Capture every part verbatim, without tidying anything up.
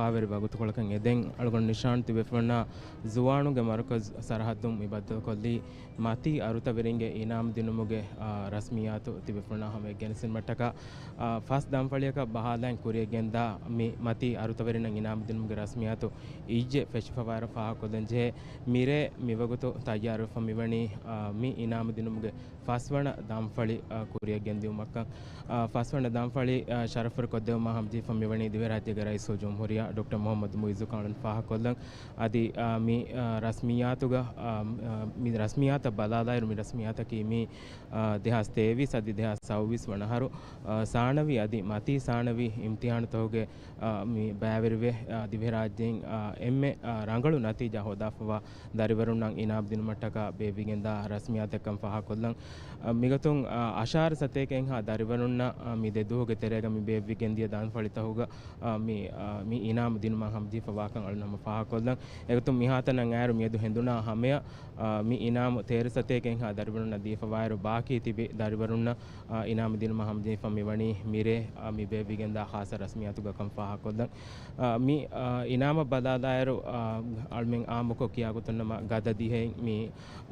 ވާވެރި ވަގުތުކޮޅަކަށް އެދެން އަޅުގަނޑު ނިޝާން ތިބޭފުޅުންނާ ޒުވާނުގެ މަރުކަޒު ސަރަހައްދުން މި ބައްދަލުކޮށްލީ މަތީ އަރުތަވެރިންގެ އިނާމު ދިނުމުގެ، އާ، ރަސްމިއްޔާތު ތިބޭފުޅުންނާ ހަމަޔަށް ގެނެސްދިނުމަށްޓަކާ، އާ، ފަސް ދަންފަޅިއަކަށް ބަހާލައިން ކުރިއަށް ގެންދާ މި މަތީ އަރުތަވެރިންނަށް އިނާމު ދިނުމުގެ ރަސްމިއްޔާތު އިއްޔެ ފެށިފަވާއިރު ފާހަގަކޮށްލަން ޖެހޭ. މިރޭ މިވަގުތު ތައްޔާރުވެފަ މިވަނީ، އާ، މި އިނާމު ދިނުމުގެ ފަސްވަނަ ދަންފަޅި، އާ، ކުރިއަށް ގެންދިއުމަށްކަން. އާ، ފަސްވަނަ ދަންފަޅި، އާ، ޝަރަފުވެރި ކޮށްދެއްވުމަށް ހަމަޖެހިފަ މިވަނީ ދިވެހިރާއްޖޭގެ ރައީސުލް ޖުމްހޫރިއްޔާ ޑޮކްޓަރ މުހައްމަދު މުއިއްޒު ކަން ފާހަގަކޮށްލަން. އަދި، އާ، މި، އާ، ރަސްމިއްޔާތުގަ، އާ، އާ، މި ރަސްމިއްޔާތަށް ބަލާލާއިރު މި ރަސްމިއްޔާތަކީ މި، އާ، ދެހާސް ތޭވީސް އަދި ދެހާސް ސައުވީސް ވަނަ އަހަރު، އާ، ސާނަވީ އަދި މަތީ ސާނަވީ އިމްތިހާނުތަކުގެ، އާ، މި ބައިވެރިވެ، އާ، ދިވެހިރާއްޖެއިން، އާ، އެންމެ، އާ، ރަނގަޅު ނަތީޖާ ހޯދާފަވާ ދަރިވަރުންނަށް އިނާމު ދިނުމަށްޓަކާ ބޭއްވިގެންދާ ރަސްމިއްޔާތެއްކަން ފާހަގަކޮށްލަން. އަ، މިގޮތުން، އަ، އަށާރަ ސަތޭކައެއްހާ ދަރިވަރުންނަށް، އަ، މި ދެ ދުވަހުގެ ތެރޭގަ މި ބޭއްވިގެންދިޔަ ދަންފަޅިތަކުގަ، އަ، މި، އަ، މި އިނާމު ދިނުމަށް ހަމަޖެހިފަވާކަން އަޅުނަމަ ފާހަގަކޮށްލަން. އެގޮތުން މިހާތަނަށް އައިރު މިއަދު ހެނދުނާ ހަމަޔަށް، އަ، މި އިނާމު ތޭރަ ސަތޭކައެއްހާ ދަރިވަރުންނަށް ދީފަވާއިރު، ބާކީ ތިބި ދަރިވަރުންނަށް، އަ، އިނާމު ދިނުމަށް ހަމަޖެހިފަ މިވަނީ މިރޭ، އަ، މި ބޭއްވިގެންދާ ޚާއްޞަ ރަސްމިއްޔާތުގަކަން ފާހަގަކޮށްލަން. އާ، މި، އާ، އިނާމަށް ބަލާލާއިރު، އާ، އަޅުމެން އާއްމުކޮށް ކިޔާގޮތުން ނަމަ ގަދަ ދިހައިން މި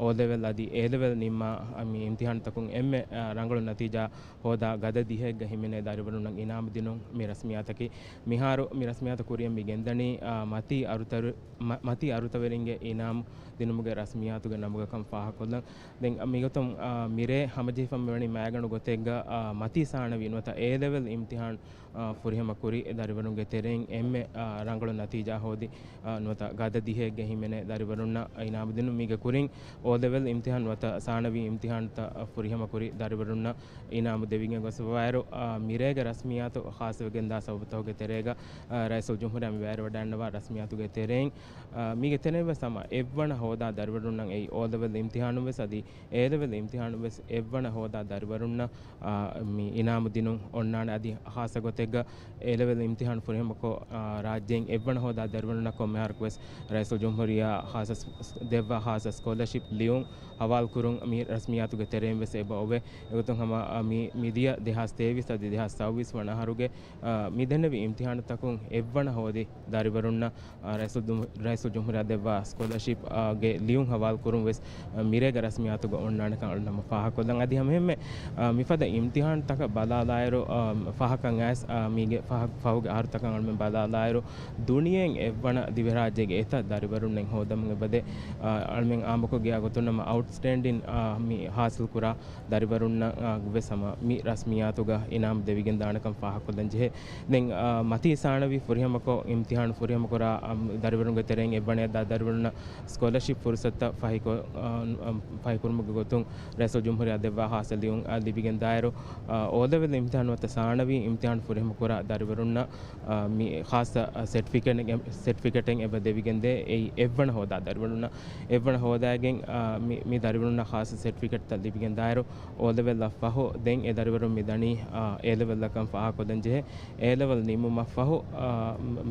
އޯލެވެލް އަދި އޭލެވެލް ނިންމާ، އާ، މި އިމްތިހާނުތަކުން އެންމެ، އާ، ރަނގަޅު ނަތީޖާ ހޯދާ ގަދަ ދިހައެއްގަ ހިމެނޭ ދަރިވަރުންނަށް އިނާމު ދިނުން މި ރަސްމިއްޔާތަކީ. މިހާރު މި ރަސްމިއްޔާތު ކުރިއަށް މި ގެންދަނީ، އާ، މަތީ އަރުތަރު-، މަ-، މަތީ އަރުތަވެރިންގެ އިނާމު ދިނުމުގެ ރަސްމިއްޔާތުގެ ނަމުގަކަން ފާހަގަކޮށްލަން. ދެން މިގޮތުން، އާ، މިރޭ ހަމަޖެހިފަ މިވަނީ މައިގަނޑު ގޮތެއްގަ، އާ، މަތީ ސާނަވީ ނުވަތަ އޭލެވެލް އިމްތިހާން އާ، ފުރިހަމަ ކުރި ދަރިވަރުންގެ ތެރެއިން އެންމެ، އާ، ރަނގަޅު ނަތީޖާ ހޯދި، އާ، ނުވަތަ ގަދަ ދިހައެއްގެ ހިމެނޭ ދަރިވަރުންނަށް އިނާމު ދިނުން. މީގެ ކުރިން އޯލެވެލް އިމްތިހާން ނުވަތަ ސާނަވީ އިމްތިހާންތައް ފުރިހަމަ ކުރި ދަރިވަރުންނަށް އިނާމު ދެވިގެން ގޮސްފަވާއިރު، އާ، މިރޭގެ ރަސްމިއްޔާތު ޚާއްޞަވެގެންދާ ސަބަބުތަކުގެ ތެރޭގަ، އާ، ރައީސުލް ޖުމްހޫރިއްޔާ މި ވައިރަވަޑައިންނަވާ ރަސްމިއްޔާތުގެ ތެރެއިން، އާ، މީގެ ތެރެއިން ވެސް ހަމަ އެއްވަނަ ހޯދާ ދަރިވަރުންނަށް އެއީ އޯލެވެލް އިމްތިހާނުން ވެސް އަދި އޭލެވެލް އިމްތިހާނުން ވެސް އެއްވަނަ ހޯދާ ދަރިވަރުންނަށް، އާ، މި އިނާމު ދިނުން އޮންނާނެ. އަދި ޚާއްޞަ ގޮތެއްގަ އޭލެވެލް އިމްތިހާނު ފުރިހަމަކޮށް، އާ، ރާއްޖޭން އެއްވަނަ ހޯދާ ދަރިވަރުންނަށް ކޮންމެ އަހަރަކު ވެސް ރައީސުލް ޖުމްހޫރިއްޔާ ޚާއްޞަ ސް-، ސް-، ދެއްވާ ޚާއްޞަ ސްކޮލަރޝިޕް ލިޔުން ހަވާލުކުރުން މި ރަސްމިއްޔާތުގެ ތެރެއިން ވެސް އެބަ އޮވޭ. އެގޮތުން ހަމަ، އާ، މި، މިދިޔަ ދެހާސް ތޭވީސް އަދި ދެހާސް ސައުވީސް ވަނަ އަހަރުގެ، އާ، މި ދެންނެވި އިމްތިހާނުތަކުން އެއްވަނަ ހޯދި ދަރިވަރުންނަށް، އާ، ރައީސުލް ދުމް-، ރައީސުލް ޖުމްހޫރިއްޔާ ދެއްވާ ސްކޮލަޝިޕް، އާ، ގެ ލިޔުން ހަވާލު ކުރުން ވެސް، އާ، މިރޭގެ ރަސްމިއްޔާތުގަ އޮންނާނެކަން އަޅުނަމަ ފާހަގަކޮށްލަން. އަދި ހަމައެހެންމެ، އާ، މިފަދަ އިމްތިހާންތަކަށް ބަލާލާއިރު، އާ، ފަހަކަށް އައިސް، އާ، މީގެ ފަހަ-، ފަހުގެ އަހަރުތަކަށް އަޅުމެން ބަލާލާއިރު، ދުނިޔެއިން އެއްވަނަ ދިވެހިރާއްޖޭގެ އެތައް ދަރިވަރުންނެއް ހޯދަމުން އެބަދޭ، އާ، އަޅުމެން އާއްމުކޮށް ގިޔާ ގޮތުން ނަމަ އައުޓްސްޓޭންޑިން، އާ، މި ހާސިލް ކުރާ ދަރިވަރުންނަށް، އާ، ވެސް ހަމަ މި ރަސްމިއްޔާތުގަ އިނާމު ދެވިގެން ދާނެކަން ފާހަގަކޮށްލަން ޖެހޭ. ދެން، އާ، މަތީ ސާނަވީ ފުރިހަމަކޮށް، އިމްތިހާނު ފުރިހަމަކުރާ، އާ، ދަރިވަރުންގެ ތެރެއިން އެއްވަނައަށް ދާ ދަރިވަރުންނަށް ސްކޮލަޝިޕް ފުރުސަތުތައް ފަހިކޮ-، އާ، އާ، ފަހިކުރުމުގެ ގޮތުން ރައީސުލް ޖުމްހޫރިއްޔާ ދެއްވާ ޚާއްޞަ ލިޔުން، އާ، ލިބިގެން ދާއިރު، އާ، އޯލެވެލް އިމްތިހާނު ނުވަތަ ސާނަވީ އިމްތިހާނު ފުރިހަމަކުރާ ދަރިވަރުންނަށް، އާ، މި ޚާއްޞަ، އާ، ސެޓްފިކެޓެއް، ސެޓްފިކެޓެއް އެބަ ދެވިގެންދޭ. އެއީ އެއްވަނަ ހޯދާ ދަރިވަރުންނަށް އެއްވަނަ ހޯދާގެން، އާ، މި، މި ދަރިވަރުންނަށް ޚާއްޞަ ސެޓްފިކެޓްތައް ލިބިގެން ދާއިރު، އޯލެވެލްއަށް ފަހު ދެން އެ ދަރިވަރުން މި ދަނީ، އާ، އޭލެވެލްއަކަށް ފާހަގަކޮށްލަން ޖެހޭ. އޭލެވެލް ނިމުމަށް ފަހު، އާ،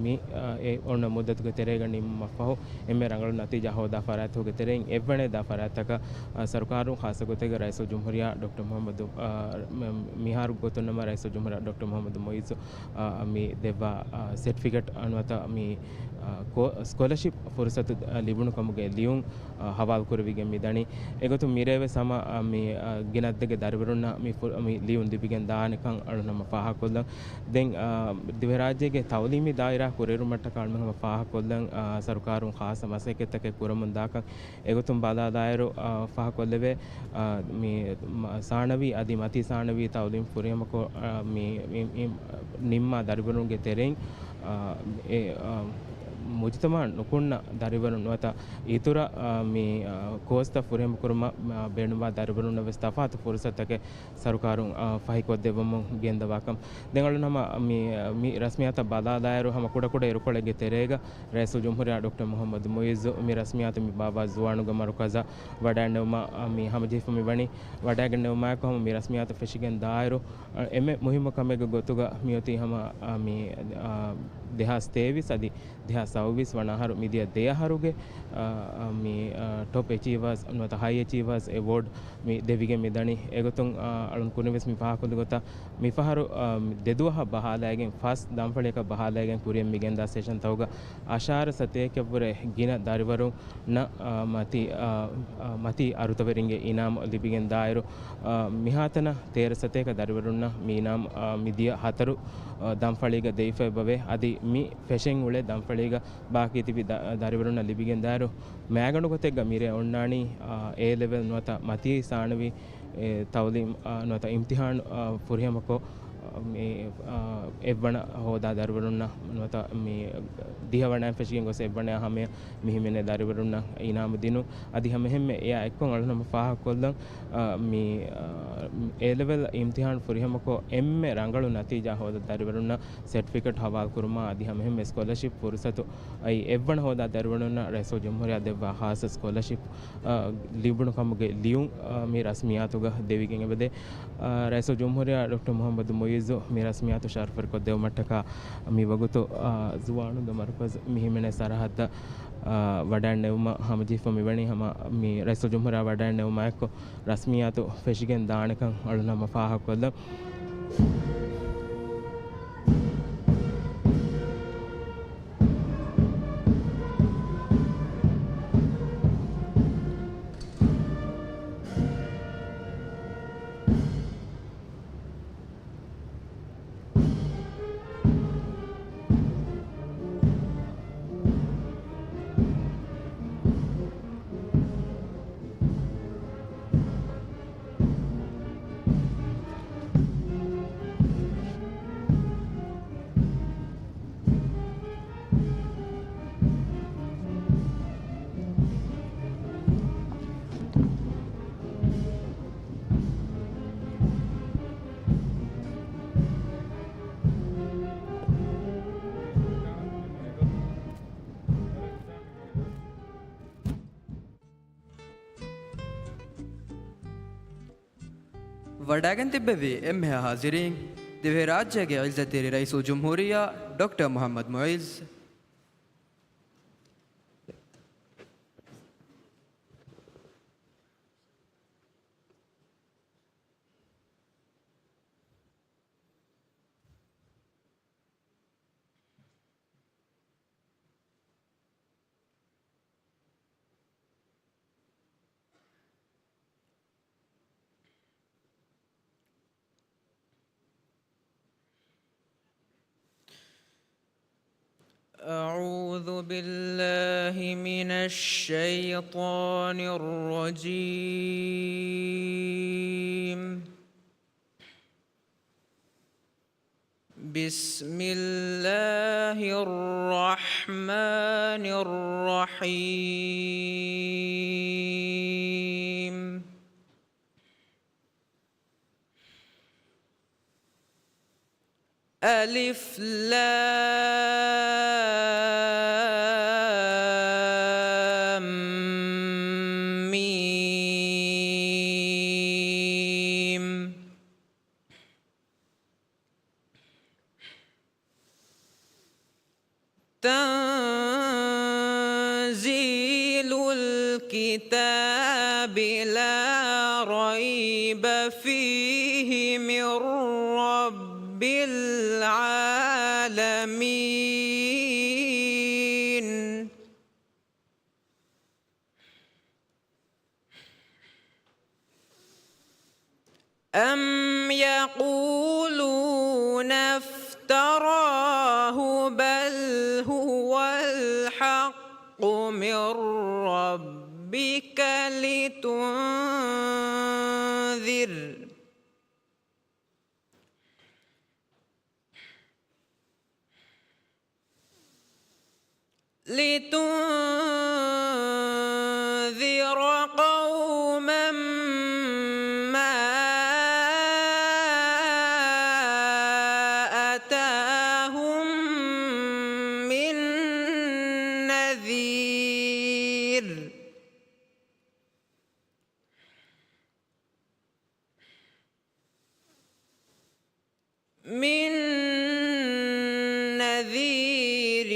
މި، އާ، އެ އޮންނަ މުއްދަތުގެ ތެރޭގަ ނިމުމަށް ފަހު، އެންމެ ރަނގަޅު ނަތީޖާ ހޯދާ ފަރާތްތަކުގެ ތެރެއިން އެއްވަނައަށް ދާ ފަރާތްތަކަށް، އާ، ސަރުކާރުން ޚާއްޞަ ގޮތެއްގަ ރައީސުލް ޖުމްހޫރިއްޔާ ޑޮކްޓަރ މުހައްމަދު، އާ، މ-، މިހާރު ގޮތުން ނަމަ ރައީސުލް ޖުމްހޫރިއްޔާ ޑޮކްޓަރ މުހައްމަދު މުއިއްޒު، އާ، މި ދެއްވާ، އާ، ސެޓްފިކެޓް ނުވަތަ މި، އާ، ކޯ-، ސްކޮލަޝިޕް ފުރުސަތު، އާ، ލިބުނު ކަމުގެ ލިޔުން، އާ، ހަވާލު ކުރެވިގެން މި ދަނީ. އެގޮތުން މިރޭވެސް ހަމަ، އާ، މި، އާ، ގިނަ އަދަދެއްގެ ދަރިވަރުންނަށް މި ފު-، މި ލިޔުން ލިބިގެން ދާނެކަން އަޅުނަމަ ފާހަގަކޮށްލަން. ދެން، އާ، ދިވެހިރާއްޖޭގެ ތައުލީމީ ދާއިރާ ކުރިއެރުމަށްޓަކާ އަޅުމެން ހަމަ ފާހަގަކޮށްލަން، އާ، ސަރުކާރުން ޚާއްޞަ މަސައްކަތްތަކެއް ކުރަމުން ދާކަން. އެގޮތުން ބަލާލާއިރު، އާ، ފާހަގަކޮށްލެވޭ، އާ، މި، މަ-، ސާނަވީ އަދި މަތީ ސާނަވީ ތައުލީމް ފުރިހަމަކޮށް، އާ، މި، މި، މި، ނިންމާ ދަރިވަރުންގެ ތެރެއިން، އާ، އެ، އާ، މުޖުތަމަޢަށް ނުކުންނަ ދަރިވަރުން ނުވަތަ އިތުރަށް، އާ، މި، އާ، ކޯސްތައް ފުރިހަމަކުރުމަށް، އާ، ބޭނުންވާ ދަރިވަރުންނަށް ވެސް ތަފާތު ފުރުސަތުތަކެއް ސަރުކާރުން، އާ، ފަހިކޮށްދެއްވަމުން ގެންދަވާކަން. ދެން އަޅުން ހަމަ މި، މި ރަސްމިއްޔާތައް ބަލާލާއިރު، ހަމަ ކުޑަކުޑަ އިރުކޮޅެއްގެ ތެރޭގަ ރައީސުލް ޖުމްހޫރިއްޔާ ޑޮކްޓަރ މުހައްމަދު މުއިއްޒު މި ރަސްމިއްޔާތު މި ބާއްވާ ޒުވާނުގެ މަރުކަޒަށް ވަޑައިގެންނެވުމަށް، އާ، މި ހަމަޖެހިފަ މި ވަނީ. ވަޑައިގެންނެވުމާއެކު ހަމަ މި ރަސްމިއްޔާތައް ފެށިގެން ދާއިރު، އާ، އެންމެ މުހިއްމު ކަމެއްގެ ގޮތުގަ މިއޮތީ ހަމަ، އާ، މި، އާ، ދެހާސް ތޭވީސް އަދި ދެހާސް ސައުވީސް ވަނަ އަހަރު މިދިޔަ ދެ އަހަރުގެ، އާ، މި، އާ، ޓޮޕް އެޗީވާސް ނުވަތަ ހައި އެޗީވާސް އެވޯޑް މި ދެވިގެން މިދަނީ. އެގޮތުން، އާ، އަޅުން ކުރިން ވެސް މި ފާހަގަކޮށްލި ގޮތަށް މިފަހަރު، އާ، ދެ ދުވަހަށް ބަހާލައިގެން ފަސް ދަންފަޅިއަކަށް ބަހާލައިގެން ކުރިއަށް މިގެންދާ ސެޝަންތަކުގަ އަށާރަ ސަތޭކައަށްވުރެ ގިނަ ދަރިވަރުންނަށް، އާ، މަތީ، އާ، އާ، މަތީ އަރުތަވެރިންގެ އިނާމު ލިބިގެން ދާއިރު، އާ، މިހާތަނަށް ތޭރަ ސަތޭކަ ދަރިވަރުންނަށް މި އިނާމު، އާ، މިދިޔަ ހަތަރު، އާ، ދަންފަޅީގަ ދެވިފައި އެބަވޭ. އަދި މި ފެށެން އުޅޭ ދަންފަޅީގަ ބާކީ ތިބި ދަ-، ދަރިވަރުންނަށް ލިބިގެން ދާއިރު، މައިގަނޑު ގޮތެއްގަ މިރޭ އޮންނާނީ، އާ، އޭ ލެވެލް ނުވަތަ މަތީ ސާނަވީ، އެ، ތައުލީމް، އާ، ނުވަތަ އިމްތިހާން، އާ، ފުރިހަމަކޮށް، އާ، މި، އާ، އެއްވަނަ ހޯދާ ދަރިވަރުންނަށް ނުވަތަ މި ދިހަވަނައިން ފެށިގެން ގޮސް އެއްވަނަ ހަމަޔަށް މި ހިމެނޭ ދަރިވަރުންނަށް އިނާމު ދިނުން. އަދި ހަމައެހެންމެ އެއާ އެއްކޮށް އަޅުން ހަމަ ފާހަގަކޮށްލަން، އާ، މި، އާ، އޭ ލެވެލް އިމްތިހާން ފުރިހަމަކޮށް އެންމެ ރަނގަޅު ނަތީޖާ ހޯދާ ދަރިވަރުންނަށް ސެޓްފިކެޓް ހަވާލުކުރުމާ އަދި ހަމައެހެންމެ ސްކޮލަޝިޕް ފުރުސަތު އައި އެއްވަނަ ހޯދާ ދަރިވަރުންނަށް ރައީސުލްޖުމްހޫރިއްޔާ ދެއްވާ ޚާއްޞަ ސްކޮލަޝިޕް، އާ، ލިބުނު ކަމުގެ ލިޔުން، އާ، މި ރަސްމިއްޔާތުގަ ދެވިގެން އެބަދޭ. އާ، ރައީސުލްޖުމްހޫރިއްޔާ ޑޮކްޓަރ މުޙައްމަދު މުޢިއްޒު މި ރަސްމިއްޔާތު ޝަރަފުވެރިކޮށްދެއްވުމަށްޓަކާ މި ވަގުތު، އާ، ޒުވާނުންގެ މަރުކަޒު މި ހިމެނޭ ސަރަހައްދަށް، އާ، ވަޑައިންނެވުމަށް ހަމަޖެހިފަ މިވަނީ. ހަމަ މި ރައީސުލްޖުމްހޫރިއްޔާ ވަޑައިންނެވުމާ އެއްކޮށް ރަސްމިއްޔާތު ފެށިގެން ދާނެކަން އަޅުން ހަމަ ފާހަގަކޮށްލަން. ވަޑައިގެން ތިއްބެވި އެންމެހާ ހާޒިރީން، ދިވެހިރާއްޖޭގެ އިއްޒަތްތެރި ރައީސުލްޖުމްހޫރިއްޔާ ޑޮކްޓަރ މުޙައްމަދު މުޢިއްޒު. أعوذ بالله من الشيطان الرجيم. بسم الله الرحمن الرحيم. ألف لام ميم. تنزيل الكتاب لا ريب فيه من رب العالمين. أم يقولون افتراه بل هو الحق من ربك لتنذر لتنذر قوما ما أتاهم من نذير من نذير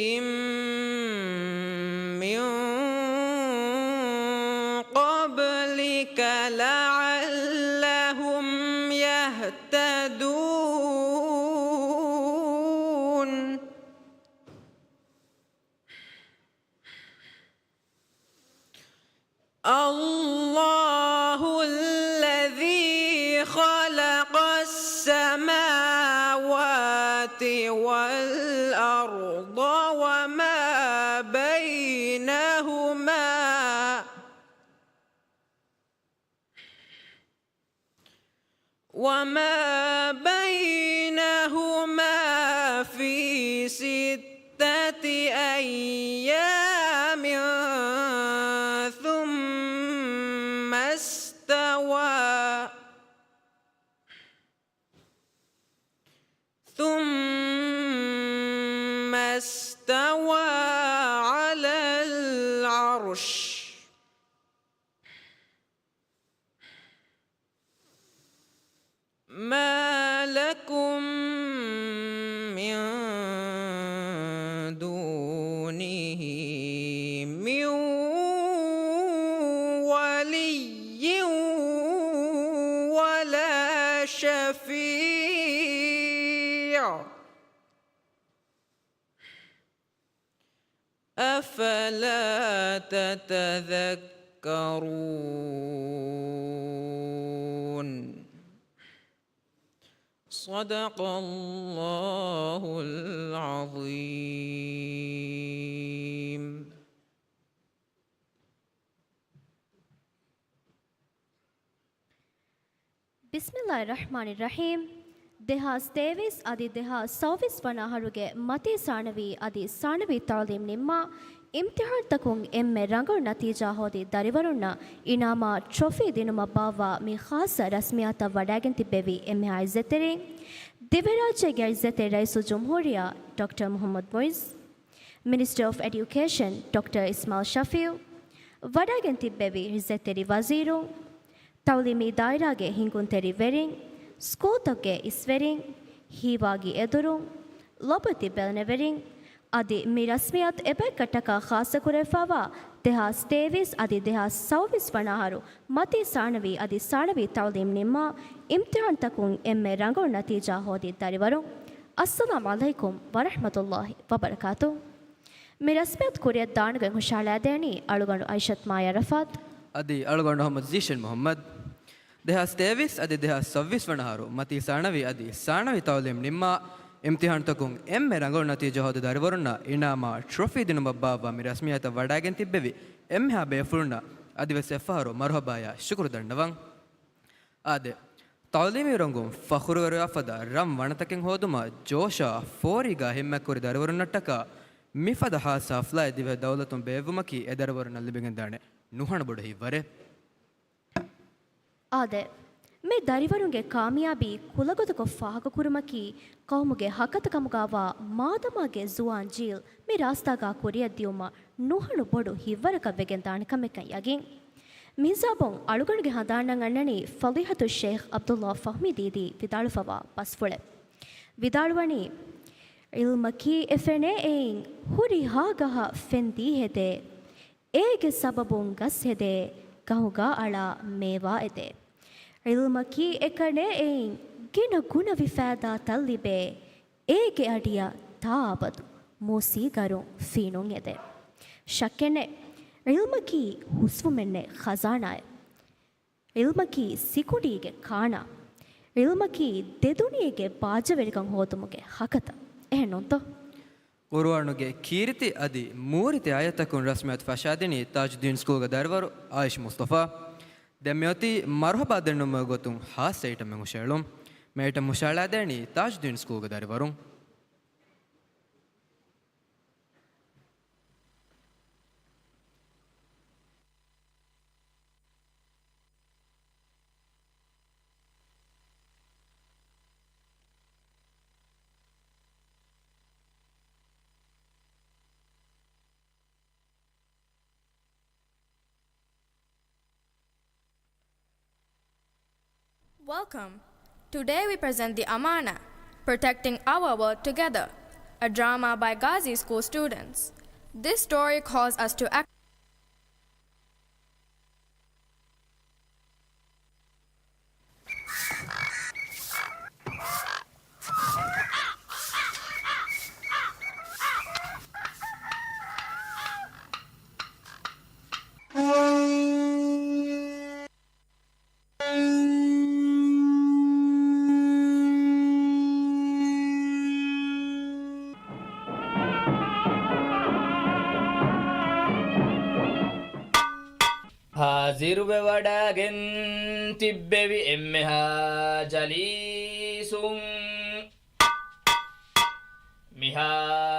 ذلك لعلهم يهتدون. الله الذي خلق السماوات والأرض وما بينهما، وما بينهما في ستة أيام ثم استوى، ثم استوى على العرش. ما لكم من دونه من ولي ولا شفيع، أفلا تتذكرون. صدق الله العظيم. ބިސްމިﷲ ރަޙްމާނި ރަޙީމް. ދެހާސް ތޭވީސް އަދި ދެހާސް ސައުވީސް ވަނަ އަހަރުގެ މަތީ ސާނަވީ އަދި ސާނަވީ ތަޢުލީމް ނިންމާ، އިމްތިޙާންތަކުން އެންމެ ރަނގަޅު ނަތީޖާ ހޯދި ދަރިވަރުންނަށް އިނާމާ ޓްރޮފީ ދިނުމަށް ބާއްވާ މި ޚާއްޞަ ރަސްމިއްޔާތަށް ވަޑައިގެން ތިއްބެވި އެންމެހާ އިއްޒަތްތެރިން، ދިވެހިރާއްޖޭގެ އިއްޒަތްތެރި ރައީސުލްޖުމްހޫރިއްޔާ ޑޮކްޓަރ މުޙައްމަދު މުޢިއްޒު، މިނިސްޓަރ އޮފް އެޑިއުކޭޝަން ޑޮކްޓަރ އިސްމާޢީލް ޝަފީޢު، ވަޑައިގެން ތިއްބެވި އިއްޒަތްތެރި ވަޒީރުން، ތަޢުލީމީ ދާއިރާގެ ހިންގުންތެރި ވެރިން، ސްކޫލްތަކުގެ އިސްވެރިން، ހީވާގި އެދުރުން، ލޮބުވެތި ބެލެނިވެރިން، އަދި މި ރަސްމިއްޔާތު އެބައިކަށްޓަކާ ޚާއްޞަކުރެވިފައިވާ ދެހާސް ތޭވީސް އަދި ދެހާސް ސައުވީސް ވަނަ އަހަރު މަތީ ސާނަވީ އަދި ސާނަވީ ތަޢުލީމް ނިންމާ، އިމްތިޙާންތަކުން އެންމެ ރަނގަޅު ނަތީޖާ ހޯދި ދަރިވަރުން، އައްސަލާމް ޢަލައިކުމް ވަރަޙްމަތުﷲ ވަބަރަކާތު. މި ރަސްމިއްޔާތު ކުރިއަށް ދާން ގޮތް ހުށަހަޅައިދޭނީ އަޅުގަނޑު އައިޝަތު މާޔާ ރަފާތު އަދި އަޅުގަނޑު އަޙްމަދު ޒީޝަން މުޙައްމަދު. ދެހާސް ތޭވީސް އަދި ދެހާސް ސައުވީސް ވަނަ އަހަރު މަތީ ސާނަވީ އަދި ސާނަވީ ތަޢުލީމް ނިންމާ، އިމްތިޙާންތަކުން އެންމެ ރަނގަޅު ނަތީޖާ ހޯދި ދަރިވަރުންނަށް އިނާމާ ޓްރޮފީ ދިނުމަށް ބާއްވާ މި ރަސްމިއްޔާތަށް ވަޑައިގެން ތިއްބެވި އެންމެހާ ބޭފުޅުންނަށް އަދިވެސް އެއްފަހަރު މަރުޙަބާޔާ ޝުކުރު ދަންނަވަން. އާދެ، ތަޢުލީމީ ރޮނގުން ފަޚުރުވެރިވާފަދަ ރަން ވަނަތަކެއް ހޯދުމަށް ޖޯޝާ ފޯރީގާ ހިންމަތްކުރި ދަރިވަރުންނަށްޓަކާ މިފަދަ ޚާއްޞަ ޙަފްލާއެއް ދިވެހި ދައުލަތުން ބޭއްވުމަކީ އެ ދަރިވަރުންނަށް ލިބިގެންދާނެ ނުހަނު ބޮޑު ހިތްވަރެއް. އާދެ، މި ދަރިވަރުންގެ ކާމިޔާބީ ކުލަގޮތަކަށް ފާހަގަކުރުމަކީ ޤައުމުގެ ހަކަތަ ކަމުގާވާ މާދަމާގެ ޒުވާން ޖީލް މި ރާސްތާގާ ކުރިއަށްދިޔުމަށް ނުހަނު ބޮޑު ހިތްވަރަކަށް ވެގެންދާނެ ކަމެއްކަން ޔަގީން. މިހިސާބުން އަޅުގަނޑުގެ ހަނދާންނަށް އަންނަނީ ފަޟީޙަތުއް ޝޭޚް ޢަބްދުﷲ ފަހްމީ ދީދީ ވިދާޅުވެފައިވާ ބަސްފުޅެއް. ވިދާޅުވަނީ، ޢިލްމަކީ އެ ފެނޭ އެއިން ހުރިހާ ގަހަށް ފެންދީ ހެދޭ. އޭގެ ސަބަބުން ގަސް ހެދޭ، ގަހުގާ އަޅާ މޭވާ އެދޭ. ޢިލްމަކީ އެކަނޭ އެއިން ގިނަ ގުނަވި ފައިދާތައް ލިބޭ. އޭގެ އަޑިއަށް ތާއަބަދު މޫސީގަރުން ފީނުން އެދޭ. ޝައްކެއްނެތް، ޢިލްމަކީ ހުސްވުމެއްނެތް ޚަޒާނާއެއް. ޢިލްމަކީ ސިކުނޑީގެ ކާނާ. ޢިލްމަކީ ދެދުނިޔޭގެ ބާއްޖަވެރިކަން ހޯދުމުގެ ހަކަތަ. އެހެންނޫންތޯ؟ ޤުރުއާނުގެ ކީރިތި އަދި މޫރިތި އާޔަތްތަކުން ރަސްމިއްޔާތު ފަށާދިނީ ތާޖުއްދީން ސްކޫލްގެ ދަރިވަރު އާއިޝް މުޞްޠަފާ. ދެން މިއޮތީ މަރުޙަބާ ދެންނެވުމުގެ ގޮތުން ޚާއްޞަ އައިޓަމެއް ހުށައެޅުން. މި އައިޓަމް ހުށައަޅާދޭނީ ތާޖުއްދީން ސްކޫލްގެ ދަރިވަރުން. Welcome. Today we present The Amana, Protecting Our World Together, a drama by Ghazi School students. This story calls us to act. އިރުވެވަޑައިގެން ތިއްބެވި އެންމެހާ ޖަލީސުން، މިހާ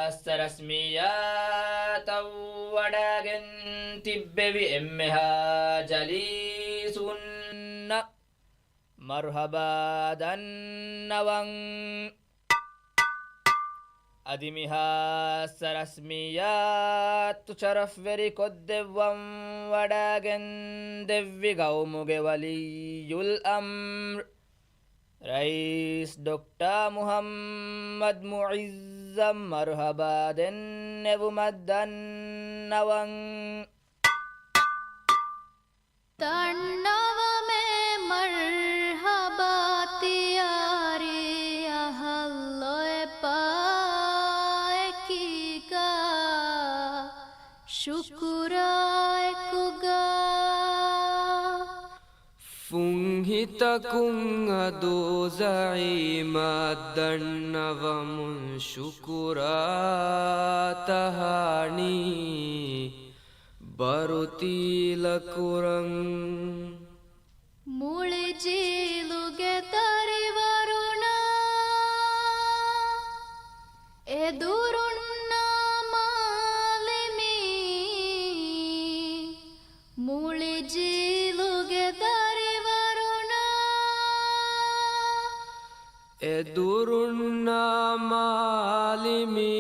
ހާއްސަ ރަސްމިއްޔާތަށް ވަޑައިގެން ތިއްބެވި އެންމެހާ ޖަލީސުންނަށް މަރުޙަބާ ދަންނަވަން. އަދި މިހާ ހާއްސަ ރަސްމިއްޔާތު ޝަރަފްވެރިކޮށްދެއްވަން ވަޑައިގެން ދެއްވި ގައުމުގެ ވަލިއްޔުލް އަމްރު ރައީސް ޑޮކްޓާ މުޙައްމަދު މުޢިއްޒަށް މަރުޙަބާ ދެންނެވުމަށް ދަންނަވަން. ދަންނަވަމޭ މަރްޙަބާ ތިޔާރީ އަހަށް ލޯތްބާއެކީގަ، ޝުކުރާއެކުގަ. ފުންހިތަކުން އަދު ޒަޢީމަށް ދަންނަވަމުން ޝުކުރާ ތަހާނީ ބަރުތީލަކުރަން. މުޅި ޖީލުގެ ދަރިވަރުންނާ، އެދުރުންނާ މާލެމީ، މުޅި ޖީލުގެ ދަރިވަރުންނާ، އެދުރުންނާ މާލެމީ،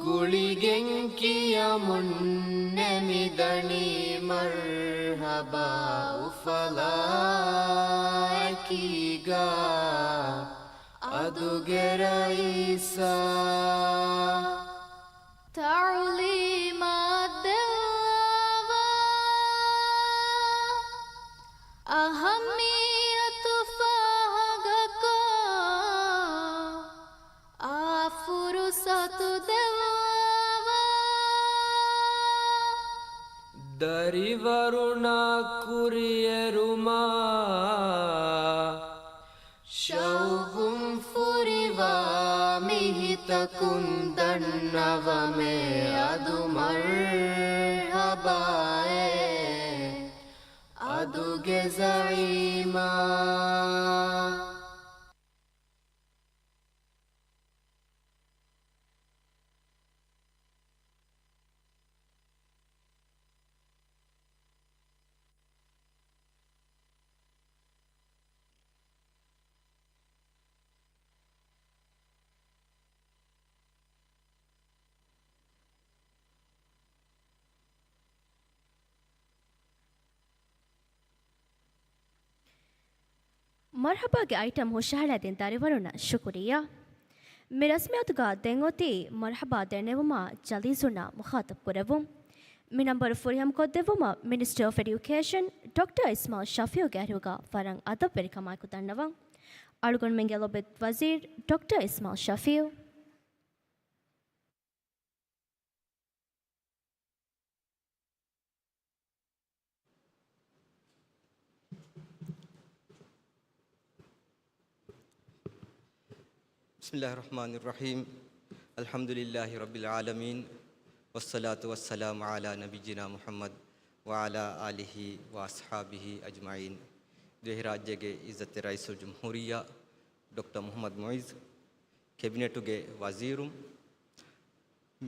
ގުޅިގެން ކިޔަމުންނެ މިދަނީ މަރްޙަބާ އުފަލާއެކީގަ އަދުގެ ރައީސާ. ތަޢުލީމާ ދެއްވާ އަހައްމިއްޔަތު ފާހަގަކޮށް، އާ ފުރުޞަތު ދެއްވާ، ދަރިވަރުންނަށް ކުރިއެރުމާ، ޝައުގުން ފުރިވާ މި ހިތަކުން ދަންނަވަމޭ އަދު މަރްޙަބާއޭ އަދުގެ ޒަޢީމާ. މަރްޙަބާގެ އައިޓަމް ހުށަހަޅައިދިން ދަރިވަރުންނަށް ޝުކުރިއްޔާ. މި ރަސްމިއްޔާތުގަ ދެން އޮތީ މަރްޙަބާ ދެންނެވުމާ ޖަލީސުންނާ މުޚާޠަބު ކުރެއްވުން. މި ނަންބަރު ފުރިހަމަކޮށްދެއްވުމަށް މިނިސްޓަރ އޮފް އެޑިއުކޭޝަން ޑޮކްޓަރ އިސްމާޢީލް ޝަފީޢުގެ އަރިހުގަ ވަރަށް އަދަބުވެރިކަމާއެކު ދަންނަވަން. އަޅުގަނޑުމެންގެ ލޮބުވެތި ވަޒީރު ޑޮކްޓަރ އިސްމާޢީލް ޝަފީޢު. بسم الله الرحمن الرحيم. الحمد لله رب العالمين. والصلاة والسلام على نبينا محمد وعلى آله وأصحابه أجمعين. ދިވެހިރާއްޖޭގެ ޢިއްޒަތްތެރި ރައީސުލްޖުމްހޫރިއްޔާ ޑޮކްޓަރ މުޙައްމަދު މުޢިއްޒު، ކެބިނެޓުގެ ވަޒީރުން،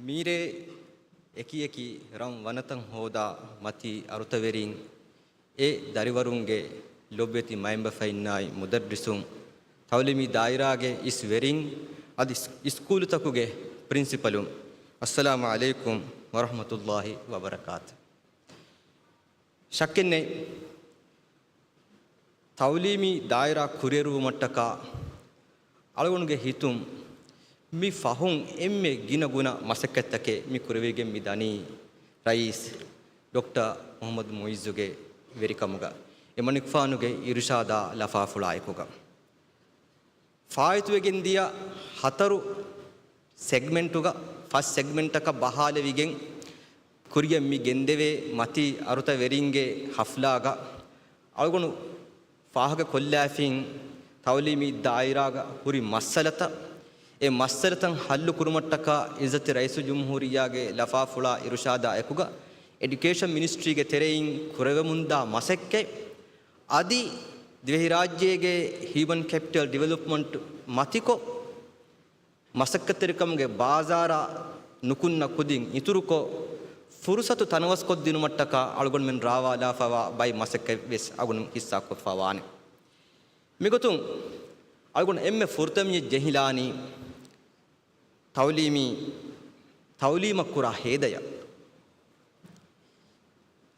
މީރޭ އެކި އެކި ރަން ވަނަތައް ހޯދާ މަތީ އަރުތަވެރީން، އެ ދަރިވަރުންގެ ލޮބުވެތި މައިންބަފައިންނާއި މުދައްރިސުން، ތަޢުލީމީ ދާއިރާގެ އިސް ވެރިން، އަދި އިސް-، އިސްކޫލުތަކުގެ ޕްރިންސިޕަލުން، އައްސަލާމު ޢަލައިކުމް ވަރަޙްމަތުﷲި ވަބަރަކާތު. ޝައްކެއްނެތް، ތަޢުލީމީ ދާއިރާ ކުރިއެރުވުމަށްޓަކާ އަޅުގަނޑުގެ ހިތުން މި ފަހުން އެންމެ ގިނަ ގުނަ މަސައްކަތްތަކެއް މި ކުރެވިގެން މި ދަނީ ރައީސް ޑޮކްޓަރ މުޙައްމަދު މުޢިއްޒުގެ ވެރިކަމުގަ، އެމަނިކުފާނުގެ އިރުޝާދާ ލަފާފުޅާއެކުގަ. ފާއިތުވެގެން ދިޔަ ހަތަރު ސެގްމެންޓުގަ ފަސް ސެގްމެންޓަކަށް ބަހާލެވިގެން ކުރިއަށް މި ގެންދެވޭ މަތީ އަރުތަވެރިންގެ ހަފްލާގަ އަޅުގަނޑު ފާހަގަކޮށްލާފިން ތަޢުލީމީ ދާއިރާގަ ހުރި މައްސަލަތައް، އެ މައްސަލަތައް ހައްލު ކުރުމަށްޓަކާ އިއްޒަތްތެރި ރައީސުލްޖުމްހޫރިއްޔާގެ ލަފާފުޅާ އިރުޝާދާ އެކުގަ އެޑިއުކޭޝަން މިނިސްޓްރީގެ ތެރެއިން ކުރެވެމުންދާ މަސައްކަތް އަދި ދިވެހިރާއްޖޭގެ ހިއުމަން ކެޕިޓަލް ޑިވެލޮޕްމަންޓް މަތިކޮށް، މަސައްކަތްތެރިކަމުގެ ބާޒާރާ ނުކުންނަ ކުދިން އިތުރުކޮށް، ފުރުސަތު ތަނަވަސްކޮށްދިނުމަށްޓަކާ އަޅުގަނޑުމެން ރާވާލާފަވާ ބައެއް މަސައްކަތްވެސް އަޅުގަނޑު ހިއްސާކޮށްފަވާނެ. މިގޮތުން އަޅުގަނޑު އެންމެ ފުރަތަމަޔަށް ޖެހިލާނީ ތައުލީމީ، ތައުލީމަށް ކުރާ ހޭދަޔަށް.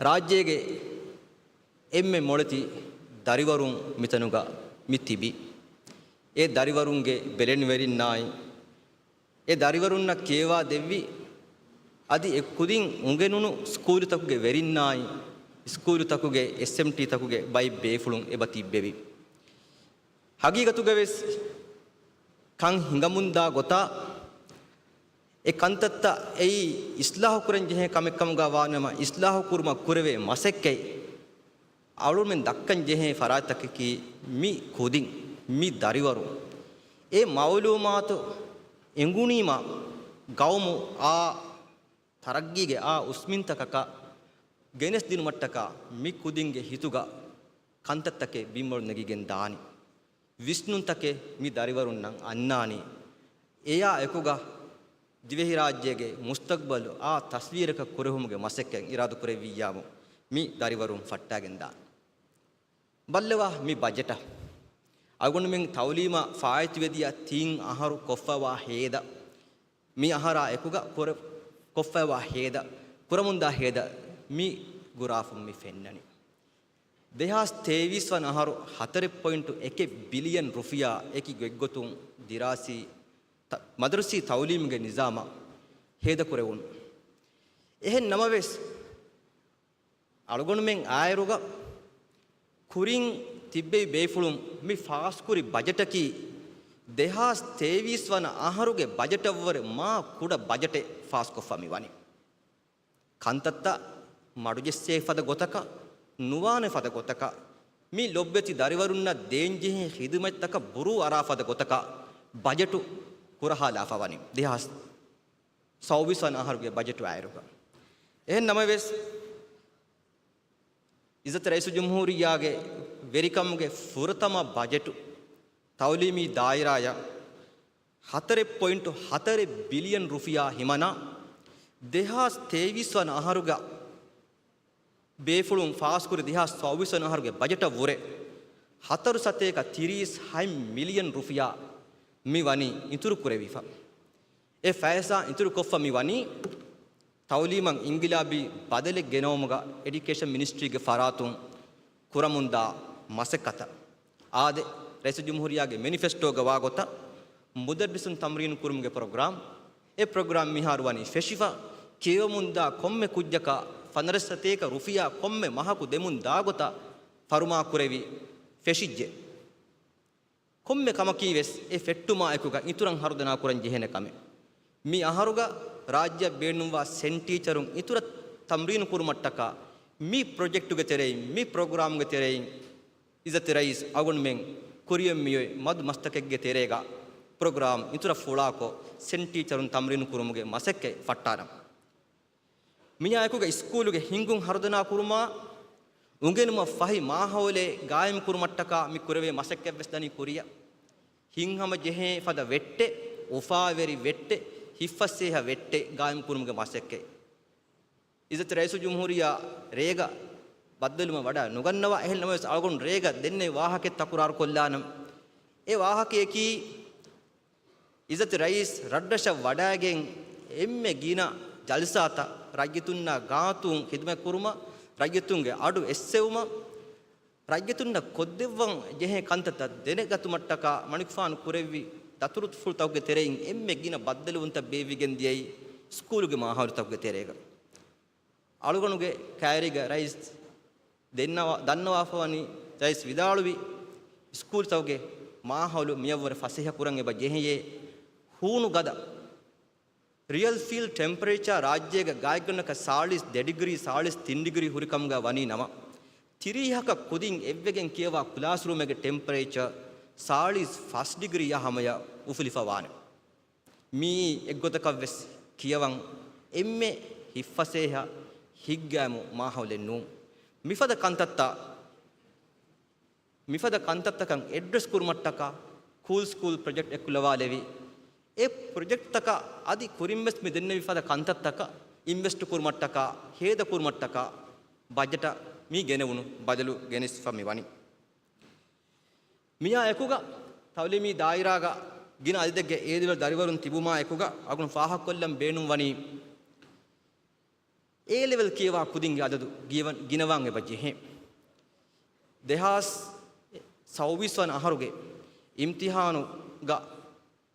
ރާއްޖޭގެ އެންމެ މޮޅެތި ދަރިވަރުން މިތަނުގަ މި ތިބި. އެ ދަރިވަރުންގެ ބެލެނިވެރިންނާއި، އެ ދަރިވަރުންނަށް ކިޔަވާ ދެއްވި، އަދި އެ ކުދިން އުނގެނުނު ސްކޫލުތަކުގެ ވެރިންނާއި، ސްކޫލުތަކުގެ އެސްއެމްޓީތަކުގެ ބައެއް ބޭފުޅުން އެބަ ތިއްބެވި. ހަގީގަތުގަވެސް ކަން ހިނގަމުންދާ ގޮތާ، އެ ކަންތައްތައް އެއީ އިސްލާހު ކުރަން ޖެހޭ ކަމެއް ކަމުގަ ވާނަމަ، އިސްލާހު ކުރުމަށް ކުރެވޭ މަސައްކަތް އަޅުމެން ދައްކަން ޖެހޭ ފަރާތްތަކަކީ މި ކުދިން، މި ދަރިވަރުން. އެ މައުލޫމާތު އެނގުނީމަ، ގައުމު އާ ތަރައްގީގެ އާ އުސްމިންތަކަކަށް ގެނެސްދިނުމަށްޓަކާ މި ކުދިންގެ ހިތުގަ ކަންތައްތަކެއް ބިންމަޅު ނެގިގެން ދާނީ. ވިސްނުންތަކެއް މި ދަރިވަރުންނަށް އަންނާނީ. އެޔާ އެކުގަ ދިވެހިރާއްޖޭގެ މުސްތަގްބަލު އާ ތަސްވީރަކަށް ކުރެވުމުގެ މަސައްކަތް އިރާދަކުރެއްވިއްޔާމު މި ދަރިވަރުން ފައްޓާގެންދާނެ. ބައްލަވާ މި ބަޖެޓަށް. އަޅުގަނޑުމެން ތައުލީމަށް ފާއިތުވެދިޔަ ތިން އަހަރު ކޮށްފަވާ ހޭދަ، މި އަހަރާ އެކުގަ ކުރެ-، ކޮށްފަވާ ހޭދަ، ކުރަމުންދާ ހޭދަ މި ގުރާފުން މި ފެންނަނީ. ދެހާސް ތޭވީސް ވަނަ އަހަރު ހަތަރެއް ޕޮއިންޓު އެކެއް ބިލިއަން ރުފިޔާ އެކި ގޮތްގޮތުން ދިރާސީ ތަ-، މަދަރުސީ ތައުލީމުގެ ނިޒާމަށް ހޭދަކުރެވުނު. އެހެން ނަމަވެސް، އަޅުގަނޑުމެން އާއިރުގަ ކުރިން ތިއްބެވި ބޭފުޅުން މި ފާސްކުރި ބަޖެޓަކީ ދެހާސް ތޭވީސް ވަނަ އަހަރުގެ ބަޖެޓަށްވުރެ މާ ކުޑަ ބަޖެޓެއް ފާސްކޮށްފަ މި ވަނީ. ކަންތައްތައް މަޑުޖެއްސޭ ފަދަ ގޮތަކަށް، ނުވާނެ ފަދަ ގޮތަކަށް، މި ލޮބުވެތި ދަރިވަރުންނަށް ދޭންޖެހޭ ޚިދުމަތްތަކަށް ބުރޫ އަރާ ފަދަ ގޮތަކަށް ބަޖެޓު ކުރަހާލާފަ ވަނީ ދެހާސް ސައުވީސް ވަނަ އަހަރުގެ ބަޖެޓު އާއިރުގަ. އެހެން ނަމަވެސް، އިއްޒަތް ރައީސުލްޖުމްހޫރިއްޔާގެ ވެރިކަމުގެ ފުރަތަމަ ބަޖެޓު ތައުލީމީ ދާއިރާއަށް ހަތަރެއް ޕޮއިންޓު ހަތަރެއް ބިލިއަން ރުފިޔާ ހިމަނާ، ދެހާސް ތޭވީސް ވަނަ އަހަރުގަ ބޭފުޅުން ފާސްކުރި ދެހާސް ސައުވީސް ވަނަ އަހަރުގެ ބަޖެޓަށް ވުރެ ހަތަރު ސަތޭކަ ތިރީސް ހަތް މިލިއަން ރުފިޔާ މި ވަނީ އިތުރު ކުރެވިފަ. އެ ފައިސާ އިތުރުކޮށްފަ މި ވަނީ ތައުލީމަށް އިންގިލާބީ ބަދަލެއް ގެނައުމުގަ އެޑިއުކޭޝަން މިނިސްޓްރީގެ ފަރާތުން ކުރަމުންދާ މަސައްކަތަށް. އާދެ، ރައީސުލްޖުމްހޫރިއްޔާގެ މެނިފެސްޓޯގަ ވާގޮތަށް، މުދައްރިސުން ތަމްރީނު ކުރުމުގެ ޕްރޮގްރާމް، އެ ޕްރޮގްރާމް މިހާރު ވަނީ ފެށިފަ، ކިޔަވަމުންދާ ކޮންމެ ކުއްޖަކަށް ފަނަރަ ސަތޭކަ ރުފިޔާ ކޮންމެ މަހަކު ދެމުން ދާގޮތަށް ފަރުމާކުރެވި ފެށިއްޖެ. ކޮންމެ ކަމަކީ ވެސް އެ ފެއްޓުމާ އެކުގަ އިތުރަށް ހަރުދަނާ ކުރަން ޖެހޭނެ ކަމެއް. މި އަހަރުގަ ރާއްޖެއަށް ބޭނުންވާ ސެން ޓީޗަރުން އިތުރަށް ތަމްރީނު ކުރުމަށްޓަކާ މި ޕްރޮޖެކްޓުގެ ތެރެއިން، މި ޕްރޮގްރާމްގެ ތެރެއިން އިއްޒަތް ރައީސް އަޅުގަނޑުމެން ކުރިޔަށް މިއޮތް މަދު މަސްތަކެއްގެ ތެރޭގަ ޕްރޮގްރާމް އިތުރަށް ފުޅާކޮށް، ސެން ޓީޗަރުން ތަމްރީނު ކުރުމުގެ މަސައްކަތް ފައްޓާލަން. މިއާއެކުގަ އިސްކޫލުގެ ހިންގުން ހަރުދަނާ ކުރުމާ، އުނގެނުމަށް ފަހި މާހައުލެއް ގާއިމް ކުރުމަށްޓަކާ މި ކުރެވޭ މަސައްކަތްވެސް ދަނީ ކުރިއަށް. ހިތްހަމަ ޖެހޭ ފަދަ ވެއްޓެއް، އުފާވެރި ވެއްޓެއް، ހިތްފަސޭހަ ވެއްޓެއް ގާއިމް ކުރުމުގެ މަސައްކަތް. އިއްޒަތް ރައީސުލްޖުމްހޫރިއްޔާ ރޭގަ ބައްދަލުމަށް ވަޑައި ނުގަންނަވާ، އެހެން ނަމަވެސް އަޅުގަނޑު ރޭގަ ދެންނެވި ވާހަކައެއް ތަކުރާރު ކޮށްލާނަން. އެ ވާހަކަޔަކީ، އިއްޒަތް ރައީސް ރަށްރަށަށް ވަޑައިގެން އެންމެ ގިނަ ޖަލްސާތައް ރައްޔިތުންނާ ގާތުން ޚިދުމަތް ކުރުމަށް، ރައްޔިތުންގެ އަޑު އެއްސެވުމަށް، ރައްޔިތުންނަށް ކޮށްދެއްވަން ޖެހޭ ކަންތައްތައް ދެނެގަތުމަށްޓަކާ މަނިކުފާނު ކުރެއްވި ދަތުރުފުޅުތަކުގެ ތެރެއިން އެންމެ ގިނަ ބައްދަލުވުންތައް ބޭއްވިގެން ދިޔައީ ސްކޫލުގެ މާހައުލުތަކުގެ ތެރޭގަ. އަޅުގަނޑުގެ ކައިރީގަ ރައީސް ދެންނަވާ-، ދަންނަވާފަވަނީ، ރައީސް ވިދާޅުވި، ސްކޫލްތަކުގެ މާހައުލު މިއަށްވުރެ ފަސޭހަ ކުރަން އެބަ ޖެހެޔޭ. ހޫނު ގަދަ، ރިއަލް ފީލްޑް ޓެމްޕަރޭޗާ ރާއްޖޭގަ ގާތްގަނޑަކަށް ސާޅީސް ދެ ޑިގްރީ، ސާޅީސް ތިން ޑިގްރީ ހުރި ކަމުގަ ވަނީ ނަމަ، ތިރީހަކަށް ކުދިން އެއްވެގެން ކިޔަވާ ކްލާސްރޫމެއްގެ ޓެމްޕަރޭޗާ ސާޅީސް ފަސް ޑިގްރީއާ ހަމަޔަށް އުފުލިފަ ވާނެ. މިއީ އެއްގޮތަކަށްވެސް ކިޔަވަން އެންމެ ހިތްފަސޭހަ، ހިތްގައިމު މާހައުލެއް ނޫން. މިފަދަ ކަންތައްތައް، މިފަދަ ކަންތައްތަކަށް އެޑްރެސް ކުރުމަށްޓަކާ ކޫލް ސްކޫލް ޕްރޮޖެކްޓް އެއްކުލަވާލެވި، އެ ޕްރޮޖެކްޓްތަކަށް އަދި ކުރިންވެސް މި ދެންނެވި ފަދަ ކަންތައްތަކަށް އިންވެސްޓް ކުރުމަށްޓަކާ، ހޭދަ ކުރުމަށްޓަކާ ބަޖެޓަށް މި ގެނެވުނު ބަދަލު ގެނެސްފަ މި ވަނީ. މިއާ އެކުގަ ތައުލީމީ ދާއިރާގަ ގިނަ އަދަދެއްގެ އޭ ލެވެލް ދަރިވަރުން ތިބުމާ އެކުގަ އަޅުގަނޑު ފާހަގަކޮށްލަން ބޭނުންވަނީ، އޭ ލެވެލް ކިޔަވާ ކުދިންގެ އަދަދު ގިވަން-، ގިނަވާން އެބަ ޖެހޭ. ދެހާސް ސައުވީސް ވަނަ އަހަރުގެ އިމްތިހާނުގަ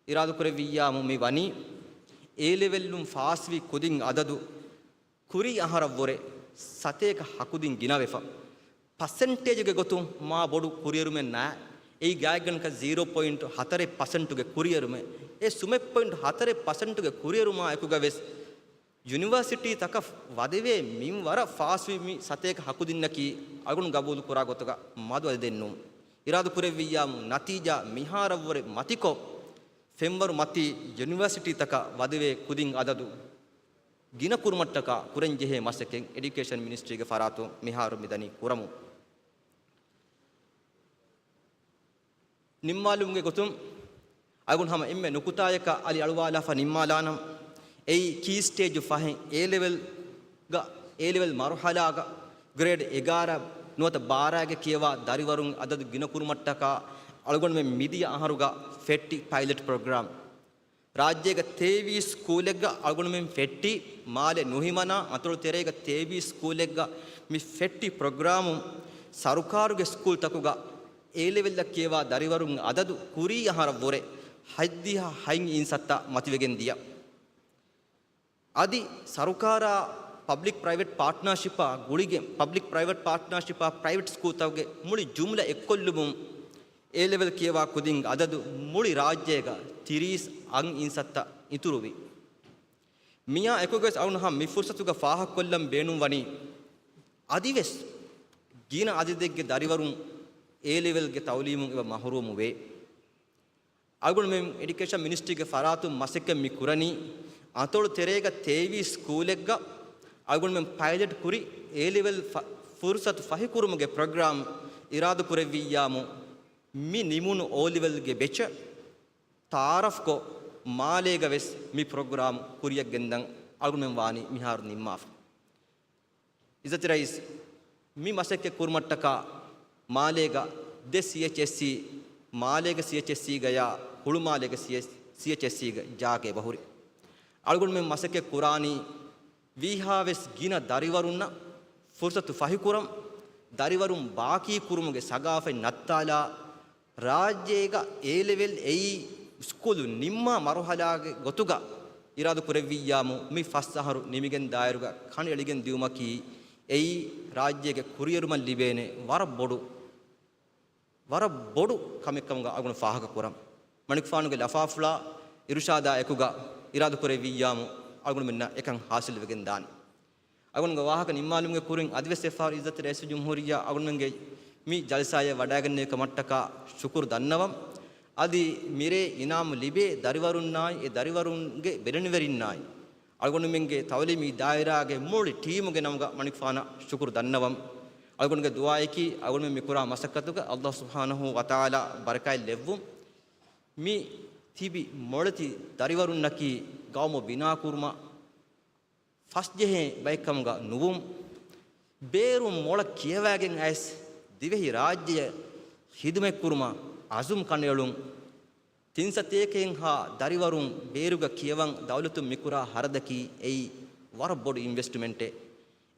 އިރާދަކުރެއްވިއްޔާމު މި ވަނީ، އޭ ލެވެލްއުން ފާސްވި ކުދިން އަދަދު ކުރީ އަހަރަށްވުރެ ސަތޭކަ ހަކުދިން ގިނަވެފަ. ޕަސެންޓޭޖުގެ ގޮތުން މާ ބޮޑު ކުރިއެރުމެއް ނާ. އެއީ ގާތްގަނޑަކަށް ޒީރޯ ޕޮއިންޓް ހަތަރެއް ޕަސެންޓުގެ ކުރިއެރުމެއް. އެ ސުމެއް ޕޮއިންޓް ހަތަރެއް ޕަސެންޓުގެ ކުރިއެރުމާ އެކުގަ ވެސް ޔުނިވާސިޓީތަކަށް ވަދެވޭ މިންވަރަށް ފާސްވި މި ސަތޭކަ ހަކުދިންނަކީ އަޅުގަނޑު ގަބޫލު ކުރާ ގޮތުގަ މަދު އަދަދެއް ނޫން. އިރާދަ ކުރެއްވިއްޔާމު ނަތީޖާ މިހާރަށްވުރެ މަތިކޮށް، ފެންވަރު މަތީ ޔުނިވާސިޓީތަކަށް ވަދެވޭ ކުދިން އަދަދު ގިނަ ކުރުމަށްޓަކާ ކުރަންޖެހޭ މަސައްކަތް އެޑިއުކޭޝަން މިނިސްޓްރީގެ ފަރާތުން މިހާރު މިދަނީ ކުރަމުން. ނިންމާލުމުގެ ގޮތުން އަޅުގަނޑު ހަމަ އެންމެ ނުކުތާޔަކަށް އަލި އަޅުވާލާފަ ނިންމާލާނަން. އެއީ ކީ ސްޓޭޖު ފަހެއް އޭ ލެވެލްގަ، އޭ ލެވެލް މަރުހަލާގަ ގްރޭޑް އެގާރަ ނުވަތަ ބާރައިގެ ކިޔަވާ ދަރިވަރުން އަދަދު ގިނަ ކުރުމަށްޓަކާ އަޅުގަނޑުމެން މިދިޔަ އަހަރުގަ ފެއްޓި ޕައިލެޓް ޕްރޮގްރާމް. ރާއްޖޭގަ ތޭވީސް ސްކޫލެއްގަ އަޅުގަނޑުމެން ފެއްޓީ، މާލެ ނުހިމަނާ އަތޮޅު ތެރޭގަ ތޭވީސް ސްކޫލެއްގަ މި ފެއްޓި ޕްރޮގްރާމުން ސަރުކާރުގެ ސްކޫލްތަކުގަ އޭ ލެވެލްއަށް ކިޔަވާ ދަރިވަރުން އަދަދު ކުރީ އަހަރަށްވުރެ ހަތްދިހަ ހަތް އިންސައްތަ މަތިވެގެން ދިޔަ. އަދި ސަރުކާރާ ޕަބްލިކް ޕްރައިވެޓް ޕާޓްނާޝިޕާ ގުޅިގެން، ޕަބްލިކް ޕްރައިވެޓް ޕާޓްނާޝިޕާ ޕްރައިވެޓް ސްކޫލްތަކުގެ މުޅި ޖުމްލަ އެއްކޮށްލުމުން އޭ ލެވެލް ކިޔަވާ ކުދިން އަދަދު މުޅި ރާއްޖޭގަ ތިރީސް އަށް އިންސައްތަ އިތުރުވި. މިއާ އެކުގަވެސް އަޅުގަނޑު ހަމަ މި ފުރުސަތުގަ ފާހަގަކޮށްލަން ބޭނުންވަނީ، އަދިވެސް ގިނަ އަދަދެއްގެ ދަރިވަރުން އޭ ލެވެލްގެ ތައުލީމުން އެބަ މަހުރޫމުވޭ. އަޅުގަނޑުމެން އެޑިއުކޭޝަން މިނިސްޓްރީގެ ފަރާތުން މަސައްކަތް މި ކުރަނީ، އަތޮޅު ތެރޭގަ ތޭވީސް ސްކޫލެއްގަ އަޅުގަނޑުމެން ޕައިލެޓް ކުރި އޭ ލެވެލް ފަ-، ފުރުސަތު ފަހިކުރުމުގެ ޕްރޮގްރާމް އިރާދަ ކުރެއްވިއްޔާމު، މި ނިމުނު އޯ ލެވެލްގެ ބެޗަށް ތައާރަފްކޮށް، މާލޭގަ ވެސް މި ޕްރޮގްރާމް ކުރިއަށް ގެންދަން އަޅުގަނޑުމެން ވާނީ މިހާރު ނިންމާފަ. އިއްޒަތްތެރި ރައީސް، މި މަސައްކަތް ކުރުމަށްޓަކާ މާލޭގަ ދެ ސީއެޗްއެސްސީ، މާލޭގެ ސީއެޗްއެސްސީގަޔާ ހުޅުމާލޭގެ ސީއެޗް-، ސީއެޗްއެސްސީގެ ޖާގަ އެބަހުރި. އަޅުގަނޑުމެން މަސައްކަތް ކުރާނީ ވީހާވެސް ގިނަ ދަރިވަރުންނަށް ފުރުސަތު ފަހިކުރަން، ދަރިވަރުން ބާކީ ކުރުމުގެ ސަގާފަތް ނައްތާލާ، ރާއްޖޭގަ އޭ ލެވެލް އެއީ ސްކޫލު ނިންމާ މަރުހަލާގެ ގޮތުގަ އިރާދަ ކުރެއްވިއްޔާމު، މި ފަސް އަހަރު ނިމިގެން ދާއިރުގަ ކަނޑައެޅިގެން ދިއުމަކީ އެއީ ރާއްޖޭގެ ކުރިއެރުމަށް ލިބޭނެ ވަރަށް ބޮޑު، ވަރަށް ބޮޑު ކަމެއްކަމުގަ އަޅުގަނޑު ފާހަގަކުރަން. މަނިކުފާނުގެ ލަފާފުޅާ އިރުޝާދާ އެކުގަ އިރާދަ ކުރެއްވިއްޔާމު، އަޅުގަނޑުމެންނަށް އެކަން ހާސިލްވެގެން ދާނެ. އަޅުގަނޑުގެ ވާހަކަ ނިންމާލުމުގެ ކުރިން އަދިވެސް އެއްފަހަރު އިއްޒަތްތެރި ރައީސުލްޖުމްހޫރިއްޔާ އަޅުގަނޑުމެންގެ މި ޖަލްސާއަށް ވަޑައިގެންނެވި ކަމަށްޓަކާ ޝުކުރު ދަންނަވަން. އަދި މިރޭ އިނާމު ލިބޭ ދަރިވަރުންނާއި، އެ ދަރިވަރުންގެ ބެލެނިވެރިންނާއި، އަޅުގަނޑުމެންގެ ތައުލީމީ ދާއިރާގެ މުޅި ޓީމުގެ ނަމުގަ މަނިކުފާނަށް ޝުކުރު ދަންނަވަން. އަޅުގަނޑުގެ ދުޢާއަކީ، އަޅުގަނޑުމެން މި ކުރާ މަސައްކަތުގަ އައްލާހު ސުބްޙާނަހޫ ވަތަޢާލާ ބަރަކާތް ލެއްވުން. މި ތިބި މޮޅެތި ދަރިވަރުންނަކީ ގައުމު ބިނާކުރުމަށް ފަސްޖެހޭ ބައެއްކަމުގަ ނުވުން، ބޭރުން މޮޅަށް ކިޔަވައިގެން އައިސް ދިވެހި ރާއްޖެއަށް ޚިދުމަތްކުރުމަށް އަޒުމް ކަނޑައެޅުން، ތިން ސަތޭކައެއްހާ ދަރިވަރުން ބޭރުގަ ކިޔަވަން ދައުލަތުން މިކުރާ ހަރަދަކީ އެއީ ވަރަށް ބޮޑު އިންވެސްޓްމަންޓެއް.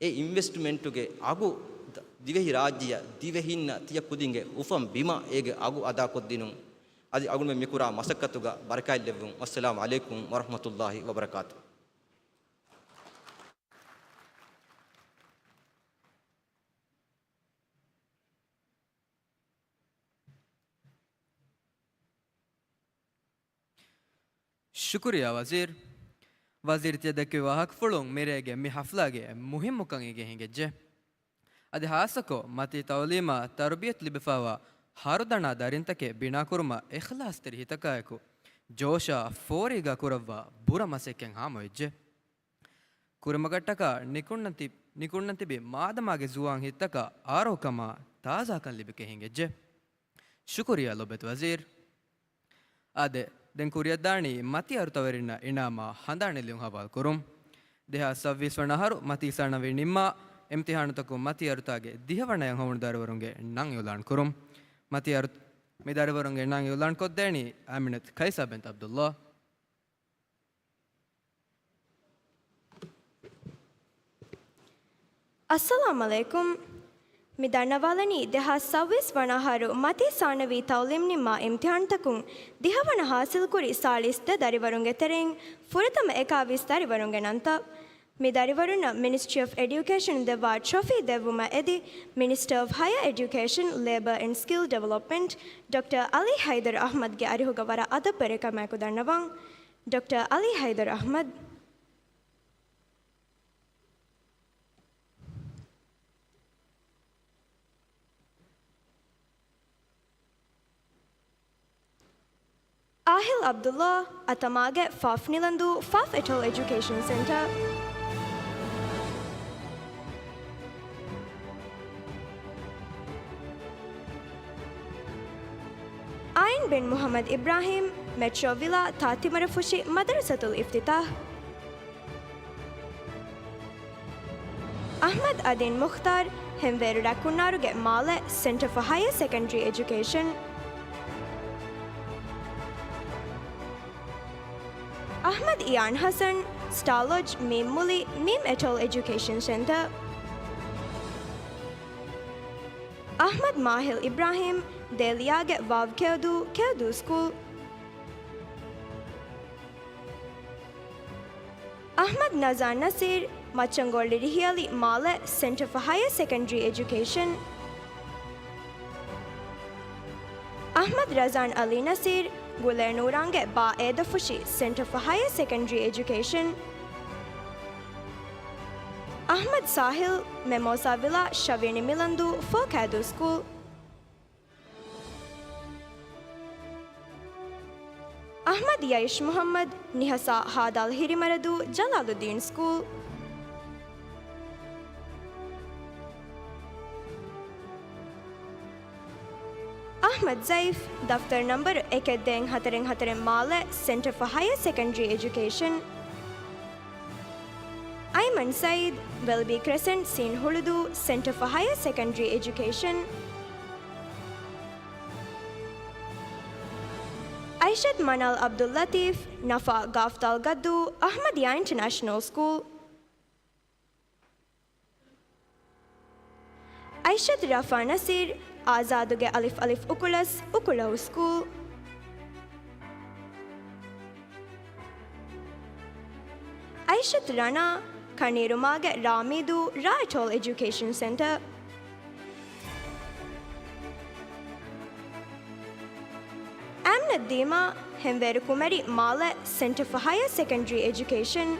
އެ އިންވެސްޓްމަންޓުގެ އަގު ދ-، ދިވެހި ރާއްޖެއަށް ދިވެހިންނަށް ތިޔަ ކުދިންގެ އުފަން ބިމަށް އޭގެ އަގު އަދާކޮށްދިނުން. އަދި އަޅުގަނޑުމެން މިކުރާ މަސައްކަތުގަ ބަރަކާތް ލެއްވުން. ވައްސަލާމު ޢަލައިކުމް ވަރަޙްމަތުﷲި ވަބަރަކާތުހު. ޝުކުރިއްޔާ ވަޒީރު. ވަޒީރު ތިޔަ ދެއްކެވި ވާހަކަފުޅުން މިރޭގެ މި ޙަފްލާގެ މުހިއްމުކަން އެނގޭ ހިނގައްޖެ. އަދި ޚާއްޞަކޮށް، މަތީ ތައުލީމާ ތަރުބިޔަތު ލިބިފައިވާ ހަރުދަނާ ދަރިންތަކެއް ބިނާކުރުމަށް އިޚްލާޞްތެރި ހިތަކާއެކު، ޖޯޝާ ފޯރީގާ ކުރައްވާ ބުރަ މަސައްކަތް ހާމަވެއްޖެ. ކުރިމަގަށްޓަކާ ނިކުންނަތި ނިކުންނަން ތިބި މާދަމާގެ ޒުވާން ހިތްތަކަށް އާރޯކަމާ ތާޒާކަން ލިބިގެން ހިނގައްޖެ. ޝުކުރިއްޔާ ލޮބުވެތި ވަޒީރު. އާދެ، ދެން ކުރިއަށްދާނީ މަތި އަރުތަވެރިންނަށް އިނާމާ ހަނދާން އެޅިއުން ހަވާލުކުރުން. ދެހާސް ސައްބީސް ވަނަ އަހަރު މަތީ ސާނަވީ ނިންމާ، އިމްތިހާނުތަކުން މަތި އަރުތާގެ ދިހަވަނަޔަށް ހޮވުނު ދަރިވަރުންގެ ނަން އިއުލާން ކުރުން. މަތި އަރު-، މި ދަރިވަރުންގެ ނަން އިއުލާން ކޮށްދޭނީ އާމިނަތު ކައިސާ ބިންތު ޢަބްދުﷲ. އައްސަލާމް ޢަލައިކުމް. މި ދަންނަވާލަނީ ދެހާސް ސައްބީސް ވަނަ އަހަރު މަތީ ސާނަވީ ތަޢުލީމް ނިންމާ އިމްތިހާންތަކުން ދިހަވަނަ ހާސިލްކުރި ސާޅީސް ދަ ދަރިވަރުންގެ ތެރެއިން ފުރަތަމަ އެކާވީސް ދަރިވަރުންގެ ނަންތައް. މި ދަރިވަރުންނަށް މިނިސްޓްރީ އޮފް އެޑިއުކޭޝަން ދެއްވާ ޓްރޮފީ ދެއްވުމަށް އެދި، މިނިސްޓަރ އޮފް ހަޔަރ އެޑިއުކޭޝަން، ލޭބަރ އެންޑް ސްކިލް ޑިވެލޮޕްމަންޓް ޑޮކްޓަރ އަލީ ހައިދަރު އަޙްމަދްގެ އަރިހުގަ ވަރަށް އަދަބުވެރިކަމާއެކު ދަންނަވަން. ޑޮކްޓަރ އަލީ ހައިދަރު އަޙްމަދު. އާހިލް ޢަބްދުﷲ، އަތަމާގެ ފާފް ނިލަންދޫ، ފާފް އެޓޯލް އެޖުކޭޝަން ސެންޓަރ. އައިން ބިން މުޙައްމަދު އިބްރާހީމް، މެޓްރޯ ވިލާ، ތާތިމަރަފުށި، މަދަރުސަތުލް އިފްތިތާޙް. އަޙްމަދު އަދީން މުޚްތާރު، ހެންވޭރު ރައްކުންނާރުގެ މާލެ، ސެންޓަރ ފޮރް ހަޔަރ ސެކަންޑަރީ އެޖުކޭޝަން. އަޙްމަދު އިޔާން ޙަސަން، ސްޓާ ލޮޖް، މީމް މުލި، މީމް އެޓޯލް އެޖުކޭޝަން ސެންޓަރ. އަޙްމަދު މާހިލް އިބްރާހީމް، ދޭލިޔާގެ ވާވް ކެޔޮދޫ، ކެޔޮދޫ ސްކޫލް. އަޙްމަދު ނަޒާން ނަސީރު، މައްޗަންގޮޅި ރިހިއަލި މާލެ، ސެންޓަރ ފޮރް ހަޔަރ ސެކަންޑަރީ އެޖުކޭޝަން. އަޙްމަދު ރަޒާން އަލީ ނަސީރު، ގުލޭ ނޫރާންގެ ބާ އޭދަފުށި، ސެންޓަރ ފޮރް ހަޔަރ ސެކަންޑަރީ އެޖުކޭޝަން. އަޙްމަދު ސާހިލް، މެމޯސާ ވިލާ، ޝަވީނި މިލަންދޫ، ފޯ ކައިދޫ ސްކޫލް. އަޙްމަދު ޔައިޝް މުޙައްމަދު، ނިހަސާ ހާދާލް ހިރިމަރަދޫ، ޖަލާލުއްދީން ސްކޫލް. އަޙްމަދު ޒައިފް، ދަފްތަރު ނަންބަރު އެކެއް ދޭއް ހަތަރެއް ހަތަރެއް މާލެ، ސެންޓަރ ފޮރް ހަޔަރ ސެކަންޑަރީ އެޖުކޭޝަން. އައިމަން ސައީދު، ވެލްބީ ކްރެސެންޓް، ސީން ހުޅުދޫ، ސެންޓަރ ފޮރް ހަޔަރ ސެކަންޑަރީ އެޖުކޭޝަން. އައިޝަތު މަނާލް ޢަބްދުއްލަތީފް، ނަފާ ގާފްތާލް ގައްދޫ، އަޙްމަދިއްޔާ އިންޓަރނޭޝަނަލް ސްކޫލް. އައިޝަތު ރަފާ ނަސީރު، އާޒާދުގެ އަލިފް އަލިފް އުކުޅަސް، އުކުޅަހު ސްކޫލް. އައިޝަތު ރަނާ، ކަނީރުމާގެ ރާމީދޫ، ރާ އެޓޯލް އެޖުކޭޝަން ސެންޓަރ. އަމްނަތު ދީމާ، ހެންވޭރު ކުމެރި މާލެ، ސެންޓަރ ފޮރް ހަޔަރ ސެކަންޑަރީ އެޖުކޭޝަން.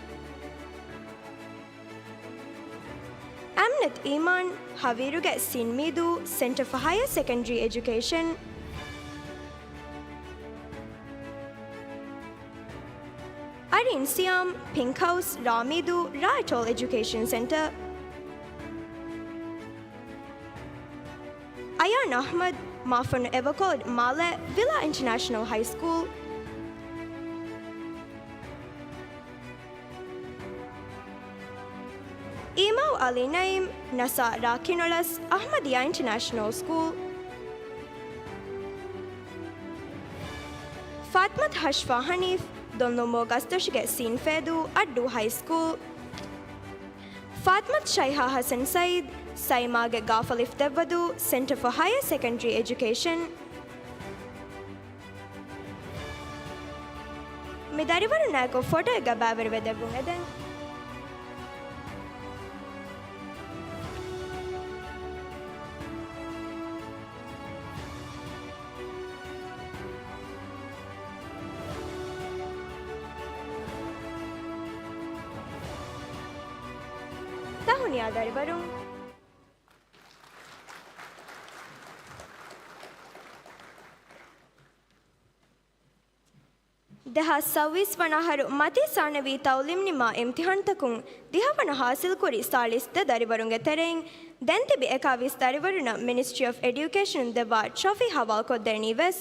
އަމްނަތު އީމާން، ހަވީރުގެ ސީން މީދޫ، ސެންޓަރ ފޮރް ހަޔަރ ސެކަންޑަރީ އެޖުކޭޝަން. އަރީން ސިޔާމް، ޕިންކް ހައުސް، ރާމީދޫ، ރާ އެޓޯލް އެޖުކޭޝަން ސެންޓަރ. އަޔާން އަޙްމަދު، މާފަންނު އެވަކޯޑް މާލެ، ވިލާ އިންޓަރނޭޝަނަލް ހައި ސްކޫލް. އީމާވް އަލީ ނައީމް، ނަސާ ރާ ކިނޮޅަސް، އަޙްމަދިއްޔާ އިންޓަރނޭޝަނަލް ސްކޫލް. ފާތިމަތު ހަޝްފާ ޙަނީފް، ދޮންލުމޯ ގަސްދޮށުގެ ސީން ފޭދޫ، އައްޑޫ ހައި ސްކޫލް. ފާތިމަތު ޝައިހާ ހަސަން ސައީދު، ސައިމާގެ ގާފަލިފް ދެއްވަދޫ، ސެންޓަރ ފޮރް ހަޔަރ ސެކަންޑަރީ އެޖުކޭޝަން. މި ދަރިވަރުންނާއެކު ފޮޓޯއެއްގަ ބައިވެރިވެ ދެއްވުން އެދެން. ތަހުނިޔާ ދަރިވަރުން. ދެހާސް ސައުވީސް ވަނަ އަހަރު މަތީ ސާނަވީ ތައުލީމް ނިންމާ އިމްތިހާންތަކުން ދިހަވަނަ ހާސިލްކުރި ސާޅީސް ދެ ދަރިވަރުންގެ ތެރެއިން ދެންތިބި އެކާވީސް ދަރިވަރުންނަށް މިނިސްޓްރީ އޮފް އެޑިއުކޭޝަނުން ދެއްވާ ޓްރޮފީ ހަވާލުކޮށްދޭނީ ވެސް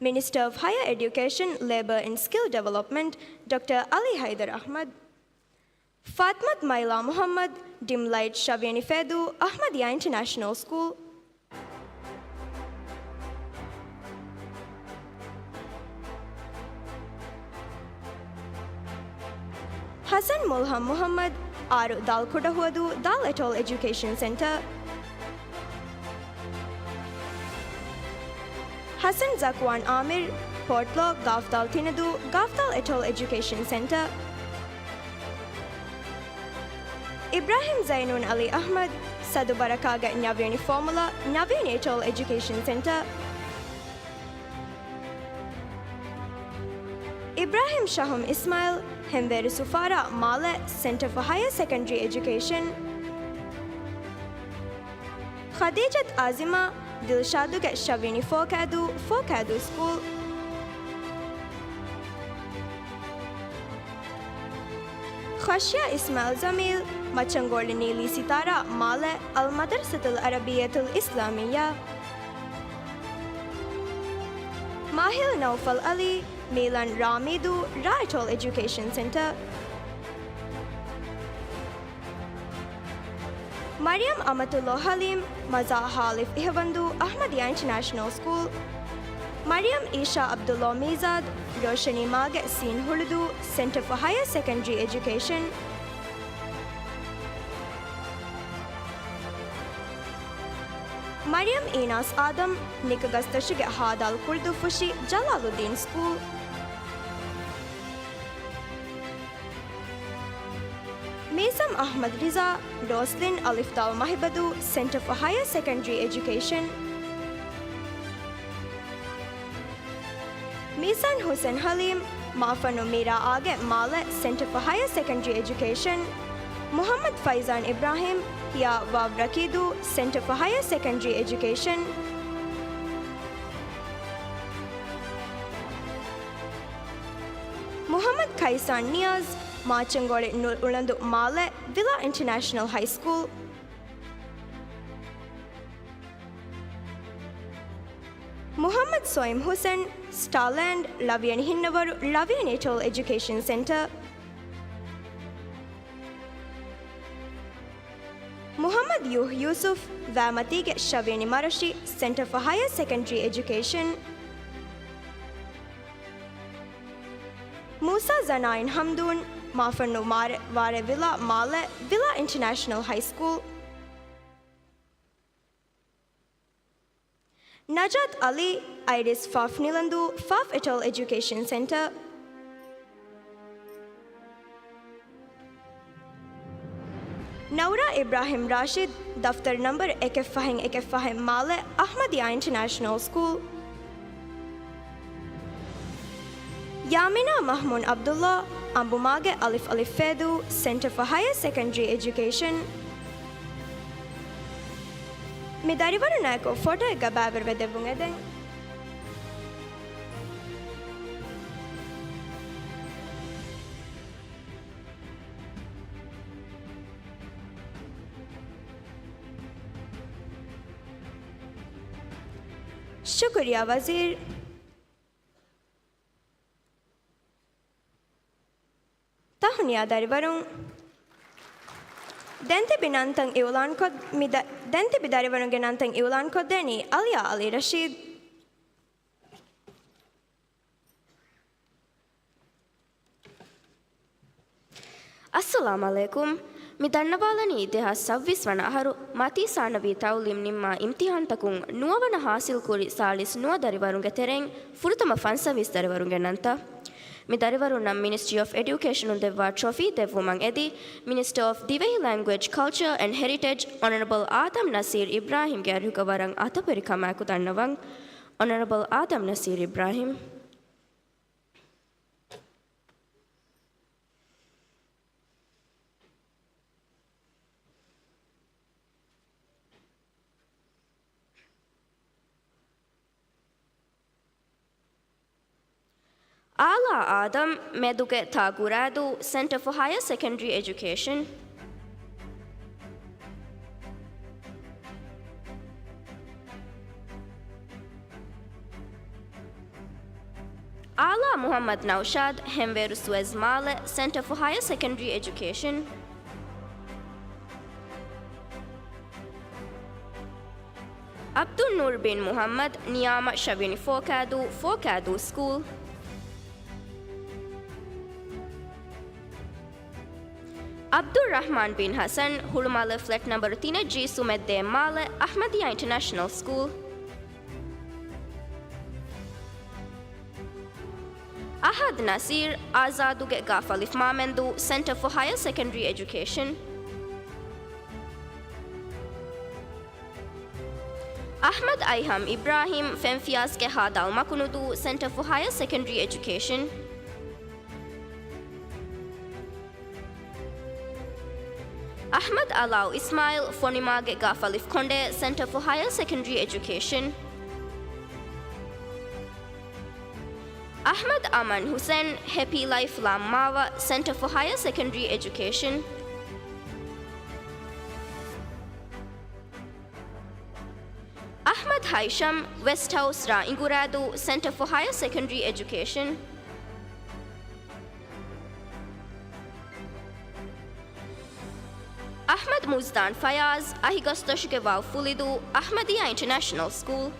މިނިސްޓަރ އޮފް ހަޔަރ އެޑިއުކޭޝަން، ލޭބަރ އެންޑް ސްކިލް ޑިވެލޮޕްމަންޓް ޑޮކްޓަރ އަލީ ހައިދަރު އަޙްމަދު. ފާތްމަތު މައިލާ މުޙައްމަދު، ޑިމް ލައިޓް ޝަވިޔަނި ފޭދޫ، އަޙްމަދިއްޔާ އިންޓަރނޭޝަނަލް ސްކޫލް. ޙަސަން މުލްހަމް މުޙައްމަދު، އާރު ދާލް ކުޑަހުވަދޫ، ދާލް އެޓޯލް އެޖުކޭޝަން ސެންޓަރ. ޙަސަން ޒަކްވާން އާމިރު، ޕޯޓްލޯ، ގާފްދާލް ތިނަދޫ، ގާފްދާލް އެޓޯލް އެޖުކޭޝަން ސެންޓަރ. އިބްރާހިމް ޒައިނޫން އަލީ އަޙްމަދު، ސަދު ބަރަކާގެ ނަވިޔަނި ފޯމުލާ، ނަވިޔަނި އެޓޯލް އެޖުކޭޝަން ސެންޓަރ. އިބްރާހިމް ޝަހުމް އިސްމާއިލް، ހެންވޭރު ސުފާރާ މާލެ، ސެންޓަރ ފޮ ހަޔަރ ސެކަންޑްރީ އެޖުކޭޝަން. ޚަދީޖަތު އާޒިމާ، ދިލްޝާދުގެ ޝަވިޔަނި ފޯކައިދޫ، ފޯކައިދޫ ސްކޫލް. ޚަޝްޔާ އިސްމާއިލް ޖަމީލް، މައްޗަންގޮޅި ނީލީ ސިތާރާ މާލެ، އަލް މަދަރްސަތުލް ޢަރަބިއްޔަތުލް އިސްލާމިއްޔާ. މާހިލް ނައުފަލް ޢަލީ، މީލަން ރާމީދޫ، ރާ އެޓޯލް އެޖުކޭޝަން ސެންޓަރ. މަރިޔަމް އަމަތުﷲ ޙަލީމް، މަޒާ ހާލިފް އިހަވަންދޫ، އަޙްމަދިއްޔާ އިންޓަރނޭޝަނަލް ސްކޫލް. މަރިޔަމް އީޝާ ޢަބްދުﷲ މީޒާދު، ރޯޝަނީ މާގެ ސީން ހުޅުދޫ، ސެންޓަރ ފޮ ހަޔަރ ސެކަންޑްރީ އެޖުކޭޝަން. މަރިޔަމް އީނާސް އާދަމް، ނިކަގަސްދޮށުގެ ހާދާލް ކުޅުދުއްފުށި، ޖަލާލުއްދީން ސްކޫލް. މީސަމް އަޙްމަދު ރިޒާ، ރޯސްލިން އަލިފްދާލް މަހިބަދޫ، ސެންޓަރ ފޮ ހަޔަރ ސެކަންޑްރީ އެޖުކޭޝަން. މީސާން ޙުސެން ޙަލީމް، މާފަންނު މީރާއާގެ މާލެ، ސެންޓަރ ފޮ ހަޔަރ ސެކަންޑްރީ އެޖުކޭޝަން. މުޙައްމަދު ފައިޒާން އިބްރާހިމް، ހިޔާ ވާވް ރަކީދޫ، ސެންޓަރ ފޮ ހަޔަރ ސެކަންޑްރީ އެޖުކޭޝަން. މުޙައްމަދު ކައިސާން ނިޔާޒް، މާޗަންގޮޅި ނުރު އުޅަނދު މާލެ، ވިލާ އިންޓަރނޭޝަނަލް ހައި ސްކޫލް. މުޙައްމަދު ސޮއިމް ޙުސެން، ސްޓާލޭންޑް، ޅަވިޔަނި ހިންނަވަރު، ޅަވިޔަނި އެޓޯލް އެޖުކޭޝަން ސެންޓަރ. މުޙައްމަދު ޔޫހް ޔޫސުފް، ވައިމަތީގެ ޝަވިޔަނި މަރަށި، ސެންޓަރ ފޮ ހަޔަރ ސެކަންޑްރީ އެޖުކޭޝަން. މޫސާ ޒަނާއިން ޙަމްދޫން، މާފަންނު މާރެ، ވާރޭ ވިލާ މާލެ، ވިލާ އިންޓަރނޭޝަނަލް ހައި ސްކޫލް. ނަޖާތް އަލީ، އައިރިސް ފާފް ނިލަންދޫ، ފާފް އެޓޯލް އެޖުކޭޝަން ސެންޓަރ. ނައުރާ އިބްރާހިމް ރާޝިދް، ދަފްތަރު ނަންބަރު އެކެއް ފަހެއް އެކެއް ފަހެއް މާލެ، އަޙްމަދިއްޔާ އިންޓަރނޭޝަނަލް ސްކޫލް. ޔާމިނާ މަޙްމޫން ޢަބްދުﷲ، އަނބުމާގެ އަލިފް އަލިފް ފޭދޫ، ސެންޓަރ ފޮ ހަޔަރ ސެކަންޑްރީ އެޖުކޭޝަން. މި ދަރިވަރުންނާއެކު ފޮޓޯއެއްގަ ބައިވެރިވެ ދެއްވުން އެދެން. ޝުކުރިއްޔާ ވަޒީރު. ތަހުނިޔާ ދަރިވަރުން. ދެންތިބި ނަންތައް އިއުލާންކޮށް، މި ދަ، ދެންތިބި ދަރިވަރުންގެ ނަންތައް އިއުލާންކޮށްދޭނީ އަލިޔާ އަލީ ރަޝީދު. އައްސަލާމް ޢަލައިކުމް. މި ދަންނަވާލަނީ ދެހާސް ސައުވީސް ވަނަ އަހަރު މަތީ ސާނަވީ ތައުލީމް ނިންމާ އިމްތިހާންތަކުން ނުވަވަނަ ހާސިލްކުރި ސާޅީސް ނުވަ ދަރިވަރުންގެ ތެރެއިން ފުރަތަމަ ފަންސަވީސް ދަރިވަރުންގެ ނަންތައް. މި ދަރިވަރުންނަށް މިނިސްޓްރީ އޮފް އެޑިއުކޭޝަނުން ދެއްވާ ޓްރޮފީ ދެއްވުމަށް އެދި، މިނިސްޓަރ އޮފް ދިވެހި ލެންގުއޭޖް، ކަލްޗަރ އެންޑް ހެރިޓޭޖް އޮނަރަބަލް އާދަމް ނަސީރް އިބްރާހިމްގެ އަރިހުގަ ވަރަށް އަތޮބެރި ކަމާއެކު ދަންނަވަން. އޮނަރަބަލް އާދަމް ނަސީރް އިބްރާހިމް. އާލާ އާދަމް، މެދުގެ ތާ ގުރާދޫ، Centre for Higher Secondary Education. އާލާ މުޙައްމަދު ނައުޝާދު، ހެންވޭރު ސުއެޒް މާލެ، Centre for Higher Secondary Education. ޢަބްދުއްނޫރު ބިން މުޙައްމަދު، ނިޔާމަ ޝަވިނި ފޯކާދޫ، ފޯކާދޫ ސްކޫލް. ޢަބްދުއްރަޙްމާން ބިން ޙަސަން، ހުޅުމާލެ ފްލެޓް ނަންބަރު ތިނެއް ޖީ ސުމެއް ދޭއް މާލެ، އަޙްމަދިއްޔާ އިންޓަރނޭޝަނަލް ސްކޫލް. އަޙަދު ނަސީރު، އާޒާދުގެ ގާފަލިފް މާމެންދޫ، Centre for Higher Secondary Education. އަޙްމަދު އައިހަމް އިބްރާހީމް، ފެންފިޔާޒްގެ ހާދާލް މަކުނުދޫ، Centre for Higher Secondary Education. އަޙްމަދު އަލާއު އިސްމާއީލް، ފޮނިމާގެ ގާފަލިފް ކޮނޑޭ، Centre for Higher Secondary Education. އަޙްމަދު އަމަން ޙުސެން، ހެޕީ ލައިފް ލާމްމާވަ، Centre for Higher Secondary Education. އަޙްމަދު ހައިޝަމް، ވެސްޓް ހައުސް ރ އިނގުރާދޫ، Centre for Higher Secondary Education. އަޙްމަދު މުޒްދާން ފަޔާޒް، އަހިގަސްދޮށުގެ ވާވް ފުލިދޫ، އަޙްމަދިއްޔާ އިންޓަރނޭޝަނަލް ސްކޫލް.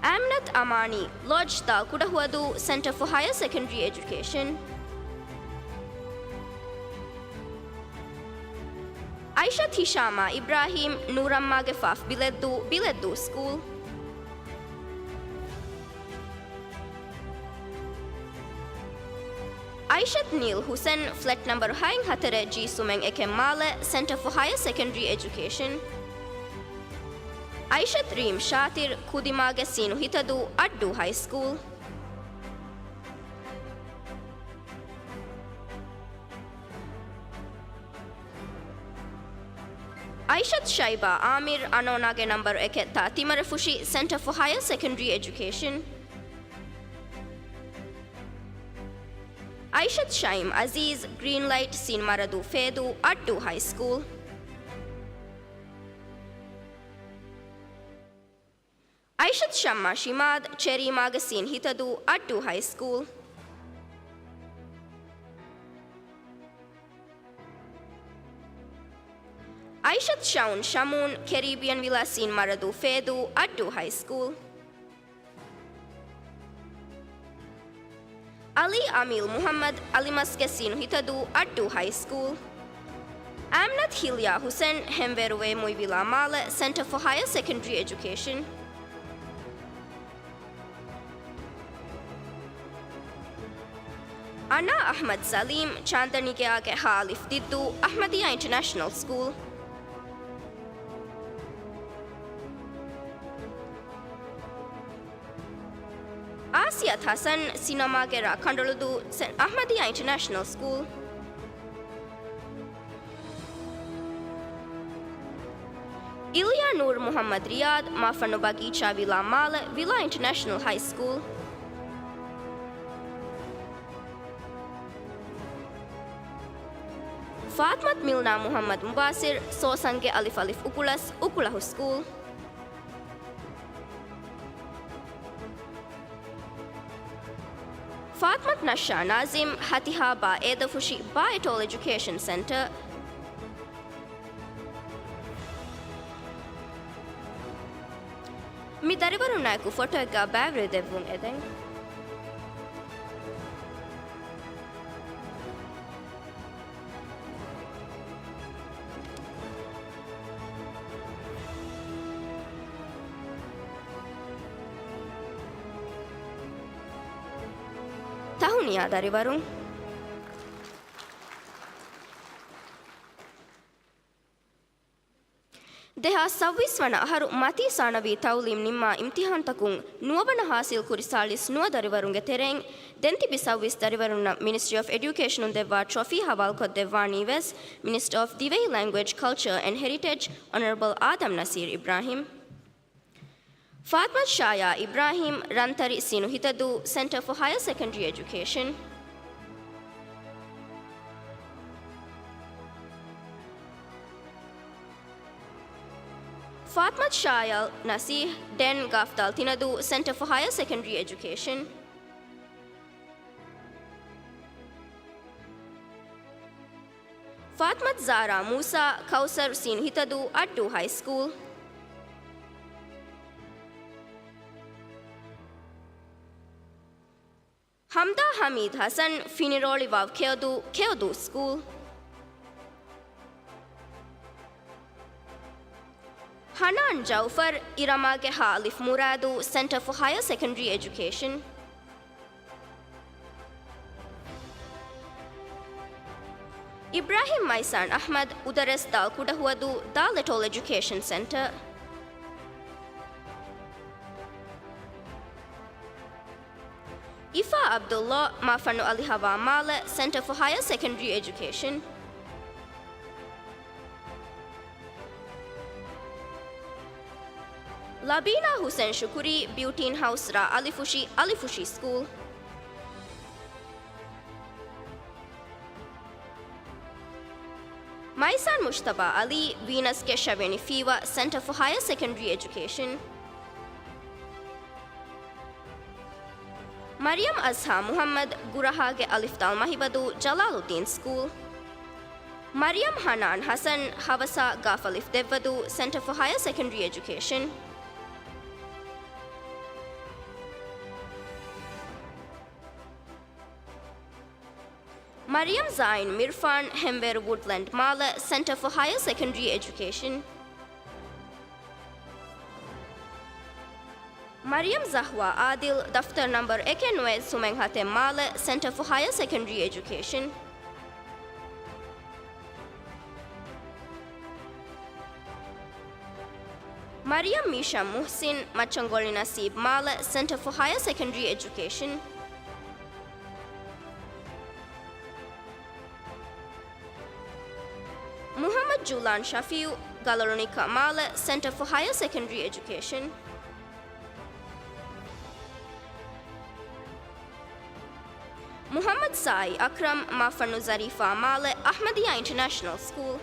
އާމިނަތު އަމާނީ، ލޮޖް ދ ކުޑަހުވަދޫ، Centre for Higher Secondary Education. އައިޝަތު ހިޝާމާ އިބްރާހީމް، ނޫރައްމާގެ ފާފް ބިލެއްދޫ، ބިލެއްދޫ ސްކޫލް. އައިޝަތު ނީލް ޙުސެން، ފްލެޓް ނަންބަރު ހައިން ހަތަރެއް ޖީ ސުމެން އެކެއް މާލެ، Centre for Higher Secondary Education. އައިޝަތު ރީމް ޝާތިރު، ކުދިމާގެ ސީނު ހިތަދޫ، އައްޑޫ ހައި ސްކޫލް. އައިޝަތު ޝައިބާ އާމިރު، އަނޯނާގެ ނަންބަރު އެކެއް ތާ ތިމަރެފުށި، Centre for Higher Secondary Education. އައިޝަތު ޝައިމް އަޒީޒް، ގްރީން ލައިޓް ސީން މަރަދޫ ފޭދޫ، އައްޑޫ ހައި ސްކޫލް. އައިޝަތު ޝައްމާ ޝިމާދު، ޗެރީމާގެ ސީން ހިތަދޫ، އައްޑޫ ހައި ސްކޫލް. އައިޝަތު ޝައުން ޝަމޫން، ކެރީބިއަން ވިލާ ސީން މަރަދޫ ފޭދޫ، އައްޑޫ ހައި ސްކޫލް. އަލީ އަމީލް މުޙައްމަދު، އަލިމަސްގެ ސީނު ހިތަދޫ، އައްޑޫ ހައި ސްކޫލް. އާމިނަތު ހިލްޔާ ޙުސެން، ހެންވޭރު ވޭމުއި ވިލާ މާލެ، Centre for Higher Secondary Education. އަނާ އަޙްމަދު ސަލީމް، ޗާންދަނީގެއާގެ ހ އަލިފް ދިއްދޫ، އަޙްމަދިއްޔާ އިންޓަރނޭޝަނަލް ސްކޫލް. އާސިޔަތު ޙަސަން، ސިނަމާގެ ރ ކަނޑަޅުދޫ، ސެ-، އަޙްމަދިއްޔާ އިންޓަރނޭޝަނަލް ސްކޫލް. އިލްޔާ ނޫރު މުޙައްމަދު ރިޔާދު، މާފަންނު ބަގީޗާ ވިލާ މާލެ، ވިލާ އިންޓަރނޭޝަނަލް ހައި ސްކޫލް. ފާތިމަތު މިލްނާ މުޙައްމަދު މުބާސިރު، ސޯސަންގެ އަލިފް އަލިފް އުކުޅަސް، އުކުޅަހު ސްކޫލް. ފާތިމަތު ނަޝްޝާ ނާޒިމް، ހަތިހާ ބާ އޭދަފުށި، ބާ އެޓޯލް އެޖުކޭޝަން ސެންޓަރ. މި ދަރިވަރުންނާއެކު ފޮޓޯއެއްގަ ބައިވެރިވެދެއްވުން އެދެން. ތަހުނިޔާ ދަރިވަރުން. ދެހާސް ސައުވީސް ވަނަ އަހަރު މަތީ ސާނަވީ ތައުލީމް ނިންމާ އިމްތިހާންތަކުން ނުވަވަނަ ހާސިލް ކުރި ސާޅީސް ނުވަ ދަރިވަރުންގެ ތެރެއިން ދެން ތިބި ސައުވީސް ދަރިވަރުންނަށް މިނިސްޓްރީ އޮފް އެޑިއުކޭޝަނުން ދެއްވާ ޓްރޮފީ ހަވާލުކޮށްދެއްވާނީ ވެސް މިނިސްޓަރ އޮފް ދިވެހި ލެންގުއޭޖް، ކަލްޗަރ އެންޑް ހެރިޓެޖް އޮނަރަބަލް އާދަމް ނަސީރު އިބްރާހިމް. ފާތްމަތު ޝާޔާ އިބްރާހީމް، ރަންތަރި ސިނު ހިތަދޫ، ސެންޓަރ ފޯ ހަޔަރ ސެކަންޑްރީ އެޖުކޭޝަން. ފާތްމަތު ޝާޔާ ނަސީހް، ޑެން، ގާފްދާލް ތިނަދޫ، ސެންޓަރ ފޯ ހަޔަރ ސެކަންޑްރީ އެޖުކޭޝަން. ފާތްމަތު ޒާރާ މޫސާ، ކައުސަރު ސީނު ހިތަދޫ، އައްޑޫ ހައި ސްކޫލް. ހަމްދާ ހަމީދު ހަސަން، ފިނިރޯޅި ވާވް ކެޔޮދޫ، ކެޔޮދޫ ސްކޫލް. ހަނާން ޖައުފަރް، އިރަމާގެ ހަ އަލިފް މުރާދޫ، ސެންޓަރ ފޯ ހަޔަރ ސެކަންޑްރީ އެޖުކޭޝަން. އިބްރާހިމް މައިސާން އަޙްމަދު، އުދަރެސް ދާލް ކުޑަހުވަދޫ، ދާލް އެޓޯލް އެޖުކޭޝަން ސެންޓަރ. އިފާ އަބްދުﷲ، މާފަންނު އަލިހަވާ މާލެ، ސެންޓަރ ފޯ ހަޔަރ ސެކަންޑްރީ އެޖުކޭޝަން. ލަބީނާ ހުސެން ޝުކުރީ، ބިއުޓީން ހައުސް ރ އަލިފުށި، އަލިފުށި ސްކޫލް. މައިސާން މުޖްތަބާ އަލީ، ވީނަސްގެ ޝަވެނި ފީވަ، ސެންޓަރ ފޯ ހަޔަރ ސެކަންޑްރީ އެޖުކޭޝަން. މަރިޔަމް އަޒްހާ މުޙައްމަދު، ގުރަހާގެ އަލިފް ދާލް މަހިބަދޫ، ޖަލާލުއްދީން ސްކޫލް. މަރިޔަމް ހަނާން ހަސަން، ހަވަސާ ގާފް އަލިފް ދެއްވަދޫ، ސެންޓަރ ފޯ ހަޔަރ ސެކަންޑްރީ އެޖުކޭޝަން. މަރިޔަމް ޒާއިން މިރްފާން، ހެންވޭރު ވުޑްލެންޑް މާލެ، ސެންޓަރ ފޯ ހަޔަރ ސެކަންޑްރީ އެޖުކޭޝަން. މަރިޔަމް ޒަހްވާ އާދިލް، ދަފްތަރު ނަންބަރު އެކެއް ނުވައެއް ސުމެއް ހަތެއް މާލެ، ސެންޓަރ ފޯ ހަޔަރ ސެކަންޑްރީ އެޖުކޭޝަން. މަރިޔަމް މީޝާ މުޙްސިން، މައްޗަންގޮޅި ނަސީބް މާލެ، ސެންޓަރ ފޯ ހަޔަރ ސެކަންޑްރީ އެޖުކޭޝަން. މުޙައްމަދު ޖޫލާން ޝަފީއު، ގަލޮޅުނިކަ މާލެ، ސެންޓަރ ފޯ ހަޔަރ ސެކަންޑްރީ އެޖުކޭޝަން. މުޙައްމަދު ސާއި އަކްރަމް، މާފަންނު ޒަރީފާ މާލެ، އަޙްމަދިއްޔާ އިންޓަރނޭޝަނަލް ސްކޫލް.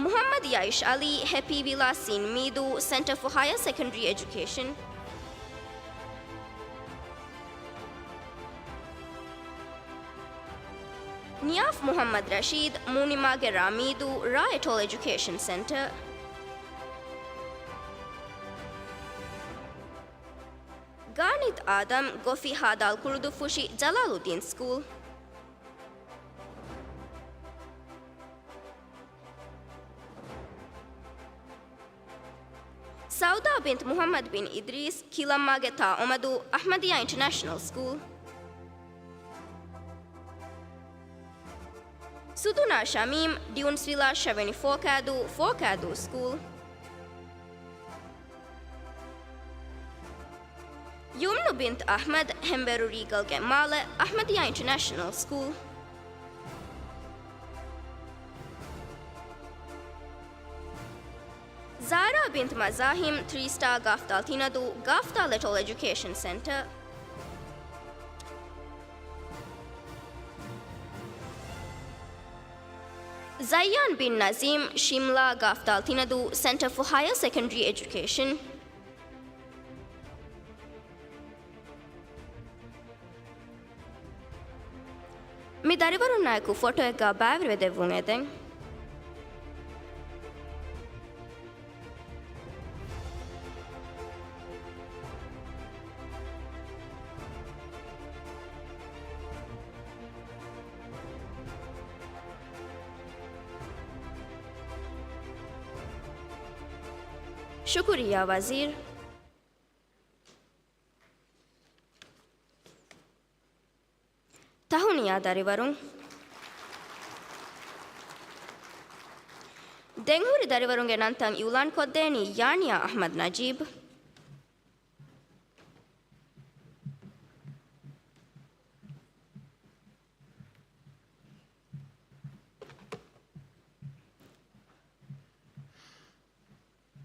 މުޙައްމަދު ޔައިޝް އަލީ، ހެޕީ ވިލާ ސީން މީދޫ، ސެންޓަރ ފޯ ހަޔަރ ސެކަންޑްރީ އެޖުކޭޝަން. ނިޔާފް މުޙައްމަދު ރަޝީދު، މޫނިމާގެ ރ މީދޫ، ރ އެޓޯލް އެޖުކޭޝަން ސެންޓަރ. ގާނިތް އާދަމް، ގޮފި ހ ދާލް ކުޅުދުއްފުށި، ޖަލާލުއްދީން ސްކޫލް. ސައުދާ ބިންތު މުޙައްމަދު ބިން އިދްރީސް، ކިލައްމާގެ ތ އޮމަދޫ، އަޙްމަދިއްޔާ އިންޓަރނޭޝަނަލް ސްކޫލް. ސުދުނާ ޝަމީމް، ޑިއުންސްވިލާ ޝަވެނި ފޯކާދޫ، ފޯކާދޫ ސްކޫލް. ޔުމްނު ބިންތު އަޙްމަދު، ހެންވޭރު ރީގަލްގެ މާލެ، އަޙްމަދިއްޔާ އިންޓަރނޭޝަނަލް ސްކޫލް. ޒާރާ ބިންތު މަޒާހިމް، ތްރީ ސްޓާ ގާފްދާލް ތިނަދޫ، ގާފްދާލް އެޓޯލް އެޖުކޭޝަން ސެންޓަރ. ޒައްޔާން ބިން ނަޒީމް، ޝިމްލާ ގާފްދާލް ތިނަދޫ، ސެންޓަރ ފޯ ހަޔަރ ސެކަންޑްރީ އެޖުކޭޝަން. މި ދަރިވަރުންނާއެކު ފޮޓޯއެއްގަ ބައިވެރިވެ ދެއްވުން އެދެން. ޝުކުރިއްޔާ ވަޒީރު. ތަހުނިޔާ ދަރިވަރުން. ދެންހުރި ދަރިވަރުންގެ ނަންތައް އިއުލާންކޮށްދޭނީ ޔާނިޔާ އަޙްމަދު ނަޖީބު.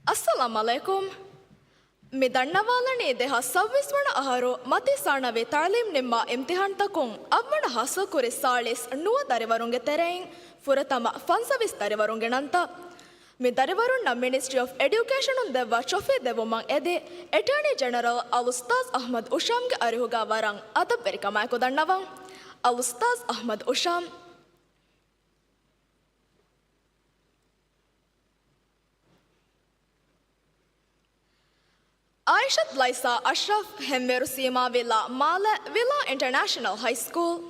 އައްސަލާމް ޢަލައިކުމް. މި ދަންނަވާލަނީ ދެހާސް ސައްބީސް ވަނަ އަހަރު މަތީ ސާނަވީ ތައުލީމް ނިންމާ އިމްތިހާންތަކުން އަށްވަނަ ހާސިލްކުރި ސާޅީސް ނުވަ ދަރިވަރުންގެ ތެރެއިން ފުރަތަމަ ފަންސަވީސް ދަރިވަރުންގެ ނަންތައް. މި ދަރިވަރުންނަށް މިނިސްޓްރީ އޮފް އެޑިއުކޭޝަނުން ދެއްވާ ޓްރޮފީ ދެއްވުމަށް އެދި، އެޓާނީ ޖެނެރަލް އަލްއުސްތާޒް އަޙްމަދު އުޝާމްގެ އަރިހުގަ ވަރަށް އަދަބުވެރިކަމާއެކު ދަންނަވަން. އަލްއުސްތާޒް އަޙްމަދު އުޝާމް. އާއިޝަތު ލައިސާ އަޝްރަފް، ހެންވޭރު ސީމާ ވިލާ މާލެ، ވިލާ އިންޓަރނޭޝަނަލް ހައި ސްކޫލް.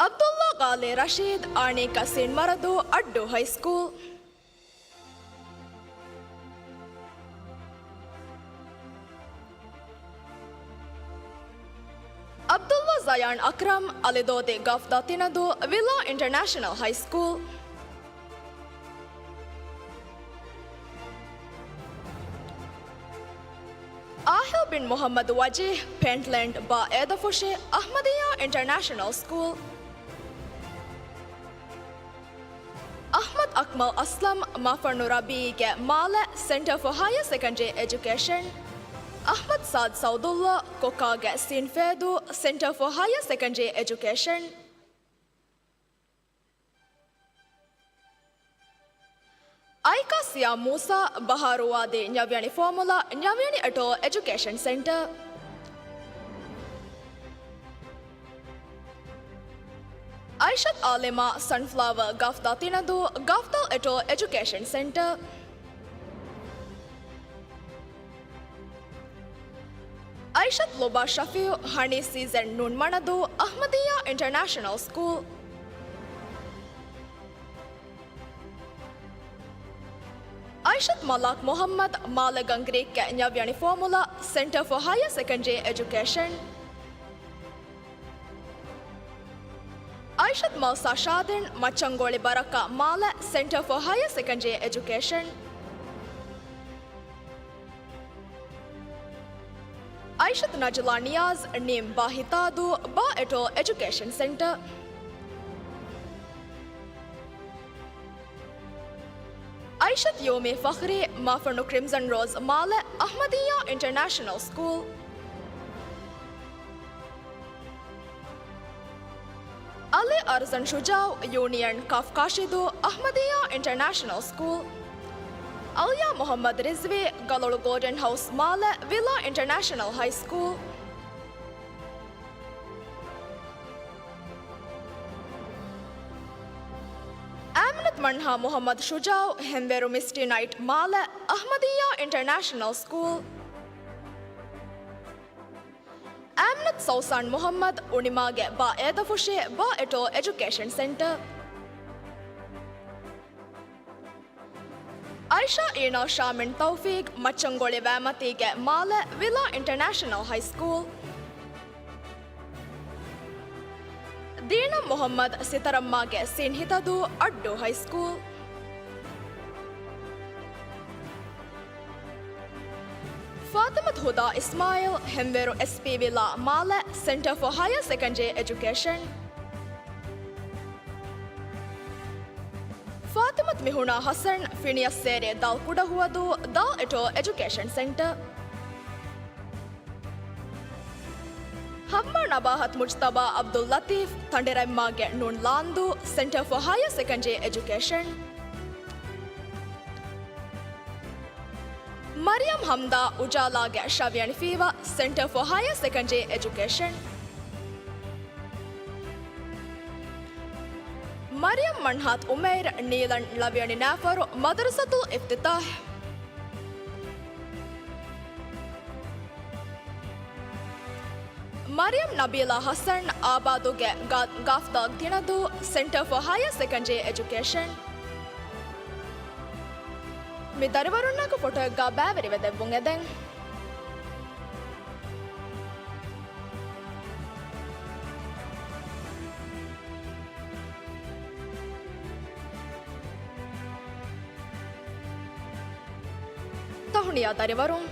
ޢަބްދުﷲ ޣާލި ރަޝީދު، އާނީ ކަސީން މަރަދޫ، އައްޑޫ ހައި ސްކޫލް. ޢަބްދުﷲ ޒަޔާން އަކްރަމް، އަލިދޯދި ގަފްދާ ތިނަދޫ، ވިލާ އިންޓަރނޭޝަނަލް ހައި ސްކޫލް. އާހިލް ބިން މުޙައްމަދު ވަޖީހް، ޕޭންޓްލޭންޑް، ބާ އޭދަފުށި، އަޙްމަދިއްޔާ އިންޓަރނޭޝަނަލް ސްކޫލް. އަޙްމަދު އަކްމަލް އަސްލަމް، މާފަންނު ރަބީޢީގެ މާލެ، ސެންޓަރ ފޯ ހަޔަރ ސެކަންޑްރީ އެޖުކޭޝަން. އަޙްމަދު ސާދު ސައުދުﷲ، ކޮކާގެ ސީން ފޭދޫ، ސެންޓަރ ފޯ ހަޔަރ ސެކަންޑްރީ އެޖުކޭޝަން. އައިކާ ސިޔާ މޫސާ، ބަހާރު ވާދީ ނަވިޔަނި ފޯމުލާ، ނަވިޔަނި އެޓޯލް އެޖުކޭޝަން ސެންޓަރ. އައިޝަތު އާލިމާ، ސަންފްލަވަރ، ގަފްދާ ތިނަދޫ، ގަފްދާ އެޓޯލް އެޖުކޭޝަން ސެންޓަރ. އައިޝަތު ލުބާ ޝަފީޢު، ހަނީ ސީޒަން ނޫން މަނަދޫ، އަޙްމަދިއްޔާ އިންޓަރނޭޝަނަލް ސްކޫލް. އައިޝަތު މަލާކް މުޙައްމަދު، މާލެ ގަންގްރީކްގެ ނަވިޔަނި ފޯމުލާ، ސެންޓަރ ފޯ ހަޔަރ ސެކަންޑްރީ އެޖުކޭޝަން. އައިޝަތު މަލްސާ ޝާދިން، މައްޗަންގޮޅި ބަރަކާ މާލެ، ސެންޓަރ ފޯ ހަޔަރ ސެކަންޑްރީ އެޖުކޭޝަން. އައިޝަތު ނަޖްލާ ނިޔާޒް، ނީމް ބާ ހިތާދޫ، ބާ އެޓޯލް އެޖުކޭޝަން ސެންޓަރ. އައިޝަތު ޔޫމީ ފަޚްރީ، މާފަންނު ކްރިމްޒަން ރޯޒް މާލެ، އަޙްމަދިއްޔާ އިންޓަރނޭޝަނަލް ސްކޫލް. އަލީ އަރްޒަން ޝުޖާއު، ޔޫނިއަން ކާފް ކާށިދޫ، އަޙްމަދިއްޔާ އިންޓަރނޭޝަނަލް ސްކޫލް. އަލްޔާ މުޙައްމަދު ރިޒްވީ، ގަލޮޅު ގޯލްޑެން ހައުސް މާލެ، ވިލާ އިންޓަރނޭޝަނަލް ހައި ސްކޫލް. އާމިނަތު މަންހާ މުޙައްމަދު ޝުޖާއު، ހެންވޭރު މިސްޓީ ނައިޓް މާލެ، އަޙްމަދިއްޔާ އިންޓަރނޭޝަނަލް ސްކޫލް. އާމިނަތު ސައުސާން މުޙައްމަދު، އުނިމާގެ ބާ އޭދަފުށި، ބާ އެޓޯލް އެޖުކޭޝަން ސެންޓަރ. އައިޝާ އީނާ ޝާމިން ތައުފީޤް، މައްޗަންގޮޅި ވައިމަތީގެ މާލެ، ވިލާ އިންޓަރނޭޝަނަލް ހައި ސްކޫލް. ދީނަ މުޙައްމަދު، ސިތަރައްމާގެ ސީން ހިތަދޫ، އައްޑޫ ހައި ސްކޫލް. ފާތިމަތު ހުދާ އިސްމާޢީލް، ހެންވޭރު އެސްޕީ ވިލާ މާލެ، ސެންޓަރ ފޯ ހަޔަރ ސެކަންޑްރީ އެޖުކޭޝަން. ފާތިމަތު މިހުނާ ޙަސަން، ފިނިޔަސް ސޭރި ދާލް ކުޑަހުވަދޫ، ދާލް އެޓޯލް އެޖުކޭޝަން ސެންޓަރ. ޙައްވާ ނަބާހަތު މުޖްތަބާ ޢަބްދުއްލަޠީފް، ތަނޑިރަތްމާގެ ނޫން ލާންދޫ، ސެންޓަރ ފޯ ހަޔަރ ސެކަންޑްރީ އެޖުކޭޝަން. މަރިޔަމް ޙަމްދާ، އުޖާލާގެ ޝަވިޔަނި ފީވާ، ސެންޓަރ ފޯ ހަޔަރ ސެކަންޑްރީ އެޖުކޭޝަން. މަރިޔަމް މަންހާތު އުމައިރު، ނީލަން ޅަވިޔަނި ނައިފަރު، މަދަރުސަތުލް އިފްތިތާޙް. މަރިޔަމް ނަބީލާ ޙަސަން، އާބާދުގެ ގާ-، ގާފްދާގް ތިނަދޫ، ސެންޓަރ ފޯ ހަޔަރ ސެކަންޑްރީ އެޖުކޭޝަން. މި ދަރިވަރުންނާއެކު ފޮޓޯއެއްގާ ބައިވެރިވެ ދެއްވުން އެދެން. ތަހުނިޔާ ދަރިވަރުން.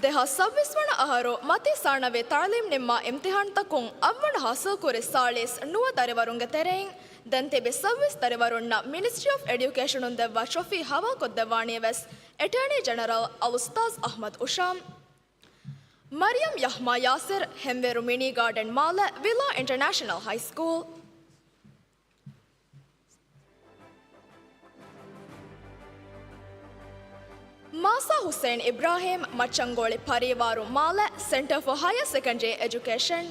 ދެހާސް ސައްބީސް ވަނަ އަހަރު މަތީ ސާނަވީ ތައުލީމް ނިންމާ އިމްތިހާންތަކުން އަށްވަނަ ހާސިލްކުރި ސާޅީސް ނުވަ ދަރިވަރުންގެ ތެރެއިން ދެން ތިބި ސައްބީސް ދަރިވަރުންނަށް މިނިސްޓްރީ އޮފް އެޑިއުކޭޝަނުން ދެއްވާ ޓްރޮފީ ހަވާލުކޮށްދެއްވާނީ ވެސް އެޓާނީ ޖެނެރަލް އަލްއުސްތާޛް އަޙްމަދު އުޝާމް. މަރިޔަމް ޔަޙްމާ ޔާސިރް، ހެންވޭރު މިނީ ގާޑަން މާލެ، ވިލާ އިންޓަރނޭޝަނަލް ހައިސްކޫލް. މާސާ ހުސެން އިބްރާހިމް، މައްޗަންގޯޅި ޕަރީވާރު މާލެ، ސެންޓަރ ފޯ ހަޔަރ ސެކަންޑްރީ އެޖުކޭޝަން.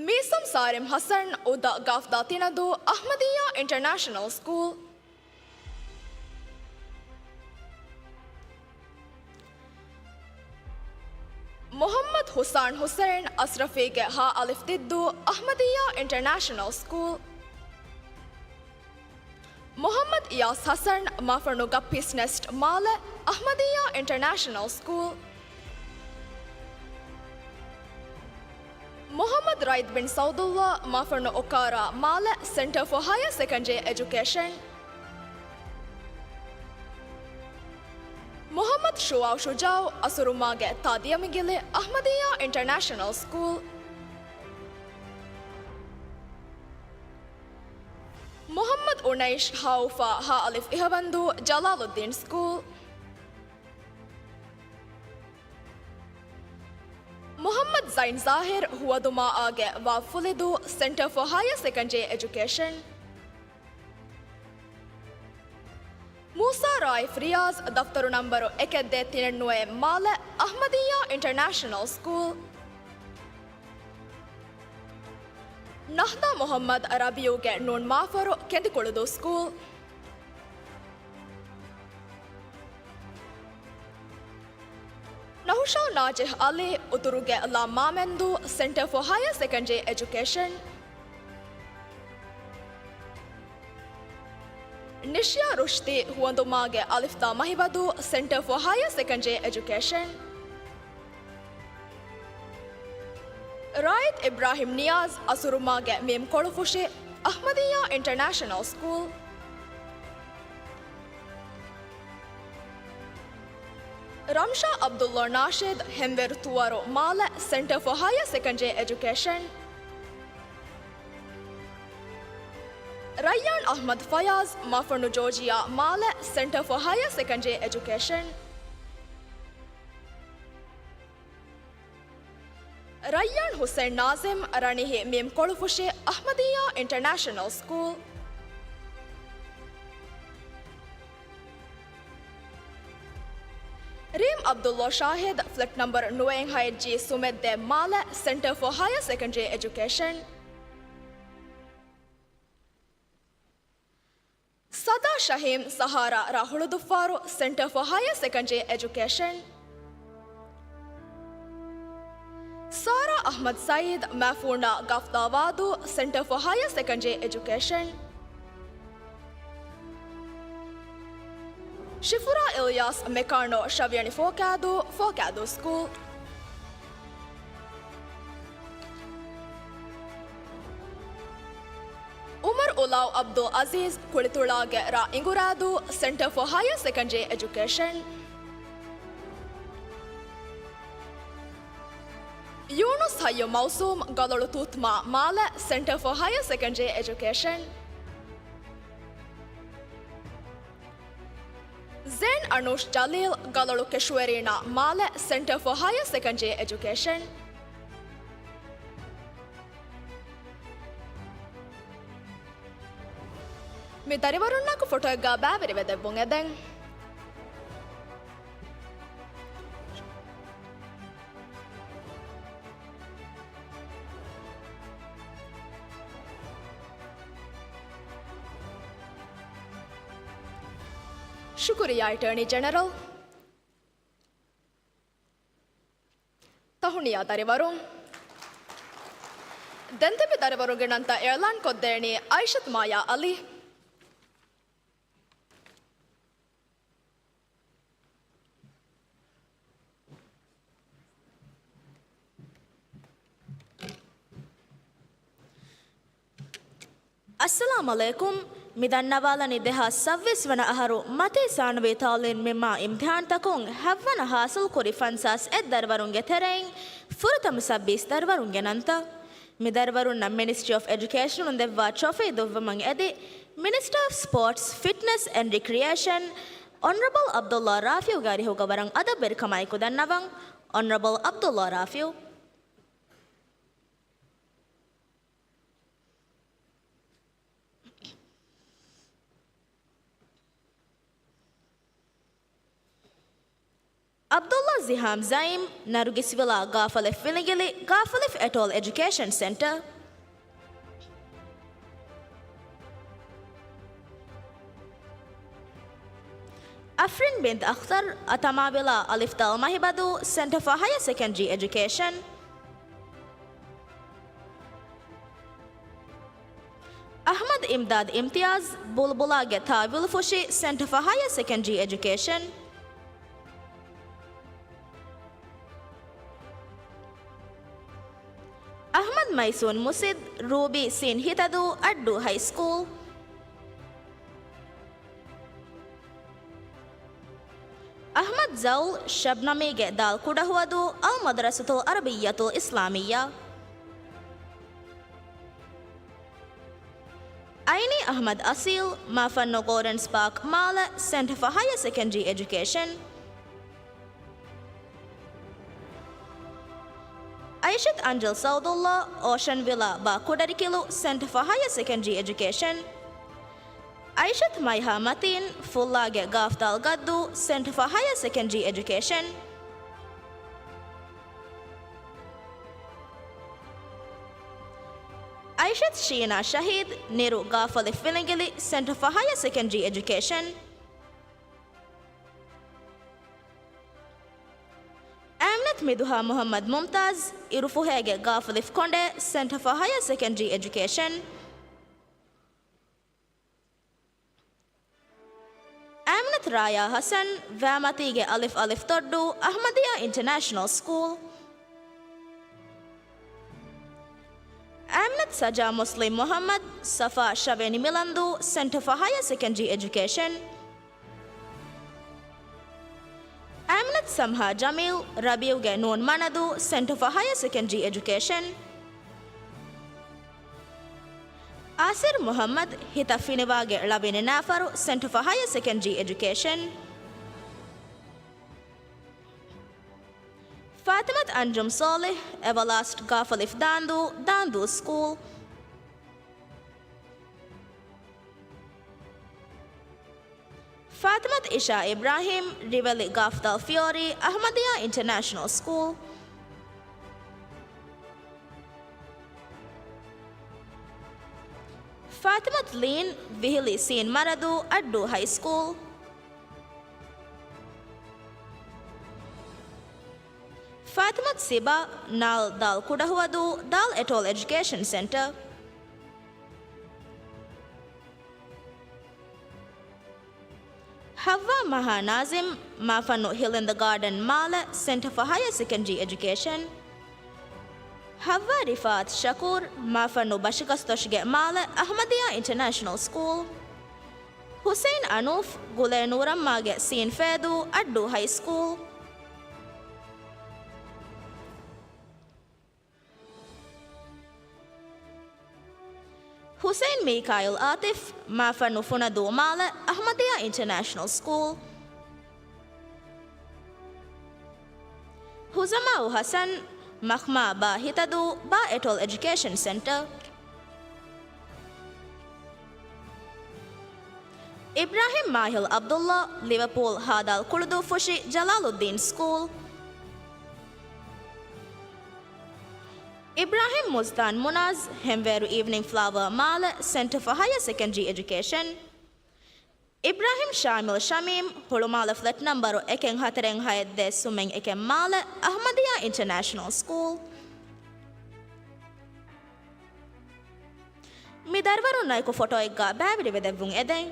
މީސަމް ސާރިމް ހަސަން، އުދަ ގާފްދާ ތިނަދޫ، އަޙްމަދިއްޔާ އިންޓަރނޭޝަނަލް ސްކޫލް. މުޙައްމަދު ހުސާން ހުސެން، އަސްރަފީގެ ހަ އަލިފް ދިއްދޫ، އަޙްމަދިއްޔާ އިންޓަރނޭޝަނަލް ސްކޫލް. މުޙައްމަދު އިޔާސް ހަސަން، މަފަނު ގައްޕީސް ނެސްޓް މާލެ، އަޙްމަދިއްޔާ އިންޓަރނޭޝަނަލް ސްކޫލް. މުޙައްމަދު ރައީދު ބިން ސައުދުﷲ، މަފަނު އުކާރާ މާލެ، ސެންޓަރ ފޯ ހަޔަރ ސެކަންޑްރީ އެޖުކޭޝަން. މުޙައްމަދު ޝުޢާއު ޝުޖާޢު، އަސުރުމާގެ ތާ ދިޔަމިގިލި، އަޙްމަދިއްޔާ އިންޓަރނޭޝަނަލް ސްކޫލް. މުޙައްމަދު އުނައިޝް ހައުފާ ހަ އަލިފް އިހަވަންދޫ، ޖަލާލުއްދީން ސްކޫލް. މުޙައްމަދު ޒައިން ޒާހިރު، ހުވަދުމާއާގެ ވާ ފުލިދޫ، ސެންޓަރ ފޯ ހަޔަރ ސެކަންޑްރީ އެޖުކޭޝަން. މޫސާ ރާއިފް ރިޔާޒް، ދަފްތަރު ނަންބަރު އެކެއް ދޭއް ތިނެއް ނުވައެއް މާލެ، އަޙްމަދިއްޔާ އިންޓަރނޭޝަނަލް ސްކޫލް. ނަހްދާ މުޙައްމަދު ރަބީޢުގެ ނޫން މާފަރު، ކެނދިކުޅުދޫ ސްކޫލް. ނަހުޝާ ނާޖިޙް އަލީ، އުތުރުގެ ލާ މާމެންދޫ، ސެންޓަރ ފޯ ހަޔަރ ސެކަންޑްރީ އެޖުކޭޝަން. ނިޝްޔާ ރުޝްދީ، ހުވަނދުމާގެ އަލިފްދާ މަހިބަދޫ، ސެންޓަރ ފޯ ހަޔަރ ސެކަންޑްރީ އެޖުކޭޝަން. ރާއިދު އިބްރާހިމް ނިޔާޒް، އަސުރުމާގެ މީމް ކޮޅުފުށި، އަޙްމަދިއްޔާ އިންޓަރނޭޝަނަލް ސްކޫލް. ރަމްޝާ ޢަބްދުﷲ ނާޝިދު، ހެންވޭރު ތުވަރު މާލެ، ސެންޓަރ ފޯ ހަޔަރ ސެކަންޑްރީ އެޖުކޭޝަން. ރައްޔާން އަޙްމަދު ފަޔާޒް، މަފަނު ޖޯޖިއާ މާލެ، ސެންޓަރ ފޯ ހަޔަރ ސެކަންޑްރީ އެޖުކޭޝަން. ރައްޔާން ޙުސައިން ނާޒިމް، ރަނިހި މީމް ކޮޅުފުށި، އަޙްމަދިއްޔާ އިންޓަރނޭޝަނަލް ސްކޫލް. ރީމް ޢަބްދުﷲ ޝާހިދު، ފްލެޓް ނަންބަރު ނުވައެއް ހައެއް ޖީ ސުމެއް ދޭއް މާލެ، ސެންޓަރ ފޯ ހަޔަރ ސެކަންޑްރީ އެޖުކޭޝަން. ސަދާ ޝަހީމް، ސަހާރާ ރ ހުޅުދުއްފާރު، ސެންޓަރ ފޯ ހަޔަރ ސެކަންޑްރީ އެޖުކޭޝަން. ސާރާ އަޙްމަދު ސައީދު، މާފޫނާ ގަފްދާ ވާދޫ، ސެންޓަރ ފޯ ހަޔަރ ސެކަންޑްރީ އެޖުކޭޝަން. ޝިފުރާ އިލްޔާސް، މެކާނޯ ޝަވިޔަނި ފޯކާދޫ، ފޯކާދޫ ސްކޫލް. އުމަރު އުލާވް ޢަބްދުލް ޢަޒީޒް، ކުޅިތުޅާގެ ރ އިނގުރާދޫ، ސެންޓަރ ފޯ ހަޔަރ ސެކަންޑްރީ އެޖުކޭޝަން. ޔޫނުސް ޙައްޔު މައުސޫމް، ގަލޮޅު ތޫތުމާ މާލެ، ސެންޓަރ ފޯ ހަޔަރ ސެކަންޑްރީ އެޖުކޭޝަން. ޒޭން އަނޫޝް ޖަލީލް، ގަލޮޅު ކެށުވެރީނާ މާލެ، ސެންޓަރ ފޯ ހަޔަރ ސެކަންޑްރީ އެޖުކޭޝަން. މި ދަރިވަރުންނާކު ފޮޓޯއެއްގަ ބައިވެރިވެދެއްވުން އެދެން. ޝުކުރިއްޔާ އެޓާނީ ޖެނެރަލް. ތަހުނިޔާ ދަރިވަރުން. ދެން ތިބި ދަރިވަރުންގެ ނަންތައް އިޢުލާން ކޮށްދޭނީ އައިޝަތު މާޔާ ޢަލީ. އައްސަލާމް ޢަލައިކުމް. މި ދަންނަވާލަނީ ދެހާސް ސައްބީސް ވަނަ އަހަރު މަތީ ސާނަވީ ތަޢުލީމް މި މާ އިމްތިޙާންތަކުން ހައްވަނަ ޙާޞިލްކުރި ފަންސާސް އެއް ދަރިވަރުންގެ ތެރެއިން ފުރަތަމަ ސައްބީސް ދަރިވަރުންގެ ނަންތައް. މި ދަރިވަރުންނަށް މިނިސްޓްރީ އޮފް އެޖުކޭޝަނުން ދެއްވާ ޓްރޮފީ ދުއްވަމުން އެދި، މިނިސްޓަރ އޮފް ސްޕޯޓްސް، ފިޓްނަސް އެންޑް ރިކްރިއޭޝަން، އޮނަރަބަލް ޢަބްދުﷲ ރާފިޢުގެ އަރިހުގަ ވަރަށް އަދަބުވެރިކަމާއެކު ދަންނަވަން. އޮނަރަބަލް ޢަބްދުﷲ ރާފިޢު. ޢަބްދުﷲ ޒިޙާމް ޒަޢީމް، ނަރުގިސްވިލާ ގާފަލެފް ފިނިގިލި، ގާފަލެފް އެޓޯލް އެޖުކޭޝަން ސެންޓަރ. އަފްރިން ބިންތު އަޚްތަރް، އަތަމާވިލާ އަލިފް ދާލް މަހިބަދޫ، ސެންޓަރ ފޮރް ހަޔަރ ސެކަންޑްރީ އެޖުކޭޝަން. އަޙްމަދު އިމްދާދު އިމްތިޔާޒް، ބުލްބުލާގެ ތާވީލު ފުށި، ސެންޓަރ ފޮރް ހަޔަރ ސެކަންޑްރީ އެޖުކޭޝަން. އަޙްމަދު މައިސޫން މުސިދް، ރޫބީ ސީން ހިތަދޫ، އައްޑޫ ހައި ސްކޫލް. އަޙްމަދު ޒައުލް، ޝަބްނަމީގެ ދާލް ކުޑަހުވަދޫ، އަލް މަދްރަސަތުލް ޢަރަބިއްޔަތުލް އިސްލާމިއްޔާ. އައިނީ އަޙްމަދު އަޞީލް، މާފަންނު ގޯޑަންސް ޕާކް މާލެ، ސެންޓަރ ފޮރް ހަޔަރ ސެކަންޑްރީ އެޖުކޭޝަން. އައިޝަތު އަންޖަލް ސައުދުﷲ، އޯޝަން ވިލާ ބާ ކުޑަރިކިލު، ސެންޓަރ ފޮރް ހަޔަރ ސެކަންޑްރީ އެޖުކޭޝަން. އައިޝަތު މައިހާ މަތީން، ފުއްލާގެ ގާފްދާލް ގައްދޫ، ސެންޓަރ ފޮރް ހަޔަރ ސެކަންޑްރީ އެޖުކޭޝަން. އައިޝަތު ޝީނާ ޝަހީދު، ނިރު ގާފަލެފް ފިނިގިލި، ސެންޓަރ ފޮރް ހަޔަރ ސެކަންޑްރީ އެޖުކޭޝަން. އައިމްނަތު މިދުހާ މުޙައްމަދު މުމްތާޒް، އިރުފުހޭގެ ގާފަލެފް ކޮނޑޭ، ސެންޓަރ ފޮރް ހަޔަރ ސެކަންޑްރީ އެޖުކޭޝަން. އައިމްނަތު ރާޔާ ޙަސަން، ވައިމަތީގެ އަލިފް އަލިފް ތޮއްޑޫ، އަޙްމަދިއްޔާ އިންޓަރނޭޝަނަލް ސްކޫލް. އައިމްނަތު ސަޖާ މުސްލިމް މުޙައްމަދު، ސަފާ ޝަވޭނި މިލަންދޫ، ސެންޓަރ ފޮރް ހަޔަރ ސެކަންޑްރީ އެޖުކޭޝަން. އައިމްނަތު ސަމްހާ ޖަމީލް، ރަބީޢުގެ ނޫން މަނަދޫ، ސެންޓަރ ފޮރް ހަޔަރ ސެކަންޑްރީ އެޖުކޭޝަން. އާސިރް މުޙައްމަދު، ހިތަށް ފިނިވާގެ ޅަވިނި ނާފަރު، ސެންޓަރ ފޮރް ހަޔަރ ސެކަންޑްރީ އެޖުކޭޝަން. ފާތިމަތު އަންޖުމް ސޯލިހް، އެވަލާސްޓް ގާފަލިފް ދާނދޫ، ދާނދޫ ސްކޫލް. ފާތިމަތު އިޝާ އިބްރާހީމް، ރިވެލި ގާފްދާލް ފިޔޯރީ، އަޙްމަދިއްޔާ އިންޓަރނޭޝަނަލް ސްކޫލް. ފާތިމަތު ލީން، ވިހިލި ސީން މަރަދޫ، އައްޑޫ ހައި ސްކޫލް. ފާތިމަތު ސިބާ، ނާލް ދާލް ކުޑަހުވަދޫ، ދާލް އެޓޯލް އެޖުކޭޝަން ސެންޓަރ. ޙައްވާ މަހާ ނާޒިމް، މާފަންނު ހިލް އިން ދަ ގާޑަން މާލެ، ސެންޓަރ ފޮރް ހަޔަރ ސެކަންޑްރީ އެޖުކޭޝަން. ޙައްވާ ރިފާއަތު ޝަކޫރް، މާފަންނު ބަށިގަސްދޮށުގެ މާލެ، އަޙްމަދިއްޔާ އިންޓަރނޭޝަނަލް ސްކޫލް. ޙުސައިން އަނޫފް، ގުލޭ ނޫރަމްމާގެ ސީން ފޭދޫ، އައްޑޫ ހައި ސްކޫލް. ޙުސައިން މީކާއިލް އާތިފް، މާފަންނު ފުނަދޫ މާލެ، އަޙްމަދިއްޔާ އިންޓަރނޭޝަނަލް ސްކޫލް. ހުޒަމާއު ޙަސަން، މަޚްމާ ބާ ހިތަދޫ، ބާ އެޓޯލް އެޖުކޭޝަން ސެންޓަރ. އިބްރާހިމް މާހިލް ޢަބްދުﷲ، ލިވަޕޫލް ހާދާލް ކުޅުދޫ ފުށި، ޖަލާލުއްދީން ސްކޫލް. އިބްރާހިމް މުޒްތާން މުނާޒް، ހެންވޭރު އީވްނިންގް ފްލާވާ މާލެ، ސެންޓަރ ފޮރް ހަޔަރ ސެކަންޑްރީ އެޖުކޭޝަން. އިބްރާހިމް ޝާމިލް ޝަމީމް، ހުޅުމާލެ ފްލެޓް ނަމްބަރު އެކެއް ހަތަރެއް ހައެއް ދޭއް ސުމެއް އެކެއް މާލެ، އަޙްމަދިއްޔާ އިންޓަރނޭޝަނަލް ސްކޫލް. މި ދަރިވަރުންނާއެކު ފޮޓޯއެއްގަ ބައިވެރިވެދެއްވުން އެދެން.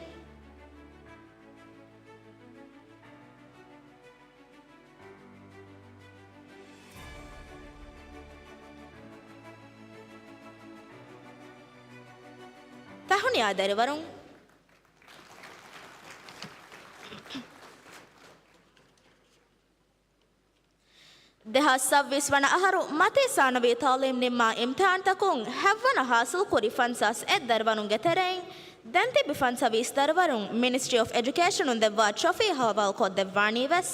ތަހުނިޔާ ދަރިވަރުން. ސައްބީސް ވަނަ އަހަރު މަތީ ސާނަވީ ތައުލީމް ނިންމާ އިމްތިހާންތަކުން ހަތްވަނަ ހާސިލްކުރި ފަންސާސް އެއް ދަރިވަރުންގެ ތެރެއިން ދެން ތިބި ފަންސަވީސް ދަރިވަރުން މިނިސްޓްރީ އޮފް އެޖުކޭޝަނުން ދެއްވާ ޓްރޮފީ ހަވާލުކޮށްދެއްވާނީ ވެސް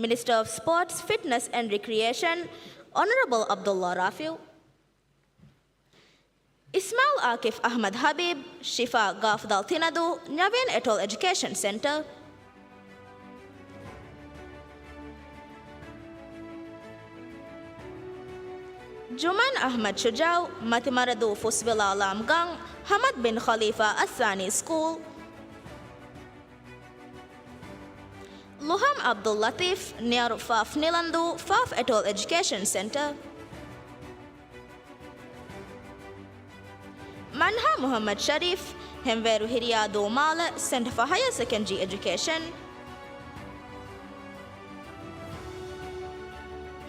މިނިސްޓަރ އޮފް ސްޕޯޓްސް، ފިޓްނަސް އެންޑް ރިކްރިއޭޝަން އޮނަރަބަލް އަބްދުﷲ ރާފިޢު. އިސްމާޢީލް އާކިފް އަޙްމަދު ޙަބީބް، ޝިފާ ގާފްދާލް ތިނަދޫ، ނަވީން އެޓޯލް އެޖުކޭޝަން ސެންޓަރ. ޖުމަން އަޙްމަދު ޝުޖާޢު، މަތިމަރަދޫ ފުސްވިލާ ލާމް ގަން، ޙަމަދު ބިން ޚަލީފާ އައްސާނީ ސްކޫލް. ލުހަމް އަބްދުއްލަޠީފް، ނިޔަރު ފާފް ނިލަންދޫ، ފާފް އެޓޯލް އެޖުކޭޝަން ސެންޓަރ. މަންހާ މުޙައްމަދު ޝަރީފް، ހެންވޭރު ހިރިޔާދޫ މާލެ، ސެންޓަރ ފޯ ހަޔަރ ސެކަންޑްރީ އެޖުކޭޝަން.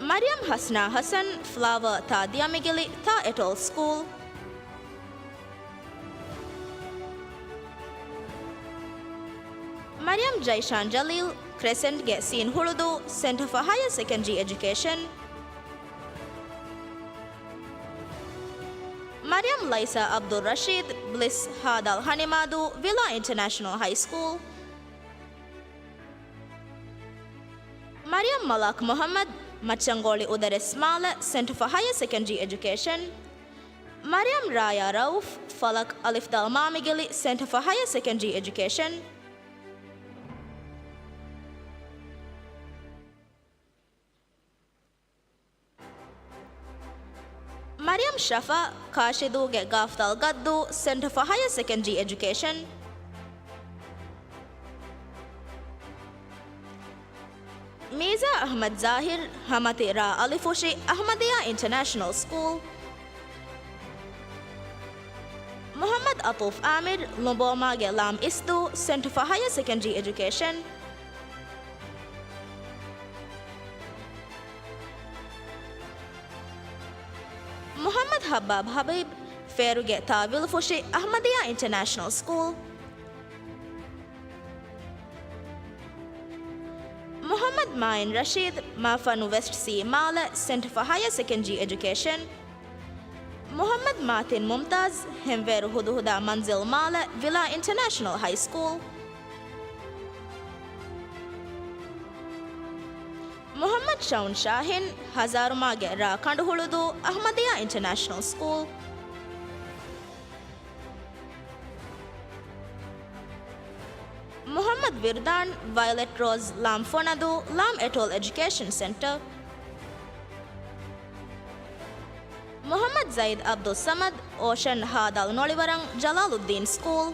މަރިޔަމް ޙަސްނާ ޙަސަން، ފްލާވަރ ތާ ދިޔަމިގިލި، ތާ އެޓޯލް ސްކޫލް. މަރިޔަމް ޖައިޝާން ޖަލީލް، ކްރެސެންޓްގެ ސީން ހުޅުދޫ، ސެންޓަރ ފޯ ހަޔަރ ސެކަންޑްރީ އެޖުކޭޝަން. މަރިޔަމް ލައިސާ އަބްދުއްރަޝީދު، ބްލިސް ހާދާލް ހަނިމާދޫ، ވިލާ އިންޓަރނޭޝަނަލް ހައި ސްކޫލް. މަރިޔަމް މަލާކް މުޙައްމަދު، މައްޗަންގޯޅި އުދަރެސް މާލެ، ސެންޓަރ ފޯ ހަޔަރ ސެކަންޑްރީ އެޖުކޭޝަން. މަރިޔަމް ރާޔާ ރައޫފް، ފަލަކް އަލިފްދާލް މާމިގިލި، ސެންޓަރ ފޯ ހަޔަރ ސެކަންޑްރީ އެޖުކޭޝަން. މަރިޔަމް ޝަފާ، ކާށިދޫގެ ގާފްދާލް ގައްދޫ، ސެންޓަރ ފޯ ހަޔަރ ސެކަންޑްރީ އެޖުކޭޝަން. މީޒާ އަޙްމަދު ޒާހިރު، ހަމަތި ރ އަލިފުށި، އަޙްމަދިއްޔާ އިންޓަރނޭޝަނަލް ސްކޫލް. މުޙައްމަދު އަޠޫފް އާމިރު، ލުބޯމާގެ ލާމް އިސްދޫ، ސެންޓަރ ފޯ ހަޔަރ ސެކަންޑްރީ އެޖުކޭޝަން. މުޙައްމަދު ހައްބާބް ޙަބީބް، ފޭރުގެ ތާ ވިލުފުށި، އަޙްމަދިއްޔާ އިންޓަރނޭޝަނަލް ސްކޫލް. މުޙައްމަދު މާއިން ރަޝީދު، މާފަންނު ވެސްޓް ސީ މާލެ، ސެންޓަރ ފޯ ހަޔަރ ސެކަންޑްރީ އެޖުކޭޝަން. މުޙައްމަދު މާތިން މުމްތާޒް، ހެންވޭރު ހުދުހުދާ މަންޒިލް މާލެ، ވިލާ އިންޓަރނޭޝަނަލް ހައި ސްކޫލް. މުޙައްމަދު ޝައުން ޝާހިން، ހަޒާރުމާގެ ރ ކަނޑުހުޅުދޫ، އަޙްމަދިއްޔާ އިންޓަރނޭޝަނަލް ސްކޫލް. މުޙައްމަދު ވިރުދާން، ވަޔޮލެޓް ރޯޒް ލާމް ފޮނަދޫ، ލާމް އެޓޯލް އެޖުކޭޝަން ސެންޓަރ. މުޙައްމަދު ޒައިދް އަބްދުއްސަމަދު، އޯޝަން ހާދާލް ނޮޅިވަރަން، ޖަލާލުއްދީން ސްކޫލް.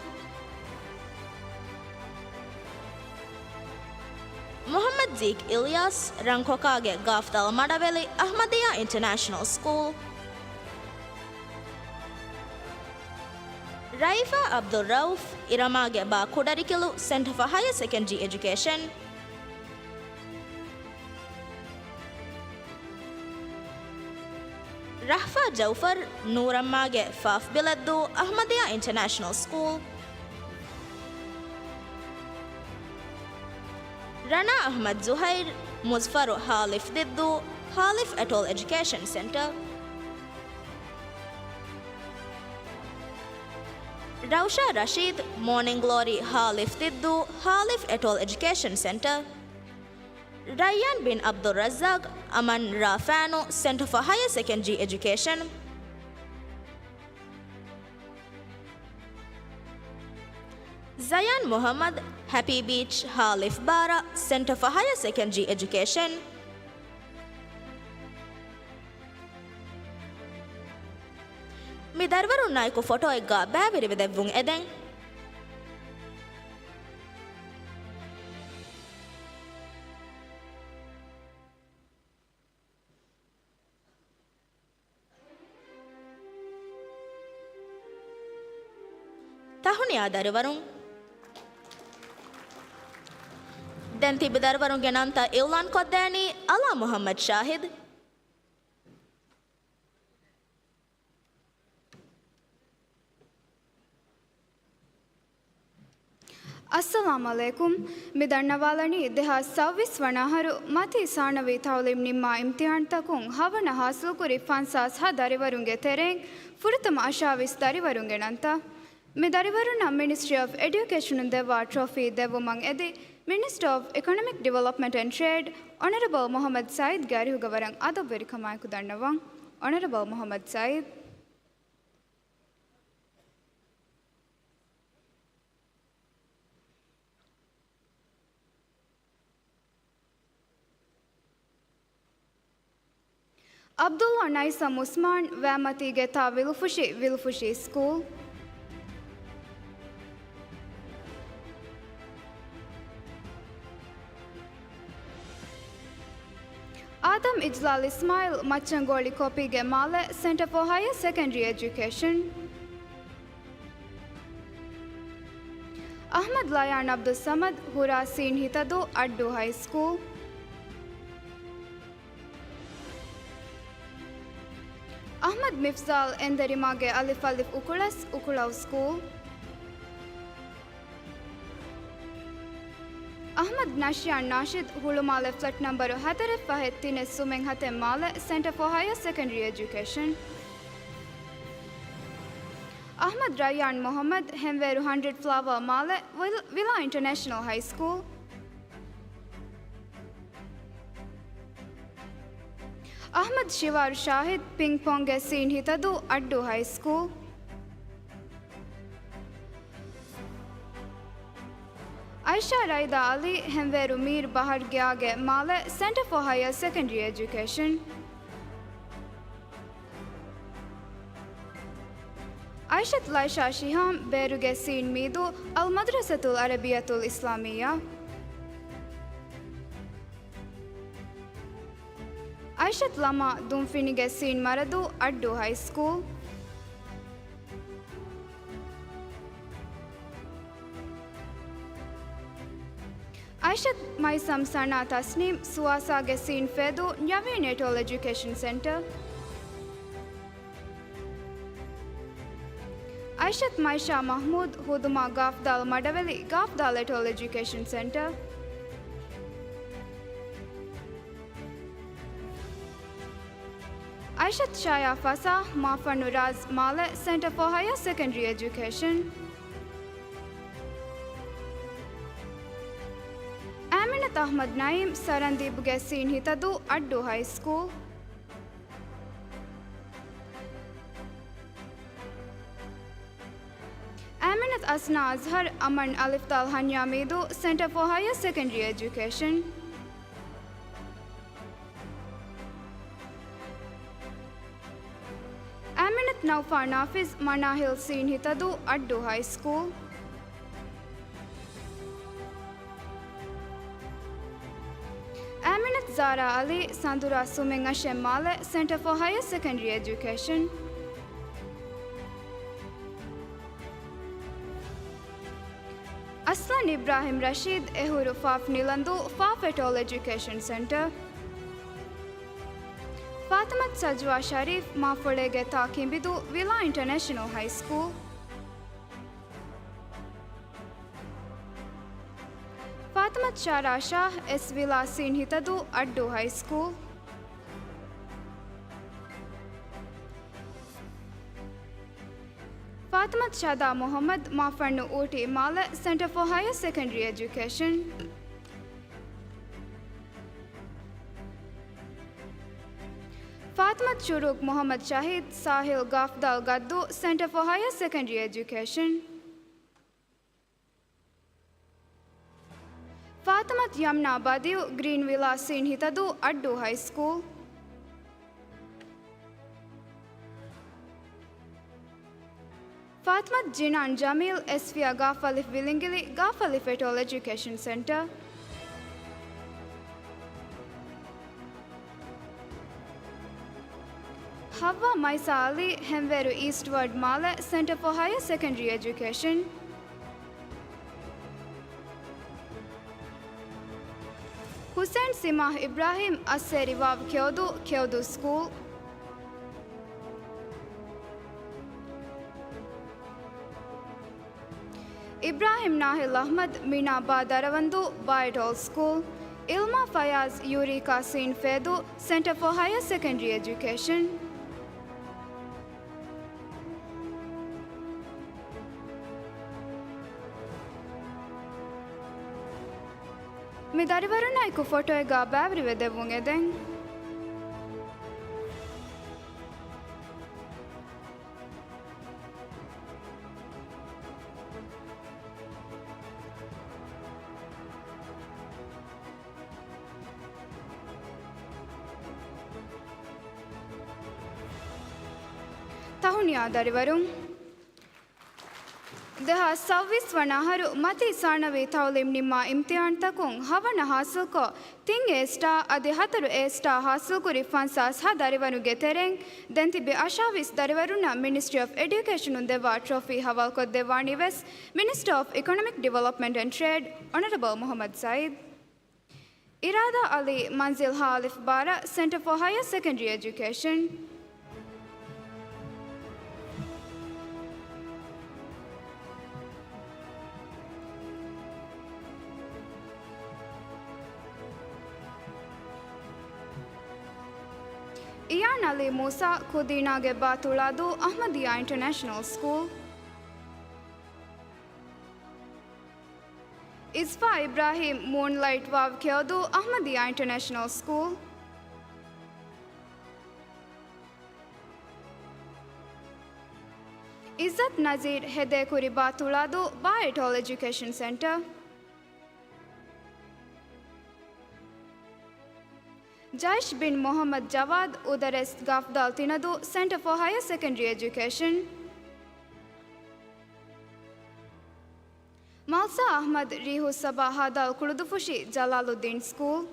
މުޙައްމަދު ޒީކް އިލްޔާސް، ރަންކޮކާގެ ގާފްދާލް މަޑަވެލި، އަޙްމަދިއްޔާ އިންޓަރނޭޝަނަލް ސްކޫލް. ރައިފާ އަބްދުއްރައުފް، އިރަމާގެ ބާ ކުޑަރިކިލު، ސެންޓަރ ފޯ ހަޔަރ ސެކަންޑްރީ އެޖުކޭޝަން. ރަހްފާ ޖައުފަރު، ނޫރަމްމާގެ ފާފް ބިލައްދޫ، އަޙްމަދިއްޔާ އިންޓަރނޭޝަނަލް ސްކޫލް. ރަނާ އަޙްމަދު ޒުހައިރު، މުޒްފަރު ހާލިފް ދިއްދޫ، ހާލިފް އެޓޯލް އެޖުކޭޝަން ސެންޓަރ. ރައުޝާ ރަޝީދު، މޯނިން ގްލޯރީ ހާލިފް ދިއްދޫ، ހާލިފް އެޓޯލް އެޖުކޭޝަން ސެންޓަރ. ރައްޔާން ބިން އަބްދުއްރައްޒާޤް، އަމަން ރ ފާނު، ސެންޓަރ ފޯ ހަޔަރ ސެކަންޑްރީ އެޖުކޭޝަން. ޒަޔާން މުޙައްމަދު، ހެޕީ ބީޗް ހާލިފް ބާރަ، ސެންޓަރ ފޯ ހަޔަރ ސެކަންޑްރީ އެޖުކޭޝަން. މި ދަރިވަރުންނާއެކު ފޮޓޯއެއްގަ ބައިވެރިވެދެއްވުން އެދެން. ތަހުނިޔާ ދަރިވަރުން. ދެން ތިބި ދަރިވަރުންގެ ނަންތައް އިއުލާން ކޮށްދޭނީ އަލާ މުޙައްމަދު ޝާހިދު. އައްސަލާމް ޢަލައިކުމް. މި ދަންނަވާލަނީ ދެހާސް ސައުވީސް ވަނަ އަހަރު މަތީ ސާނަވީ ތަޢުލީމް ނިންމާ އިމްތިޙާންތަކުން ހަވަނަ ޙާޞިލުކުރި ފަންސާސް ހަ ދަރިވަރުންގެ ތެރެއިން ފުރަތަމަ އަށާވީސް ދަރިވަރުންގެ ނަންތައް. މި ދަރިވަރުންނަށް މިނިސްޓްރީ އޮފް އެޑިއުކޭޝަނުން ދެއްވާ ޓްރޮފީ ދެއްވުމަށް އެދި، މިނިސްޓަރ އޮފް އިކޮނޮމިކް ޑިވެލޮޕްމަންޓް އެންޑް ޓްރޭޑް، އޮނަރަބަލް މުޙައްމަދު ސަޢީދްގެ އަރިހުގަ ވަރަށް އަދަބުވެރިކަމާއެކު ދަންނަވަން. އޮނަރަބަލް މުޙައްމަދު ސަޢީދް. ޢަބްދުﷲ ނައިސަމް ޢުސްމާން، ވައިމަތީގެ ތާ ވިލުފުށި، ވިލުފުށި ސްކޫލް. އާދަމް އިޖްލާލް އިސްމާޢީލް، މައްޗަންގޯޅި ކޮޕީގެ މާލެ، ސެންޓަރ ފޯ ހަޔަރ ސެކަންޑްރީ އެޖުކޭޝަން. އަޙްމަދު ލަޔާން ޢަބްދުއްޞަމަދު، ހުރާ ސީން ހިތަދޫ، އައްޑޫ ހައި ސްކޫލް. އަޙްމަދު މިފްޒާލް، އެންދެރިމާގެ އަލިފް އަލިފް އުކުޅަސް، އުކުޅައު ސްކޫލް. އަޙްމަދު ނަޝްޔާން ނާޝިދު، ހުޅުމާލެ ފްލެޓް ނަންބަރު ހަތަރެއް ފަހެއް ތިނެއް ސުމެއް ހަތެއް މާލެ، ސެންޓަރ ފޯ ހަޔަރ ސެކަންޑްރީ އެޖުކޭޝަން. އަޙްމަދު ރައްޔާން މުޙައްމަދު، ހެންވޭރު ހަންޑްރެޑް ފްލަވާ މާލެ، ވިލް-، ވިލާ އިންޓަރނޭޝަނަލް ހައި ސްކޫލް. އަޙްމަދު ޝިވާރު ޝާހިދު، ޕިންގް ޕޮންގްގެ ސީން ހިތަދޫ، އައްޑޫ ހައި ސްކޫލް. އައިޝާ ރައިދާ ޢަލީ، ހެންވޭރު މީރު ބަހަރު ގެއާގެ މާލެ، ސެންޓަރ ފޯ ހަޔަރ ސެކަންޑްރީ އެޖުކޭޝަން. އައިޝަތު ލައިޝާ ޝިހާމް، ބޭރުގެ ސީން މީދޫ، އަލްމަދްރަސަތުލް ޢަރަބިއްޔަތުލް އިސްލާމިއްޔާ. އައިޝަތު ލަމާ، ދުންފިނިގެ ސީން މަރަދޫ، އައްޑޫ ހައި ސްކޫލް. އައިޝަތު މައިސަމް ސަނާ ތަސްނީމް، ސުވާސާގެ ސީން ފޭދޫ، ނިޔަވީން އެޓޯލް އެޖުކޭޝަން ސެންޓަރ. އައިޝަތު މައިޝާ މަޙްމޫދު، ހުދުމާ ގާފްދާލް މަޑަވެލި، ގާފްދާލް އެޓޯލް އެޖުކޭޝަން ސެންޓަރ. އައިޝަތު ޝާޔާ ފަސާހް، މާފަންނު ރާޒް މާލެ، ސެންޓަރ ފޯ ހަޔަރ ސެކަންޑްރީ އެޖުކޭޝަން. އާމިނަތު އަޙްމަދު ނައީމް، ސަރަންދީބުގެ ސީން ހިތަދޫ، އައްޑޫ ހައި ސްކޫލް. އާމިނަތު އަސްނާ އަޒްހަރު، އަމަން އަލިފްދާލް ހަންޏާ މީދޫ، ސެންޓަރ ފޯ ހަޔަރ ސެކަންޑްރީ އެޖުކޭޝަން. އާމިނަތު ނައުފާ ނާފިޒް، މަނާހިލް ސީން ހިތަދޫ، އައްޑޫ ހައި ސްކޫލް. އާމިނަތު ޒާރާ ޢަލީ، ސަނދުރާ ސުމެއް އަށެއް މާލެ، ސެންޓަރ ފޯ ހަޔަރ ސެކަންޑްރީ އެޖުކޭޝަން. އަސްލަން އިބްރާހިމް ރަޝީދު، އެހުރު ފާފް ނިލަންދޫ، ފާފް އެޓޯލް އެޖުކޭޝަން ސެންޓަރ. ފާތިމަތު ސަޖްވާ ޝަރީފް، މާފޮޅޭގެ ތާ ކިނބިދޫ، ވިލާ އިންޓަރނޭޝަނަލް ހައި ސްކޫލް. ފާތިމަތު ޝާރާ ޝާހް، އެސް ވިލާ ސީން ހިތަދޫ، އައްޑޫ ހައި ސްކޫލް. ފާތިމަތު ޝަދާ މުޙައްމަދު، މާފަންނު އޫޓީ މާލެ، ސެންޓަރ ފޯ ހަޔަރ ސެކަންޑްރީ އެޖުކޭޝަން. ފާތިމަތު ޝުރޫޤް މުޙައްމަދު ޝަހީދު، ސާހިލް ގާފްދާލް ގައްދޫ، ސެންޓަރ ފޯ ހަޔަރ ސެކަންޑްރީ އެޖުކޭޝަން. ފާތިމަތު ޔަމްނާ ބަދިއު، ގްރީން ވިލާ ސީން ހިތަދޫ، އައްޑޫ ހައި ސްކޫލް. ފާތިމަތު ޖިނާން ޖަމީލް، އެސްފިޔާ ގާފް އަލިފް ވިލިނގިލި، ގާފް އަލިފް އެޓޯލް އެޖުކޭޝަން ސެންޓަރ. ޙައްވާ މައިސާ ޢަލީ، ހެންވޭރު އީސްޓްވަޑް މާލެ، ސެންޓަރ ފޯ ހަޔަރ ސެކަންޑްރީ އެޖުކޭޝަން. ޙުސެން ސިމާހް އިބްރާހީމް، އައްސޭރި ވާވް ކެއުދޫ، ކެއުދޫ ސްކޫލް. އިބްރާހިމް ނާހިލް އަޙްމަދު، މިނާ ބާ ދަރަވަންދޫ، ބާއެޓޯލް ސްކޫލް. އިލްމާ ފަޔާޒް، ޔޫރީކާ ސީން ފޭދޫ، ސެންޓަރ ފޯ ހަޔަރ ސެކަންޑްރީ އެޖުކޭޝަން. މި ދަރިވަރުންނާއެކު ފޮޓޯއެއްގަ ބައިވެރިވެ ދެއްވުން އެދެން. ތަހުނިޔާ ދަރިވަރުން. ދެހާސް ސައުވީސް ވަނަ އަހަރު މަތީ ސާނަވީ ތައުލީމް ނިންމާ އިމްތިހާންތަކުން ހަވަނަ ހާސިލްކޮށް، ތިން އޭ ސްޓާ އަދި ހަތަރު އޭ ސްޓާ ހާސިލްކުރި ފަންސާސް ހަ ދަރިވަރުންގެ ތެރެއިން ދެން ތިބި އަށާވީސް ދަރިވަރުންނަށް މިނިސްޓްރީ އޮފް އެޑިއުކޭޝަނުން ދެއްވާ ޓްރޮފީ ހަވާލުކޮށްދެއްވާނީ ވެސް މިނިސްޓަރ އޮފް އިކޮނޮމިކް ޑިވެލޮޕްމަންޓް އެންޑް ޓްރޭޑް އޮނަރަބަލް މުޙައްމަދު ސައީދު. އިރާދާ އަލީ، މަންޒިލް ހާ އަލިފް ބާރަ، ސެންޓަރ ފޯ ހަޔަރ ސެކަންޑްރީ އެޖުކޭޝަން. އިޔާން އަލީ މޫސާ، ކުދީނާގެ ބާ ތުޅާދޫ، އަޙްމަދިއްޔާ އިންޓަރނޭޝަނަލް ސްކޫލް. އިޒްފާ އިބްރާހީމް، މޫންލައިޓް ވާވް ކެޔޮދޫ، އަޙްމަދިއްޔާ އިންޓަރނޭޝަނަލް ސްކޫލް. އިއްޒަތް ނަޒީރް، ހެދޭ ކުރި ބާ ތުޅާދޫ، ބާއެޓޯލް އެޖުކޭޝަން ސެންޓަރ. ޖައިޝް ބިން މުޙައްމަދު ޖަވާދު، އުދަރެސް ގާފްދާލް ތިނަދޫ، ސެންޓަރ ފޯ ހަޔަރ ސެކަންޑްރީ އެޖުކޭޝަން. މަލްސާ އަޙްމަދު، ރީޙުއްސަބާ ހާދާލް ކުޅުދުފުށި، ޖަލާލުއްދީން ސްކޫލް.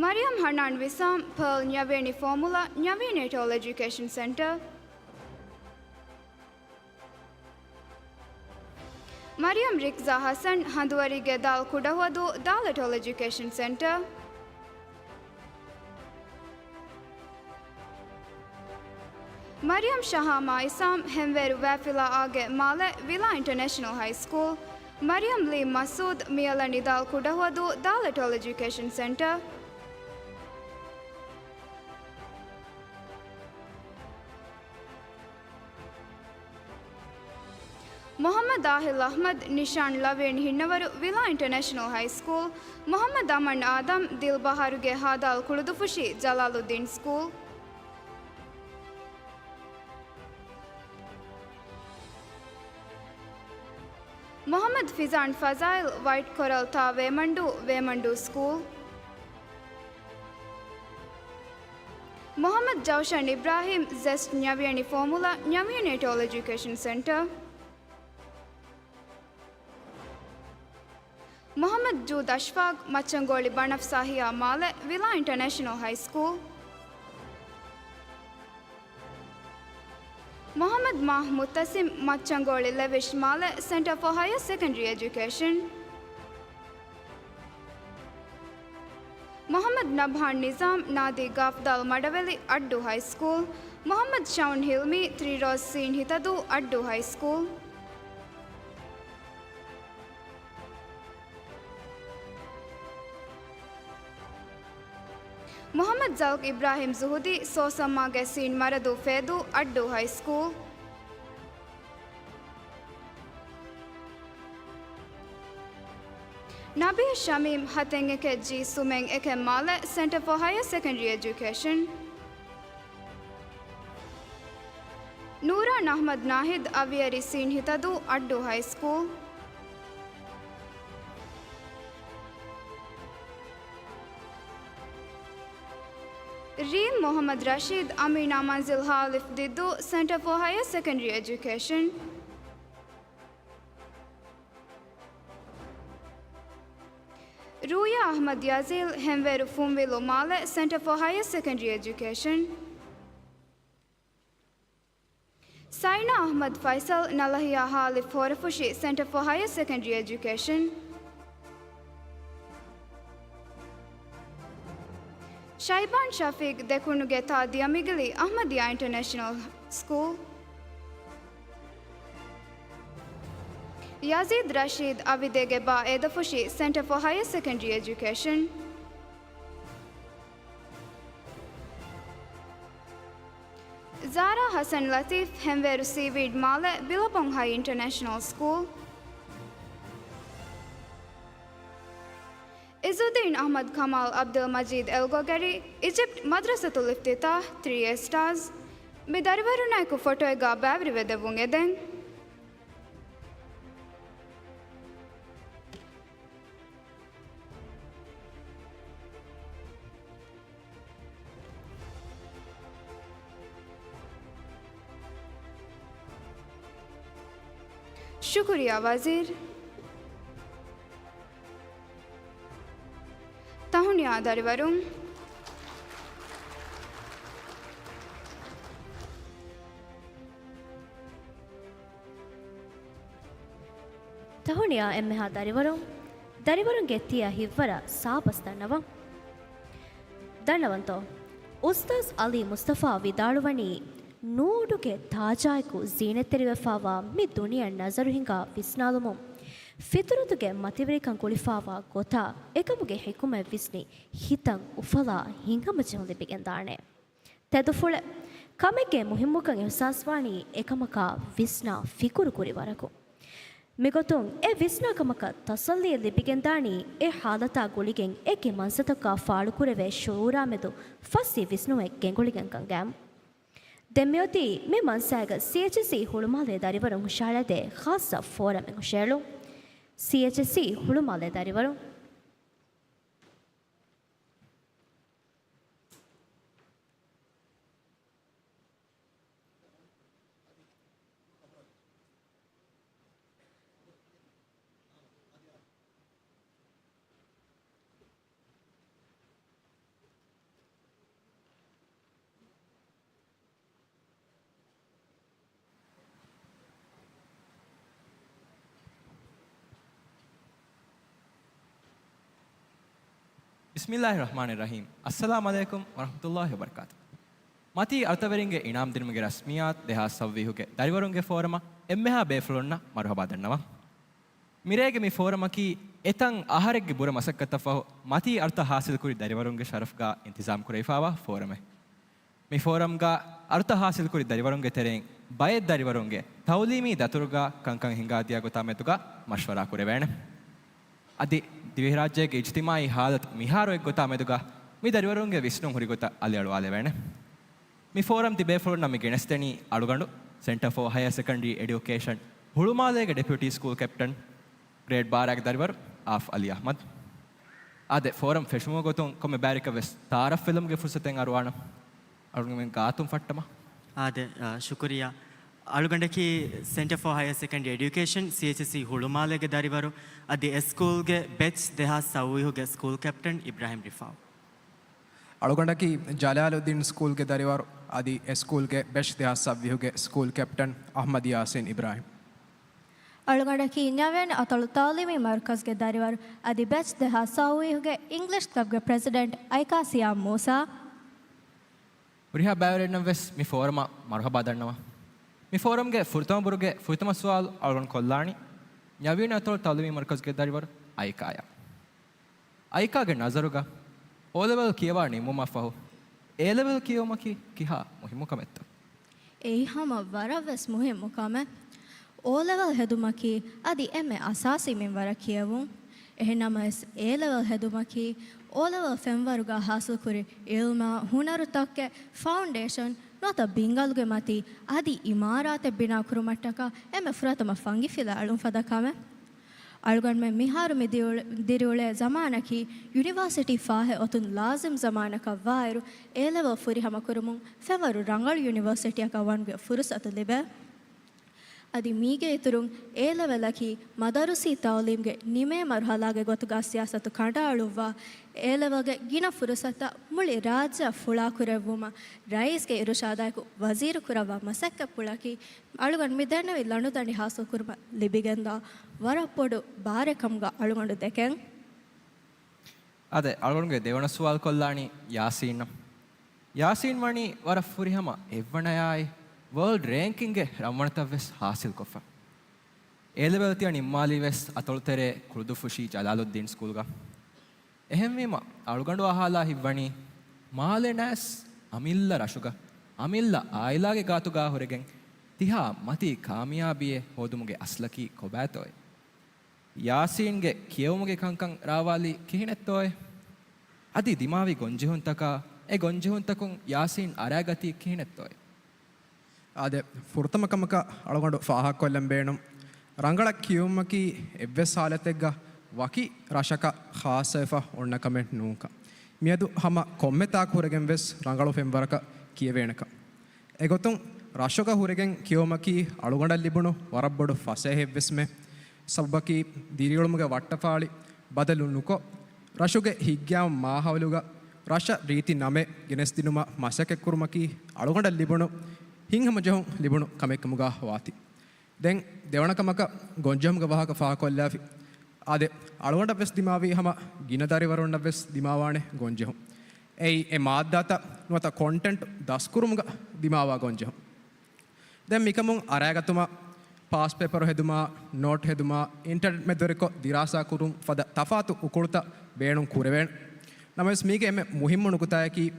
މަރިޔަމް ހަނާން ވިސާމް، ޕާލް ނިޔަވޭނި ފޯމުލާ، ނިޔަވޭނި އެޓޯލް އެޖުކޭޝަން ސެންޓަރ. މަރިޔަމް ރިކްޒާ ހަސަން، ހަނދުވަރީގެ ދާލް ކުޑަހުވަދޫ، ދާލް އެޓޯލް އެޖުކޭޝަން ސެންޓަރ. މަރިޔަމް ޝަހާމާ އިސާމް، ހެންވޭރު ވައިފިލާއާގެ މާލެ، ވިލާ އިންޓަރނޭޝަނަލް ހައި ސްކޫލް. މަރިޔަމް ލީ މަސޫދު، މިއަލަނި ދާލް ކުޑަހުވަދޫ، ދާލް އެޓޯލް އެޖުކޭޝަން ސެންޓަރ. މުޙައްމަދު އާހިލް އަޙްމަދު، ނިޝާން ލަވީން ހިންނަވަރު، ވިލާ އިންޓަރނޭޝަނަލް ހައި ސްކޫލް. މުޙައްމަދު އަމަން އާދަމް، ދިލްބަހާރުގެ ހާދާލް ކުޅުދުފުށި، ޖަލާލުއްދީން ސްކޫލް. މުޙައްމަދު ފިޒާން ފަޒާއިލް، ވައިޓް ކޮރަލް ތާ ވޭމަންޑޫ، ވޭމަންޑޫ ސްކޫލް. މުޙައްމަދު ޖައުޝަން އިބްރާހީމް، ޒެސްޓް ނިޔަވިޔަނި ފޯމުލާ، ނިޔަވިޔަނި އެޓޯލް އެޖުކޭޝަން ސެންޓަރ. މުޙައްމަދު ޖޫދް އަޝްފާޤް، މައްޗަންގޯޅި ބަނަފްސާހިޔާ މާލެ، ވިލާ އިންޓަރނޭޝަނަލް ހައި ސްކޫލް. މުޙައްމަދު މާހް މުއްތަސިމް، މައްޗަންގޯޅި ލެވިޝް މާލެ، ސެންޓަރ ފޯ ހަޔަރ ސެކަންޑްރީ އެޖުކޭޝަން. މުޙައްމަދު ނަބްހާން ނިޒާމް، ނާދީ ގާފްދާލް މަޑަވެލި، އައްޑޫ ހައި ސްކޫލް. މުޙައްމަދު ޝައުން ހިލްމީ، ތްރީ ރޯޒް ސީން ހިތަދޫ، އައްޑޫ ހައި ސްކޫލް. މުޙައްމަދު ޒަލްކް އިބްރާހިމް ޒުހުދީ، ސޯސައްމާގެ ސީން މަރަދޫ ފޭދޫ، އައްޑޫ ހައި ސްކޫލް. ނަބީ ޝަމީމް، ހަތެއް އެކެއް ޖީ ސުމެއް އެކެއް މާލެ، ސެންޓަރ ފޯ ހަޔަރ ސެކަންޑްރީ އެޖުކޭޝަން. ނޫރާން އަޙްމަދު ނާހިދު، އަވިޔަރި ސީން ހިތަދޫ، އައްޑޫ ހައި ސްކޫލް. ރީމް މުޙައްމަދު ރަޝީދު، އަމީނާ މަންޒިލް ހާލިފް ދިއްދޫ، ސެންޓަރ ފޯ ހަޔަރ ސެކަންޑްރީ އެޖުކޭޝަން. ރޫޔާ އަޙްމަދު ޔަޒީލް، ހެންވޭރު ފުންވިލު މާލެ، ސެންޓަރ ފޯ ހަޔަރ ސެކަންޑްރީ އެޖުކޭޝަން. ސައިނާ އަޙްމަދު ފައިސަލް، ނަލަހިޔާ ހާލިފް ހޯރަފުށި، ސެންޓަރ ފޯ ހަޔަރ ސެކަންޑްރީ އެޖުކޭޝަން. ޝައިބާން ޝަފީޤް، ދެކުނުގެ ތާ ދިޔަމިގިލި، އަޙްމަދިއްޔާ އިންޓަރނޭޝަނަލް ސްކޫލް. ޔަޒީދް ރަޝީދް އަވިދޭގެ ބާ އޭދަފުށި، Centre for Higher Secondary Education. ޒާރާ ހަސަން ލަތީފް، ހެންވޭރު ސީވީޑް މާލެ، ބިލަބޮން ހައި އިންޓަރނޭޝަނަލް ސްކޫލް. އިޒުއްދީން އަޙްމަދު ކަމާލް އަބްދުލް މަޖީދް އެލްގޮގަރީ، އިޖިޕްޓް މަދްރަސަތުލް އިފްތިތާޙް، ތްރީ އޭ ސްޓާރސް، މި ދަރިވަރުންނާއެކު ފޮޓޯއެއްގާ ބައިވެރިވެދެއްވުން އެދެން. ޝުކުރިއްޔާ ވަޒީރު. ތަހުނިޔާ ދަރިވަރުން. ތަހުނިޔާ އެންމެހާ ދަރިވަރުން، ދަރިވަރުންގެ ތިޔަ ހިތްވަރަށް ސާބަސް ދަންނަވަން. ދަންނަވަންތޯ؟ އުސްތާޛް އަލީ މުސްތަފާ ވިދާޅުވަނީ، ނޫޑުގެ ތާޖާއެކު ޒީނަތްތެރިވެފާވާ މި ދުނިޔެއަށް ނަޒަރު ހިނގާ ވިސްނާލުމުން، ފިޠުރަތުގެ މަތިވެރިކަން ގުޅިފާވާ ގޮތާ އެކަމުގެ ޙިކުމަތް ވިސްނި، ހިތަށް އުފަލާ ހިނގަމަޖެހުން ލިބިގެންދާނެ. ތެދުފުޅެއް، ކަމެއްގެ މުހިއްމުކަން އިޙްސާސްވާނީ އެކަމަކާ ވިސްނާ ފިކުރު ކުރި ވަރަކު. މިގޮތުން އެ ވިސްނާ ކަމަކަށް ތަސައްލީ ލިބިގެންދާނީ އެ ޙާލަތާ ގުޅިގެން އެކި މަންސަތަކާ ފާޅުކުރެވޭ ޝުޢޫރާމެދު ފަސް ހިތް ވިސްނުމެއް ގެންގުޅިގެންކަން ގައިމު. ދެން މިއޮތީ މި މަންސާގަ ސީއެޗްސީ ހުޅުމާލޭ ދަރިވަރުން ހުށަހަޅަދޭ ޚާއްޞަ ފޯރަމެއް ހުށައެޅުން. ސީއެޗްސީ ހުޅުމާލޭ ދަރިވަރުން. ބިސްމިއްލާހި ރަޙްމާނި ރަޙީމް. އައްސަލާމު ޢަލައިކުމް ވަރަޙްމަތުﷲި ވަބަރަކާތު. މަތީ އަޅުތަވެރިންގެ އިނާމް ދިނުމުގެ ރަސްމިއްޔާތު ދެހާސް ސައްވީހުގެ ދަރިވަރުންގެ ފޯރަމަށް އެންމެހާ ބޭފުޅުންނަށް މަރުޙަބާ ދަންނަވަން. މިރޭގެ މި ފޯރަމަކީ އެތަން އަހަރެއްގެ ބުރަ މަސައްކަތަށް ފަހު މަތީ އަރުތައް ޙާޞިލްކުރި ދަރިވަރުންގެ ޝަރަފުގާ އިންތިޒާމް ކުރެވިފާވާ ފޯރަމެއް. މި ފޯރަމްގާ އަރުތައް ޙާޞިލްކުރި ދަރިވަރުންގެ ތެރެއިން ބައެއް ދަރިވަރުންގެ ތަޢުލީމީ ދަތުރުގާ ކަންކަން ހިންގާދިޔަ ގޮތާ މެދުގާ މަޝްވަރާ ކުރެވޭނެ. އަދި ދިވެހިރާއްޖޭގެ އިޖްތިމާޢީ ޙާލަތު މިހާރު އެއްގޮތާ މެދުގާ މި ދަރިވަރުންގެ ވިސްނުން ހުރި ގޮތަށް އަލިއަޅުވާލެވޭނެ. މި ފޯރަމް ތިބޭފުޅުންނަށް މި ގެނެސްދެނީ އަޅުގަނޑު ސެންޓަރ ފޯ ހަޔަ ސެކަންޑްރީ އެޑިއުކޭޝަން ހުޅުމާލޭގެ ޑެޕިއުޓީ ސްކޫލް ކެޕްޓަން ގްރޭޑް ބާރައިގެ ދަރިވަރު އާފް އަލީ އަޙްމަދު. އާދެ، ފޯރަމް ފެށުމުގެ ގޮތުން ކޮންމެ ބައިވެރިކަށް ވެސް ތަޢާރަފް ފެށުމުގެ ފުރުޞަތެއް އަރުވާނަން. އަޅުގަނޑުމެން ގާތުން ފައްޓަމާ. އާދެ، އާ، ޝުކުރިއްޔާ. އަޅުގަނޑަކީ ސެންޓަރ ފޯ ހަޔަރ ސެކަންޑްރީ އެޑިއުކޭޝަން، ސީއެޗްސީ ހުޅުމާލޭގެ ދަރިވަރު، އަދި އެ ސްކޫލްގެ ބެޗް ދެހާސް ސައުވީހުގެ ސްކޫލް ކެޕްޓަން އިބްރާހިމް ރިފާ. އަޅުގަނޑަކީ ޖަލާލުއްދީން ސްކޫލްގެ ދަރިވަރު، އަދި އެ ސްކޫލްގެ ބެޗް ދެހާސް ސައުވީހުގެ ސްކޫލް ކެޕްޓަން އަޙްމަދު ޔާސީން އިބްރާހިމް. އަޅުގަނޑަކީ ނަވީން އަތޮޅު ތަޢުލީމީ މަރުކަޒްގެ ދަރިވަރު، އަދި ބެޗް ދެހާސް ސައުވީހުގެ އިންގްލިޝް ކްލަބްގެ ޕްރެޒިޑެންޓް އައިކާ ސިޔާމް މޫސާ. ހުރިހާ ބައިވެރިންނަށް ވެސް މި ފޯރަމަށް މަރުޙަބާ ދަންނަވަން. މި ފޯރަމްގެ ފުރަތަމަ ބުރުގެ ފުރަތަމަ ސުވާލު އަޅުގަނޑު ކޮށްލާނީ ނަވީން އަތޮޅު ތަޢުލީމީ މަރުކަޒްގެ ދަރިވަރު އައިކާޔަށް. އައިކާގެ ނަޒަރުގަ އޯލެވެލް ކިޔަވާ ނިމުމަށް ފަހު އޭލެވެލް ކިޔެވުމަކީ ކިހާ މުހިއްމު ކަމެއްތަ؟ އެއީ ހަމަ ވަރަށް ވެސް މުހިއްމު ކަމެއް. އޯލެވެލް ހެދުމަކީ އަދި އެންމެ އަސާސީ މިންވަރަށް ކިޔެވުން. އެހެންނަމަވެސް އޭލެވެލް ހެދުމަކީ އޯލެވެލް ފެންވަރުގަ ޙާޞިލްކުރި ޢިލްމާ، ހުނަރުތަކުގެ ފައުންޑޭޝަން ނުވަތަ ބިންގަލުގެ މަތީ އަދި އިމާރާތެއް ބިނާކުރުމަށްޓަކާ އެންމެ ފުރަތަމަ ފަންގިފިލަ އަޅުން ފަދަ ކަމެއް. އަޅުގަނޑުމެން މިހާރު މި ދިރިއުޅޭ، ދިރިއުޅޭ ޒަމާނަކީ ޔުނިވާސިޓީ ފާހެއް އޮތުން ލާޒިމް ޒަމާނަކަށް ވާއިރު، އޭލެވެލް ފުރިހަމަ ކުރުމުން ފެންވަރު ރަނގަޅު ޔުނިވާސިޓީއަކަށް ވަންވެ ފުރުސަތު ލިބޭ. އަދި މީގެ އިތުރުން އޭލެވެލަކީ މަދަރުސީ ތަޢުލީމްގެ ނިމޭ މަރުޙަލާގެ ގޮތުގަ ސިޔާސަތު ކަނޑައަޅުއްވާ، އޭލެވެލްގެ ގިނަ ފުރުސަތުތައް މުޅި ރާއްޖެއަށް ފުޅާކުރެއްވުމަށް ރައީސްގެ އިރުޝާދާއެކު ވަޒީރު ކުރައްވާ މަސައްކަތްޕުޅަކީ، އަޅުގަނޑު މި ދެންނެވި ލަނޑުދަނޑި ޙާޞިލްކުރުމަށް ލިބިގެންދާ ވަރަށް ބޮޑު ބާރެއް ކަމުގަ އަޅުގަނޑު ދެކެން. އާދެ، އަޅުގަނޑުގެ ދެވަނަ ސުވާލު ކޮށްލާނީ ޔާސީންއަށް. ޔާސީން ވަނީ ވަރަށް ފުރިހަމަ އެއްވަނަޔާއި ވަރލްޑް ރޭންކިންގެ ރަންވަނަތައް ވެސް ޙާޞިލްކޮށްފަ. އޭލެވެލް ތިޔަ ނިންމާލީ ވެސް އަތޮޅުތެރޭ ކުޅުދުއްފުށީ ޖަލާލުއްދީން ސްކޫލްގަ. އެހެންވީމަ، އަޅުގަނޑު އަހާލާ ހިތްވަނީ، މާލެ ނައިސް އަމިއްލަ ރަށުގަ އަމިއްލަ އާއިލާގެ ގާތުގާ ހުރެގެން ތިހާ މަތީ ކާމިޔާބީއެއް ހޯދުމުގެ އަސްލަކީ ކޮބާތޯއޭ؟ ޔާސީންގެ ކިޔެވުމުގެ ކަންކަން ރާވާލީ ކިހިނެއްތޯއޭ؟ އަދި ދިމާވި ގޮންޖެހުންތަކާ އެ ގޮންޖެހުންތަކުން ޔާސީން އަރާގަތީ ކިހިނެއްތޯއޭ؟ އާދެ، ފުރަތަމަ ކަމަކަށް އަޅުގަނޑު ފާހަގަކޮށްލަން ބޭނުން، ރަނގަޅަށް ކިޔެވުމަކީ އެއްވެސް ހާލަތެއްގަ ވަކި ރަށަކަށް ޚާއްޞަވެފަ އޮންނަ ކަމެއް ނޫންކަން. މިއަދު ހަމަ ކޮންމެ ތާކު ހުރެގެން ވެސް ރަނގަޅު ފެންވަރަކަށް ކިޔެވޭނެކަން. އެގޮތުން ރަށުގަ ހުރެގެން ކިޔެވުމަކީ އަޅުގަނޑަށް ލިބުނު ވަރަށް ބޮޑު ފަސޭހައެއްވެސްމެ. ސަބަބަކީ ދިރިއުޅުމުގެ ވައްޓަފާޅި ބަދަލު ނުކޮށް، ރަށުގެ ހިތްގައިމު މާހައުލުގަ ރަށަށް ރީތި ނަމެއް ގެނެސްދިނުމަށް މަސައްކަތްކުރުމަކީ އަޅުގަނޑަށް ލިބުނު ހިތްހަމަޖެހުން ލިބުނު ކަމެއްކަމުގަ ވާތީ. ދެން ދެވަނަ ކަމަކަށް ގޮންޖެހުމުގެ ވާހަކަ ފާހަގަކޮށްލާފި. އާދެ، އަޅުގަނޑަށްވެސް ދިމާވީ ހަމަ ގިނަ ދަރިވަރުންނަށްވެސް ދިމާވާނެ ގޮންޖެހުން. އެއީ އެ މާއްދާތައް ނުވަތަ ކޮންޓެންޓް ދަސްކުރުމުގަ ދިމާވާ ގޮންޖެހުން. ދެން މިކަމުން އަރައިގަތުމަށް ޕާސް ޕޭޕަރު ހެދުމާ، ނޯޓް ހެދުމާ، އިންޓަރނެޓް މެދުވެރިކޮށް ދިރާސާ ކުރުން ފަދަ ތަފާތު އުކުޅުތައް ބޭނުން ކުރެވޭނެ. ނަމަވެސް މީގެ އެންމެ މުހިއްމު ނުކުތާއަކީ،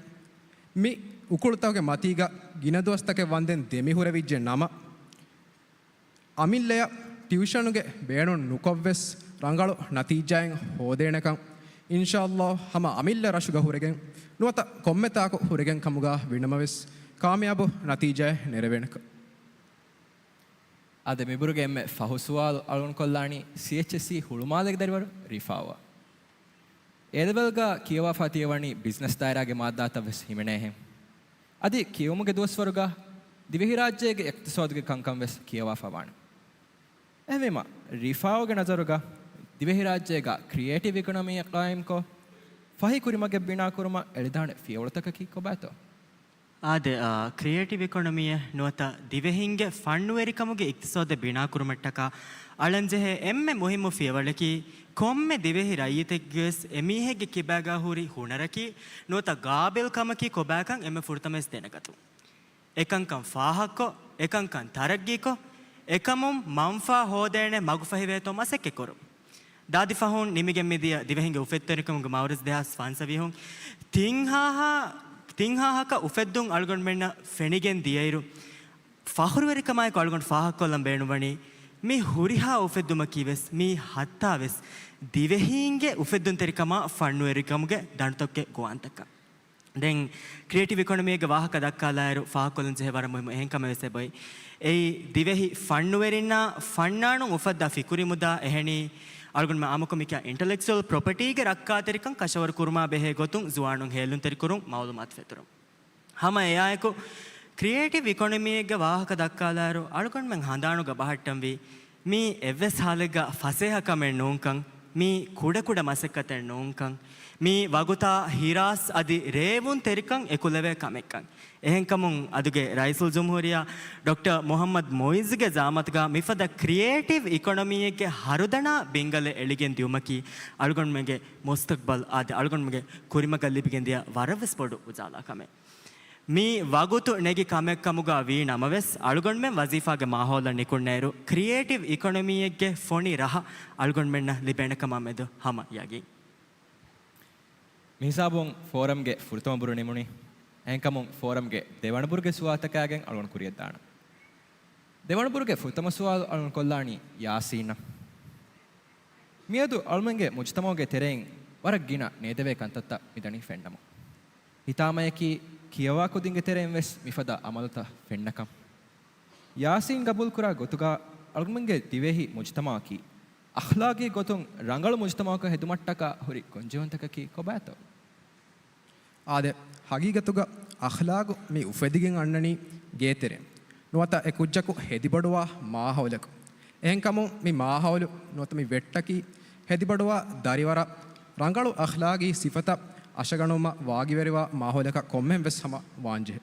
މި އުކުޅުތަކުގެ މަތީގަ ގިނަ ދުވަސްތަކެއް ވަންދެން ދެމި ހުރެވިއްޖެ ނަމަ، އަމިއްލަޔަށް ޓިއުޝަނުގެ ބޭނުން ނުކޮށްވެސް ރަނގަޅު ނަތީޖާއެއް ހޯދޭނެކަން، އިންޝާﷲ ހަމަ އަމިއްލަ ރަށުގަ ހުރެގެން ނުވަތަ ކޮންމެ ތާކު ހުރެގެން ކަމުގަ ވިނަމަވެސް ކާމިޔާބު ނަތީޖާއެއް ނެރެވޭނެކަން. އާދެ، މިބުރުގެ އެންމެ ފަހު ސުވާލު އަޅުގަނޑު ކޮށްލާނީ ސީއެޗްއެސްސީ ހުޅުމާލޭގެ ދަރިވަރު ރިފާއާ. އޭލެވެލްގަ ކިޔަވާފާ ތިޔަވަނީ ބިޒްނަސް ދާއިރާގެ މާއްދާތައް ވެސް ހިމެނޭހެން. އަދި ކިޔެވުމުގެ ދުވަސްވަރުގަ ދިވެހިރާއްޖޭގެ އިޤްތިޞާދުގެ ކަންކަން ވެސް ކިޔަވާފާ ވާނެ. އެހެންވީމަ، ރިފާއުގެ ނަޒަރުގަ ދިވެހިރާއްޖޭގަ ކްރިއޭޓިވް އިކޮނޮމީއެއް ޤާއިމްކޮށް، ފަހި ކުރިމަގެއް ބިނާކުރުމަށް އެޅިދާނެ ފިޔަވަޅުތަކަކީ ކޮބާތޯ؟ އާދެ، އާ، ކްރިއޭޓިވް އިކޮނޮމީއެއް ނުވަތަ ދިވެހިންގެ ފަންނުވެރިކަމުގެ އިޤްތިޞާދެއް ބިނާކުރުމަށްޓަކާ އަޅަންޖެހޭ އެންމެ މުހިއްމު ފިޔަވަޅަކީ، ކޮންމެ ދިވެހި ރައްޔިތެއްގެވެސް އެމީހެއްގެ ކިބާގާ ހުރި ހުނަރަކީ ނުވަތަ ގާބިލްކަމަކީ ކޮބާކަން އެންމެ ފުރަތަމަވެސް ދެނެގަތުން. އެކަންކަން ފާހަގަކޮށް، އެކަންކަން ތަރައްގީކޮށް، އެކަމުން މަންފާ ހޯދޭނެ މަގުފަހިވޭތޯ މަސައްކަތްކުރުން. ދާދި ފަހުން ނިމިގެން މިދިޔަ ދިވެހިންގެ އުފެއްދުންތެރިކަމުގެ މައުރިޒް ދެހާސް ފަންސަވީހުން ތިން ހާހާ، ތިން ހާހަކަށް އުފެއްދުން އަޅުގަނޑުމެންނަށް ފެނިގެން ދިޔައިރު، ފަޚުރުވެރިކަމާއެކު އަޅުގަނޑު ފާހަގަކޮށްލަން ބޭނުންވަނީ، މި ހުރިހާ އުފެއްދުމަކީވެސް މީ ހައްތާވެސް ދިވެހީންގެ އުފެއްދުންތެރިކަމާ ފަންނުވެރިކަމުގެ ދަނޑުތަކުގެ ގޮވާންތަކަށް. ދެން ކްރިއޭޓިވް އިކޮނޮމީގެ ވާހަކަ ދައްކާލާއިރު، ފާހަގަކޮށްލަންޖެހޭ ވަރަށް މުހިއްމު އެހެން ކަމެއް ވެސް އެބައޮތް. އެއީ، ދިވެހި ފަންނުވެރިންނާ ފަންނާނުން އުފައްދާ ފިކުރީ މުދާ އެހެނީ، އަޅުގަނޑުމެން އާއްމުކޮށް މިކިޔާ އިންޓަލެކްޗުއަލް ޕްރޮޕަޓީގެ ރައްކާތެރިކަން ކަށަވަރު ކުރުމާ ބެހޭ ގޮތުން ޒުވާނުން ހޭލުންތެރިކުރުން، މައުލޫމާތު ފެތުރުން. ހަމަ އެއާއެކު، ކްރިއޭޓިވް އިކޮނޮމީއެއްގެ ވާހަކަ ދައްކާލާއިރު، އަޅުގަނޑުމެން ހަނދާނުގަ ބަހައްޓަންވީ، މީ އެއްވެސް ހާލެއްގަ ފަސޭހަ ކަމެއް ނޫންކަން، މީ ކުޑަކުޑަ މަސައްކަތެއް ނޫންކަން، މީ ވަގުތާ ހިރާސް އަދި ރޭވުންތެރިކަން އެކުލެވޭ ކަމެއްކަން. އެހެންކަމުން އަދުގެ ރައީސުލްޖުމްހޫރިއްޔާ ޑޮކްޓަރ މުޙައްމަދު މުޢިއްޒުގެ ޒަޢާމަތުގަ މިފަދަ ކްރިއޭޓިވް އިކޮނޮމީއެއްގެ ހަރުދަނާ ބިންގަލެއް އެޅިގެން ދިއުމަކީ އަޅުގަނޑުމެންގެ މުސްތަޤްބަލް އާދެ، އަޅުގަނޑުމެންގެ ކުރިމަގަށް ލިބިގެންދިޔަ ވަރަށްވެސް ބޮޑު އުޖާލާ ކަމެއް. މި ވަގުތު ނެގި ކަމެއް ކަމުގަ ވީ ނަމަވެސް، އަޅުގަނޑުމެން ވަޒީފާގެ މާހައުލަށް ނިކުންނައިރު، ކްރިއޭޓިވް އިކޮނޮމީއެއްގެ ފޮނި ރަހަ އަޅުގަނޑުމެންނަށް ލިބޭނެ ކަމާ މެދު ހަމަ ޔަގީން. މިހިސާބުން ފޯރަމްގެ ފުރަތަމަ ބުރު ނިމުނީ. އެހެންކަމުން ފޯރަމްގެ ދެވަނަ ބުރުގެ ސުވާލުތަކާގެން އަޅުގަނޑު ކުރިއަށްދާނަން. ދެވަނަ ބުރުގެ ފުރަތަމަ ސުވާލު އަޅުގަނޑު ކޮށްލާނީ ޔާސީނަށް. މިއަދު އަޅުމެންގެ މުޖުތަމަޢުގެ ތެރެއިން ވަރަށް ގިނަ ނޭދެވޭ ކަންތައްތައް މިދަނީ ފެންނަމުން، ހިތާމަޔަކީ ކިޔަވާ ކުދިންގެ ތެރެއިން ވެސް މިފަދަ އަމަލުތައް ފެންނަކަން. ޔާސީން ގަބޫލުކުރާ ގޮތުގަ އަޅުގަނޑުމެންގެ ދިވެހި މުޖުތަމަޢަކީ އަޚްލާގީ ގޮތުން ރަނގަޅު މުޖުތަމަޢަކަށް ހެދުމަށްޓަކާ ހުރި ގޮންޖެހުންތަކަކީ ކޮބާތޯ؟ އާދެ، ހަގީގަތުގަ އަޚްލާގު މި އުފެދިގެން އަންނަނީ ގޭތެރެއިން ނުވަތަ އެ ކުއްޖަކު ހެދިބޮޑުވާ މާހައުލަކު. އެހެންކަމުން މި މާހައުލު ނުވަތަ މި ވެއްޓަކީ ހެދިބޮޑުވާ ދަރިވަރަށް ރަނގަޅު އަޚްލާގީ ސިފަތައް އަށަގަނުމަށް ވާގިވެރިވާ މާހައުލަކަށް ކޮންމެހެން ވެސް ހަމަ ވާންޖެހޭ.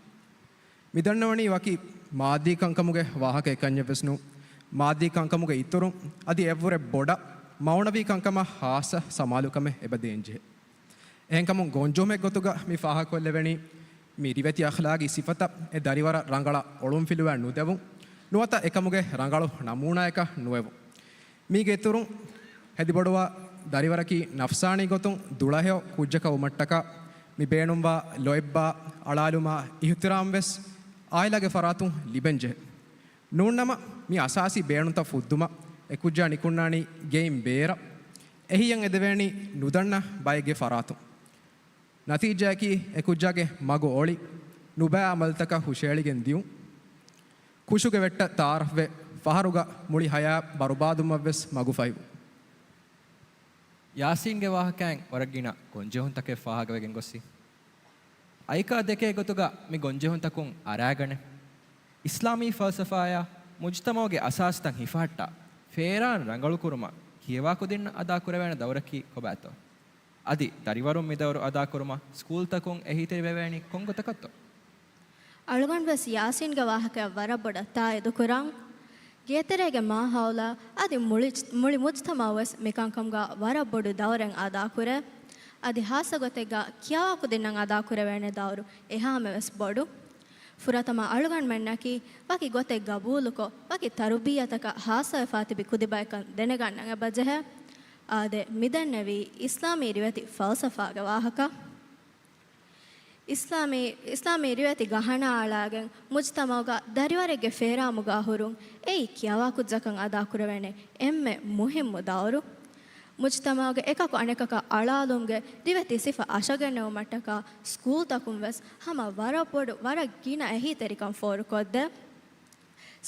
މިދަންނަވަނީ ވަކި މާއްދީ ކަންކަމުގެ ވާހަކަ އެކަންޏެއް ވެސް ނޫން. މާއްދީ ކަންކަމުގެ އިތުރުން އަދި އެއްވުރެ ބޮޑަށް މަޢުނަވީ ކަންކަމަށް ޚާއްޞަ ސަމާލުކަމެއް އެބަ ދޭންޖެހޭ. އެހެންކަމުން ގޮންޖެހުމެއް ގޮތުގަ މި ފާހަގަކޮށްލެވެނީ، މި ރިވެތި އަޚްލާގީ ސިފަތައް އެ ދަރިވަރަށް ރަނގަޅަށް އޮޅުންފިލުވާ ނުދެވުން، ނުވަތަ އެކަމުގެ ރަނގަޅު ނަމޫނާޔަކަށް ނުއެވުން. މީގެ އިތުރުން، ހެދިބޮޑުވާ ދަރިވަރަކީ ނަފްސާނީ ގޮތުން ދުޅަހެޔޮ ކުއްޖަކަށް ވުމަށްޓަކާ، މި ބޭނުންވާ ލޯތްބާ، އަޅާލުމާ، އިހުތިރާމް ވެސް އާއިލާގެ ފަރާތުން ލިބެންޖެހޭ. ނޫންނަމަ، މި އަސާސީ ބޭނުންތައް ފުއްދުމަށް އެކުއްޖާ ނިކުންނާނީ ގެއިން ބޭރަށް. އެހީއަށް އެދެވޭނީ ނުދަންނަ ބައެއްގެ ފަރާތުން. ނަތީޖާއަކީ އެކުއްޖާގެ މަގު އޮޅި، ނުބައި އަމަލުތަކަށް ހުށައެޅިގެން ދިޔުން، ކުށުގެ ވެއްޓަށް ތައާރަފްވެ، ފަހަރުގަ މުޅި ހަޔާތް ބަރުބާދުވުމަށްވެސް މަގުފަހިވުން. ޔާސީންގެ ވާހަކައިން ވަރަށް ގިނަ ގޮންޖެހުންތަކެއް ފާހަގަވެގެން ގޮސްފި. އައިކާ ދެކޭ ގޮތުގަ މި ގޮންޖެހުންތަކުން އަރާގަނެ، އިސްލާމީ ފަލްސަފާއާ މުޖްތަމަޢުގެ އަސާސްތައް ހިފަހައްޓާ، ފޭރާން ރަނގަޅުކުރުމަށް ކިޔަވާ ކުދިންނަށް އަދާކުރެވޭނެ ދައުރަކީ ކޮބާތޯ؟ އަދި ދަރިވަރުން މިދައުރު އަދާކުރުމަށް ސްކޫލްތަކުން އެހީތެރިވެވޭނީ ކޮން ގޮތަކަށްތޯ؟ އަޅުގަނޑުވެސް ޔާސީންގެ ވާހަކަޔަށް ވަރަށް ބޮޑަށް ތާއީދުކުރަން. ގޭތެރޭގެ މާހައުލާ އަދި މުޅި، މުޅި މުޖްތަމަޢުވެސް މިކަންކަމުގަ ވަރަށް ބޮޑު ދައުރެއް އަދާކުރޭ. އަދި ހާއްސަ ގޮތެއްގަ ކިޔަވާ ކުދިންނަށް އަދާކުރެވޭނެ ދައުރު އެހާމެވެސް ބޮޑު. ފުރަތަމަ އަޅުގަނޑުމެންނަކީ ވަކި ގޮތެއް ގަބޫލުކޮށް، ވަކި ތަރުބިއްޔަތަކަށް ހާއްސަވެފާ ތިބި ކުދި ބަޔަކަށް ދެނެގަންނަން އެބަޖެހޭ. އާދެ، މިދެންނެވީ އިސްލާމީ ރިވެތި ފަލްސަފާގެ ވާހަކަ. އިސްލާމީ، އިސްލާމީ ރިވެތި ގަހަނާ އަޅާގެން މުޖްތަމަޢުގަ ދަރިވަރެއްގެ ފޭރާމުގަ ހުރުން އެއީ ކިޔަވާ ކުއްޖަކަށް އަދާކުރެވޭނެ އެންމެ މުހިއްމު ދައުރު. މުޖްތަމަޢުގެ އެކަކު އަނެކަކަށް އަޅާލުމުގެ ރިވެތި ސިފަ އަށަގެންނެވުމަށްޓަކާ ސްކޫލްތަކުން ވެސް ހަމަ ވަރަށް ބޮޑު، ވަރަށް ގިނަ އެހީތެރިކަން ފޯރުކޮށްދޭ.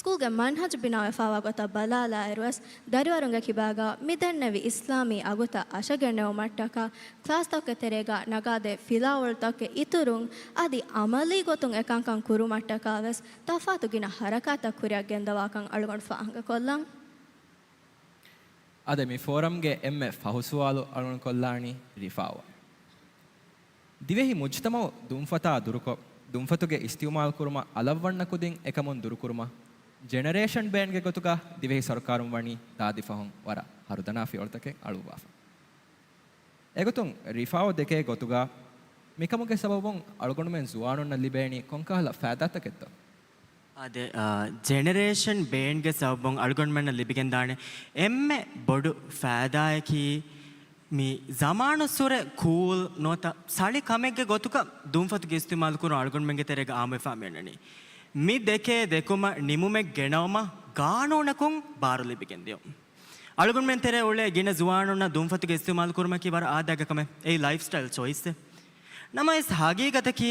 ސްކޫލްގެ މަންހަޖު ބިނާވެފާވާ ގޮތަށް ބަލާލާއިރުވެސް، ދަރިވަރުންގެ ކިބާގަ މިދެންނެވި އިސްލާމީ އަގުތައް އަށަގެންނެވުމަށްޓަކާ، ކްލާސްތަކުގެ ތެރޭގަ ނަގާދޭ ފިލާވަޅުތަކުގެ އިތުރުން، އަދި އަމަލީ ގޮތުން އެކަންކަން ކުރުމަށްޓަކާވެސް ތަފާތު ގިނަ ހަރަކާތްތައް ކުރިއަށް ގެންދަވާކަން އަޅުގަނޑު ފާހަގަކޮށްލަން. އާދެ، މި ފޯރަމްގެ އެންމެ ފަހު ސުވާލު އަޅުގަނޑު ކޮށްލާނީ ރިފާއަށް. ދިވެހި މުޖްތަމަޢު ދުންފަތާ ދުރުކޮށް، ދުންފަތުގެ އިސްތިޢުމާލު ކުރުމަށް އަލަށްވަންނަ ކުދިން އެކަމުން ދުރުކުރުމަށް ޖެނެރޭޝަން ބޭންގެ ގޮތުގަ ދިވެހި ސަރުކާރުން ވަނީ ދާދި ފަހުން ވަރަށް ހަރުދަނާ ފިޔަވަޅުތަކެއް އަޅުއްވާފަ. އެގޮތުން ރިފާއު ދެކޭ ގޮތުގަ މިކަމުގެ ސަބަބުން އަޅުގަނޑުމެން ޒުވާނުންނަށް ލިބޭނީ ކޮންކަހަލަ ފައިދާތަކެއްތޯ؟ އާދެ، އާ، ޖެނެރޭޝަން ބޭންގެ ސަބަބުން އަޅުގަނޑުމެންނަށް ލިބިގެންދާނެ އެންމެ ބޮޑު ފައިދާއަކީ، މި ޒަމާނުއްސުރެ ކޫލް ނުވަތަ ސަޅި ކަމެއްގެ ގޮތުގަ ދުންފަތުގެ އިސްތިޢުމާލު ކުރުން އަޅުގަނޑުމެންގެ ތެރޭގަ އާއްމުވެފާ މިއޮންނަނީ. މި ދެކޭ ދެކުމަށް ނިމުމެއް ގެނައުމަށް ގާނޫނަކުން ބާރު ލިބިގެން ދިޔުން. އަޅުގަނޑުމެން ތެރޭ އުޅޭ ގިނަ ޒުވާނުންނަށް ދުންފަތުގެ އިސްތިޢުމާލު ކުރުމަކީ ވަރަށް އާދައިގެ ކަމެއް. އެއީ ލައިފްސްޓައިލް ޗޮއިސްއެއް. ނަމަވެސް ހަގީގަތަކީ،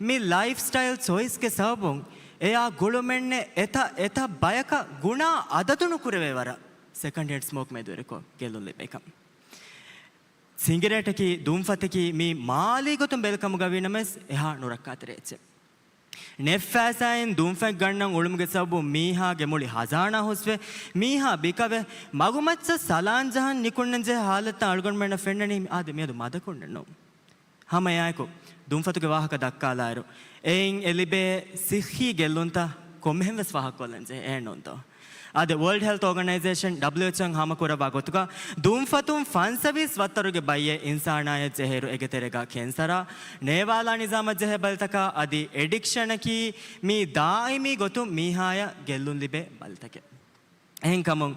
މި ލައިފްސްޓައިލް ޗޮއިސްގެ ސަބަބުން އެޔާ ގުޅުމެއްނެއް އެތައް އެތައް ބަޔަކަށް ގުނާ އަދަދު ނުކުރެވޭ ވަރަށް ސެކަންޑް ހޭންޑް ސްމޯކް މެދުވެރިކޮށް ގެއްލުން ލިބޭކަން. ސިނގިރޭޓަކީ ދުންފަތަކީ މީ މާލީ ގޮތުން ބެލިކަމުގަ ވީ ނަމަވެސް އެހާ ނުރައްކާތެރި އެއްޗެއް. ނެއްފައިސާއިން ދުންފަތް ގަންނަން އުޅުމުގެ ސަބަބުން މީހާގެ މުޅި ހަޒާނާ ހުސްވެ، މީހާ ބިކަވެ، މަގުމައްޗަށް ސަލާން ޖަހަން ނިކުންނަންޖެހޭ ހާލަތަށް އަޅުގަނޑުމެންނަށް ފެންނަނީ އާދެ މިއަދު މަދަކުންނެއް ނޫން. ހަމަ އެއާއެކު، ދުންފަތުގެ ވާހަކަ ދައްކާލާއިރު، އެއިން އެ ލިބޭ ސިއްހީ ގެއްލުންތައް ކޮންމެހެން ވެސް ފާހަގަކޮށްލަން ޖެހޭ، އެހެންނޫންތޯ؟ އާދެ، ވަރލްޑް ހެލްތް އޯގަނައިޒޭޝަން، ޑަބްލިއުއެޗްއޯ، ހާމަކުރައްވާ ގޮތުގަ، ދުންފަތުން ފަންސަވީސް ވައްތަރުގެ ބައްޔެއް އިންސާނާޔަށް ޖެހޭއިރު އޭގެ ތެރޭގަ ކެންސަރާ، ނޭވާލާ ނިޒާމަށް ޖެހޭ ބަލިތަކާ އަދި އެޑިކްޝަނަކީ މީ ދާއިމީ ގޮތުން މީހާޔަށް ގެއްލުން ލިބޭ ބަލިތަކެއް. އެހެންކަމުން،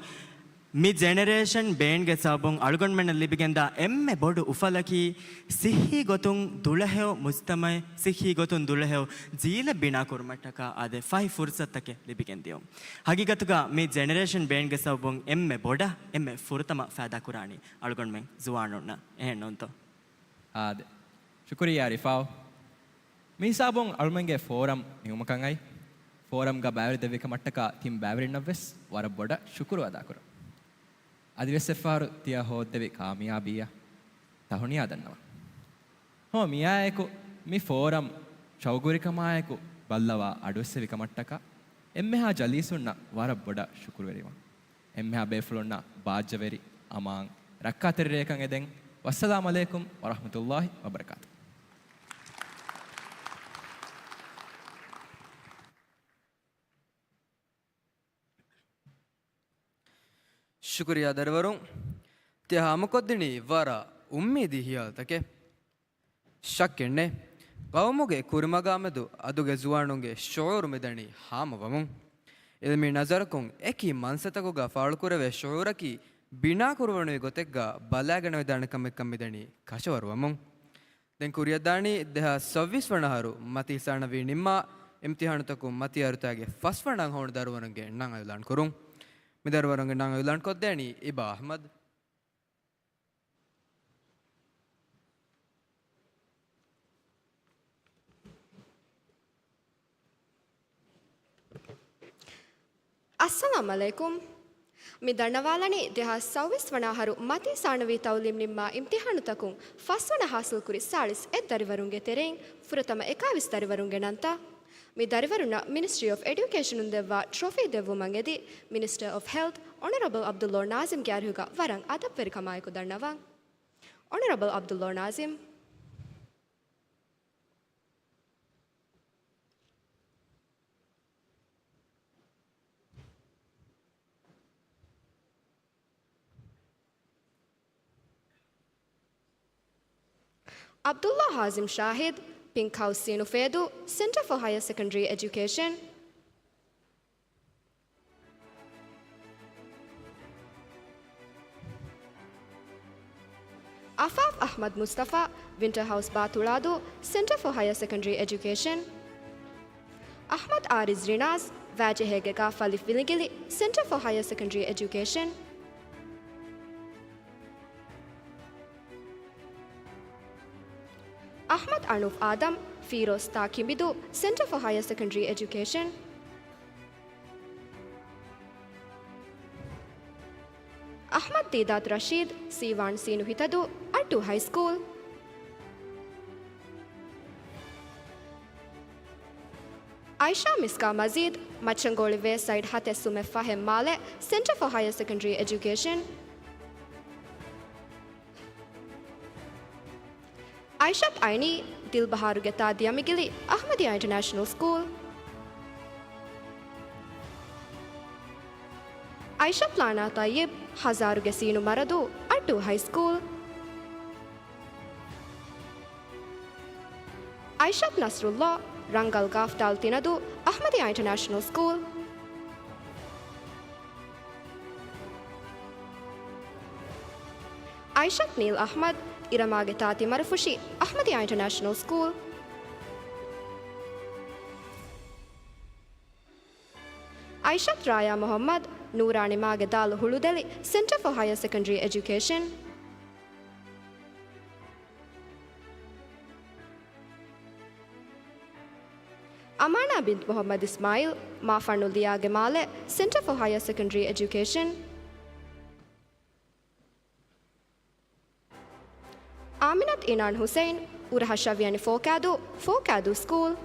މި ޖެނެރޭޝަން ބޭންގެ ސަބަބުން އަޅުގަނޑުމެންނަށް ލިބިގެންދާ އެންމެ ބޮޑު އުފަލަކީ، ސިއްހީ ގޮތުން ދުޅަހެޔޮ މުޖްތަމައެއް، ސިއްހީ ގޮތުން ދުޅަހެޔޮ ޖީލެއް ބިނާކުރުމަށްޓަކާ އާދެ، ފަހި ފުރުސަތުތަކެއް ލިބިގެން ދިޔުން. ހަގީގަތުގަ މި ޖެނެރޭޝަން ބޭންގެ ސަބަބުން އެންމެ ބޮޑަށް، އެންމެ ފުރަތަމަ ފައިދާކުރާނީ އަޅުގަނޑުމެން ޒުވާނުންނަށް. އެހެންނޫންތޯ؟ އާދެ. ޝުކުރިއްޔާ ރިފާއު. މިހިސާބުން އަޅުމެންގެ ފޯރަމް ނިމުމަކަށް އައި. ފޯރަމްގަ ބައިވެރި ދެއްވިކަމަށްޓަކާ ތިން ބައިވެރިންނަށްވެސް ވަރަށް ބޮޑަށް ޝުކުރު އަދާކުރަން. އަދިވެސް އެއްފަހަރު ތިޔަ ހޯއްދެވި ކާމިޔާބީއަށް ތަހުނިޔާ ދަންނަވަން. ހަމަ މިއާއެކު މި ފޯރަމް ޝައުގުވެރިކަމާއެކު ބައްލަވާ އަޑުއެއްސެވިކަމަށްޓަކާ އެންމެހާ ޖަލީސުންނަށް ވަރަށް ބޮޑަށް ޝުކުރުވެރިވަން. އެންމެހާ ބޭފުޅުންނަށް ބާއްޖަވެރި، އަމާން، ރައްކާތެރި ރެއަކަށް އެދެން. ވައްސަލާމް ޢަލައިކުމް ވަރަޙްމަތުﷲ ވަބަރަކާތު. ޝުކުރިއްޔާ ދަރިވަރުން. ތިޔަ ހާމަކޮށްދިނީ ވަރަށް އުއްމީދީ ހިޔާލުތަކެއް. ޝައްކެއްނެތް، ޤައުމުގެ ކުރިމަގާމެދު އަދުގެ ޒުވާނުންގެ ޝުޢޫރު މިދަނީ ހާމަވަމުން. ޢިލްމީ ނަޒަރަކުން އެކި މަންސަތަކުގަ ފާޅުކުރެވޭ ޝުޢޫރަކީ ބިނާކުރުވަނިވި ގޮތެއްގަ ބަލާގަނެވިދާނެ ކަމެއްކަން މިދަނީ ކަށަވަރުވަމުން. ދެން ކުރިއަށްދާނީ ދެހާސް ސައުވީސް ވަނަ އަހަރު މަތީ ސާނަވީ ނިންމާ އިމްތިހާނުތަކުން މަތީ އަރުތައިގެ ފަސްވަނަ އަންހެނުން ދަރުވަރުންގެ ނަން އިއުލާން ކުރުން. މި ދަރުވަރުންގެ ނަން އިއުލާން ކޮށްދޭނީ އިބާ އަޙްމަދު. އައްސަލާމް ޢަލައިކުމް. މި ދަންނަވާލަނީ ދެހާސް ސައުވީސް ވަނަ އަހަރު މަތީ ސާނަވީ ތައުލީމް ނިންމާ އިމްތިހާނުތަކުން ފަސްވަނަ ހާސިލްކުރި ސާޅީސް އެއް ދަރިވަރުންގެ ތެރެއިން ފުރަތަމަ އެކާވީސް ދަރިވަރުންގެ ނަންތައް. މި ދަރިވަރުންނަށް މިނިސްޓްރީ އޮފް އެޑިއުކޭޝަނުން ދެއްވާ ޓްރޮފީ ދެއްވުމަށް އެދި މިނިސްޓަރ އޮފް ހެލްތް އޮނަރަބަލް ޢަބްދުﷲ ނާޒިމްގެ އަރިހުގަ ވަރަށް އަދަބުވެރިކަމާއެކު ދަންނަވަން. އޮނަރަބަލް ޢަބްދުﷲ ނާޒިމް. ޢަބްދުﷲ ހާޒިމް ޝާހިދު، ޕިންކް ހައުސް ސީނު ފޭދޫ، ސެންޓަރ ފޯ ހަޔަރ ސެކަންޑަރީ އެޖުކޭޝަން. އަފާފް އަޙްމަދު މުޞްޠަފާ، ވިންޓަރ ހައުސް ބާތުޅާދޫ، ސެންޓަރ ފޯ ހަޔަރ ސެކަންޑަރީ އެޖުކޭޝަން. އަޙްމަދު އާރިޒް ރިނާޒް، ވާޖެހޭގެ ގާފަލިފް ވިލިނގިލި، ސެންޓަރ ފޯ ހަޔަރ ސެކަންޑަރީ އެޖުކޭޝަން. އަޙްމަދު އަނޫފް އާދަމް، ފީރޯޒް ތާ ކިނބިދޫ، ސެންޓަރ ފޯ ހަޔަރ ސެކަންޑަރީ އެޖުކޭޝަން. އަޙްމަދު ދީދާތު ރަޝީދު، ސީވާން ސީނު ހިތަދޫ، އައްޑޫ ހައިސްކޫލް. އައިޝާ މިސްކާ މަޖީދު، މައްޗަންގޯޅި ވޭ ސައިޑް ހަތެއް ސުމެއް ފަހެއް މާލެ، ސެންޓަރ ފޯ ހަޔަރ ސެކަންޑަރީ އެޖުކޭޝަން. އައިޝަތު އައިނީ، ދިލްބަހާރުގެ ތާ ދިޔަމިގިލި، އަޙްމަދިއްޔާ އިންޓަރނޭޝަނަލް ސްކޫލް. އައިޝަތު ލާނާ ތައްޔިބު، ހަޒާރުގެ ސީނު މަރަދޫ، އައްޑޫ ހައިސްކޫލް. އައިޝަތު ނަސްރުﷲ، ރަނގަޅު ގާފް ދާލު ތިނަދޫ، އަޙްމަދިއްޔާ އިންޓަރނޭޝަނަލް ސްކޫލް. އައިޝަތު ނީލް އަޙްމަދު، އިރަމާގެ ތާ ތިމަރުފުށި، އަޙްމަދިއްޔާ އިންޓަރނޭޝަނަލް ސްކޫލް. އައިޝަތު ރާޔާ މުޙައްމަދު، ނޫރާނީ މާގެ ދާލު ހުޅުދެލި، ސެންޓަރ ފޯ ހަޔަރ ސެކަންޑަރީ އެޖުކޭޝަން. އަމާނާ ބިންތު މުޙައްމަދު އިސްމާޢީލް، މާފަންނު ލިޔާގެ މާލެ، ސެންޓަރ ފޯ ހަޔަރ ސެކަންޑަރީ އެޖުކޭޝަން. އާމިނަތު އިނާން ޙުސައިން، އުރަހަށް ޝަވިޔަނި ފޯކާދޫ، ފޯކާދޫ ސްކޫލް.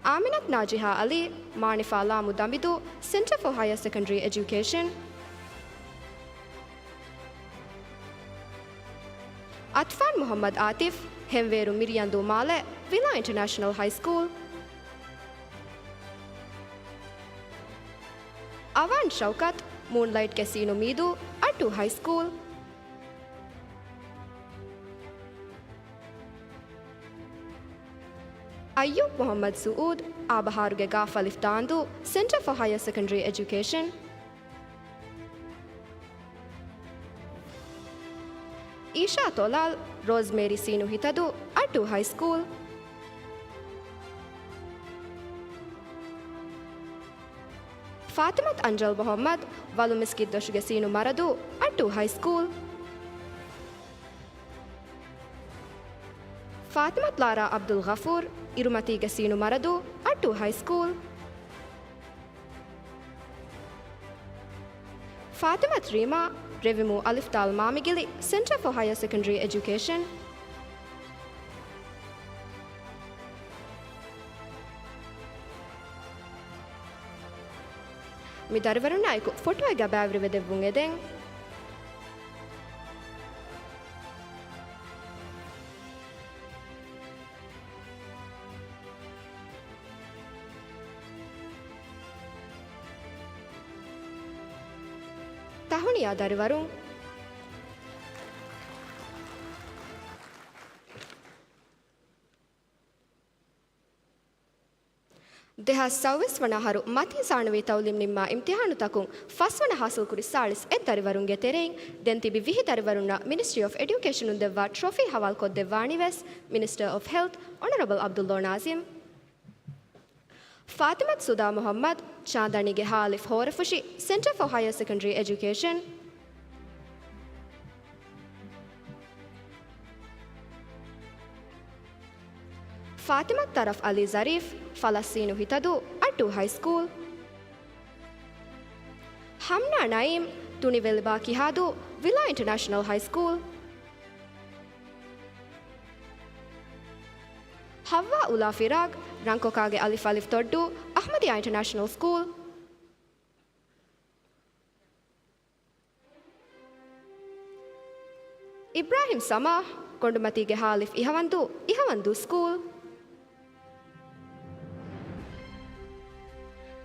އާމިނަތު ނާޖިހާ ޢަލީ، މާނިފާ ލާމު ދަނބިދޫ، ސެންޓަރ ފޯ ހަޔަރ ސެކަންޑަރީ އެޖުކޭޝަން. އަތްފާން މުޙައްމަދު އާތިފް، ހެންވޭރު މިރިޔަނދޫ މާލެ، ވިލާ އިންޓަރނޭޝަނަލް ހައިސްކޫލް. އަވާން ޝައުކަތު، މޫންލައިޓްގެ ސީނު މީދޫ، އައްޑޫ ހައިސްކޫލް. އައްޔޫބް މުޙައްމަދު ސުޢޫދު، އާބަހާރުގެ ގާފަލިފް ދާނދޫ، ސެންޓަރ ފޯ ހަޔަރ ސެކަންޑަރީ އެޖުކޭޝަން. އީޝާ ތޮލާލް، ރޯޒްމޭރީ ސީނު ހިތަދޫ، އައްޑޫ ހައިސްކޫލް. ފާތިމަތު އަންޖަލް މުޙައްމަދު، ވަލުމިސްކިތް ދޮށުގެ ސީނު މަރަދޫ، އައްޑޫ ހައިސްކޫލް. ފާތިމަތު ލާރާ ޢަބްދުލްޣަފޫރު، އިރުމަތީގެ ސީނު މަރަދޫ، އައްޑޫ ހައިސްކޫލް. ފާތިމަތު ރީމާ، ރެވިމޫ އަލިފް ދާލް މާމިގިލި، ސެންޓަރ ފޯ ހަޔަރ ސެކަންޑަރީ އެޖުކޭޝަން. މި ދަރިވަރުންނާއެކު ފޮޓޯއެއްގަ ބައިވެރިވެ ދެއްވުން އެދެން. ތަހުނިޔާ ދަރިވަރުން. ދެހާސް ސައުވީސް ވަނަ އަހަރު މަތީ ސާނަވީ ތައުލީމް ނިންމާ އިމްތިހާނުތަކުން ފަސްވަނަ ހާސިލްކުރި ސާޅީސް އެއް ދަރިވަރުންގެ ތެރެއިން ދެން ތިބި ވިހި ދަރިވަރުންނަށް މިނިސްޓްރީ އޮފް އެޑިއުކޭޝަނުން ދެއްވާ ޓްރޮފީ ހަވާލުކޮށްދެއްވާނީވެސް މިނިސްޓަރ އޮފް ހެލްތް އޮނަރަބަލް އަބްދުﷲ ނާޒިމް. ފާތިމަތު ސުދާ މުހައްމަދު، ޗާނދަނީގެ ހާލިފް ހޯރަފުށި، ސެންޓަރ ފޯ ހަޔަރ ސެކަންޑަރީ އެޖުކޭޝަން. ފާތިމަތު ތަރަފް އަލީ ޒަރީފް، ފަލަސްތީނު ހިތަދޫ، އައްޑޫ ހައިސްކޫލް. ހަމްނާ ނައީމް، ތުނިވެލިބާ ކިހާދޫ، ވިލާ އިންޓަރނޭޝަނަލް ހައިސްކޫލް. ހައްވާ އުލާ ފިރާގް، ރަންކޮކާގެ އަލިފް އަލިފް ތޮއްޑޫ، އަޙްމަދިޔާ އިންޓަރނޭޝަނަލް ސްކޫލް. އިބްރާހިމް ސަމާ، ކޮނޑުމަތީގެ ހާލިފް އިހަވަންދޫ، އިހަވަންދޫ ސްކޫލް.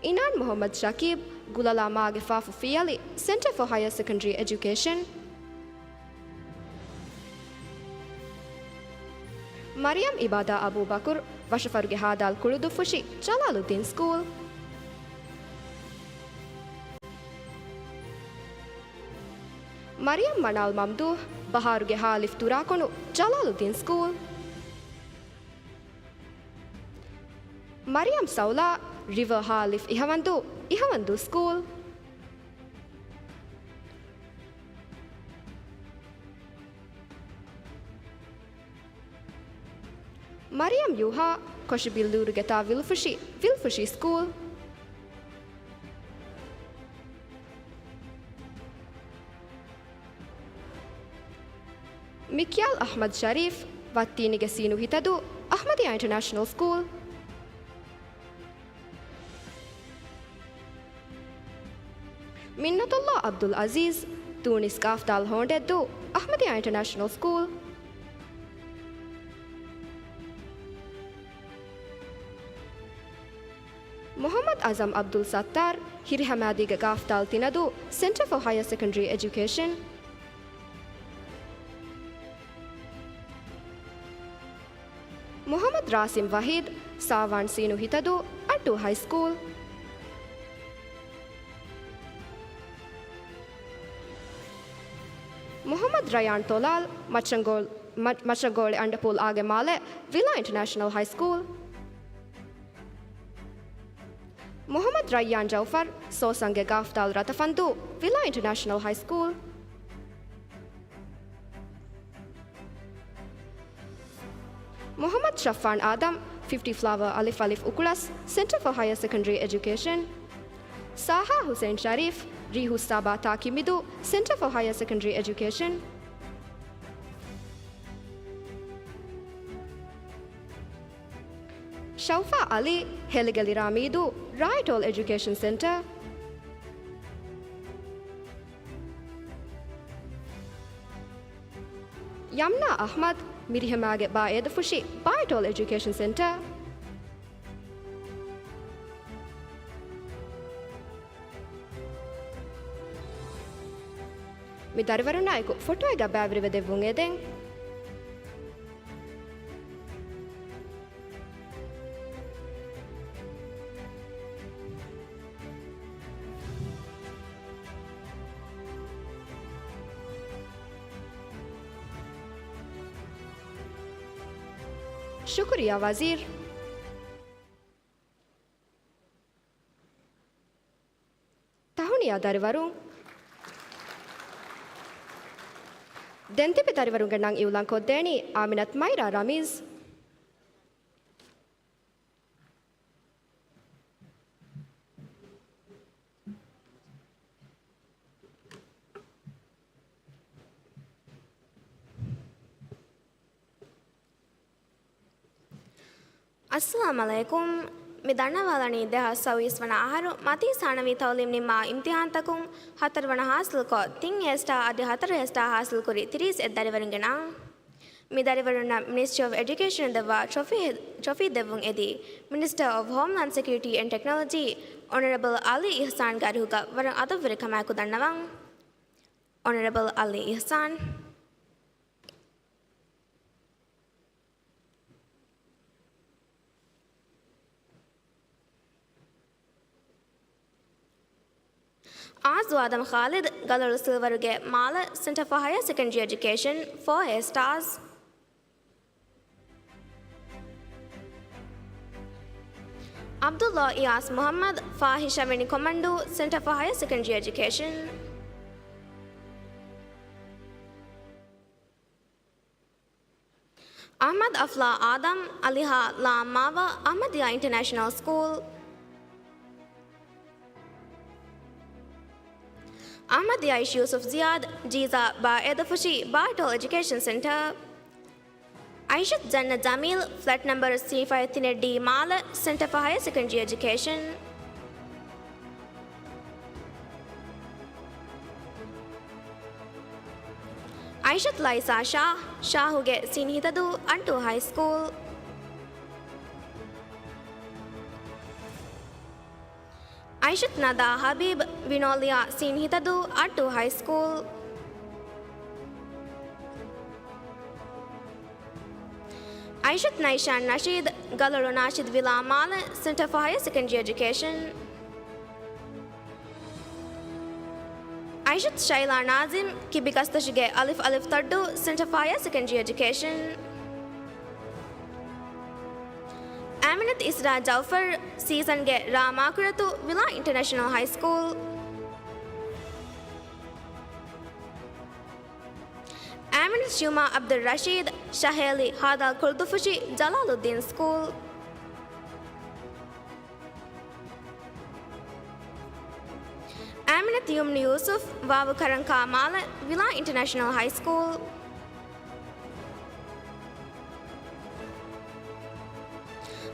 އިނާން މުހައްމަދު ޝަކީބް، ގުލަލާ މާގެފާފު ފިޔަލި، ސެންޓަރ ފޯ ހަޔަރ ސެކަންޑަރީ އެޖުކޭޝަން. މަރިޔަމް އިބާދާ އަބޫބަކުރު، ވަށަފަރުގެ ހާދާލް ކުޅުދުއްފުށި، ޖަލާލުއްދީން ސްކޫލް. މަރިޔަމް މަނާލް މަމްދޫހް، ބަހާރުގެ ހާލިފް ތުރާކޮނު، ޖަލާލުއްދީން ސްކޫލް. މަރިޔަމް ސައުލާ، ރިވަރ ހާލިފް އިހަވަންދޫ، އިހަވަންދޫ ސްކޫލް. މަރިޔަމް ޔޫހާ، ކޮށިބިއްލޫރުގެ ތާ ވިލުފުށި، ވިލުފުށި ސްކޫލް. މިކްޔާލް އަޙްމަދު ޝަރީފް، ވައްތީނިގެ ސީނު ހިތަދޫ، އަޙްމަދިޔާ އިންޓަރނޭޝަނަލް ސްކޫލް. މިންނަތުﷲ އަބްދުލް އަޒީޒް، ތޫނިސް ގާފްދާލް ހޯނޑެއްދޫ، އަޙްމަދިޔާ އިންޓަރނޭޝަނަލް ސްކޫލް. މުޙައްމަދު އަޒަމް އަބްދުލް ސައްތާރް، ހިރިހަމައިދީގެ ގާފްދާލް ތިނަދޫ، ސެންޓަރ ފޯ ހަޔަރ ސެކަންޑަރީ އެޖުކޭޝަން. މުޙައްމަދު ރާސިމް ވަހީދު، ސާވާން ސީނު ހިތަދޫ، އައްޑޫ ހައިސްކޫލް. މުޙައްމަދު ރަޔާން ތޮލާލް، މައްޗަންގޯޅި، މަ-، މައްޗަންގޯޅި އަނޑަޕޫލް އާގެ މާލެ، ވިލާ އިންޓަރނޭޝަނަލް ހައިސްކޫލް. މުޙައްމަދު ރައްޔާން ޖައުފަރު، ސޯސަންގެ ގާފްދާލް ރަތަފަންދޫ، ވިލާ އިންޓަރނޭޝަނަލް ހައިސްކޫލް. މުޙައްމަދު ޝައްފާން އާދަމް، ފިފްޓީ ފްލަވަރ އަލިފް އަލިފް އުކުޅަސް، ސެންޓަރ ފޯ ހަޔަރ ސެކަންޑަރީ އެޖުކޭޝަން. ސާހާ ހުސެން ޝަރީފް، ރީހުއްސާބާ ތާ ކިމިދޫ، ސެންޓަރ ފޯ ހަޔަރ ސެކަންޑަރީ އެޖުކޭޝަން. ޝައުފާ އަލީ، ހެލިގެ ލިރާމީދޫ، ރާއިޓޯލް އެޖުކޭޝަން ސެންޓަރ. ޔަމްނާ އަޙްމަދު، މިރިހެމާގެ ބާއޭދަފުށި، ބާއިޓޯލް އެޖުކޭޝަން ސެންޓަރ. މި ދަރިވަރުންނާއެކު ފޮޓޯއެއްގަ ބައިވެރިވެ ދެއްވުން އެދެން. ޝުކުރިއްޔާ ވަޒީރު. ތަހުނިޔާ ދަރިވަރުން. ދެން ތިބި ދަރިވަރުންގެ ނަން އިއުލާން ކޮށްދޭނީ އާމިނަތު މައިރާ ރަމީޒް. އައްސަލާމް ޢަލައިކުމް. މި ދަންނަވާލަނީ ދެހާސް ސައުވީސް ވަނަ އަހަރު މަތީ ސާނަވީ ތައުލީމް ނިންމާ އިމްތިހާންތަކުން ހަތަރު ވަނަ ހާސިލްކޮށް، ތިން އޭ ސްޓާ އަދި ހަތަރު އޭ ސްޓާ ހާސިލްކުރި ތިރީސް އެއް ދަރިވަރުންގެ ނަން. މި ދަރިވަރުންނަށް މިނިސްޓްރީ އޮފް އެޑިއުކޭޝަނުން ދެއްވާ ޓްރޮފީ، ޓްރޮފީ ދެއްވުން އެދީ، މިނިސްޓަރ އޮފް ހޯމްލާންޑް ސެކިއުރިޓީ އެންޑް ޓެކްނޮލޮޖީ، އޮނަރަބަލް އަލީ އިޙްސާންގެ އަރިހުގަ ވަރަށް އަދަބުވެރިކަމާއެކު ދަންނަވަން. އޮނަރަބަލް އަލީ އިޙްސާން. އާޒު އާދަމް ޚާލިދު، ގަލޮޅު ސިލްވަރުގެ މާލެ، Centre for Higher Secondary Education, four A stars. ޢަބްދުﷲ އިޔާސް މުޙައްމަދު، ފާހިޝަވެނި ކޮމަންޑޫ، Centre for Higher Secondary Education. އަޙްމަދު އަފްލާ އާދަމް، އަލިހާ ލާމްމާވާ، އަޙްމަދިއްޔާ އިންޓަރނޭޝަނަލް ސްކޫލް. އަޙްމަދިއްޔާ އިޝް ޔޫސުފް ޒިޔާދު، ޖީޒާ ބާއޭދަފުށި ބާއެޓޯލް އެޖުކޭޝަން ސެންޓަރ. އައިޝަތު ޖަންނަތު ޖަމީލް، ފްލެޓް ނަމްބަރު ސީފައި ތިނެއް ޑީ މާލެ، Centre for Higher Secondary Education. އައިޝަތު ލައިސާ ޝާހް، ޝާހުގެ ސީން ހިތަދޫ، އައްޑޫ ހައި ސްކޫލް. އައިޝަތު ނަދާ ހަބީބް، ވިނޯލިއާ ސީން ހިތަދޫ، އައްޑޫ ހައި ސްކޫލް. އައިޝަތު ނައިޝާން ނަޝީދު، ގަލޮޅު ނާޝިދު ވިލާ މާލެ، Centre for Higher Secondary Education. އައިޝަތު ޝައިލާ ނާޒިމް، ކިބި ގަސްދޮށުގެ އަލިފް އަލިފް ތޮއްޑޫ، Centre for Higher Secondary Education. އާމިނަތު އިސްރާ ޖައުފަރު، ސީޒަންގެ ރާ މާކުރަތު، ވިލާ އިންޓަރނޭޝަނަލް ހައި ސްކޫލް. އާމިނަތު ޝިއުމާ ޢަބްދުއްރަޝީދު، ޝަހޭލި ހާދާ ކުޅުދުއްފުށި، ޖަލާލުއްދީން ސްކޫލް. އާމިނަތު ޔުމްނު ޔޫސުފް، ވާވު ކަރަންކާ މާލެ، ވިލާ އިންޓަރނޭޝަނަލް ހައި ސްކޫލް.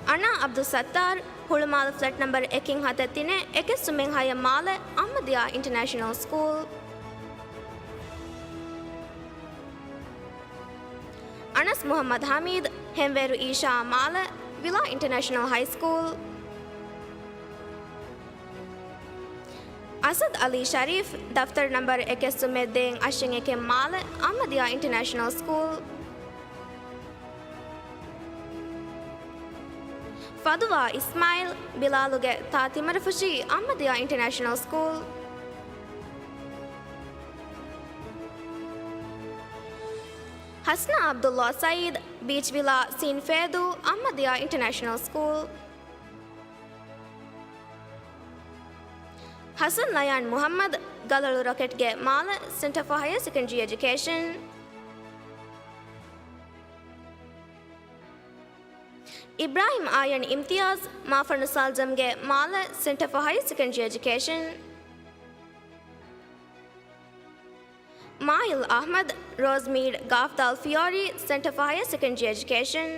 އަނާ ޢަބްދުއްސައްތާރު، ހުޅުމާލެ ފްލެޓް ނަމްބަރު އެކެއް ހަތެއް ތިނެއް، އެކެއް ސުމެއް ހައެއް މާލެ، އަޙްމަދިއްޔާ އިންޓަރނޭޝަނަލް ސްކޫލް. އަނަސް މުޙައްމަދު ޙަމީދު، ހެންވޭރު އީޝާ މާލެ، ވިލާ އިންޓަރނޭޝަނަލް ހައި ސްކޫލް. އަސަދު ޢަލީ ޝަރީފް، ދަފްތަރު ނަމްބަރު އެކެއް ސުމެއް ދޭއް އަށެއް އެކެއް މާލެ، އަޙްމަދިއްޔާ އިންޓަރނޭޝަނަލް ސްކޫލް. ފަދުވާ އިސްމާޢީލް، ބިލާލުގެ ތާ ތިމަރަފުށީ، އަޙްމަދިއްޔާ އިންޓަރނޭޝަނަލް ސްކޫލް. ޙަސްނާ ޢަބްދުﷲ ސަޢީދު، ބީޗް ވިލާ ސީން ފޭދޫ، އަޙްމަދިއްޔާ އިންޓަރނޭޝަނަލް ސްކޫލް. ޙަސަން ލަޔާން މުޙައްމަދު، ގަލޮޅު ރޮކެޓްގެ މާލެ، Centre for Higher Secondary Education. އިބްރާހިމް އާޔަން އިމްތިޔާޒް، މާފަންޑު ސަލްޖަމްގެ މާލެ، Centre for Higher Secondary Education. މާއިލް އަޙްމަދު، ރޯޒްމީޑް ގާފްދާލް ފިޔޯރީ، Centre for Higher Secondary Education.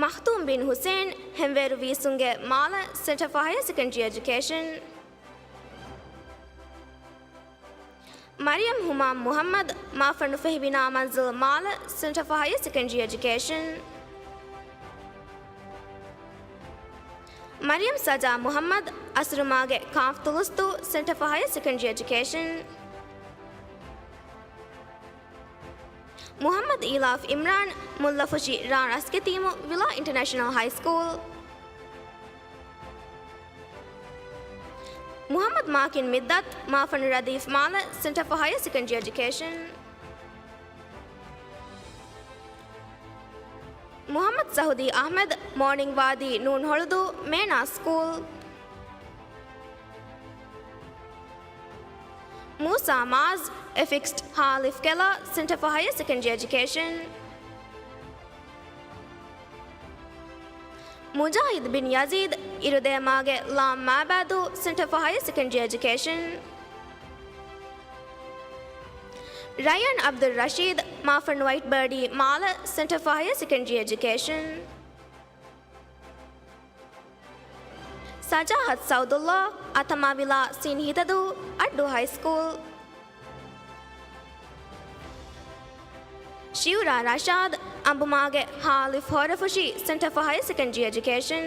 މަޚްތޫމް ބިން ޙުސެއިން، ހެންވޭރު ވީސުންގެ މާލެ، Centre for Higher Secondary Education. މަރިޔަމް ހުމާމް މުޙައްމަދު، މާފަންޑު ފެހި ބިނާ މަންޒިލް މާލެ، Centre for Higher Secondary Education. މަރިޔަމް ސަޖާ މުޙައްމަދު، އަސުރުމާގެ ކާފް ތުލުސްދޫ، Centre for Higher Secondary Education. މުޙައްމަދު އީލާފް އިމްރާން، މުއްލަފުށި ރާ ރަސްގެތީމު، ވިލާ އިންޓަރނޭޝަނަލް ހައި ސްކޫލް. މުޙައްމަދު މާކިން މިއްދަތު، މާފަންޑު ރަދީފް މާލެ، Centre for Higher Secondary Education. މުޙައްމަދު ސަހުދީ އަޙްމަދު، މޯނިން ވާދީ ނޫން ހޮޅުދޫ، މޭނާ ސްކޫލް. މޫސާ މާޒް، އެފިކްސްޑް ހާލިފް ކެލާ، Centre for Higher Secondary Education. މުޖާހިދު ބިން ޔަޒީދު، އިރުދޭމާގެ ލާމް މާބާދޫ، Centre for Higher Secondary Education. ރައްޔާން ޢަބްދުއްރަޝީދު، މާފަންޑު ވައިޓް ބާޑީ މާލެ، Centre for Higher Secondary Education. ސަޖާހަތު ސަޢުދުﷲ، އަތަމާވިލާ ސީން ހިތަދޫ، އައްޑޫ ހައި ސްކޫލް. ޝިއުރާ ރަޝާދު، އަނބުމާގެ ހާލިފް ހޮރަފުށި، Centre for Higher Secondary Education.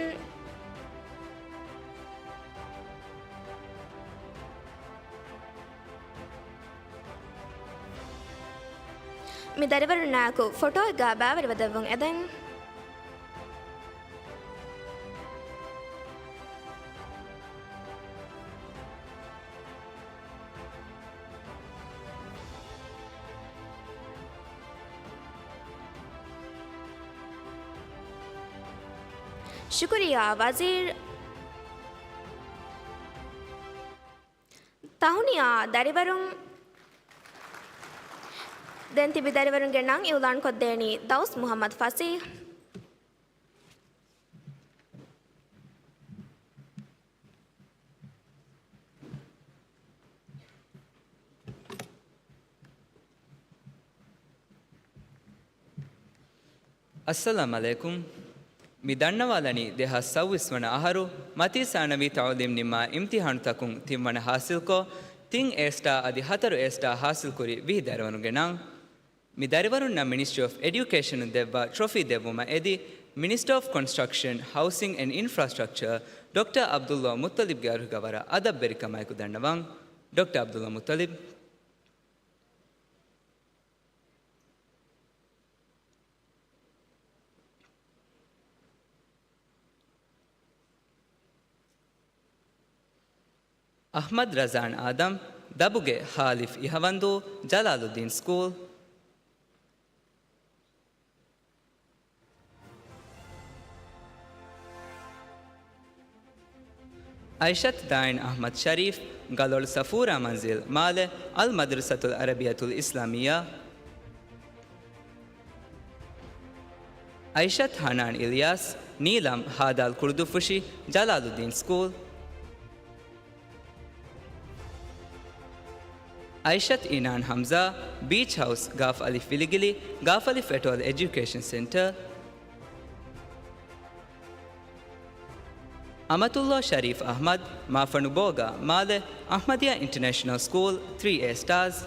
މި ދަރިވަރުންނާއެކު ފޮޓޯއެއްގާ ބައިވެރިވެދެއްވުން އެދެން. ޝުކުރިއްޔާ ވަޒީރު. ތަހުނިޔާ ދަރިވަރުން. ދެން ތިބި ދަރިވަރުންގެ ނަން އިއުލާން ކޮށްދޭނީ ދައުސް މުހައްމަދު ފަސީހް. އައްސަލާމް ޢަލައިކުމް. މި ދަންނަވާލަނީ ދެހާސް ސައުވީސް ވަނަ އަހަރު މަތީ ސާނަވީ ތަޢުލީމް ނިންމާ އިމްތިޙާނުތަކުން ތިންވަނަ ޙާޞިލްކޮށް، ތިން އޭ ސްޓާ އަދި ހަތަރު އޭ ސްޓާ ޙާޞިލްކުރި ވިހި ދަރިވަރުންގެ ނަން. މި ދަރިވަރުންނަށް މިނިސްޓްރީ އޮފް އެޑިއުކޭޝަނުން ދެއްވާ ޓްރޮފީ ދެއްވުމަށް އެދި، މިނިސްޓަރ އޮފް ކޮންސްޓްރަކްޝަން، ހައުސިން އެންޑް އިންފްރާސްޓްރަކްޗަރ ޑޮކްޓަރ ޢަބްދުﷲ މުއްޠަލިބްގެ އަރުހިގަ ވަރަށް އަދަބުވެރިކަމާއެކު ދަންނަވަން. ޑޮކްޓަރ ޢަބްދުﷲ މުއްޠަލިބް. އަޙްމަދު ރަޒާން އާދަމް، ދަބުގެ ހާލިފް އިހަވަންދޫ، ޖަލާލުއްދީން ސްކޫލް. އައިޝަތު ދާއިން އަޙްމަދު ޝަރީފް، ގަލޮޅު ސަފޫރާ މަންޒިލް، މާލެ، އަލް މަދްރަސަތުލް ޢަރަބިއްޔަތުލް އިސްލާމިއްޔާ. އައިޝަތު ހަނާން އިލްޔާސް، ނީލަމް، ހާދާލް ކުޅުދުއްފުށި، ޖަލާލުއްދީން ސްކޫލް. އައިޝަތު އިނާން ހަމްޒާ، ބީޗް ހައުސް، ގާފް އަލިފް ވިލިގިލި، ގާފް އަލިފް އެޓޯލް އެޖުކޭޝަން ސެންޓަރ. އަމަތުﷲ ޝަރީފް އަޙްމަދު، މާފަނޑު ބޯގާ، މާލެ، އަޙްމަދިއްޔާ އިންޓަރނޭޝަނަލް ސްކޫލް، ތްރީ އޭ ސްޓާރސް.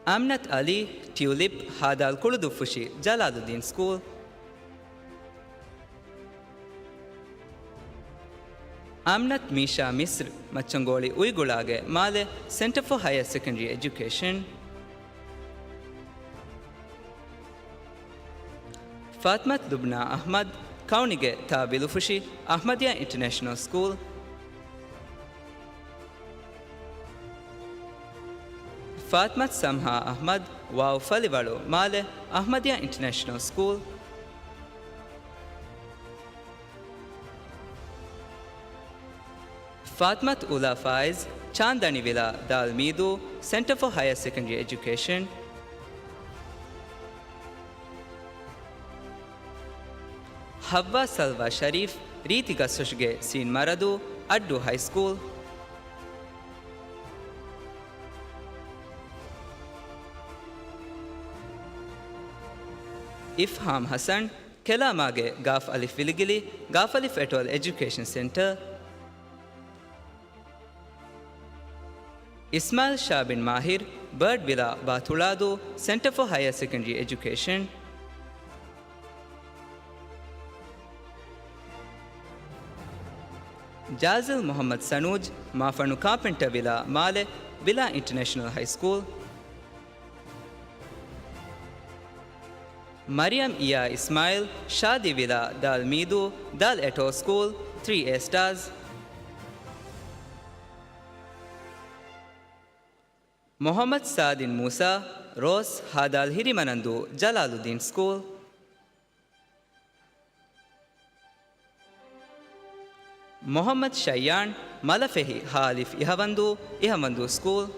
އަމްނަތު އަލީ، ޓިއުލިޕް، ހާދާލް ކުޅުދުއްފުށި، ޖަލާލުއްދީން ސްކޫލް. އަމްނަތު މީޝާ މިސްރް، މައްޗަންގޯޅި އުއިގުޅާގެ، މާލެ، ސެންޓަރ ފޯ ހަޔަރ ސެކަންޑަރީ އެޖުކޭޝަން. ފާތްމަތު ލުބްނާ އަޙްމަދު، ކައުނިގެ ތާ ވިލުފުށި، އަޙްމަދިއްޔާ އިންޓަރނޭޝަނަލް ސްކޫލް. ފާތްމަތު ސަމްހާ އަޙްމަދު، ވާވު ފަލިވަޅު، މާލެ، އަޙްމަދިއްޔާ އިންޓަރނޭޝަނަލް ސްކޫލް. ފާތްމަތު އުލާ ފާއިޒް، ޗާންދަނިވިލާ، ދާލްމީދޫ، ސެންޓަރ ފޯ ހަޔަރ ސެކަންޑަރީ އެޖުކޭޝަން. ހައްވާ ސަލްވާ ޝަރީފް، ރީތި ގަސްފުށުގެ ސީން މަރަދޫ، އައްޑޫ ހައިސްކޫލް. އިފްހާމް ހަސަން، ކެލާމާގެ ގާފް އަލިފް ވިލިގިލި، ގާފް އަލިފް އެޓޯލް އެޖުކޭޝަން ސެންޓަރ. އިސްމާއިލް ޝާބިން މާހިރު، ބާޑްވިލާ، ބާތުޅާދޫ، ސެންޓަރ ފޯ ހަޔަރ ސެކަންޑަރީ އެޖުކޭޝަން. ޖާޒިލް މުޙައްމަދު ސަނޫޖް، މާފަނޑު ކާޕެންޓަރ ވިލާ، މާލެ، ވިލާ އިންޓަރނޭޝަނަލް ހައިސްކޫލް. މަރިޔަމް އިޔާ އިސްމާއިލް، ޝާދީ ވިލާ، ދާލް މީދޫ، ދާލް އެޓޯ ސްކޫލް، ތްރީ އޭ ސްޓާރސް. މުޙައްމަދު ސާދިން މޫސާ، ރޯސް، ހާދާލް ހިރިމަނަންދޫ، ޖަލާލުއްދީން ސްކޫލް. މުޙައްމަދު ޝައްޔާން، މަލަފެހި، ހާލިފް އިހަވަންދޫ، އިހަވަންދޫ ސްކޫލް.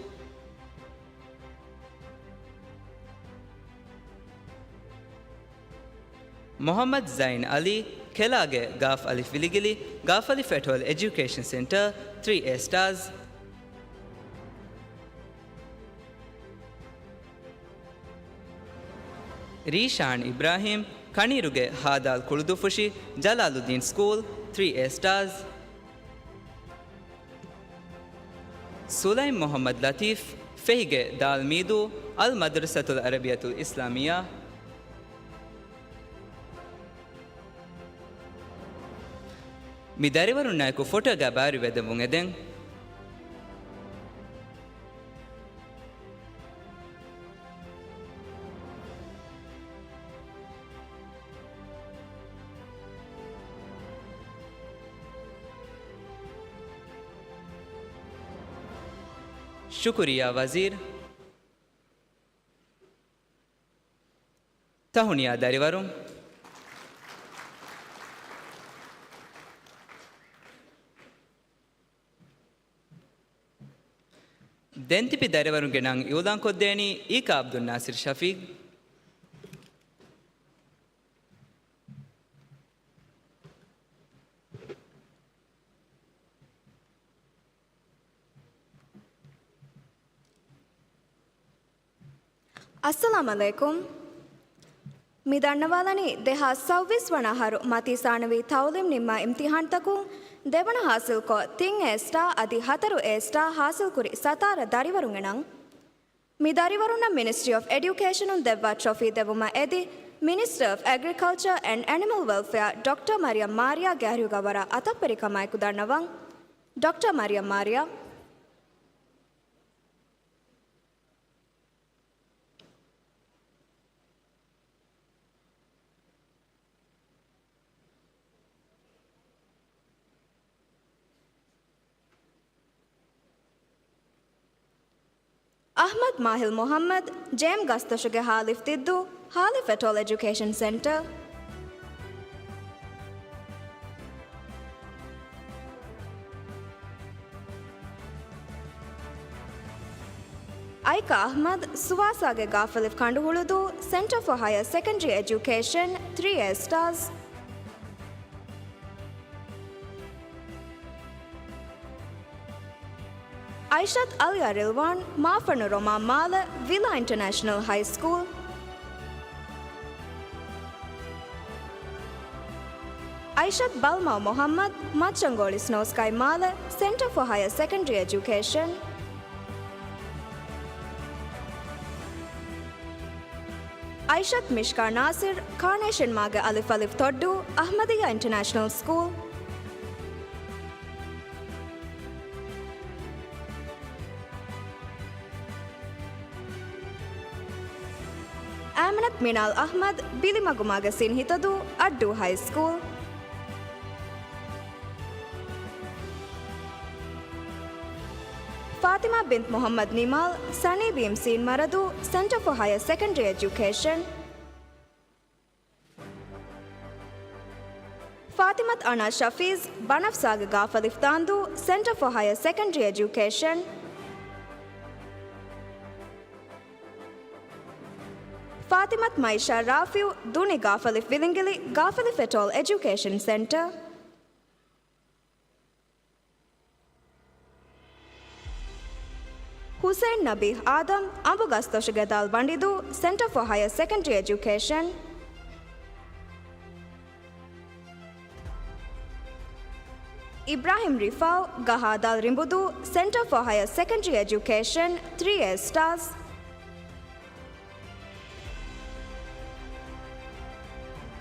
މުޙައްމަދު ޒައިން އަލީ، ކެލާގެ ގާފް އަލިފް ވިލިގިލި، ގާފް އަލިފް އެޓޯލް އެޖުކޭޝަން ސެންޓަރ، ތްރީ އޭ ސްޓާރސް. ރީޝާން އިބްރާހީމް، ކަނީރުގެ ހާދާލް ކުޅުދުއްފުށި، ޖަލާލުއްދީން ސްކޫލް، ތްރީ އޭ ސްޓާރސް. ސުލައިމް މުޙައްމަދު ލަތީފް، ފެހިގެ ދާލް މީދޫ، އަލް މަދްރަސަތުލް ޢަރަބިއްޔަތުލް އިސްލާމިއްޔާ. މި ދަރިވަރުންނާއެކު ފޮޓޯގަ ބައިވެރިވެދެއްވުން އެދެން. ޝުކުރިއްޔާ ވަޒީރު. ތަހުނިޔާ ދަރިވަރުން. ދެން ތިބި ދަރިވަރުންގެ ނަން އިއުލާންކޮށްދޭނީ އީކާ އަބްދުލް ނާސިރު ޝަފީޤް. އައްސަލާމް އަލައިކުމް. މި ދަންނަވާލަނީ ދެހާސް ސައުވީސް ވަނަ އަހަރު މަތީ ސާނަވީ ތައުލީމް ނިންމާ އިމްތިހާންތަކުން ދެވަނަ ހާސިލްކޮށް، ތިން އޭ ސްޓާ އަދި ހަތަރު އޭ ސްޓާ ހާސިލްކުރި ސަތާރަ ދަރިވަރުންގެ ނަން. މި ދަރިވަރުންނަށް މިނިސްޓްރީ އޮފް އެޑިއުކޭޝަނުން ދެއްވާ ޓްރޮފީ ދެއްވުމަށް އެދި، މިނިސްޓަރ އޮފް އެގްރިކަލްޗަރ އެންޑް އެނިމަލް ވެލްފެއާ ޑޮކްޓަރ މަރިޔަމް މާރިޔާގެ އަރިހުގަ ވަރަށް އަތޮށްފެރިކަމާއެކު ދަންނަވަން. ޑޮކްޓަރ މަރިޔަމް މާރިޔާ. އަޙްމަދު މާހިލް މުޙައްމަދު، ޖޭމް ގަސްދޮށުގެ ހާލިފް ދިއްދޫ، ހާލިފް އެޓޯލް އެޖުކޭޝަން ސެންޓަރ. އައިކާ އަޙްމަދު، ސުވާސާގެ ގާފަލިފް ކަނޑުހުޅުދޫ، ސެންޓަރ ފޯ ހަޔަރ ސެކަންޑްރީ އެޖުކޭޝަން، ތްރީ އޭ ސްޓާރސް. އައިޝަތު އަލިޔާ ރިލްވާން، މާފަންނު ރޮމާ މާލެ، ވިލާ އިންޓަރނޭޝަނަލް ހައި ސްކޫލް. އައިޝަތު ބަލްމާ މުޙައްމަދު، މައްޗަންގޯޅި ސްނޯ ސްކައި މާލެ، ސެންޓަރ ފޯ ހަޔަރ ސެކަންޑްރީ އެޖުކޭޝަން. އައިޝަތު މިޝްކާ ނާސިރު، ކާނޭޝަން މާގެ އަލިފް އަލިފް ތޮއްޑޫ، އަޙްމަދިއްޔާ އިންޓަރނޭޝަނަލް ސްކޫލް. އާމިނަތު މިނާލް އަޙްމަދު، ބިލިމަގުމާގެ ސިން ހިތަދޫ، އައްޑޫ ހައި ސްކޫލް. ފާތިމާ ބިންތު މުޙައްމަދު ނިމާލް، ސަނީ ބީމް ސީން މަރަދޫ، ސެންޓަރ ފޯ ހަޔަރ ސެކަންޑްރީ އެޖުކޭޝަން. ފާތިމަތު އަނާ ޝަފީޒް، ބަނަފްސާގެ ގާފަލިފް ދާންދޫ، ސެންޓަރ ފޯ ހަޔަރ ސެކަންޑްރީ އެޖުކޭޝަން. ފާތިމަތު މައިޝާ ރާފިޢު، ދުނި ގާފަލިފް ވިލިނގިލި، ގާފަލިފް އެޓޯލް އެޖުކޭޝަން ސެންޓަރ. ހުސެއިން ނަބީހް އާދަމް، އަނބުގަސްދޮށުގެ ދާލް ބަނޑިދޫ، ސެންޓަރ ފޯ ހަޔަރ ސެކަންޑްރީ އެޖުކޭޝަން. އިބްރާހިމް ރިފާއު، ގަހާ ދާލް ރިނބުދޫ، ސެންޓަރ ފޯ ހަޔަރ ސެކަންޑްރީ އެޖުކޭޝަން، ތްރީ އޭ ސްޓާރސް.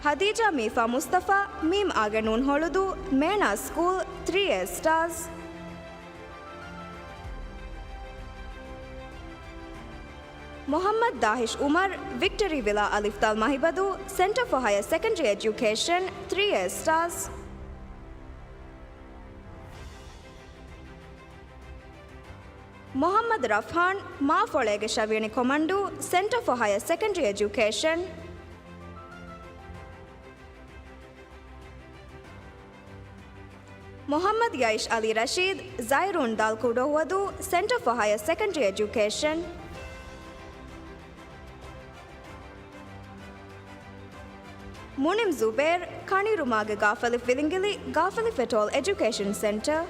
ހަދީޖާ މީފާ މުސްތަފާ، މީމް އާގެ ނޫން ހޮޅުދޫ، މޭނާ ސްކޫލް، ތްރީ އޭ ސްޓާރސް. މުޙައްމަދު ދާހިޝް އުމަރު، ވިކްޓަރީ ވިލާ އަލިފް ދާލް މަހިބަދޫ، ސެންޓަރ ފޯ ހަޔަރ ސެކަންޑްރީ އެޖުކޭޝަން، ތްރީ އޭ ސްޓާރސް. މުޙައްމަދު ރަފްހާން، މާފޮޅޭގެ ޝަވިޔަނި ކޮމަންޑޫ، ސެންޓަރ ފޯ ހަޔަރ ސެކަންޑްރީ އެޖުކޭޝަން. މުޙައްމަދު ޔައިޝް އަލީ ރަޝީދު، ޒައިރޫން ދާލް ކުޑަހުވަދޫ، ސެންޓަރ ފޯ ހަޔަރ ސެކަންޑްރީ އެޖުކޭޝަން. މުނިމް ޒުބޭރު، ކަނިރުމާގެ ގާފަލިފް ވިލިނގިލި، ގާފަލިފް އެޓޯލް އެޖުކޭޝަން ސެންޓަރ.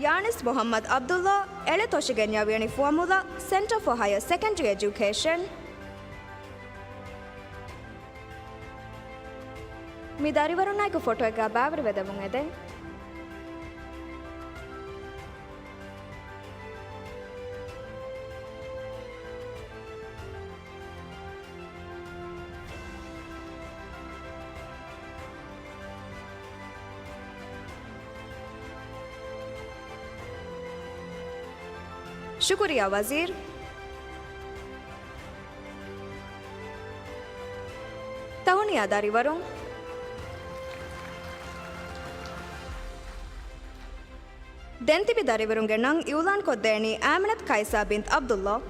ޔާނިސް މުޙައްމަދު ޢަބްދުﷲ، އެޅެ ތޮށިގެން ޔަވިޔަނި ފުވައްމުލައް، ސެންޓަރ ފޯ ހަޔަރ ސެކަންޑްރީ އެޖުކޭޝަން. މި ދަރިވަރުންނާއެކު ފޮޓޯއެއްގަ ބައިވެރިވެދެމުން އެދެން. ޝުކުރިއްޔާ ވަޒީރު. ތަހުނިޔާ ދަރިވަރުން. ދެން ތިބި ދަރިވަރުންގެ ނަން އިއުލާންކޮށްދޭނީ އާމިނަތު ކައިސާ ބިންތު ޢަބްދުﷲ.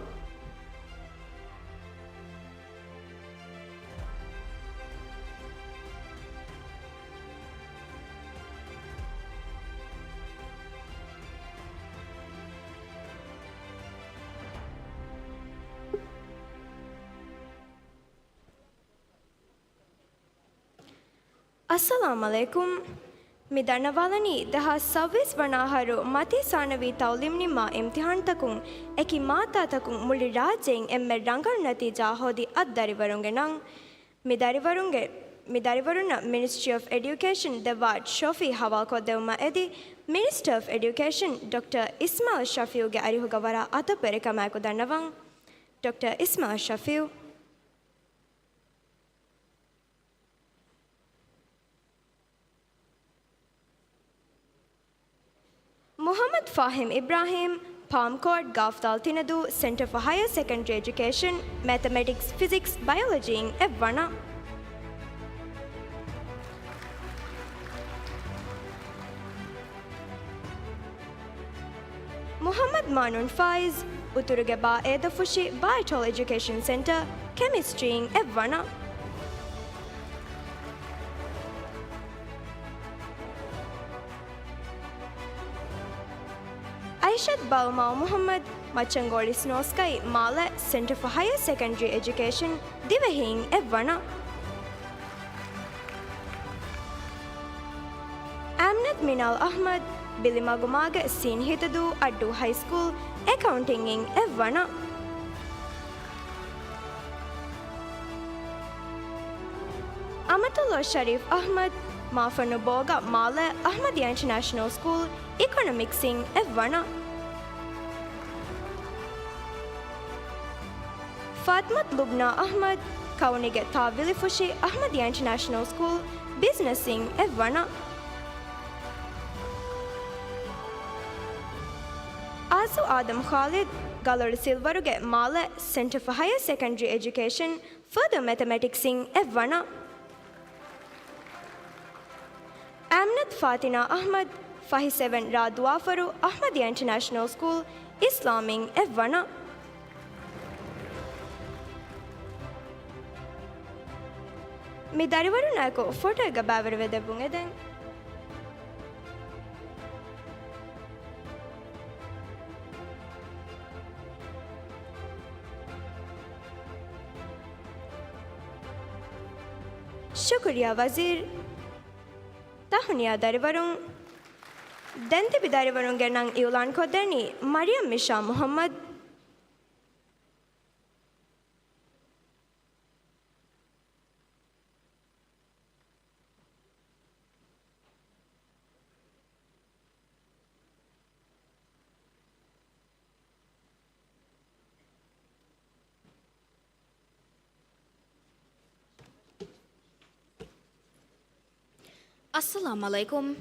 އައްސަލާމް ޢަލައިކުމް. މި ދަންނަވާލަނީ ދެހާސް ސައުވީސް ވަނަ އަހަރު މަތީ ސާނަވީ ތަޢުލީމް ނިންމާ އިމްތިޙާންތަކުން އެކި މާއްދާތަކުން މުޅި ރާއްޖެއިން އެންމެ ރަނގަޅު ނަތީޖާ ހޯދި އަށް ދަރިވަރުންގެ ނަން. މި ދަރިވަރުންގެ، މި ދަރިވަރުންނަށް މިނިސްޓްރީ އޮފް އެޑިއުކޭޝަން ދެއްވާ ޓްރޮފީ ހަވާލުކޮށްދެއްވުމަށް އެދި، މިނިސްޓަރ އޮފް އެޑިއުކޭޝަން ޑޮކްޓަރ އިސްމާޢިލް ޝަފީޢުގެ އަރިހުގަ ވަރަށް އަދަބުވެރިކަމާއެކު ދަންނަވަން. ޑޮކްޓަރ އިސްމާޢިލް ޝަފީޢު. މުޙައްމަދު ފާހިމް އިބްރާހީމް، ޕާމް ކޯޓް، ގާފްދާލް ތިނެދޫ، ސެންޓަރ ފޯ ހަޔަރ ސެކަންޑަރީ އެޖުކޭޝަން، މެތަމެޓިކްސް، ފިޒިކްސް، ބަޔޮލޮޖީއިން އެއްވަނަ. މުޙައްމަދު މާނޫން ފާއިޒް، އުތުރުގެ ބާ އޭދަފުށި، ބައިޓޯލް އެޖުކޭޝަން ސެންޓަރ، ކެމިސްޓްރީއިން އެއްވަނަ. އައިޝަތު ބަލްމާ މުޙައްމަދު، މައްޗަންގޮޅި ސްނޯސްކައި މާލެ، ސެންޓަރ ފޯ ހަޔަރ ސެކަންޑަރީ އެޖުކޭޝަން، ދިވެހީން އެއްވަނަ. އާމިނަތު މިނާލް އަޙްމަދު، ބިލިމަގުމާގެ ސީން ހިތަދޫ އައްޑޫ ހައިސްކޫލް، އެކައުންޓިންއިން އެއްވަނަ. އަމަތުﷲ ޝަރީފް އަޙްމަދު، މާފަންނު ބޯގަ މާލެ، އަޙްމަދިއްޔާ އިންޓަނޭޝަނަލް ސްކޫލް، އިކޮނޮމިކްސްއިން އެއްވަނަ. ފާތިމަތު ލުބްނާ އަޙްމަދު، ކައުނިގެ ތާ ވިލިފުށި، އަޙްމަދިއްޔާ އިންޓަނޭޝަނަލް ސްކޫލް، ބިޒްނަސްއިން އެއްވަނަ. އާޒޫ އާދަމް ޚާލިދު، ގަލޮޅި ސިލްވަރުގެ މާލެ، ސެންޓަރ ފޯ ހަޔަރ ސެކަންޑަރީ އެޖުކޭޝަން، ފަރުދޫ މެތަމެޓިކްސްއިން އެއްވަނަ. އާމިނަތު ފާތިނާ އަޙްމަދު، ފަހި ސެވެން ރާ ދުވާފަރު، އަޙްމަދިއްޔާ އިންޓަނޭޝަނަލް ސްކޫލް، އިސްލާމްއިން އެއްވަނަ. މި ދަރިވަރުންނާއެކު ފޮޓޯއެއްގަ ބައިވެރިވެ ދެއްވުން އެދެން. ޝުކުރިއްޔާ ވަޒީރު. ތަހުނިޔާ ދަރިވަރުން. ދެން ތިބި ދަރިވަރުންގެ ނަން އިއުލާންކޮށްދޭނީ މަރިޔަމް މިޝާ މުޙައްމަދު. އައްސަލާމް ޢަލައިކުމް.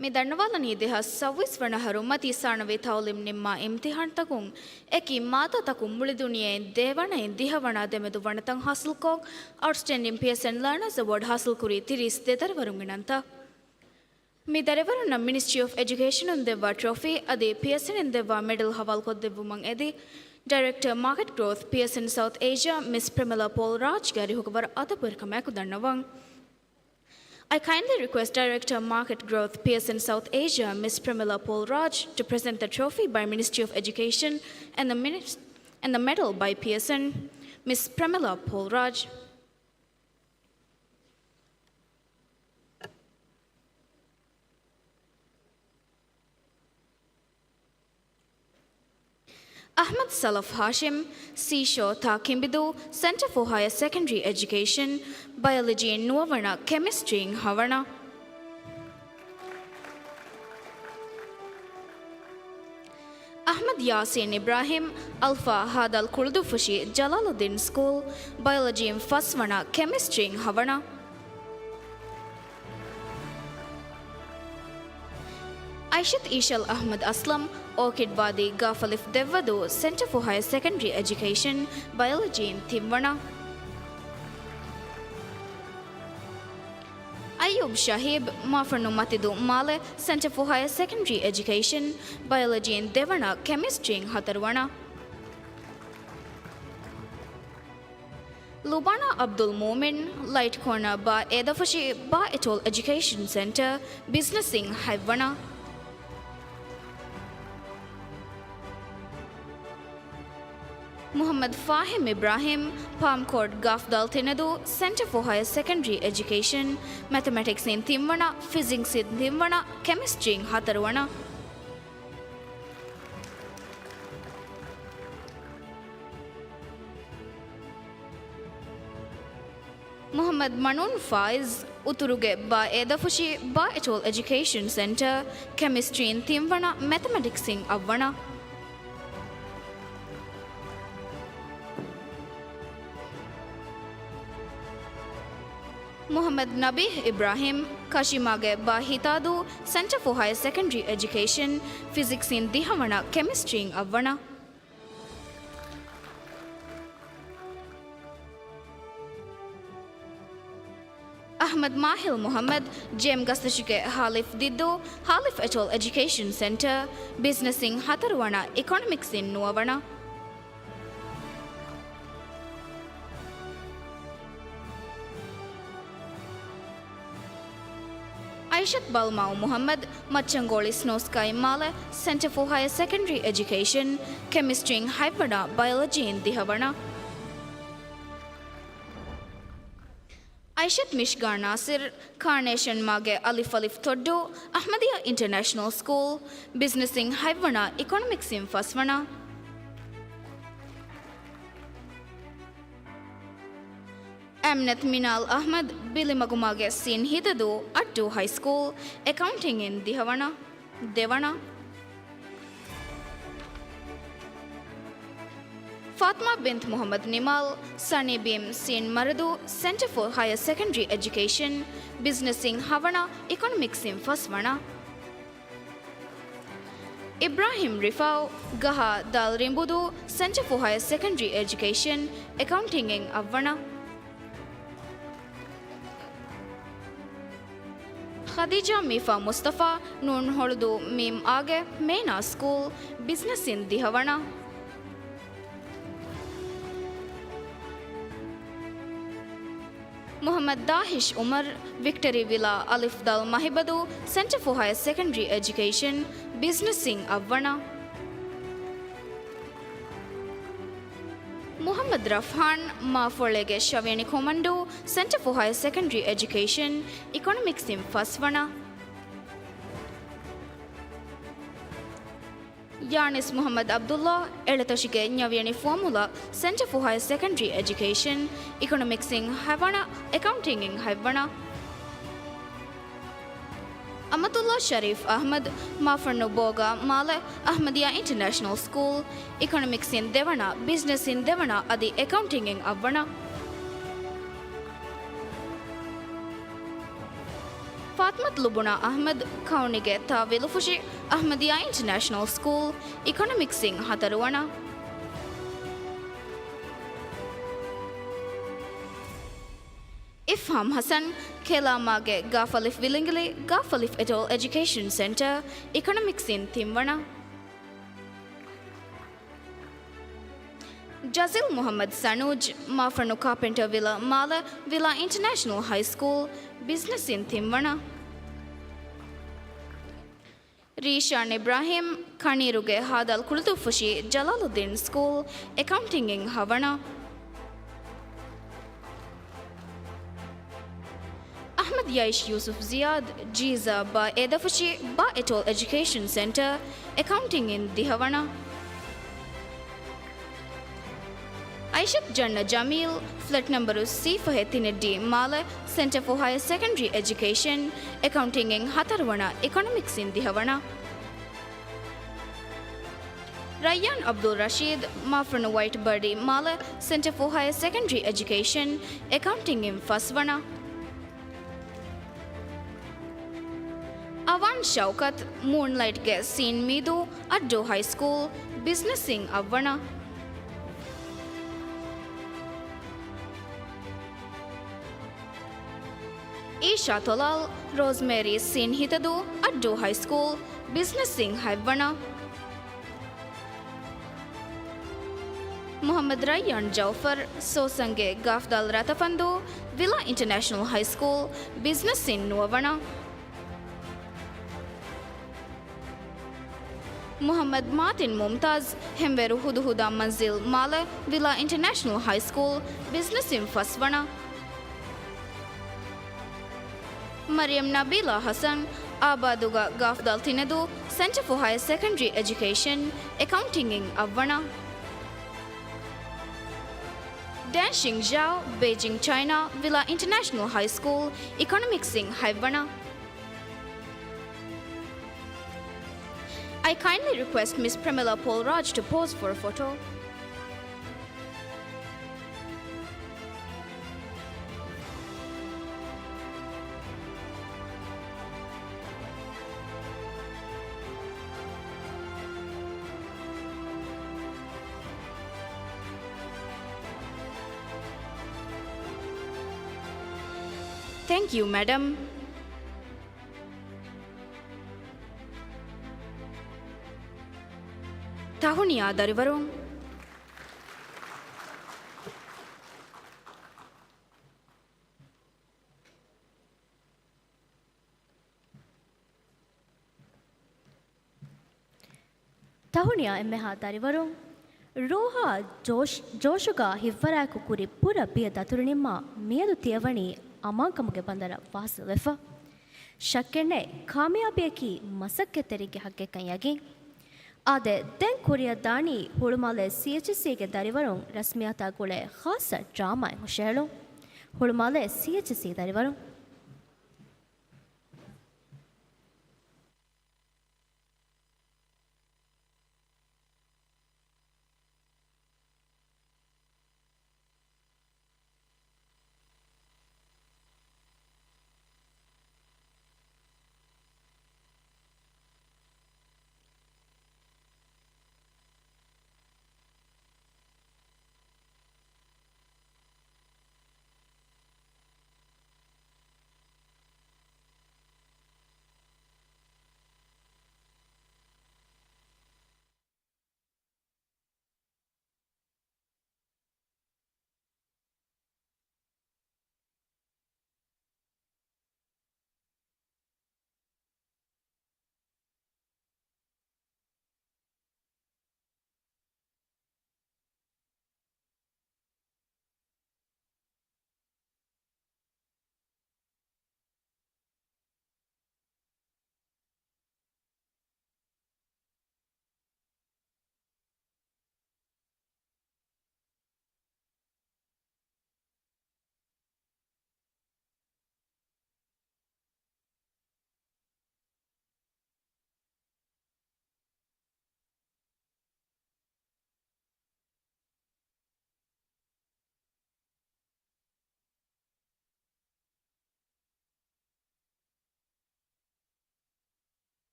މި ދަންނަވާލަނީ ދެހާސް ސައުވީސް ވަނަ އަހަރު މަތީ ސާނަވީ ތަޢުލީމް ނިންމާ އިމްތިޙާންތަކުން އެކި މާއްދާތަކުން މުޅި ދުނިޔެއިން ދޭވަނައިން ދިހަވަނަ ދެމެދު ވަނަތައް ޙާޞިލްކޮށް، އައުޓްސްޓޭންޑިން ޕިއަސްއެންޑް ލާނަރސް އެވޯޑް ޙާޞިލްކުރީ ތިރީސް ދެ ދަރިވަރުންގެ ނަންތައް. މި ދަރިވަރުންނަށް މިނިސްޓްރީ އޮފް އެޖުކޭޝަނުން ދެއްވާ ޓްރޮފީ އަދި ޕިއަސްއެންއިން ދެއްވާ މެޑަލް ޙަވާލުކޮށްދެއްވުމަށް އެދި، ޑައިރެކްޓަރ މާކެޓް ގްރޯތް ޕިއަސްއެން ސައުތް އޭޝިއާ މިސް ޕްރެމިލާ ޕޯލް ރާޖްގެ އަރިހުގަ ވަރަށް އަދަބުވެރިކަމާއެކު ދަންނަވަން. I kindly request Director Market Growth Pearson South Asia, Miss Pramila Paul Raj, to present the trophy by Ministry of Education and the minis-, and the medal by Pearson, Miss Pramila Paul Raj. އަޙްމަދު ސަލަފް ހާޝިމް، ސީޝޯ ތާ ކިނބިދޫ، ސެންޓަރ ފޯ ހަޔަރ ސެކަންޑަރީ އެޖުކޭޝަން، ބަޔޮލޮޖީއިން ނުވަވަނަ، ކެމިސްޓްރީއިން ހަވަނަ. އަޙްމަދު ޔާސީން އިބްރާހިމް، އަލްފާ ހާދަލް ކުޅުދުއްފުށި ޖަލާލުއްދީން ސްކޫލް، ބަޔޮލޮޖީއިން ފަސްވަނަ، ކެމިސްޓްރީއިން ހަވަނަ. އައިޝަތު އީޝަލް އަޙްމަދު އަސްލަމް، އޯކިޑް ވާދީ ގާފަލިފް ދެއްވަދޫ، ސެންޓަރ ފޯ ހަޔަރ ސެކަންޑަރީ އެޖުކޭޝަން، ބަޔޮލޮޖީއިން ތިންވަނަ. އައްޔޫބް ޝަހީބް، މާފަންނު މަތިދޫ މާލެ، ސެންޓަރ ފޯ ހަޔަރ ސެކަންޑަރީ އެޖުކޭޝަން، ބަޔޮލޮޖީން ދެވަނަ، ކެމިސްޓްރީން ހަތަރުވަނަ. ލުބާނާ އަބްދުލް މޫމިން، ލައިޓް ކޯނާ ބާ އޭދަފުށި ބާ އެޓޯލް އެޖުކޭޝަން ސެންޓަރ، ބިޒްނަސްއިން ހަތްވަނަ. މުޙައްމަދު ފާހިމް އިބްރާހިމް، ޕާމް ކޯޓް ގާފް ދާލް ތިނެދޫ، ސެންޓަރ ފޯ ހަޔަރ ސެކަންޑަރީ އެޖުކޭޝަން، މެތަމެޓިކްސްއިން ތިންވަނަ، ފިޒިކްސްއިން ތިންވަނަ، ކެމިސްޓްރީން ހަތަރުވަނަ. މުޙައްމަދު މަނޫން ފާއިޒް، އުތުރުގެ ބާ އޭދަފުށި ބާ އެޓޯލް އެޖުކޭޝަން ސެންޓަރ، ކެމިސްޓްރީން ތިންވަނަ، މެތަމެޓިކްސްއިން އަށްވަނަ. މުޙައްމަދު ނަބީހް އިބްރާހިމް، ކަޝީމާގެ ބާ ހިތާދޫ، ސެންޓަރ ފޯ ހަޔަރ ސެކަންޑަރީ އެޖުކޭޝަން، ފިޒިކްސްއިން ދިހަވަނަ، ކެމިސްޓްރީން އަށްވަނަ. އަޙްމަދު މާހިލް މުޙައްމަދު، ޖޭމް ގަސްތަށުގެ ހާލިފް ދިއްދޫ، ހާލިފް އެޓޯލް އެޖުކޭޝަން ސެންޓަރ، ބިޒްނަސްއިން ހަތަރުވަނަ، އިކޮނޮމިކްސްއިން ނުވަވަނަ. އައިޝަތު ބަލްމާއު މުޙައްމަދު، މައްޗަންގޯޅި ސްނޯ ސްކައި މާލެ، ސެންޓަރ ފޯ ހަޔަރ ސެކަންޑަރީ އެޖުކޭޝަން، ކެމިސްޓްރީން ހަތްވަނަ، ބަޔޮލޮޖީން ދިހަވަނަ. އައިޝަތު މިޝްގާ ނާސިރު، ކާނޭޝަން މާގެ އަލިފް އަލިފް ތޮއްޑޫ، އަޙްމަދިއްޔާ އިންޓަރނޭޝަނަލް ސްކޫލް، ބިޒްނަސްއިން ހަތްވަނަ، އިކޮނޮމިކްސްއިން ފަސްވަނަ. އަމްނަތު މިނާލް އަޙްމަދު، ބިލިމަގުމާގެ ސީން ހިތަދޫ، އައްޑޫ ހައިސްކޫލް، އެކައުންޓިންއިން ދިހަވަނަ، ދެވަނަ. ފާތްމާ ބިންތު މުޙައްމަދު ނިމާލް، ސަނީ ބީމް ސީން މަރަދޫ، ސެންޓަރ ފޯ ހަޔަރ ސެކަންޑަރީ އެޖުކޭޝަން، ބިޒްނަސްއިން ހަވަނަ، އިކޮނޮމިކްސްއިން ފަސްވަނަ. އިބްރާހިމް ރިފާއު، ގަހާ ދާލް ރިނބުދޫ، ސެންޓަރ ފޯ ހަޔަރ ސެކަންޑަރީ އެޖުކޭޝަން، އެކައުންޓިންއިން އަށްވަނަ. ޚަދީޖާ މީފާ މުސްތަފާ، ނޫން ހޮޅުދޫ މީމް އާގެ މޭނާ ސްކޫލް، ބިޒްނަސްއިން ދިހަވަނަ. މުޙައްމަދު ދާހިޝް އުމަރު، ވިކްޓަރީ ވިލާ އަލިފް ދާލް މަހިބަދޫ، ސެންޓަރ ފޯ ހަޔަރ ސެކަންޑަރީ އެޖުކޭޝަން، ބިޒްނަސްއިން އަށްވަނަ. މުޙައްމަދު ރަފްހާން، މާފޮޅޭގެ ޝަވޭނި ކޮމަންޑޫ، ސެންޓަރ ފޯ ހަޔަރ ސެކަންޑަރީ އެޖުކޭޝަން، އިކޮނޮމިކްސްއިން ފަސްވަނަ. ޔާނިސް މުޙައްމަދު ޢަބްދުﷲ، އެޅެތަށިގެ ނަވިޔަނި ފުވައްމުލައް، ސެންޓަރ ފޯ ހަޔަރ ސެކަންޑަރީ އެޖުކޭޝަން، އިކޮނޮމިކްސްއިން ހަތްވަނަ، އެކައުންޓިންއިން ހަތްވަނަ. އަމަތުﷲ ޝަރީފް އަޙްމަދު، މާފަންނު ބޯގާ މާލެ، އަޙްމަދިއްޔާ އިންޓަރނޭޝަނަލް ސްކޫލް، އިކޮނޮމިކްސްއިން ދެވަނަ، ބިޒްނަސްއިން ދެވަނަ، އަދި އެކައުންޓިންއިން އަށްވަނަ. ފާތިމަތު ލުބުނާ އަޙްމަދު، ކައުނިގެ ތާވީލުފުށި، އަޙްމަދިއްޔާ އިންޓަރނޭޝަނަލް ސްކޫލް، އިކޮނޮމިކްސްއިން ހަތަރުވަނަ. އިފްހާމް ޙަސަން، ކެލާމާގެ ގާފަލިފް ވިލިނގިލި، ގާފަލިފް އެޓޯލް އެޖުކޭޝަން ސެންޓަރ، އިކޮނޮމިކްސްއިން ތިންވަނަ. ޖަޒީލް މުޙައްމަދު ސަނޫޖް، މާފަންނު ކާޕެންޓަރ ވިލާ މާލެ، ވިލާ އިންޓަރނޭޝަނަލް ހައިސްކޫލް، ބިޒްނަސްއިން ތިންވަނަ. ރީޝާން އިބްރާހިމް، ކަނީރުގެ ހާދަލް ކުޅުދުއްފުށި ޖަލާލުއްދީން ސްކޫލް، އެކައުންޓިންއިން ހަވަނަ. އަޙްމަދު ޔައިޝް ޔޫސުފް ޒިޔާދް، ޖީޒާ ބާ އޭދަފުށި ބާ އެޓޯލް އެޖުކޭޝަން ސެންޓަރ، އެކައުންޓިންއިން ދިހަވަނަ. އައިޝަތު ޖަންނަ ޖަމީލް، ފްލެޓް ނަންބަރު ސީ ފަހެއް ތިނެއްޑީ މާލެ، ސެންޓަރ ފޯ ހަޔަރ ސެކަންޑަރީ އެޖުކޭޝަން، އެކައުންޓިންއިން ހަތަރުވަނަ، އިކޮނޮމިކްސްއިން ދިހަވަނަ. ރައްޔާން އަބްދުލް ރަޝީދު، މާފަންނު ވައިޓް ބަރޑީ މާލެ، ސެންޓަރ ފޯ ހަޔަރ ސެކަންޑަރީ އެޖުކޭޝަން، އެކައުންޓިންއިން ފަސްވަނަ. އަވާން ޝައުކަތު، މޫންލައިޓްގެ ސީން މީދޫ، އައްޑޫ ހައިސްކޫލް، ބިޒްނަސްއިން އަށްވަނަ. އީޝާ ތޮލާލް، ރޯޒްމޭރީ ސީން ހިތަދޫ، އައްޑޫ ހައިސްކޫލް، ބިޒްނަސްއިން ހަތްވަނަ. މުޙައްމަދު ރައްޔާން ޖައުފަރް، ސޯސަންގެ ގާފްދާލް ރަތަފަންދޫ، ވިލާ އިންޓަރނޭޝަނަލް ހައިސްކޫލް، ބިޒްނަސްއިން ނުވަވަނަ. މުޙައްމަދު މާތިން މުމްތާޒް، ހެންވޭރު ހުދުހުދާ މަންޒިލް މާލެ، ވިލާ އިންޓަރނޭޝަނަލް ހައިސްކޫލް، ބިޒްނަސްއިން ފަސްވަނަ. މަރިޔަމް ނަބީލާ ޙަސަން، އާބާދުގަ ގާފްދާލް ތިނެދޫ، ސެންޓަރ ފޯ ހަޔަރ ސެކަންޑަރީ އެޖުކޭޝަން، އެކައުންޓިންއިން އަށްވަނަ. ޑޭންޝިން ޒާވް، ބެއިޖިން ޗައިނާ، ވިލާ އިންޓަރނޭޝަނަލް ހައިސްކޫލް، އިކޮނޮމިކްސްއިން ހަތްވަނަ. I kindly request Miss Pramila Paul Raj to pose for a photo. Thank you, madam. ތަހުނިޔާ ދަރިވަރުން. ތަހުނިޔާ އެންމެހާ ދަރިވަރުން. ރޯހާ ޖޯޝް، ޖޯޝުގަ ހިތްވަރާއެކު ކުރި ބުރަ ބިޔަ ދަތުރު ނިންމާ މިއަދު ތިޔަވަނީ އަމާންކަމުގެ ބަނދަރަށް ވާސިލްވެފަ. ޝައްކެއްނެތް، ކާމިޔާބީއަކީ މަސައްކަތްތެރިންގެ ހައްގެއްކަން ޔަގީން. އާދެ، ދެން ކުރިއަށް ދާނީ ހުޅުމާލެ ސީއެޗްސީގެ ދަރިވަރުން ރަސްމިއްޔާތާ ގުޅޭ ޚާއްޞަ ޑްރާމާއެއް ހުށަހެޅުން. ހުޅުމާލެ ސީއެޗްސީ ދަރިވަރުން.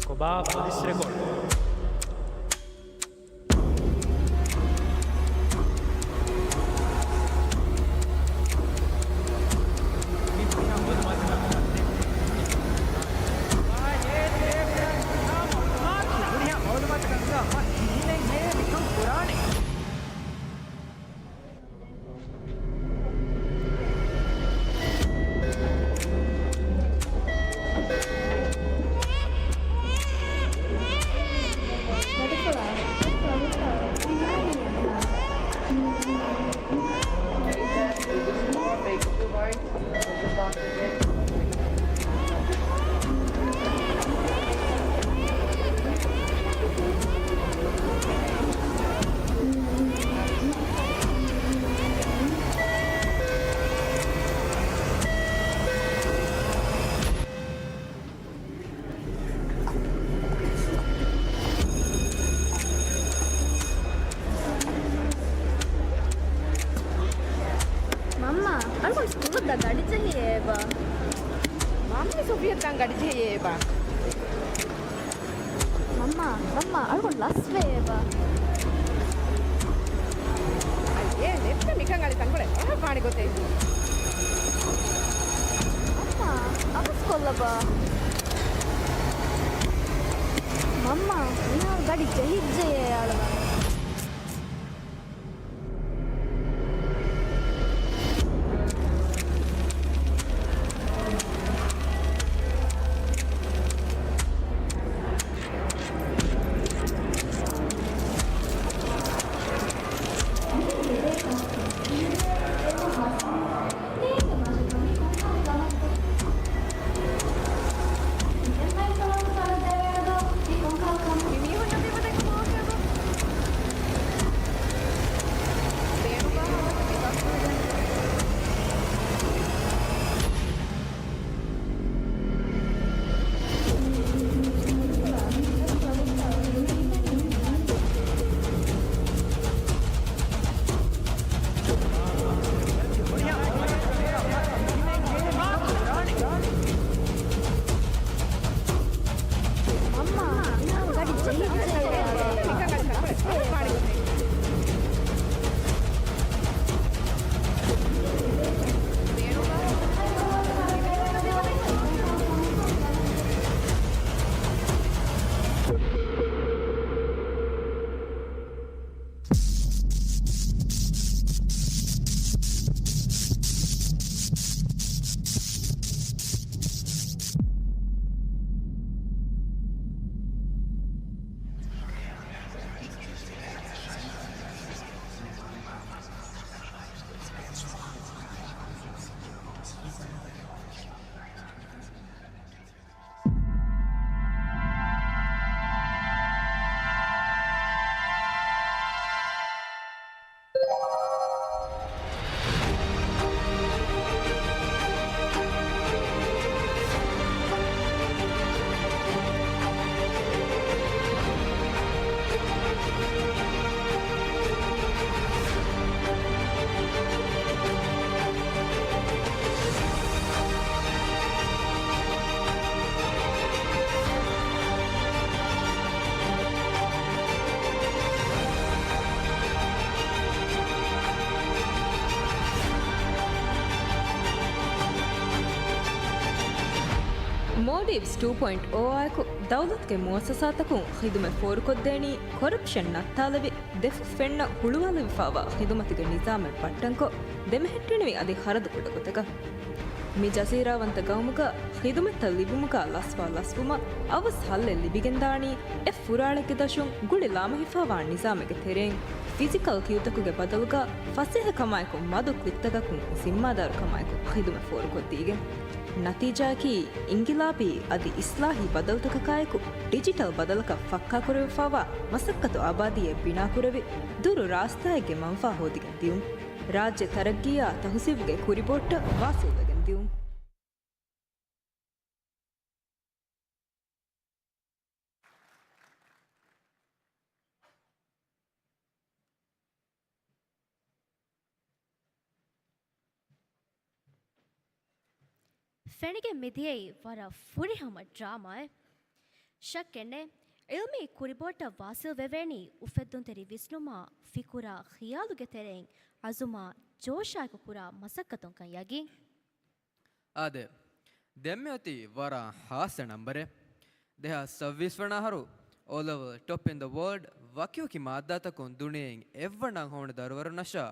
ކޮބާ ޕޮލިސް ރެކޯޑް؟ ގަޑި ޖެހިއޭ ބާ. މަންމާ، މަންމާ، އަޅުގަނޑު ލަސްވޭ ބާ. އައި އޭ ނެއްބެ މިކަން އަޅި ތަންކޮޅެއް އެހަށް ވާނެ ގޮތެއް. މަންމާ، އަވަސް ކޮށްލަ ބާ. މަންމާ، މިހާރު ގަޑި ޖެހިއްޖެޔޭ އަޅުގަނޑު. މޯލްޑިވްސް ޓޫ ޕޮއިންޓް އޯ އާއެކު ދައުލަތުގެ މުއައްސަސާތަކުން ޚިދުމަތް ފޯރުކޮށްދޭނީ ކޮރަޕްޝަން ނައްތާލެވި، ދެފުށް ފެންނަ ހުޅުވާލެވިފާވާ ޚިދުމަތުގެ ނިޒާމެއް ބައްޓަންކޮށް، ދެމެހެއްޓެނިވި އަދި ޚަރަދު ކުޑަ ގޮތަކަށް. މި ޖަޒީރާވަންތަ ގައުމުގަ ޚިދުމަތްތައް ލިބުމުގަ ލަސްވާ ލަސްވުމަށް އަވަސް ހައްލެއް ލިބިގެންދާނީ، އެއް ފުރާޅެއްގެ ދަށުން ގުޅި ލާމެހިފާވާ ނިޒާމެއްގެ ތެރެއިން. ފިޒިކަލް ކިޔުތަކުގެ ބަދަލުގަ ފަސޭހަކަމާއެކު މަދު ކްލިކްތަކަކުން ޒިންމާދާރުކަމާއެކު ޚިދުމަތް ފޯރުކޮށްދީގެން. ނަތީޖާއަކީ، އިންގިލާބީ އަދި އިސްލާހީ ބަދަލުތަކަކާއެކު ޑިޖިޓަލް ބަދަލަކަށް ފައްކާކުރެވިފާވާ މަސައްކަތު އާބާދީއެއް ބިނާކުރެވި، ދުރު ރާސްތާއެއްގެ މަންފާ ހޯދިގެން ދިއުން. ރާއްޖެ ތަރައްގީއާ ތަހުޒީބުގެ ކުރިބޯއްޓަށް ވާސިލްވެގެން ދިއުން. ފެނިގެން މިދިޔައީ ވަރަށް ފުރިހަމަ ޑްރާމާއެއް. ޝައްކެއްނެތް، އިލްމީ ކުރިބޯއްޓަށް ވާސިލްވެވޭނީ އުފެއްދުންތެރި ވިސްނުމާ، ފިކުރާ، ޚިޔާލުގެ ތެރެއިން އަޒުމާ ޖޯޝާއެކު ކުރާ މަސައްކަތުންކަން ޔަގީން. އާދެ، ދެންމެ އޮތީ ވަރަށް ހާއްސަ ނަންބަރެއް. ދެހާސް ސައްބީސް ވަނަ އަހަރު އޯ ލެވެލް ޓޮޕް އިން ދަ ވޯލްޑް ވަކިވަކި މާއްދާތަކުން ދުނިޔެއިން އެއްވަނައަށް ހޮވުނު ދަރިވަރުންނަށާ،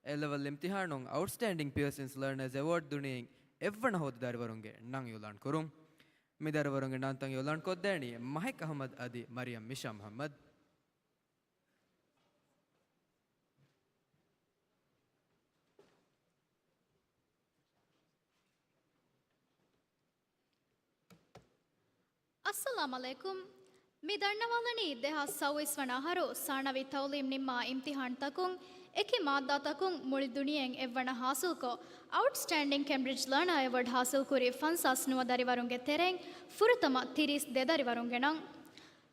އޭ ލެވެލް އިމްތިހާނުން އައުޓްސްޓޭންޑިން ޕިއަރސަންސް ލަރނަރސް އެވޯޑް ދުނިޔެއިން އެއްވަނަ ހޯދި ދަރިވަރުންގެ ނަން އިއުލާން ކުރުން. މި ދަރިވަރުންގެ ނަންތައް އިއުލާން ކޮށްދޭނީ މަހެކް އަހުމަދު އަދި މަރިޔަމް މިޝާ މުހައްމަދު. އައްސަލާމް ޢަލައިކުމް. މި ދަންނަވާލަނީ ދެހާސް ސައުވީސް ވަނަ އަހަރު ސާނަވީ ތައުލީމް ނިންމާ އިމްތިހާންތަކުން އެކި މާއްދާތަކުން މުޅި ދުނިޔެއިން އެއްވަނަ ހާސިލްކޮށް، އައުޓްސްޓޭންޑިން ކެމްބްރިޖް ލާނާ އެވޯޑް ހާސިލްކުރި ފަންސާސް ނުވަ ދަރިވަރުންގެ ތެރެއިން ފުރަތަމަ ތިރީސް ދެ ދަރިވަރުންގެ ނަން.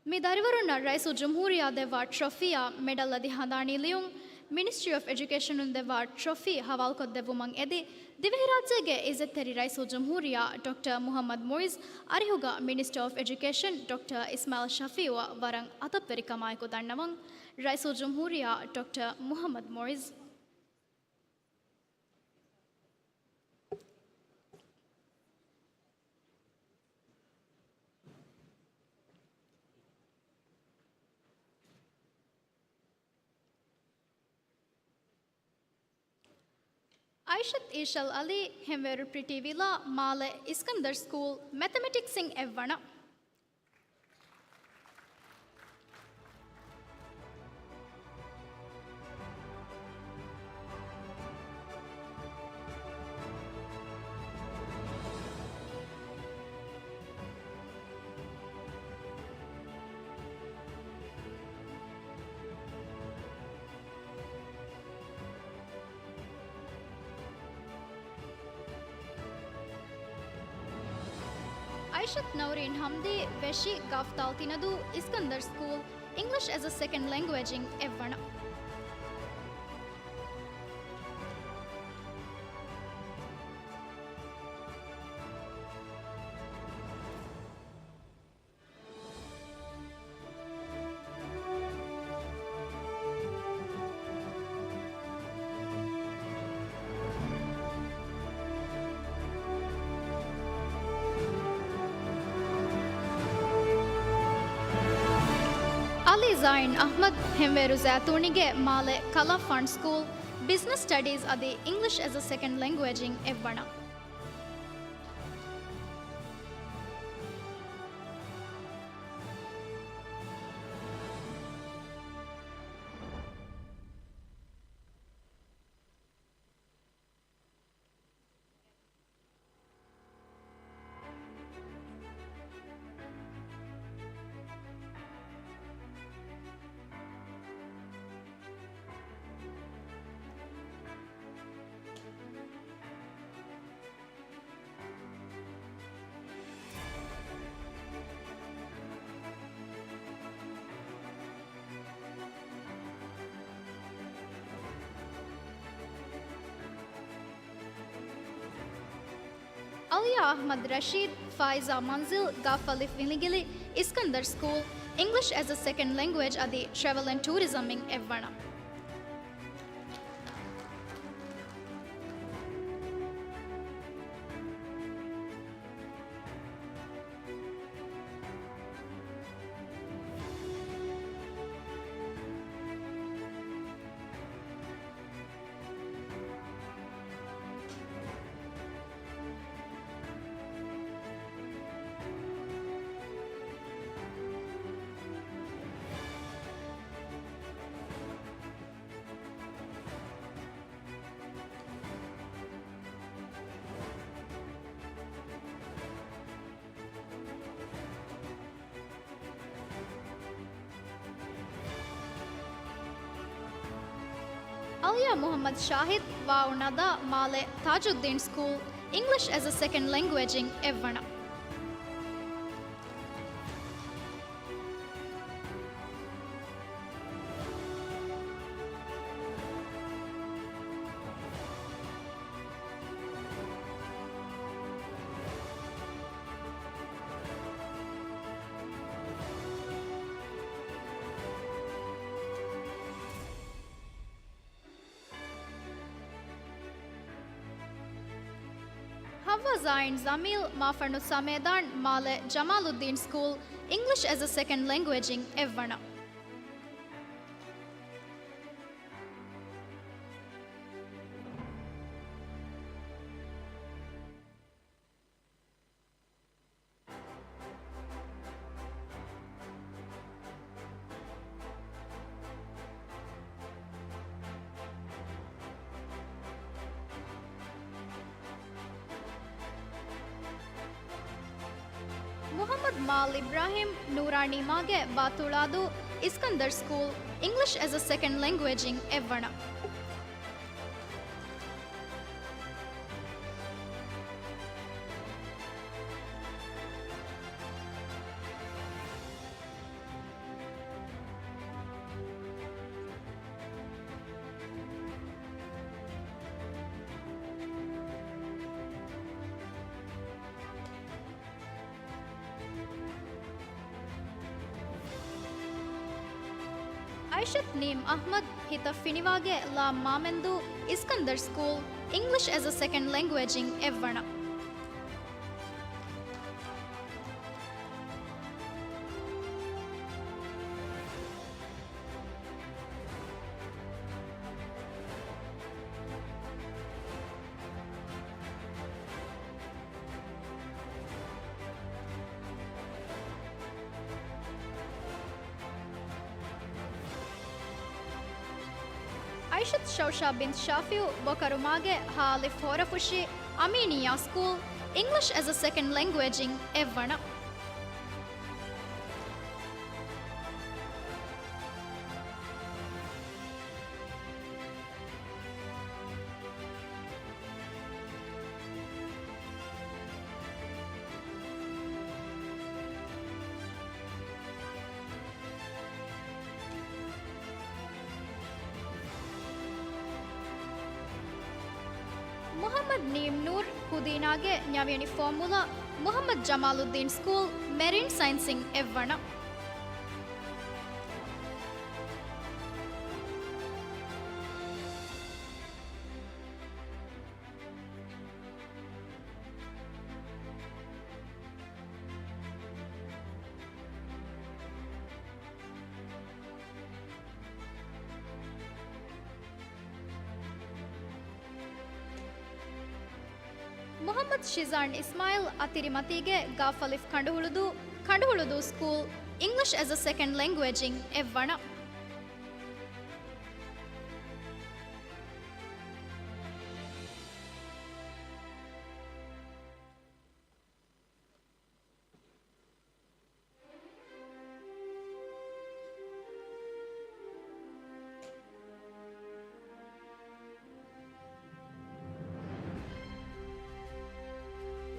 މި ދަރިވަރުންނަށް ރައީސުލްޖުމްހޫރިއްޔާ ދެއްވާ ޓްރޮފީއާ މެޑަލް އަދި ހަނދާނީ ލިޔުން. މިނިސްޓްރީ އޮފް އެޖުކޭޝަނުން ދެއްވާ ޓްރޮފީ ހަވާލުކޮށްދެއްވުމަށް އެދި، ދިވެހިރާއްޖޭގެ އިއްޒަތްތެރި ރައީސުލްޖުމްހޫރިއްޔާ ޑޮކްޓަރ މުހައްމަދު މުއިޒް އަރިހުގަ މިނިސްޓަރ އޮފް އެޖުކޭޝަން ޑޮކްޓަރ އިސްމާއިލް ޝަފީއުއަށް ވަރަށް އަދަބުވެރިކަމާއެކު ދަންނަވަން. ރައީސުލްޖުމްހޫރިއްޔާ ޑޮކްޓަރ މުހައްމަދު މުއިޒް. އައިޝަތް އީޝަލް އަލީ، ހެންވޭރު ޕްރިޓީވިލާ، މާލެ އިސްކަންދަރް ސްކޫލް، މެތަމެޓިކްސްއިން އެއްވަނަ. އައިޝަތް ނައުރީން ހަމްދީ، ވެށި، ގަފްތާލް ތިނަދޫ، އިސްކަންދަރް ސްކޫލް، އިންގްލިޝް އެޒް އަ ސެކަންޑް ލެންގުއޭޖް އިން އެއްވަނަ. އަލީ ޒާއިން އަޙްމަދު، ހެންވޭރު ޒައިތޫނީގެ މާލެ ކަލާފާން ސްކޫލް، ބިޒްނަސް ސްޓަޑީޒް އަދި އިންގްލިޝް އެޒް އަ ސެކަންޑް ލެންގުއޭޖް އިން އެއްވަނަ. އަލިޔާ އަޙްމަދު ރަޝީދު، ފާއިޒާ މަންޒިލް، ގައްފަލި ފިނިގިލި، އިސްކަންދަރް ސްކޫލް، އިންގްލިޝް އެޒް އަ ސެކަންޑް ލެންގުއޭޖް އަދި ޓްރެވެލް އެންޑް ޓޫރިޒަމް އިން އެއްވަނަ. އަލިޔާ މުޙައްމަދު ޝާހިދު، ވާއު ނަދާ، މާލެ ތާޖުއްދީން ސްކޫލް، އިންގްލިޝް އެޒް އަ ސެކަންޑް ލެންގުއޭޖް އިން އެއްވަނަ. ޙައްވާ ޒާއިން ޖަމީލް، މާފަންނު ސަމޭދާން، މާލެ ޖަމާލުއްދީން ސްކޫލް، އިންގްލިޝް އެޒް އަ ސެކަންޑް ލެންގުއޭޖް އިން އެއްވަނަ. މުޙައްމަދު މާލް އިބްރާހީމް، ނޫރާނީމާގެ ބާތުޅާދޫ، އިސްކަންދަރް ސްކޫލް، އިންގްލިޝް އެޒް އަ ސެކަންޑް ލެންގުއޭޖް އިން އެއްވަނަ. އައިޝަތް ނީމް އަޙްމަދު، ހިތަށް ފިނިވާގެ ލާމް މާމެންދޫ އިސްކަންދަރު ސްކޫލް، އިންގްލިޝް އެޒް އަ ސެކަންޑް ލެންގުއޭޖް އިން އެއްވަނަ. އައިޝަތު ޝައުޝާ ބިންތު ޝާފިއު ބޮކަރުމާގެ ހާލިފް ހޯރަފުށި އަމީނިއްޔާ ސްކޫލް، އިންގްލިޝް އެޒް އަ ސެކަންޑް ލެންގުއޭޖް އިން އެއްވަނަ. މުޙައްމަދު ނީމް ނޫރު ކުދީނާގެ ނަވިޔަނި ފޯމުލާ، މުޙައްމަދު ޖަމާލުއްދީން ސްކޫލް، މެރިން ސައިންސް އިން އެއްވަނަ. މުޙައްމަދު ޝިޒާން އިސްމާޢީލް އަތިރިމަތީގެ ގާފަލިފް ކަނޑުހުޅުދޫ، ކަނޑުހުޅުދޫ ސްކޫލް، އިންގްލިޝް އެޒް އަ ސެކަންޑް ލެންގުއޭޖް އިން އެއްވަނަ.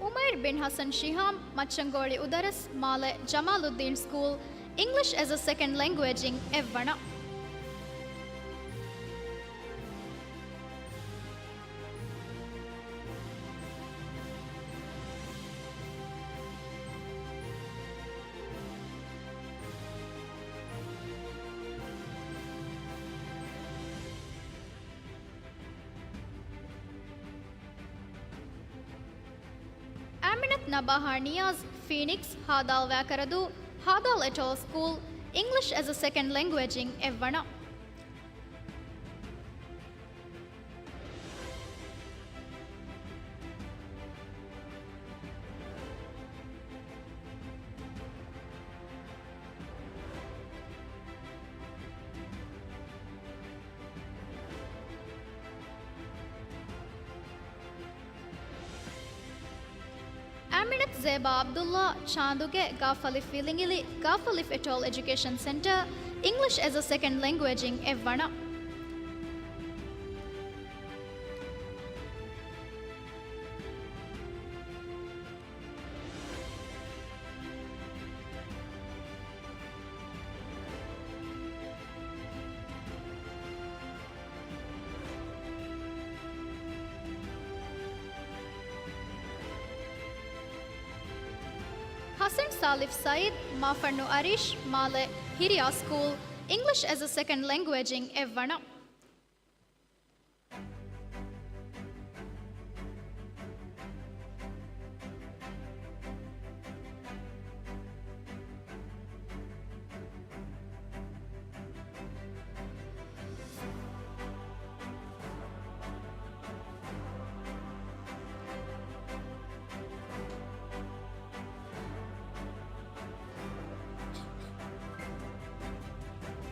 އުމައިރު ބިން ޙަސަން ޝިހާމް، މައްޗަންގޯޅި އުދަރަސް، މާލެ ޖަމާލުއްދީން ސްކޫލް، އިންގްލިޝް އެޒް އަ ސެކަންޑް ލެންގުއޭޖް އިން އެއްވަނަ. އާމިނަތު ނަބާހާ ނިޔާޒް، ފީނިކްސް، ހާދާލް ވައިކަރަދޫ، ހާދާލް އެޓޯލް ސްކޫލް، އިންގްލިޝް އެޒް އަ ސެކަންޑް ލެންގުއޭޖް އިން އެއްވަނަ. އާމިނަތު ޒޭބާ ޢަބްދުﷲ، ޗާނދުގެ ގާފަލިފް ވިލިނގިލި، ގާފަލިފް އެޓޯލް އެޖުކޭޝަން ސެންޓަރ، އިންގްލިޝް އެޒް އަ ސެކަންޑް ލެންގުއޭޖް އިން އެއްވަނަ. ޙަސަން ސާލިފް ސައީދު، މާފަންނު އަރީޝް، މާލެ ހިރިޔާ ސްކޫލް، އިންގްލިޝް އެޒް އަ ސެކަންޑް ލެންގުއޭޖް އިން އެއްވަނަ.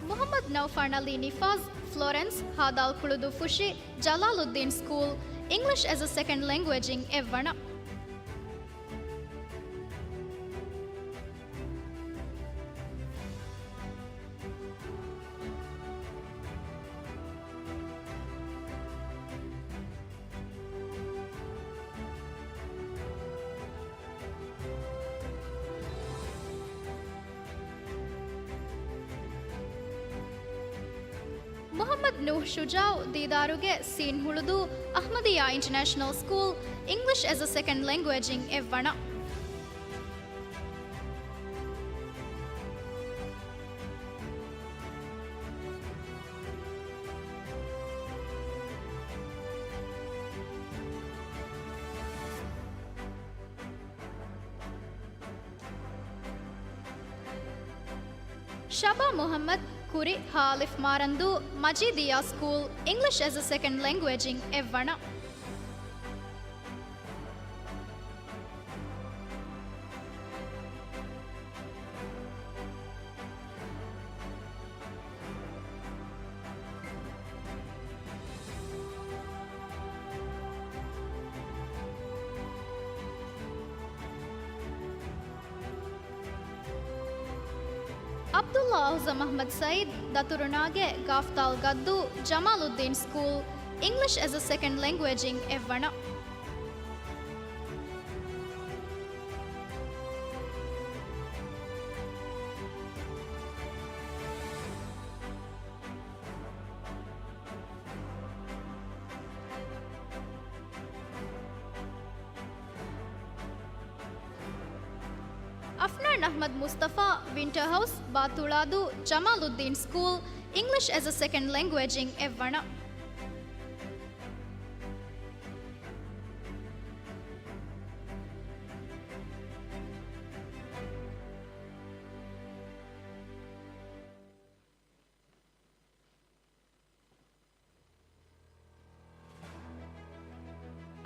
މުޙައްމަދު ނައުފާން ޢަލީ ނިފާޒް، ފްލޮރެންސް، ހާދާލް ކުޅުދޫފުށި، ޖަލާލުއްދީން ސްކޫލް، އިންގްލިޝް އެޒް އަ ސެކަންޑް ލެންގުއޭޖް އިން އެއްވަނަ. މުޙައްމަދު ނޫޙް ޝުޖާޢު، ދީދާރުގެ ސީން ހުޅުދޫ، އަޙްމަދިއްޔާ އިންޓަރނޭޝަނަލް ސްކޫލް، އިންގްލިޝް އެޒް އަ ސެކަންޑް ލެންގުއޭޖް އިން އެއްވަނަ. ޝަބާ މުޙައްމަދު، ކުރި، ހއ. މާރަންދޫ، މަޖީދިއްޔާ ސްކޫލް، އިންގްލިޝް އެޒް އަ ސެކަންޑް ލެންގުއޭޖް އިން އެއްވަނަ. ޢަބްދުﷲ އަހުޒަ މަޙްމަދު ސަޢީދު، ދަތުރުނާގެ ގާފްތާލް ގައްދޫ، ޖަމާލުއްދީން ސްކޫލް، އިންގްލިޝް އެޒް އަ ސެކަންޑް ލެންގުއޭޖް އިން އެއްވަނަ. އަފްނާން އަޙްމަދު މުޞްޠަފާ، ވިންޓަރ ހައުސް، ބާތުޅާދޫ، ޖަމާލުއްދީން ސްކޫލް، އިންގްލިޝް އެޒް އަ ސެކަންޑް ލެންގުއޭޖް އިން އެއްވަނަ.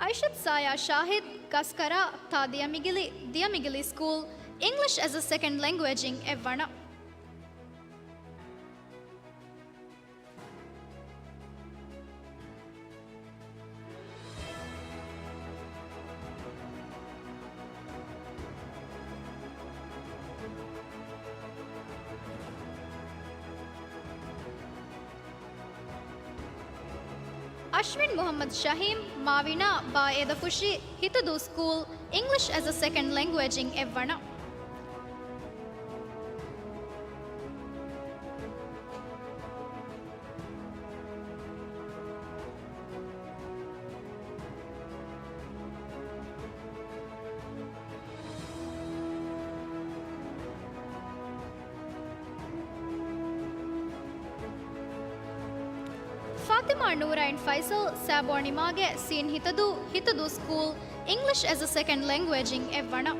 އައިޝަތު ސާޔާ ޝާހިދު، ކަސްކަރާ، ތާ ދިޔަމިގިލި، ދިޔަމިގިލި ސްކޫލް، އިންގްލިޝް އެޒް އަ ސެކަންޑް ލެންގުއޭޖް އިން އެއްވަނަ. އަޝްވިން މުޙައްމަދު ޝަހީމް، މާވިނާ، ބާއޭދަފުށި، ހިތުދޫ ސްކޫލް، އިންގްލިޝް އެޒް އަ ސެކަންޑް ލެންގުއޭޖް އިން އެއްވަނަ. ފާޠިމާ ނޫރައިން ފައިސަލް، ސާބޯނިމާގެ ސީން ހިތަދޫ، ހިތަދޫ ސްކޫލް، އިންގްލިޝް އެޒް އަ ސެކަންޑް ލެންގުއޭޖް އިން އެއްވަނަ.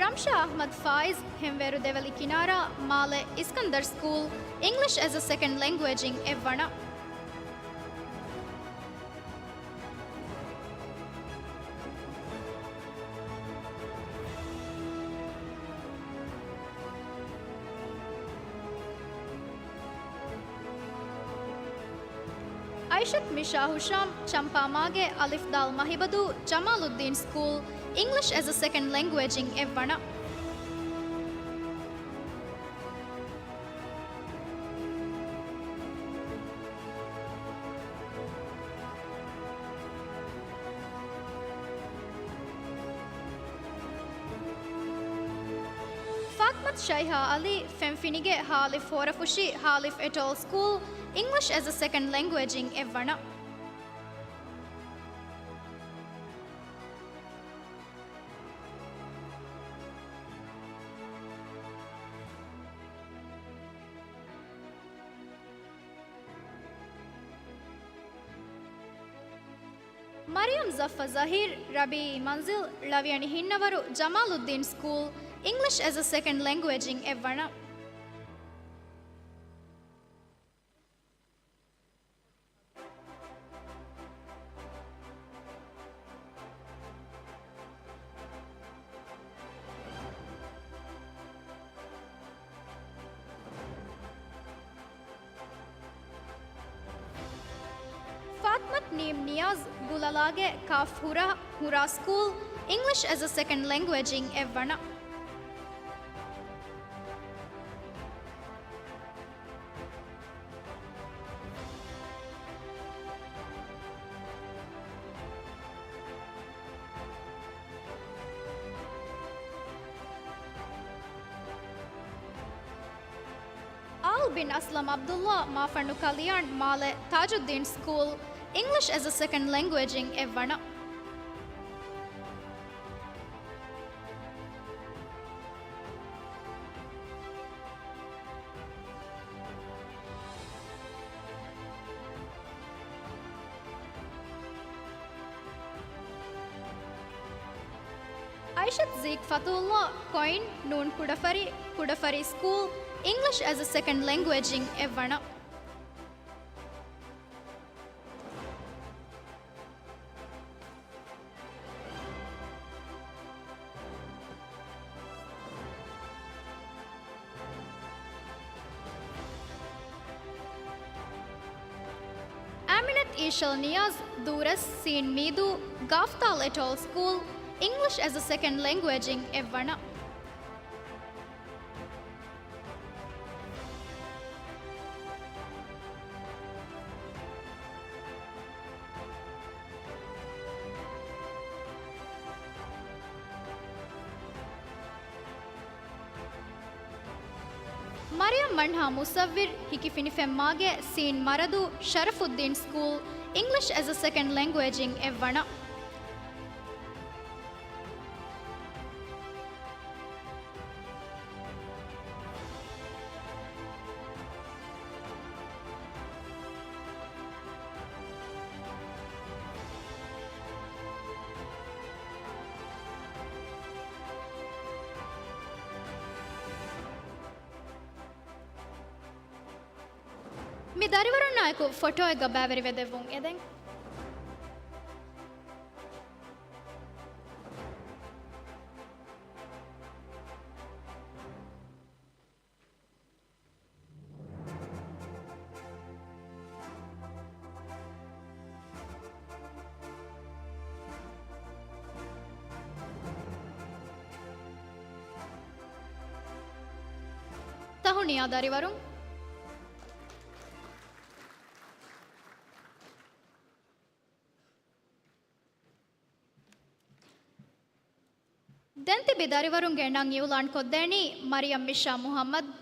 ރަމްޝާ އަޙްމަދު ފާއިޒް، ހެންވޭރު ދެވެލި ކިނާރާ، މާލެ އިސްކަންދަރު ސްކޫލް، އިންގްލިޝް އެޒް އަ ސެކަންޑް ލެންގުއޭޖް އިން އެއްވަނަ. އައިޝަތު މިޝާ ހުޝާމް، ޗަމްޕާމާގެ އަލިފް ދާލް މަހިބަދޫ، ޖަމާލުއްދީން ސްކޫލް، އިންގްލިޝް އެޒް އަ ސެކަންޑް ލެންގުއޭޖް އިން އެއްވަނަ. ފާތިމަތު ޝައިހާ އަލީ، ފެންފިނިގެ ހއ އަލިފް ހޯރަފުށި، ހއ އަލިފް އެޓޯލް ސްކޫލް، އިންގްލިޝް އެޒް އަ ސެކަންޑް ލެންގުއޭޖް އިން އެއްވަނަ. މަރިޔަމް ޒައްފަ ޒަހީރް، ރަބީޢީ މަންޒިލް، ޅަވިޔަނި ހިންނަވަރު، ޖަމާލުއްދީން ސްކޫލް، އިންގްލިޝް އެޒް އަ ސެކަންޑް ލެންގުއޭޖް އިން އެއްވަނަ. ފާތިމަތު ނީމް ނިޔާޒް، ގުލަލާގެ ކާފް ހުރާ، ހުރާ ސްކޫލް، އިންގްލިޝް އެޒް އަ ސެކަންޑް ލެންގުއޭޖް އިން އެއްވަނަ. އާލް ބިން އަސްލަމް ޢަބްދުﷲ، މާފަންނު ކަލިޔާން، މާލެ ތާޖުއްދީން ސްކޫލް، އިންގްލިޝް އެޒް އަ ސެކަންޑް ލެންގުއޭޖް އިން އެއްވަނަ. އައިޝަތު ޒީކް ފަތުﷲ، ކޮއިން، ނޫން ކުޑަފަރި، ކުޑަފަރި ސްކޫލް، އިންގްލިޝް އެޒް އަ ސެކަންޑް ލެންގުއޭޖް އިން އެއްވަނަ. އާމިނަތު އީޝަލް ނިޔާޒް، ދޫރަސް، ސީން މީދޫ، ގާފްތާލް އެޓޯލް ސްކޫލް، އިންގްލިޝް އެޒް އަ ސެކަންޑް ލެންގުއޭޖް އިން އެއްވަނަ. މަރިޔަމް މަންހާ މުޞައްވިރު، ހިކިފިނިފެންމާގެ، ސީން މަރަދޫ، ޝަރަފުއްދީން ސްކޫލް، އިންގްލިޝް އެޒް އަ ސެކަންޑް ލެންގުއޭޖް އިން އެއްވަނަ. މި ދަރިވަރުންނާއެކު ފޮޓޯއެއްގަ ބައިވެރިވެދެއްވުން އެދެން. ތަހުނިޔާ ދަރިވަރުން. ދެން ތިބި ދަރިވަރުންގެ ނަން އިއުލާން ކޮށްދޭނީ މަރިޔަމް މިޝާ މުހައްމަދު.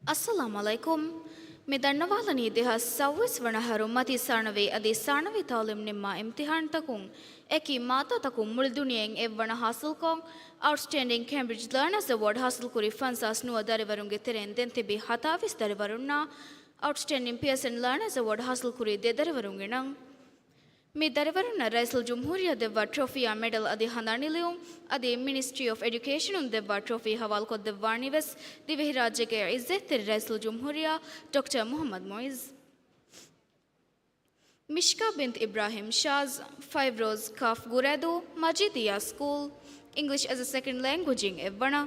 އައްސަލާމް ޢަލައިކުމް. މި ދަންނަވާލަނީ ދެހާސް ސައުވީސް ވަނަ އަހަރު މަތީ ސާނަވީ އަދި ސާނަވީ ތަޢުލީމް ނިންމާ އިމްތިޙާންތަކުން އެކި މާއްދާތަކުން މުޅި ދުނިޔެއިން އެއްވަނަ ޙާޞިލްކޮށް، އައުޓްސްޓޭންޑިން ކޭމްބްރިޖް ލާނަރސް އެވޯޑް ޙާޞިލްކުރި ފަންސާސް ނުވަ ދަރިވަރުންގެ ތެރެއިން ދެން ތިބި ހަތާވީސް ދަރިވަރުންނާ، އައުޓްސްޓޭންޑިން ޕިއަސަންޓް ލާނަރސް އެވޯޑް ޙާޞިލްކުރި ދެ ދަރިވަރުންގެ ނަން. މި ދަރިވަރުންނަށް ރައީސުލްޖުމްހޫރިއްޔާ ދެއްވާ ޓްރޮފީއާ މެޑަލް އަދި ހަނދާނީ ލިޔުން އަދި މިނިސްޓްރީ އޮފް އެޑިއުކޭޝަނުން ދެއްވާ ޓްރޮފީ ޙަވާލުކޮށްދެއްވާނީވެސް ދިވެހިރާއްޖޭގެ ޢިއްޒަތްތެރި ރައީސުލްޖުމްހޫރިއްޔާ ޑޮކްޓަރ މުޙައްމަދު މުޢިއްޒު. މިޝްކާ ބިންތު އިބްރާހިމް ޝާޒް، ފައިވް ރޯޒް ކާފް ގުރޭދޫ، މަޖީދިއްޔާ ސްކޫލް، އިންގްލިޝް އެޒް އަ ސެކަންޑް ލެންގުއޭޖް އިން އެއްވަނަ.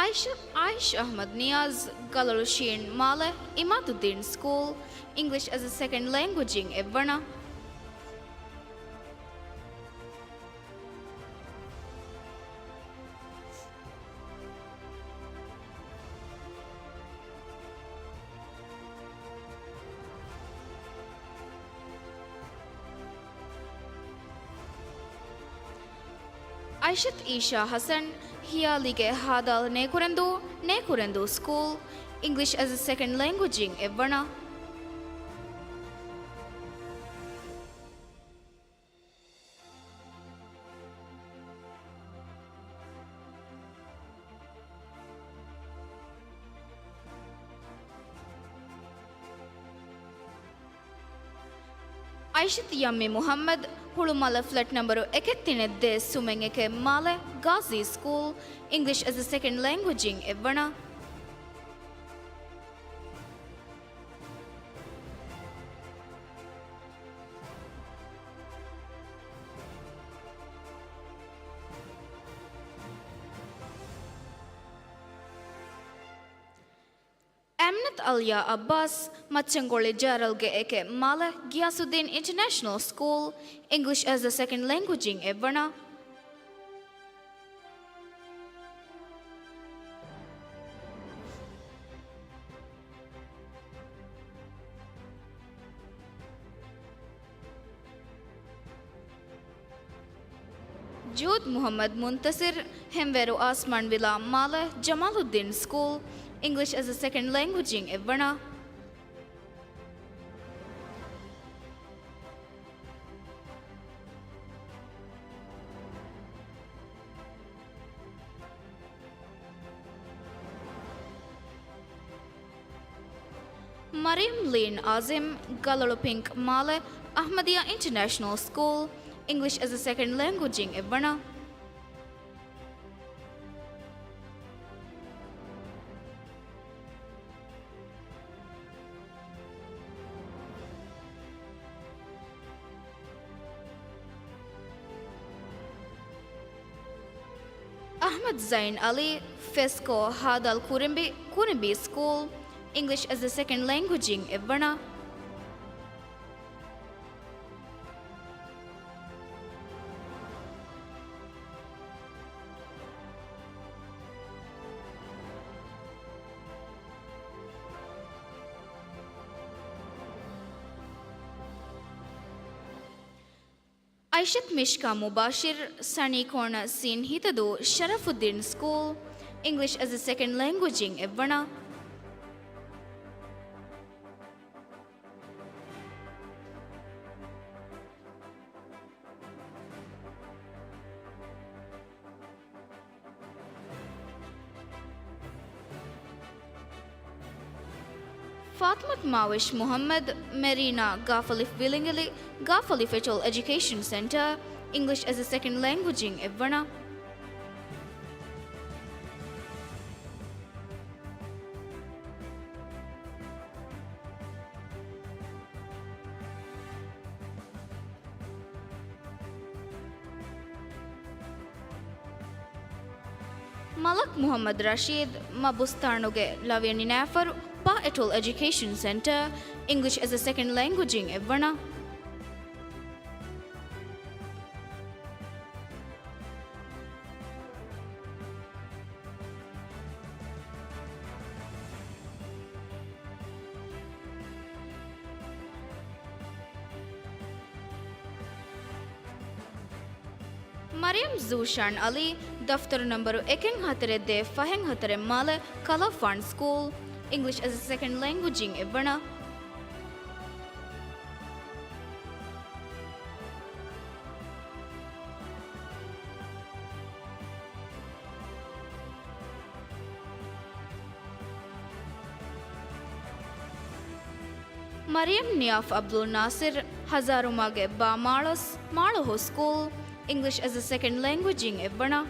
އައިޝަ، އާއިޝް އަޙްމަދު ނިޔާޒް، ގަލޮޅު ޝީން މާލެ، އިމާދުއްދީން ސްކޫލް، އިންގްލިޝް އެޒް އަ ސެކަންޑް ލެންގުއޭޖް އިން އެއްވަނަ. އައިޝަތު އީޝާ ޙަސަން، ހިޔާލީގެ ހާދާލް ނޭކުރެންދޫ، ނޭކުރެންދޫ ސްކޫލް، އިންގްލިޝް އެޒް އަ ސެކަންޑް ލެންގުއޭޖް އިން އެއްވަނަ. އައިޝަތު ޔައްމި މުޙައްމަދު، ހުޅުމާލެ ފްލެޓް ނަންބަރު އެކެއް ތިނެއް ދޭއް ސުމެއް އެކެއް މާލެ، ގާޒީ ސްކޫލް، އިންގްލިޝް އެޒް އަ ސެކަންޑް ލެންގުއޭޖް އިން އެއްވަނަ. އަމްނަތު އަލްޔާ އައްބާސް، މައްޗަންގޮޅި ޖާރަލްގެ އެކެއް މާލެ، ގިޔާސުއްދީން އިންޓަރނޭޝަނަލް ސްކޫލް، އިންގްލިޝް އެޒް އަ ސެކަންޑް ލެންގުއޭޖް އިން އެއްވަނަ. ޖޫދް މުޙައްމަދު މުންތަޞިރު، ހެންވޭރު އާސްމާން ވިލާ މާލެ، ޖަމާލުއްދީން ސްކޫލް، އިންގްލިޝް އެޒް އެ ސެކަންޑް ލެންގުއެޖް އިން އެއްވަނަ. މަރިޔަމް ލީން އާޒިމް، ގަލޮޅު ޕިންކް މާލެ، އަޙްމަދިއްޔާ އިންޓަރނޭޝަނަލް ސްކޫލް، އިންގްލިޝް އެޒް އެ ސެކަންޑް ލެންގުއެޖް އިން އެއްވަނަ. އަޙްމަދު ޒައިން އަލީ، ފެސްކޯ ހާދަލް ކުރިނބި، ކުރިނބި ސްކޫލް، އިންގްލިޝް އެޒް އެ ސެކަންޑް ލެންގުއެޖް އިން އެއްވަނަ. އައިޝަތު މިޝްކާ މުބާޝިރު، ސަނީ ކޯނަރ ސީން ހިތަދޫ، ޝަރަފުއްދީން ސްކޫލް، އިންގްލިޝް އެޒް އެ ސެކަންޑް ލެންގުއެޖް އިން އެއްވަނަ. ފާޠިމަތު މާވިޝް މުޙައްމަދު، މެރީނާ ގާފަލިފު ވިލިނގިލި، ގާފަލިފު އެޓޯލް އެޖުކޭޝަން ސެންޓަރ، އިންގްލިޝް އެޒް އެ ސެކަންޑް ލެންގުއެޖް އިން އެއްވަނަ. މަލަކް މުޙައްމަދު ރަޝީދު، މަ ބުސްތާނުގެ ޅަވިޔަނި ނައިފަރު، ޕާ އެޓޯލް އެޖުކޭޝަން ސެންޓަރ، އިންގްލިޝް އެޒް އެ ސެކަންޑް ލެންގުއެޖް އިން އެއްވަނަ. މަރިޔަމް ޒޫޝާން އަލީ، ދަފްތަރު ނަންބަރު އެކެއް ހަތަރެއް ދޭއް ފަހެއް ހަތަރެއް މާލެ، ކަލާފާން ސްކޫލް، އިންގްލިޝް އެޒް އެ ސެކަންޑް ލެންގުއެޖް އިން އެއްވަނަ. މަރިޔަމް ނިޔާފް އަބްދުލް ނާސިރު، ހަޒާރުމާގެ ބާ މާޅޮސް، މާޅޮހު ސްކޫލް، އިންގްލިޝް އެޒް އެ ސެކަންޑް ލެންގުއެޖް އިން އެއްވަނަ.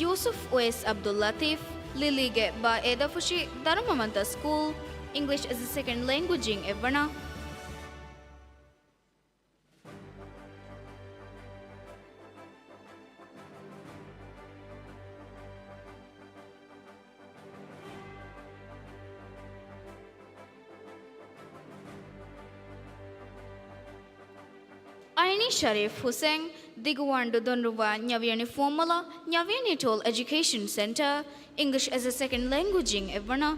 ޔޫސުފް އުވައިސް އަބްދުއްލަތީފް، ލިލީގެ ބާ އޭދަފުށި ދަރުމަވަންތަ ސްކޫލް، އިންގްލިޝް އެޒް އެ ސެކަންޑް ލެންގުއެޖް އިން އެއްވަނަ. އައިނީ ޝަރީފް ހުސެން، ދިގުވާންޑު ދޮންރުއްވާ ނަވިޔަނި ފުވައްމުލައް، ނަވިޔަނި ޓޯލް އެޖުކޭޝަން ސެންޓަރ، އިންގްލިޝް އެޒް އެ ސެކަންޑް ލެންގުއެޖް އިން އެއްވަނަ.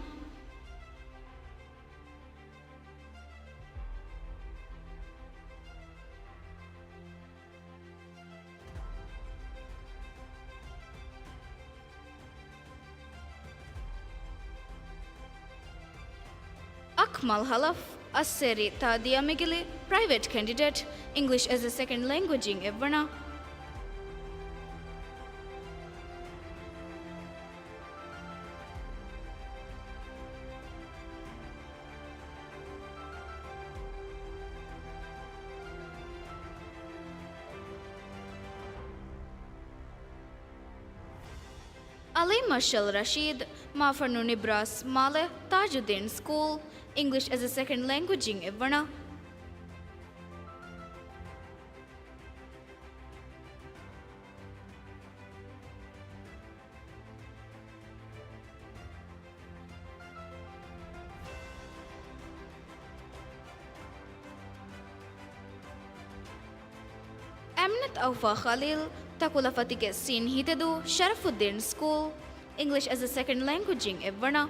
އަކްމަލް ހަލަފް، އައްސޭރި ތާ ދިޔަމިގިލި، ޕްރައިވެޓް ކެންޑިޑޭޓް، އިންގްލިޝް އެޒް އެ ސެކަންޑް ލެންގުއެޖް އިން އެއްވަނަ. އަލީ މަޝްއަލް ރަޝީދު، މާފަންނު ނިބްރާސް މާލެ، ތާޖުއްދީން ސްކޫލް، އިންގްލިޝް އެޒް އެ ސެކަންޑް ލެންގުއެޖް އިން އެއްވަނަ. އަމްނަތު އައުފާ ޚަލީލް، ތަކުލަފަތިގެ ސީން ހިތެދޫ ޝަރަފުއްދީން ސްކޫލް، English as a Second Language އިން އެއްވަނަ.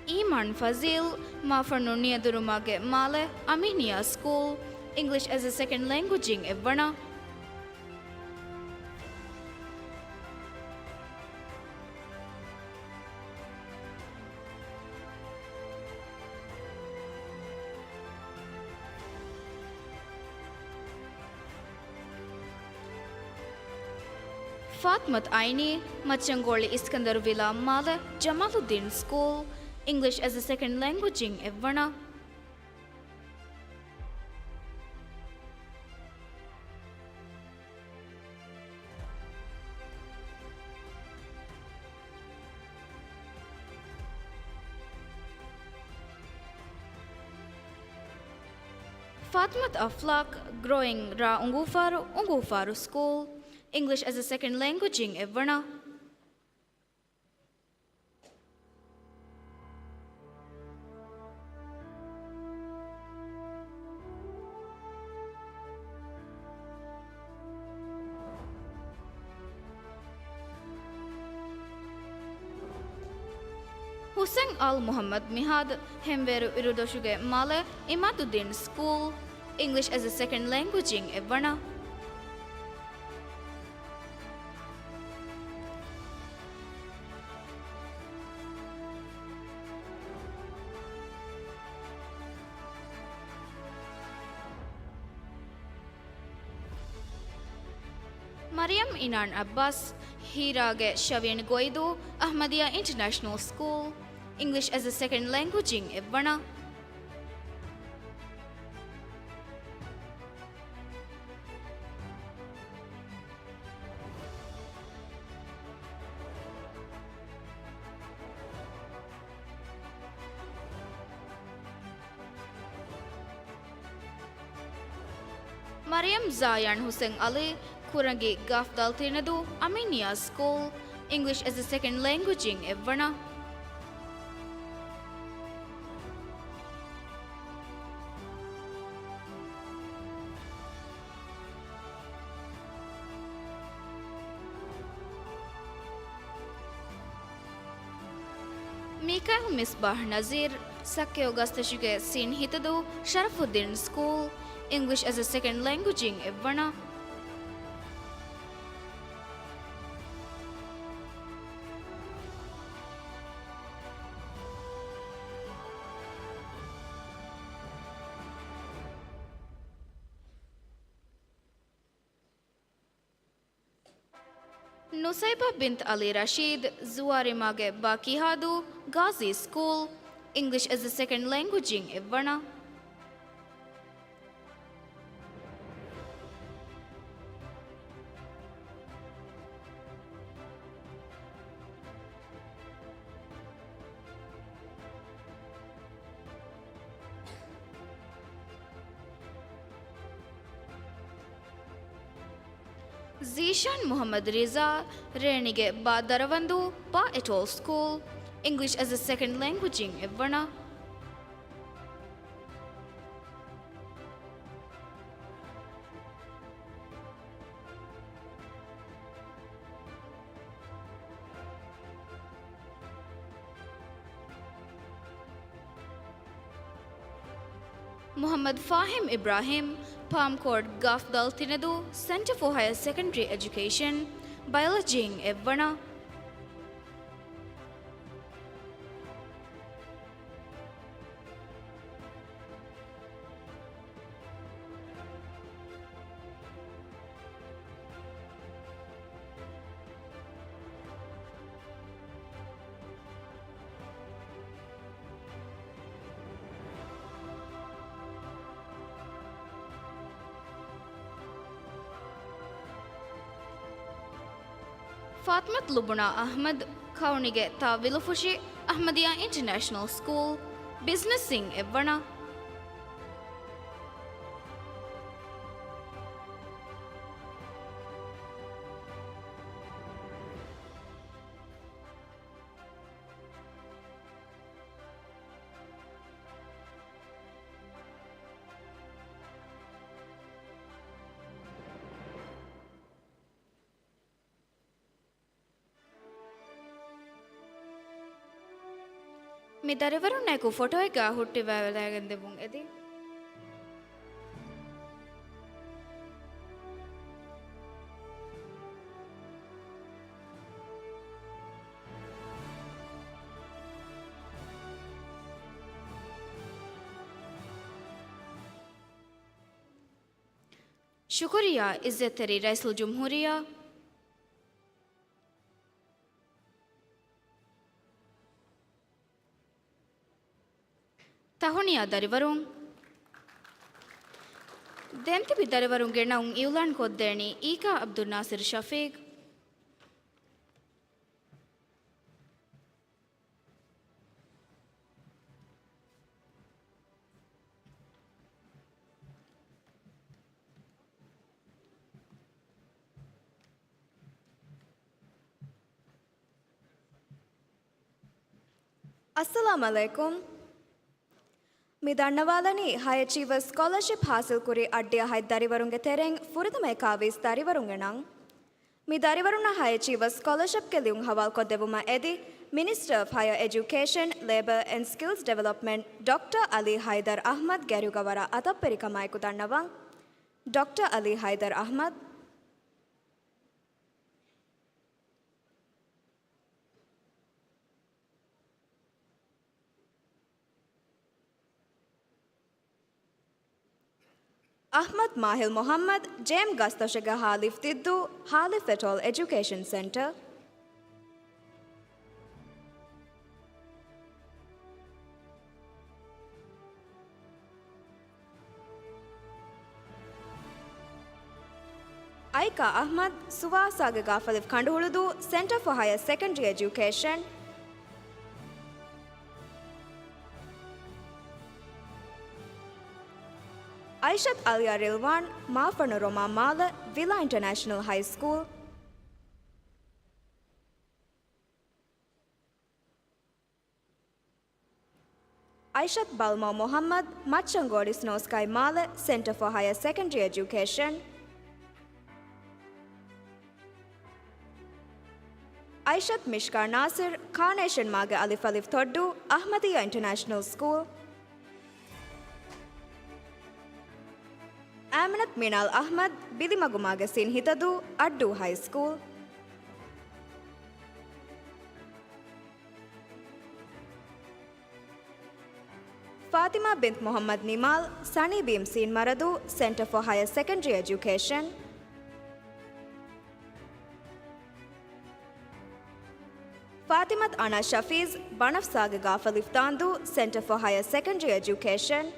އީމާން ފަޒީލް، މާފަންނު ނިޔަދުރުމާގެ މާލެ، އަމީނިއާ ސްކޫލް، English as a Second Language އިން އެއްވަނަ. ފާތްމަތު އައިނީ، މައްޗަންގޯޅި އިސްކަންދަރު ވިލާ މާލެ، ޖަމާލުއްދީން ސްކޫލް، English as a Second Language އިން އެއްވަނަ. ފާތިމަތު އަފްލާކް، ގްރޯއިން ރ އުނގޫފާރު، އުނގޫފާރު ސްކޫލް، English as a Second Language އިން އެއްވަނަ. ހުސެން އާލް މުޙައްމަދު މިހާދު، ހެންވޭރު އިރުދޮށުގެ މާލެ، އިމާދުއްދީން ސްކޫލް، English as a Second Language އިން އެއްވަނަ. މަރިޔަމް އިނާން އައްބާސް، ހީރާގެ ޝަވީން ގޮއިދޫ، އަޙްމަދިއްޔާ އިންޓަރނޭޝަނަލް ސްކޫލް، English as a Second Language އިން އެއްވަނަ. މަރިޔަމް ޒާޔާން ހުސެން އަލީ، ކުރަނގި ގާފްދާލް ތިނެދޫ، އަމީނިއާ ސްކޫލް، English as a Second Language އިން އެއްވަނަ. މީކާއިލް މިސްބާޙް ނަޒީރް، ސައްކެޔޮ ގަސްތަށުގެ ސީން ހިތަދޫ، ޝަރަފުއްދީން ސްކޫލް، English as a Second Language އިން އެއްވަނަ. ނުސައިބާ ބިންތު އަލީ ރަޝީދު، ޒުވާރީމާގެ ބާކީހާދޫ، ޣާޒީ ސްކޫލް، English as a Second Language އިން އެއްވަނަ. ޒީޝާން މުޙައްމަދު ރިޒާ، ރޭނިގެ ބާ ދަރަވަންދޫ، ބާ އެޓޯލް ސްކޫލް، English as a Second Language އިން އެއްވަނަ. މުޙައްމަދު ފާހިމް އިބްރާހިމް، ޕާމްކޯޓް ގާފްދާލް ތިނެދޫ، Centre for Higher Secondary Education، ބަޔޮލޮޖީ އިން އެއްވަނަ. ފާތިމަތު ލުބުނާ އަޙްމަދު، ކައުނިގެ ތާ ވިލުފުށި، އަޙްމަދިއްޔާ އިންޓަރނޭޝަނަލް ސްކޫލް، ބިޒްނަސް އިން އެއްވަނަ. މި ދަރިވަރުންނާއެކު ފޮޓޯއެއްގަ ހުއްޓިވައިލައިގެން ދެމުން އެދި. ޝުކުރިއްޔާ، އިއްޒަތްތެރި ރައީސުލްޖުމްހޫރިއްޔާ. ތަހުނިޔާ ދަރިވަރުން. ދެންތިބި ދަރިވަރުންގެ ނައުން އިއުލާން ކޮށްދޭނީ އީކާ އަބްދުއްނާސިރު ޝަފީޤް. އައްސަލާމް ޢަލައިކުމް. މި ދަންނަވާލަނީ ހައި އެޗީވަރ ސްކޮލަރޝިޕް ހާސިލްކުރި އައްޑިހަ ހަތް ދަރިވަރުންގެ ތެރެއިން ފުރަތަމައަކާވީސް ދަރިވަރުންގެ ނަން. މި ދަރިވަރުންނަށް ހައި އެޗީވަރ ސްކޮލަރޝިޕްގެ ލިޔުން ހަވާލުކޮށްދެއްވުމަށް އެދި، މިނިސްޓަރ އޮފް ހަޔަރ އެޖުކޭޝަން، ލޭބަރ އެންޑް ސްކިލްސް ޑިވެލޮޕްމަންޓް ޑޮކްޓަރ އަލީ ހައިދަރް އަޙްމަދްގެ އަރިހުގަ ވަރަށް އަދަބުވެރިކަމާއެކު ދަންނަވަން. ޑޮކްޓަރ އަލީ ހައިދަރް އަޙްމަދް. އަޙްމަދު މާހިލް މުޙައްމަދު، ޖޭމް ގަސްތޮށެގެ ހާލިފް ދިއްދޫ، ހާލިފް އެޓޯލް އެޖުކޭޝަން ސެންޓަރ. އައިކާ އަޙްމަދު، ސުވާސާގެ ގާފަލިފް ކަނޑުހުޅުދޫ، ސެންޓަރ ފޯ ހަޔަރ ސެކަންޑްރީ އެޖުކޭޝަން. އައިޝަތު އަލިޔާ ރިލްވާން، މާފަނު ރޮމާ މާލެ، ވިލާ އިންޓަރނޭޝަނަލް ހައި ސްކޫލް. އައިޝަތު ބަލްމަ މުޙައްމަދު، މައްޗަންގޯޑި ސްނޯ ސްކައި މާލެ، ސެންޓަރ ފޯ ހަޔަރ ސެކަންޑްރީ އެޖުކޭޝަން. އައިޝަތު މިޝްކާ ނާސިރު، ކާނޭޝަން މާގެ އަލިފް އަލިފް ތޮއްޑޫ، އަޙްމަދިއްޔާ އިންޓަރނޭޝަނަލް ސްކޫލް. އާމިނަތު މިނާލް އަޙްމަދު، ބިލިމަގު މާގެ ސިން ހިތަދޫ، އައްޑޫ ހައި ސްކޫލް. ފާތިމާ ބިންތު މުޙައްމަދު ނިމާލް، ސަނީ ބީމް ސީން މަރަދޫ، ސެންޓަރ ފޯ ހަޔަރ ސެކަންޑްރީ އެޖުކޭޝަން. ފާތިމަތު އަނާ ޝަފީޒް، ބަނަފްސާގެ ގާފަލިފް ދާންދޫ، ސެންޓަރ ފޯ ހަޔަރ ސެކަންޑްރީ އެޖުކޭޝަން.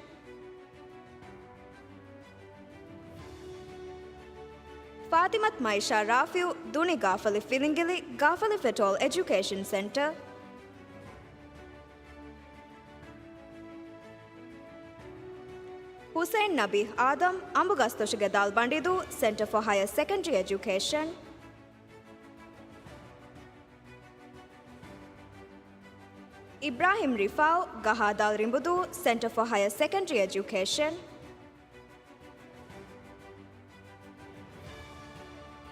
ފާތިމަތު މައިޝާ ރާފިޢު، ދުނި ގާފަލިފް ފިލިނގިލި، ގާފަލިފް އެޓޯލް އެޖުކޭޝަން ސެންޓަރ. ހުސައިން ނަބީހް އާދަމް، އަނބުގަސްތޮށިގެ ދާލް ބަނޑިދޫ، ސެންޓަރ ފޯ ހަޔަރ ސެކަންޑްރީ އެޖުކޭޝަން. އިބްރާހިމް ރިފާއު، ގަހާދާލް ރިނބުދޫ، ސެންޓަރ ފޯ ހަޔަރ ސެކަންޑްރީ އެޖުކޭޝަން.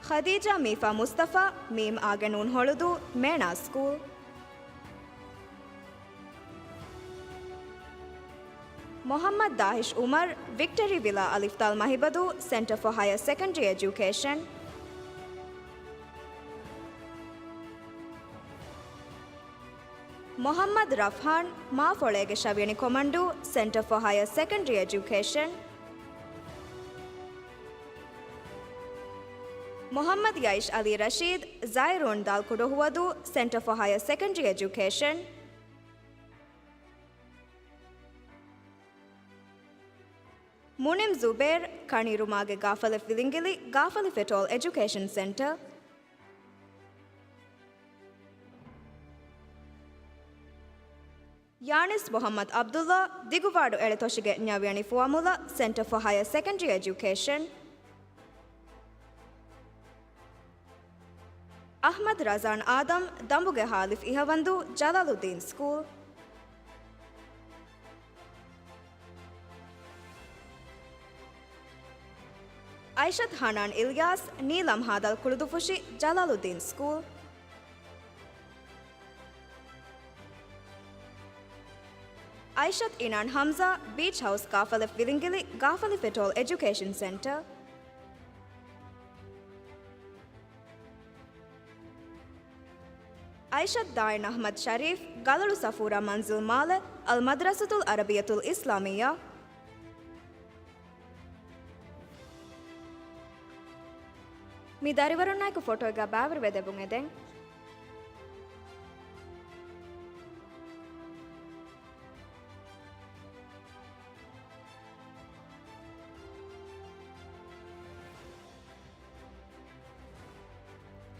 ޚަދީޖާ މީފާ މުސްތަފާ، މީމް އާގެ ނޫން ހޮޅުދޫ، މޭނާ ސްކޫލް. މުޙައްމަދު ދާހިޝް އުމަރު، ވިކްޓަރީ ވިލާ އަލިފްދާލް މަހިބަދޫ، ސެންޓަރ ފޯ ހަޔަރ ސެކަންޑްރީ އެޖުކޭޝަން. މުޙައްމަދު ރަފްހާން، މާފޮޅޭގެ ޝަވިޔަނި ކޮމަންޑޫ، ސެންޓަރ ފޯ ހަޔަރ ސެކަންޑްރީ އެޖުކޭޝަން. މުޙައްމަދު ޔައިޝް އަލީ ރަޝީދު، ޒައިރޫން ދާލް ކުޑަހުވަދޫ، ސެންޓަރ ފޯ ހަޔަރ ސެކަންޑްރީ އެޖުކޭޝަން. މުނިމް ޒުބޭރު، ކަނީރުމާގެ ގާފަލިފް ވިލިނގިލި، ގާފަލިފް އެޓޯލް އެޖުކޭޝަން ސެންޓަރ. ޔާނިސް މުޙައްމަދު ޢަބްދުﷲ، ދިގުވާޑު އެޅެތޮށިގެ ނިޔަވިޔަނި ފުވައްމުލައް، ސެންޓަރ ފޯ ހަޔަރ ސެކަންޑްރީ އެޖުކޭޝަން. އަޙްމަދު ރަޒާން އާދަމް، ދަނބުގެ ހާލިފް އިހަވަންދޫ، ޖަލާލުއްދީން ސްކޫލް. އައިޝަތު ހަނާން އިލްޔާސް، ނީލަމް ހާދަލް ކުޅުދުފުށި، ޖަލާލުއްދީން ސްކޫލް. އައިޝަތް އިނާން ހަމްޒާ، ބީޗް ހައުސް ގާފަލަށް ވިލިނގިލި، ގާފަލި ފެޓޯލް އެޖުކޭޝަން ސެންޓަރ. އައިޝަތް ދާއިން އަޙްމަދު ޝަރީފް، ގަލޮޅު ސަފޫރާ މަންޒިލް މާލެ، އަލް މަދްރަސަތުލް ޢަރަބިއްޔަތުލް އިސްލާމިއްޔާ. މި ދަރިވަރުންނާއެކު ފޮޓޯއެއްގަ ބައިވެރިވެ ދެބުން އެދެން.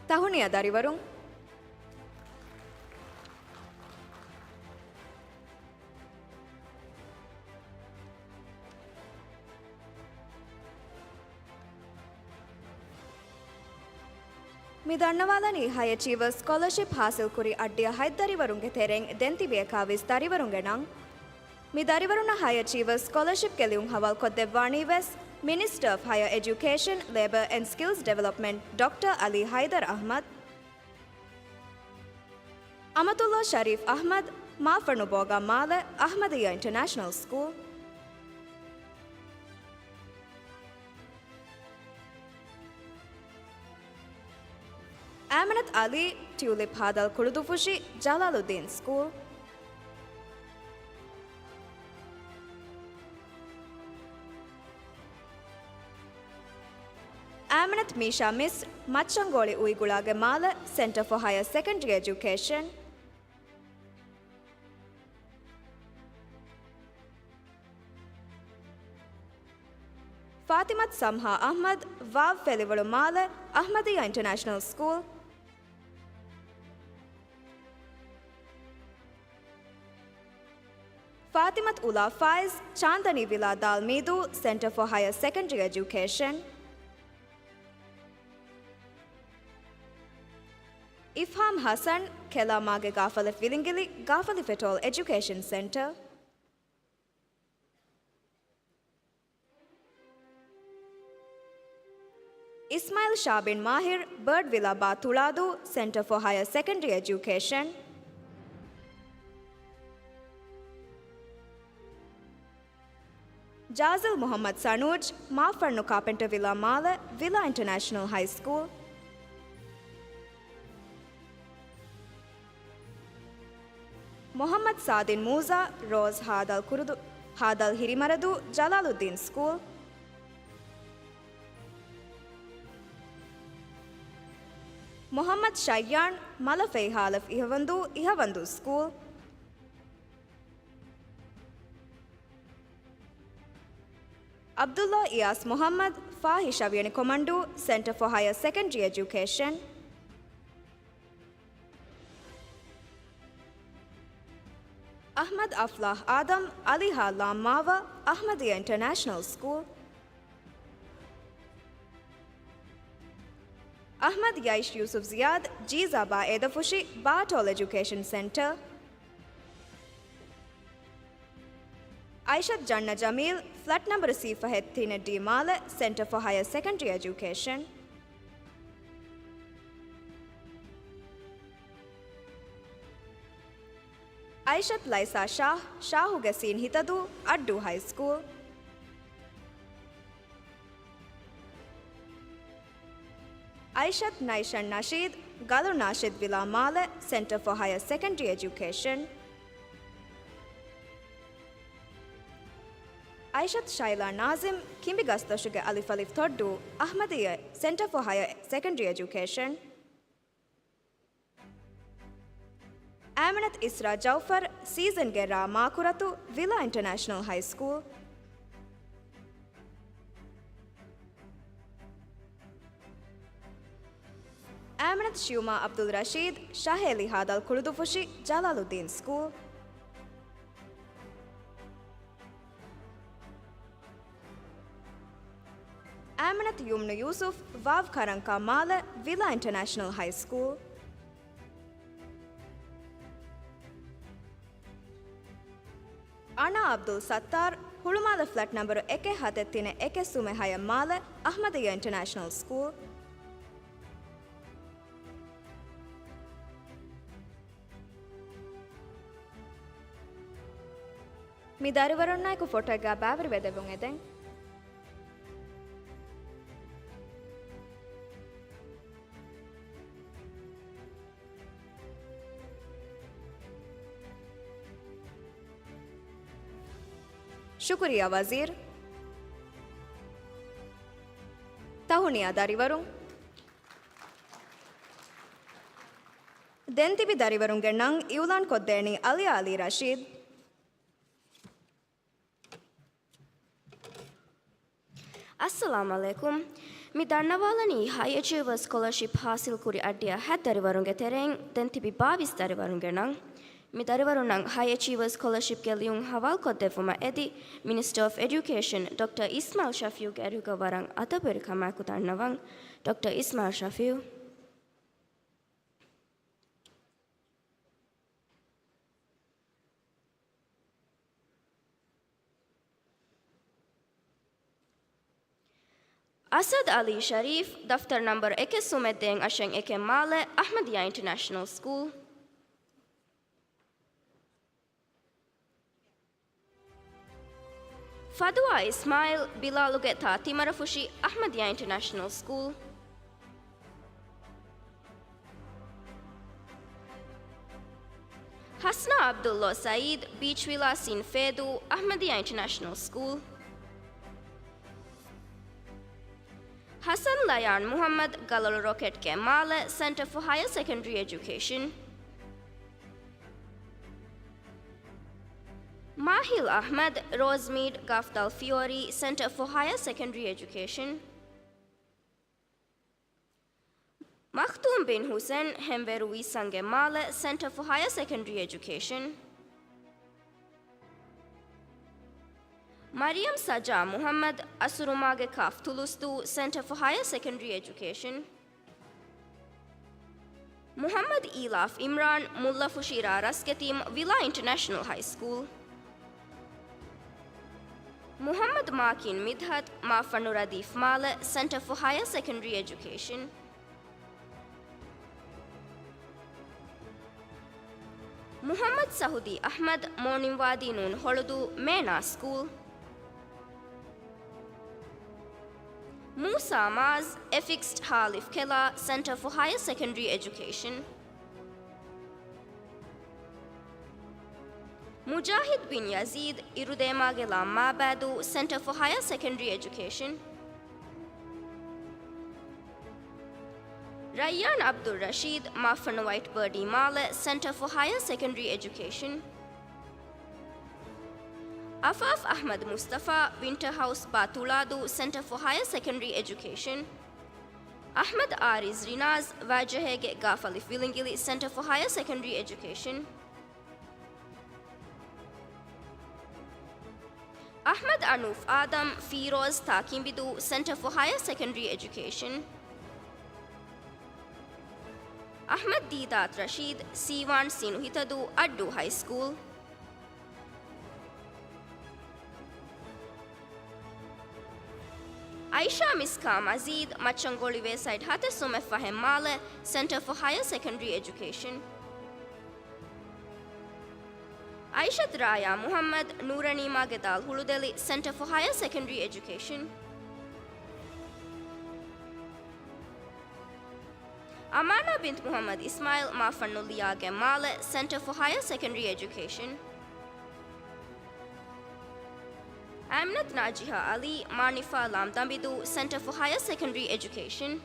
ތަހުނިޔާ ދަރިވަރުން. މި ދަންނަވާލަނީ ހައި އެޗީވަރ ސްކޮލަރޝިޕް ހާސިލްކުރި އައްޑިހަ ހަތް ދަރިވަރުންގެ ތެރެއިން ދެން ތިބި އެކާވީސް ދަރިވަރުންގެ ނަން. މި ދަރިވަރުންނަށް ހައި އެޗީވަރ ސްކޮލަރޝިޕްގެ ލިޔުން ހަވާލުކޮށްދެއްވާނީ ވެސް މިނިސްޓަރ އޮފް ހަޔަރ އެޖުކޭޝަން، ލޭބަރ އެންޑް ސްކިލްސް ޑިވެލޮޕްމަންޓް ޑޮކްޓަރ އަލީ ހައިދަރު އަޙްމަދު. އަމަތުﷲ ޝަރީފް އަޙްމަދު، މާފަންނު ބޯގާ މާލެ، އަޙްމަދިއްޔާ އިންޓަރނޭޝަނަލް ސްކޫލް. އާމިނަތު އަލީ، ޓިއުލިޕް ހާދަލް ކުޅުދުއްފުށި، ޖަލާލުއްދީން ސްކޫލް. އާމިނަތު މީޝާ މިސް، މައްޗަންގޯޅި އުއިގުޅާގެ މާލެ، ސެންޓަރ ފޯ ހަޔަރ ސެކަންޑްރީ އެޖުކޭޝަން. ފާތިމަތު ސަމްހާ އަޙްމަދު، ވާވް ފެލިވަޅު މާލެ، އަޙްމަދިއްޔާ އިންޓަރނޭޝަނަލް ސްކޫލް. ފާތިމަތު އުލާ ފާއިޒް، ޗާންދަނީ ވިލާ ދާލްމީދޫ، ސެންޓަރ ފޯ ހަޔަރ ސެކަންޑްރީ އެޖުކޭޝަން. އިފްހާމް ހަސަން، ކެލާ މާގެ ގާފަލަށް ވިލިނގިލި، ގާފަލި ފެޓޯލް އެޖުކޭޝަން ސެންޓަރ. އިސްމާއިލް ޝާބިން މާހިރު، ބާޑް ވިލާ ބާ ތުޅާދޫ، ސެންޓަރ ފޯ ހަޔަރ ސެކަންޑްރީ އެޖުކޭޝަން. ޖާޒިލް މުޙައްމަދު ސަނޫޖް، މާފަންނު ކާޕެންޓަ ވިލާ މާލެ، ވިލާ އިންޓަރނޭޝަނަލް ހައި ސްކޫލް. މުޙައްމަދު ސާދިން މޫސާ، ރޯޒް ހާދަލް ކުރުދު، ހާދަލް ހިރިމަރަދޫ، ޖަލާލުއްދީން ސްކޫލް. މުޙައްމަދު ޝައްޔާން، މަލަފައި ހާލަފް އިހަވަންދޫ، އިހަވަންދޫ ސްކޫލް. ޢަބްދުﷲ އިޔާސް މުޙައްމަދު، ފާހިޝާ ވިޔަނި ކޮމަންޑޫ، ސެންޓަރ ފޯ ހަޔަރ ސެކަންޑްރީ އެޖުކޭޝަން. އަޙްމަދު އަފްލާޙް އާދަމް، އަލީހާ ލާމްމާވަ، އަޙްމަދިއްޔާ އިންޓަރނޭޝަނަލް ސްކޫލް. އަޙްމަދު ޔައިޝް ޔޫސުފް ޒިޔާދު، ޖީޒާ ބާ އޭދަފުށި، ބާޓޯލް އެޖުކޭޝަން ސެންޓަރ. އައިޝަތު ޖަންނަ ޖަމީލް، ފްލެޓް ނަންބަރު ސީފަހެއް ތިނެއް ޑީ މާލެ، ސެންޓަރ ފޯ ހަޔަރ ސެކަންޑްރީ އެޖުކޭޝަން. އައިޝަތު ލައިސާ ޝާހް، ޝާހުގެ ސީން ހިތަދޫ، އައްޑޫ ހައި ސްކޫލް. އައިޝަތު ނައިޝަން ނަޝީދު، ގަލު ނާޝިދު ވިލާ މާލެ، ސެންޓަރ ފޯ ހަޔަރ ސެކަންޑްރީ އެޖުކޭޝަން. އައިޝަތު ޝައިލާ ނާޒިމް، ކިނބި ގަސްދޮށުގެ އަލިފް އަލިފް ތޮއްޑޫ، އަޙްމަދިއްޔާ ސެންޓަރ ފޯ ހަޔަރ ސެކަންޑްރީ އެޖުކޭޝަން. އާމިނަތު އިސްރާ ޖައުފަރު، ސީޒަންގެ ރާ މާކުރަތު، ވިލާ އިންޓަރނޭޝަނަލް ހައި ސްކޫލް. އާމިނަތު ޝިއުމާ އަބްދުލް ރަޝީދު، ޝަހޭލި ހާދަލް ކުޅުދުއްފުށި، ޖަލާލުއްދީން ސްކޫލް. އާމިނަތު ޔުމްނު ޔޫސުފް، ވާވް ކަރަންކާ މާލެ، ވިލާ އިންޓަރނޭޝަނަލް ހައި ސްކޫލް. އަނާ އަބްދުލް ސައްތާރު، ހުޅުމާލެ ފްލެޓް ނަންބަރު އެކެއް ހަތެއް ތިނެއް އެކެއް ސުމެއް ހަޔަށް މާލެ، އަޙްމަދިއްޔާ އިންޓަރނޭޝަނަލް ސްކޫލް. މި ދަރިވަރުންނާއެކު ފޮޓޯއެއްގަ ބައިވެރިވެދެއްވުން އެދެން. ޝުކުރިއްޔާ ވަޒީރު. ތަހުނިޔާ ދަރިވަރުން. ދެން ތިބި ދަރިވަރުންގެ ނަން އިއުލާން ކޮށްދޭނީ އަލިޔާ އަލީ ރަޝީދު. އައްސަލާމް ޢަލައިކުމް. މި ދަންނަވާލަނީ ހައި އެޗީވަރ ސްކޮލަރޝިޕް ހާސިލްކުރި އައްޑިހަ ހަތް ދަރިވަރުންގެ ތެރެއިން ދެން ތިބި ބާވީސް ދަރިވަރުންގެ ނަން. މި ދަރިވަރުންނަށް ހައި އެޗީވަރ ސްކޮލަރޝިޕްގެ ލިޔުން ހަވާލުކޮށްދެއްވުމަށް އެދި، މިނިސްޓަރ އޮފް އެޑިއުކޭޝަން ޑޮކްޓަރ އިސްމާއިލް ޝަފީއުގެ އަރިހުގަ ވަރަށް އަދަބުވެރިކަމާއެކު ދަންނަވަން. ޑޮކްޓަރ އިސްމާއިލް ޝަފީއު. އަސަދް އަލީ ޝަރީފް، ދަފްތަރު ނަންބަރު އެކެއް ސުމެއް ދޭއް އަށެއް އެކެއް މާލެ، އަޙްމަދިއްޔާ އިންޓަރނޭޝަނަލް ސްކޫލް. ފަދުވާ އިސްމާއިލް، ބިލާލުގެ ތާ ތިމަރަފުށި، އަޙްމަދިއްޔާ އިންޓަރނޭޝަނަލް ސްކޫލް. ހަސްނާ ޢަބްދުﷲ ސަޢީދު، ބީޗް ވިލާ ސީން ފޭދޫ، އަޙްމަދިއްޔާ އިންޓަރނޭޝަނަލް ސްކޫލް. ހަސަން ލަޔާން މުޙައްމަދު، ގަލޮޅު ރޮކެޓްގެ މާލެ، ސެންޓަރ ފޯ ހަޔަރ ސެކަންޑަރީ އެޖުކޭޝަން. މާހިލް އަޙްމަދު، ރޯޒްމީޑް ގާފްދާލް ފިޔޯރީ، ސެންޓަރ ފޯ ހަޔަރ ސެކަންޑަރީ އެޖުކޭޝަން. މަޚްތޫމް ބިން ޙުސެން، ހެންވޭރު ވީއްސަންގެ މާލެ، ސެންޓަރ ފޯ ހަޔަރ ސެކަންޑަރީ އެޖުކޭޝަން. މަރިޔަމް ސަޖާ މުޙައްމަދު، އަސުރުމާގެ ކާފް ތުލުސްދޫ، ސެންޓަރ ފޯ ހަޔަރ ސެކަންޑަރީ އެޖުކޭޝަން. މުޙައްމަދު އީލާފް އިމްރާން، މުއްލަފުށި ރ. ރަސްގެތީމް، ވިލާ އިންޓަރނޭޝަނަލް ހައި ސްކޫލް. މުޙައްމަދު މާކިން މިދްޙަތު، މާފަންނު ރަދީފް މާލެ، ސެންޓަރ ފޯ ހަޔަރ ސެކަންޑަރީ އެޖުކޭޝަން. މުޙައްމަދު ސަހުދީ އަޙްމަދު، މޯނިންވާދީ ނޫން ހޮޅުދޫ، މޭނާ ސްކޫލް. މޫސާ މާޒް، އެފިކްސްޑް ހާލިފް ކެލާ، ސެންޓަރ ފޯ ހަޔަރ ސެކަންޑަރީ އެޖުކޭޝަން. މުޖާހިދް ބިން ޔަޒީދު، އިރުދޭމާގެ ލާ މާބައިދޫ، ސެންޓަރ ފޯ ހަޔަރ ސެކަންޑަރީ އެޖުކޭޝަން. ރައްޔާން ޢަބްދުއްރަޝީދު، މާފަންނު ވައިޓްބާޑީ މާލެ، ސެންޓަރ ފޯ ހަޔަރ ސެކަންޑަރީ އެޖުކޭޝަން. އަފާފް އަޙްމަދު މުޞްޠަފާ، ވިންޓަރ ހައުސް ބާ ތުޅާދޫ، ސެންޓަރ ފޯ ހަޔަރ ސެކަންޑަރީ އެޖުކޭޝަން. އަޙްމަދު އާރިޒް ރިނާޒް، ވާޖަހޭގެ ގާފަލި ފިލިނގިލި، ސެންޓަރ ފޯ ހަޔަރ ސެކަންޑަރީ އެޖުކޭޝަން. އަޙްމަދު އަނޫފް އާދަމް، ފީރޯޒް ތާ ކިނބިދޫ، ސެންޓަރ ފޯ ހަޔަރ ސެކަންޑަރީ އެޖުކޭޝަން. އަޙްމަދު ދީދާތު ރަޝީދު، ސީވާން ސީނު ހިތަދޫ، އައްޑޫ ހައި ސްކޫލް. އައިޝާ މިސްކާ މަޖީދު، މައްޗަންގޮޅި ވޭސައިޑް ހަތެއް ސުމެއް ފަހެއް މާލެ، ސެންޓަރ ފޯ ހަޔަރ ސެކަންޑަރީ އެޖުކޭޝަން. އައިޝަތު ރާޔާ މުޙައްމަދު، ނޫރަނީމާގެ ދާލް ހުޅުދެލި، ސެންޓަރ ފޯ ހަޔަރ ސެކަންޑަރީ އެޖުކޭޝަން. އަމާނާ ބިންތު މުޙައްމަދު އިސްމާއިލް، މާފަންނު ލިޔާގެ މާލެ، ސެންޓަރ ފޯ ހަޔަރ ސެކަންޑަރީ އެޖުކޭޝަން. އަމިނަތު ނާޖިހާ އަލީ، މާނިފާ ލާމް ދަނބިދޫ، ސެންޓަރ ފޯ ހަޔަރ ސެކަންޑަރީ އެޖުކޭޝަން.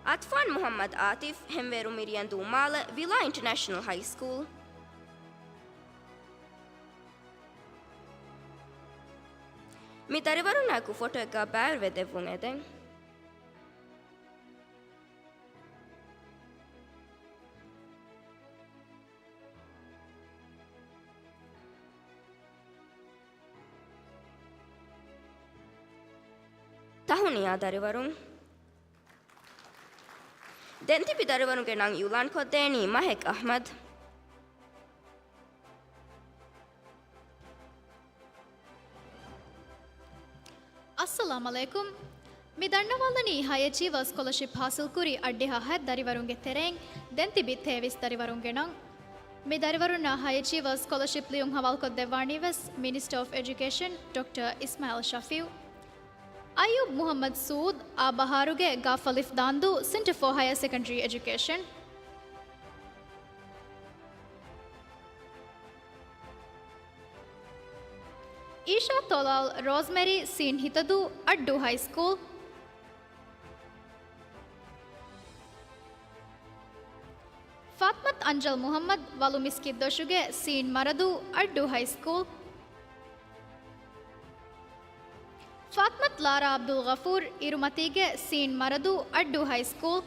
އަތްފާން މުޙައްމަދު އާތިފް، ހެންވޭރު މިރިޔަނދޫ މާލެ، ވިލާ އިންޓަރނޭޝަނަލް ހައި ސްކޫލް. މި ދަރިވަރުންނާއެކު ފޮޓޯއެއްގަ ބައިވެރިވެ ދެއްވުން އެދެން. ތަހުނިޔާ ދަރިވަރުން. ދެން ތިބި ދަރިވަރުންގެ ނަން އިއުލާން ކޮށްދޭނީ މަހެކް އަޙްމަދު. އައްސަލާމް ޢަލައިކުމް. މި ދަންނަވާލަނީ ހައި އެޗީވަރ ސްކޮލަޝިޕް ހާސިލްކުރި އައްޑިހަ ހަތް ދަރިވަރުންގެ ތެރެއިން ދެން ތިބި ތޭވީސް ދަރިވަރުންގެ ނަން. މި ދަރިވަރުންނަށް ހައި އެޗީވަރސް ސްކޮލަޝިޕް ލިޔުން ހަވާލުކޮށްދެއްވާނީ ވެސް މިނިސްޓަރ އޮފް އެޖުކޭޝަން ޑޮކްޓަރ އިސްމާއިލް ޝަފީއު. އައްޔޫބް މުހައްމަދު ސޫދް އާ ބަހާރުގެ ގާފަލިފް ދާންދޫ ސެންޓަރ ފޯ ހަޔަރ ސެކަންޑަރީ އެޖުކޭޝަން. އީޝާ ތޮލާލް ރޯޒްމެރީ ސީން ހިތަދޫ އައްޑޫ ހައި ސްކޫލް. ފާތްމަތު އަންޖަލް މުހައްމަދު ވަލު މިސްކިތްދޮށުގެ ސީން މަރަދޫ އައްޑޫ ހައި ސްކޫލް. ފާތްމަތު ލާރާ އަބްދުލް ޣަފޫރު އިރުމަތީގެ ސީން މަރަދޫ އައްޑޫ ހައި ސްކޫލް.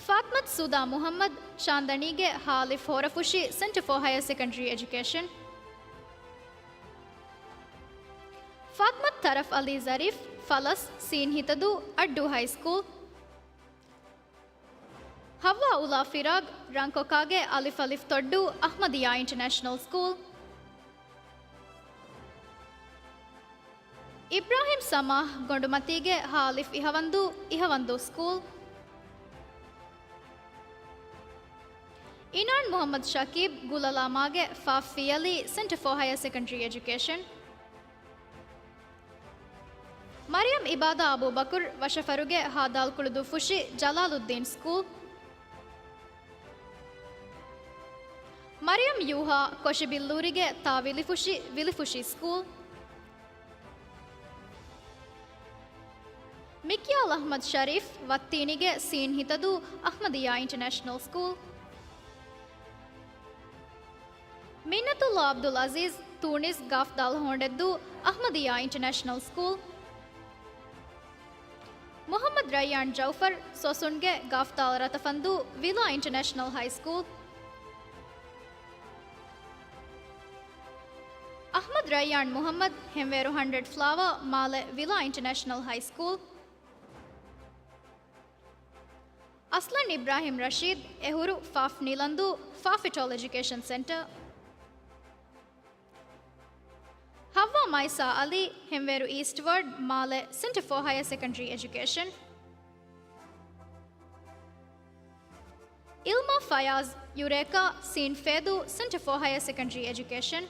ފާތްމަތު ސުދާ މުހައްމަދު ޗާންދަނީގެ ހާލިފް ހޯރަފުށި ސެންޓަރ ފޯ ހަޔަރ ސެކަންޑަރީ އެޖުކޭޝަން. ފާތްމަތު ތަރަފް އަލީ ޒަރީފް ފަލަސް ސީން ހިތަދޫ އައްޑޫ ހައި ސްކޫލް. ހައްވާ އުލާ ފިރާގް ރަންކޮކާގެ އަލިފް އަލިފް ތޮއްޑޫ އަޙްމަދިއްޔާ އިންޓަރނޭޝަނަލް ސްކޫލް. އިބްރާހިމް ސަމާހް ގޮނޑުމަތީގެ ހާލިފް އިހަވަންދޫ އިހަވަންދޫ ސްކޫލް. އިނާން މުހައްމަދު ޝަކީބް ގުލަލާމާގެ ފާފް ފިޔަލީ ސެންޓަރ ފޯ ހަޔަރ ސެކަންޑަރީ އެޖުކޭޝަން. މަރިޔަމް އިބާދާ އަބޫބަކުރު ވަށަފަރުގެ ހާދާލްކުޅުދޫފުށި ޖަލާލުއްދީން ސްކޫލް. މަރިޔަމް ޔޫހާ ކޮށި ބިއްލޫރިގެ ތާ ވިލިފުށި ވިލިފުށި ސްކޫލް. މިކިޔާލް އަޙްމަދު ޝަރީފް ވައްތީނިގެ ސީން ހިތަދޫ އަޙްމަދިއްޔާ އިންޓަރނޭޝަނަލް ސްކޫލް. މިންނަތުﷲ އަބްދުލް އަޒީޒް ތޫނިސް ގާފްދާލް ހޯނޑެއްދޫ އަޙްމަދިއްޔާ އިންޓަރނޭޝަނަލް ސްކޫލް. މުޙައްމަދު ރައްޔާން ޖައުފަރު ސޮސުންގެ ގާފްދާލް ރަތަފަންދޫ ވިލާ އިންޓަރނޭޝަނަލް ހައި ސްކޫލް. އަޙްމަދު ރައްޔާން މުޙައްމަދު ހެންވޭރު ހަންޑްރެޑް ފްލާވާ މާލެ ވިލާ އިންޓަރނޭޝަނަލް ހައި ސްކޫލް. އަސްލަން އިބްރާހިމް ރަޝީދު އެހުރު ފާފް ނިލަންދޫ ފާފް އެޓޯލް އެޖުކޭޝަން ސެންޓަރ. ހައްވާ މައިސާ އަލީ ހެންވޭރު އީސްޓް ވަޑް މާލެ ސެންޓަރ ފޯ ހަޔަރ ސެކަންޑަރީ އެޖުކޭޝަން. އިލްމާ ފަޔާޒް ޔުރޭކާ ސީން ފޭދޫ ސެންޓަރ ފޯ ހަޔަރ ސެކަންޑަރީ އެޖުކޭޝަން.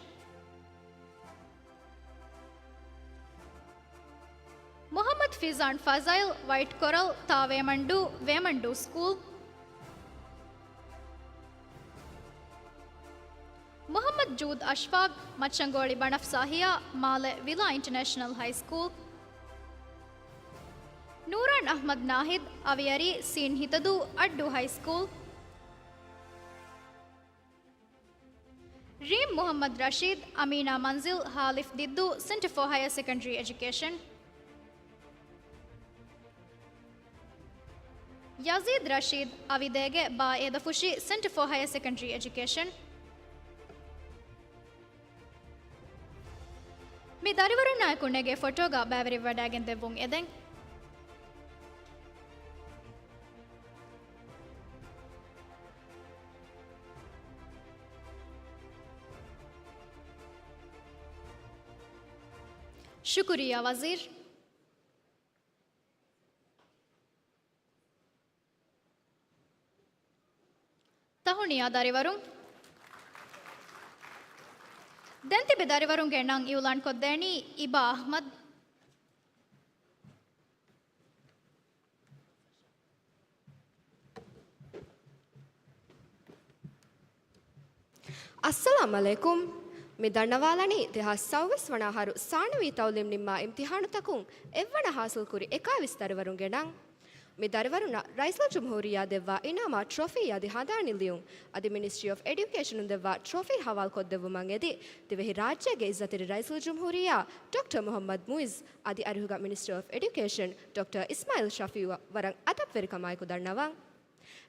މުޙައްމަދު ފިޒާން ފަޒައިލް ވައިޓް ކޮރަލް ތާ ވޭމަންޑޫ ވޭމަންޑޫ ސްކޫލް. މުޙައްމަދު ޖޫދް އަޝްފާޤް މައްޗަންގޯޅި ބަނަފްސާހިޔާ މާލެ ވިލާ އިންޓަރނޭޝަނަލް ހައި ސްކޫލް. ނޫރާން އަޙްމަދު ނާހިދު އަވިއަރީ ސީން ހިތަދޫ އައްޑޫ ހައި ސްކޫލް. ރީމް މުޙައްމަދު ރަޝީދު އަމީނާ މަންޒިލް ހާލިފް ދިއްދޫ ސެންޓަރ ފޯ ހަޔަރ ސެކަންޑަރީ އެޖުކޭޝަން. ޔަޒީދު ރަޝީދު އަވިދޭގެ ބާއޭދަފުށި ސެންޓަރ ފޯ ހަޔަރ ސެކަންޑަރީ އެޖުކޭޝަން. މި ދަރިވަރުންނާއެކު ނެގޭ ފޮޓޯގަ ބައިވެރިވެވަޑައިގެން ދެއްވުން އެދެން. ޝުކުރިއްޔާ ވަޒީރު. ތަހުނިޔާ ދަރިވަރުން. ދެން ތިބި ދަރިވަރުންގެ ނަން އިއުލާން ކޮށްދޭނީ އިބާ އަޙްމަދު. އައްސަލާމް ޢަލައިކުމް. މި ދަންނަވާލަނީ ދެހާސް ސައުވީސް ވަނަ އަހަރު ސާނަވީ ތައުލީމް ނިންމާ އިމްތިޙާނުތަކުން އެއްވަނަ ޙާޞިލްކުރި އެކާވީސް ދަރިވަރުންގެ ނަން. މި ދަރިވަރުންނަށް ރައީސުލްޖުމްހޫރިއްޔާ ދެއްވާ އިނާމާ ޓްރޮފީ އަދި ހަނދާނީ ލިޔުން އަދި މިނިސްޓްރީ އޮފް އެޑިއުކޭޝަނުން ދެއްވާ ޓްރޮފީ ހަވާލުކޮށްދެއްވުމަށް އެދި، ދިވެހި ރާއްޖޭގެ ޢިއްޒަތްތެރި ރައީސުލްޖުމްހޫރިއްޔާ ޑޮކްޓަރ މުޙައްމަދު މުޢިއްޒު އަދި އަރިހުގަ މިނިސްޓަރ އޮފް އެޑިއުކޭޝަން ޑޮކްޓަރ އިސްމާޢީލް ޝަފީޢުއަށް ވަރަށް އަދަބުވެރިކަމާއެކު ދަންނަވަން.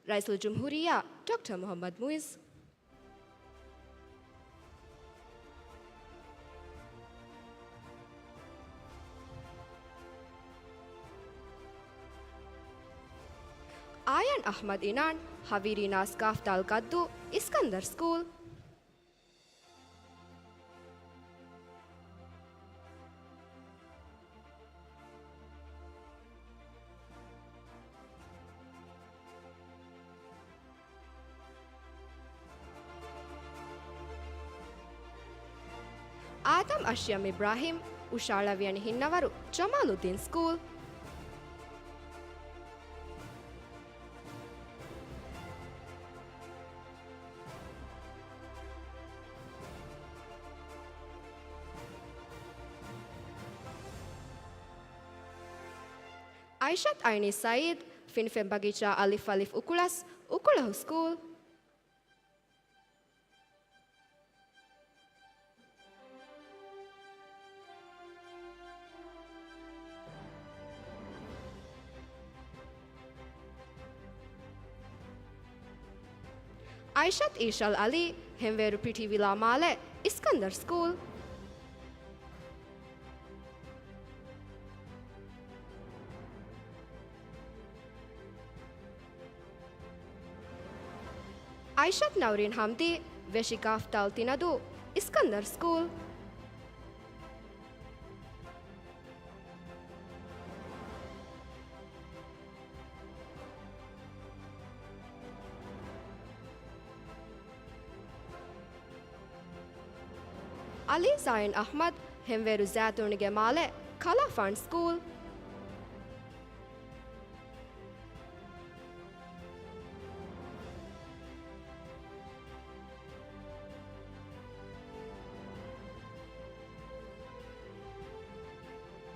ރައީސުލްޖުމްހޫރިއްޔާ ޑޮކްޓަރ މުޙައްމަދު މުޢިއްޒު. އާޔަން އަޙްމަދު އިނާން، ހަވީރީ ނާސް ގާފްދާލް ގައްދޫ، އިސްކަންދަރު ސްކޫލް. އަށްޔަމް އިބްރާހިމް އުށާޅަވިޔަނި ހިންނަވަރު ޖަމާލުއްދީން ސްކޫލް. އައިޝަތް އައިނީ ސައީދް، ފިނިފެން ބަގީޗާ އަލިފް އަލިފް އުކުޅަސް، އުކުޅަހު ސްކޫލް. އައިޝަތް އީޝަލް އަލީ، ހެންވޭރު ޕިޓީ ވިލާ މާލެ، އިސްކަންދަރް ސްކޫލް. އައިޝަތް ނައުރީން ހަމްދީ، ވެށި ގާފްތާލް ތިނަދޫ، އިސްކަންދަރް ސްކޫލް. އަލީ ޒާއިން އަޙްމަދު، ހެންވޭރު ޒައިތޫނުގެ މާލެ، ކަލާފާން ސްކޫލް.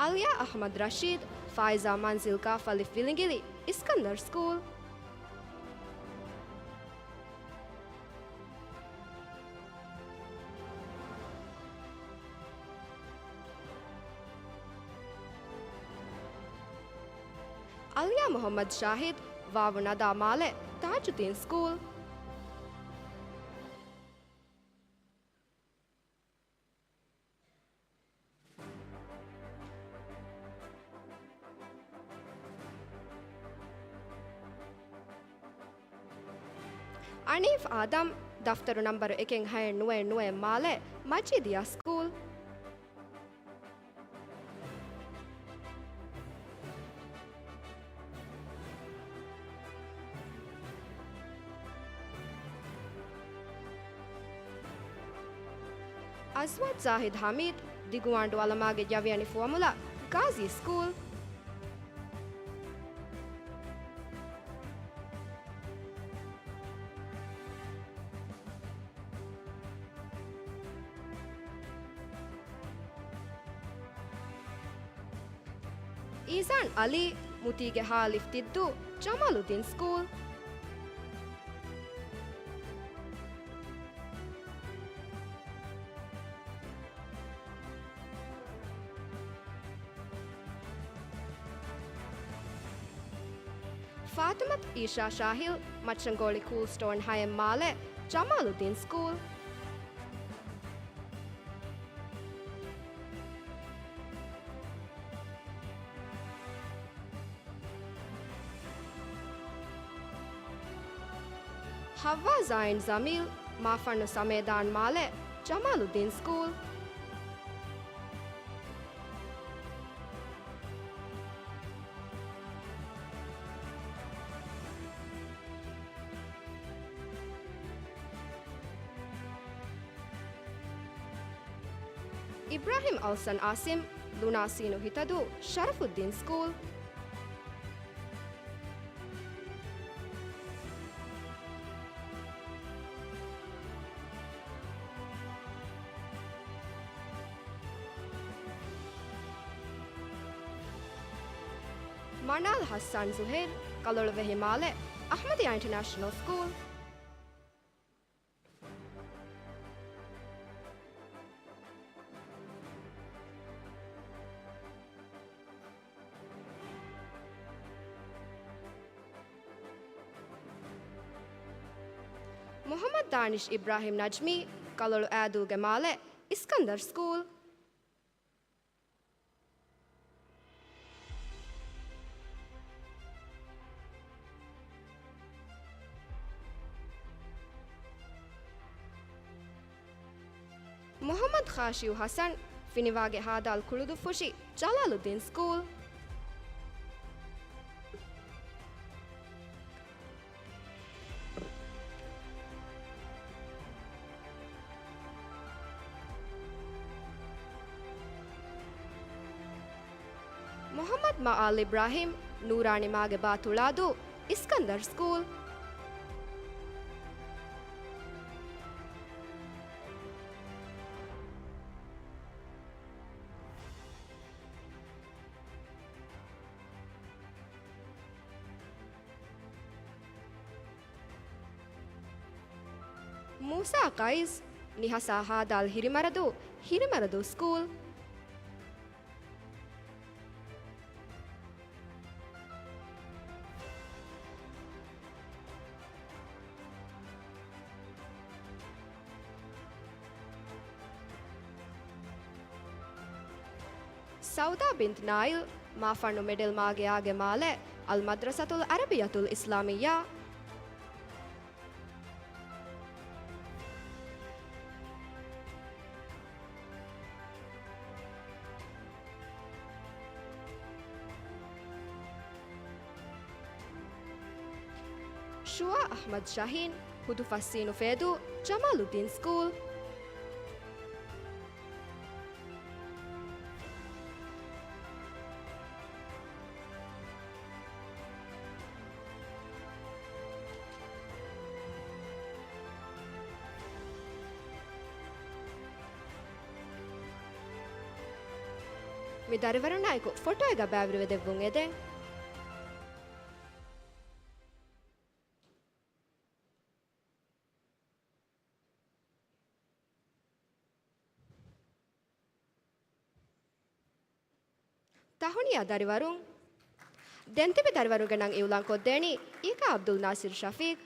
އަލްޔާ އަޙްމަދު ރަޝީދު، ފާއިޒާ މަންޒިލް ގާފް އަލިފް ވިލިނގިލި، އިސްކަންދަރް ސްކޫލް. އަލްޔާ މުޙައްމަދު ޝާހިދު، ވާވު ނަދާ މާލެ، ތާޖުއްދީން ސްކޫލް. އަނީފް އާދަމް، ދަފްތަރު ނަންބަރު އެކެއް ހައެއް ނުވައެއް ނުވައެއް މާލެ، މަޖީދިއްޔާ ސްކޫލް. އަޒްވާދް ޒާހިދް ހަމީދު، ދިގުވާންޑު އަލަމާގެ ޔަވިޔަނި ފުވަމުލައް، ގާޒީ ސްކޫލް. އީޒާން އަލީ، މުތީގެ ހާ އަލިފް ތިއްދޫ، ޖަމާލުއްދީން ސްކޫލް. ފާތިމަތު އީޝާ ޝާހިލް، މައްޗަންގޯޅި ކޫލް ސްޓޯން ހައެއް މާލެ، ޖަމާލުއްދީން ސްކޫލް. ހައްވާ ޒާއިން ޒަމީލް، މާފަންނު ސަމޭދާން މާލެ، ޖަމާލުއްދީން ސްކޫލް. އިބްރާހިމް އަލްސަން އާސިމް، ލުނާ ސީނު ހިތަދޫ، ޝަރަފުއްދީން ސްކޫލް. މަނާލް ހައްސާން ޒުހޭރް، ކަލޮޅުވެހި މާލެ، އަޙްމަދިއްޔާ އިންޓަރނޭޝަނަލް ސްކޫލް. މުޙައްމަދު ދާނިޝް އިބްރާހިމް ނަޖްމީ، ކަލޮޅު އާދޫގެ މާލެ، އިސްކަންދަރް ސްކޫލް. މުޙައްމަދު ޚާޝިއު ޙަސަން، ފިނިވާގެ ހާދާލް ކުޅުދުއްފުށި، ޖަލާލުއްދީން ސްކޫލް. މުޙައްމަދު މަޢާލް އިބްރާހިމް، ނޫރާނީ މާގެ ބާ ތުޅާދޫ، އިސްކަންދަރު ސްކޫލް. މޫސާ ޤައިސް، ނިހަސާ ހާދާލް ހިރިމަރަދޫ، ހިރިމަރަދޫ ސްކޫލް. ސައުދާ ބިންތު ނާއިލް، މާފަންނު މެޑެލް މާގެއާގެ މާލެ، އަލްމަދްރަސަތުލް ޢަރަބިއްޔަތުލް އިސްލާމިއްޔާ. ޝުވާ އަޙްމަދު ޝަހީން، ހުދު ފަސްސީނު ފޭދޫ، ޖަމާލުއްދީން ސްކޫލް. މި ދަރިވަރުންނާއެކު ފޮޓޯއެއްގަ ބައިވެރިވެދެއްވުން އެދެން. ތަހުނިޔާ ދަރިވަރުން. ދެން ތިބި ދަރިވަރުންގެ ނަން އިއުލާން ކޮށްދޭނީ އީކާ ޢަބްދުލް ނާސިރު ޝަފީޤް.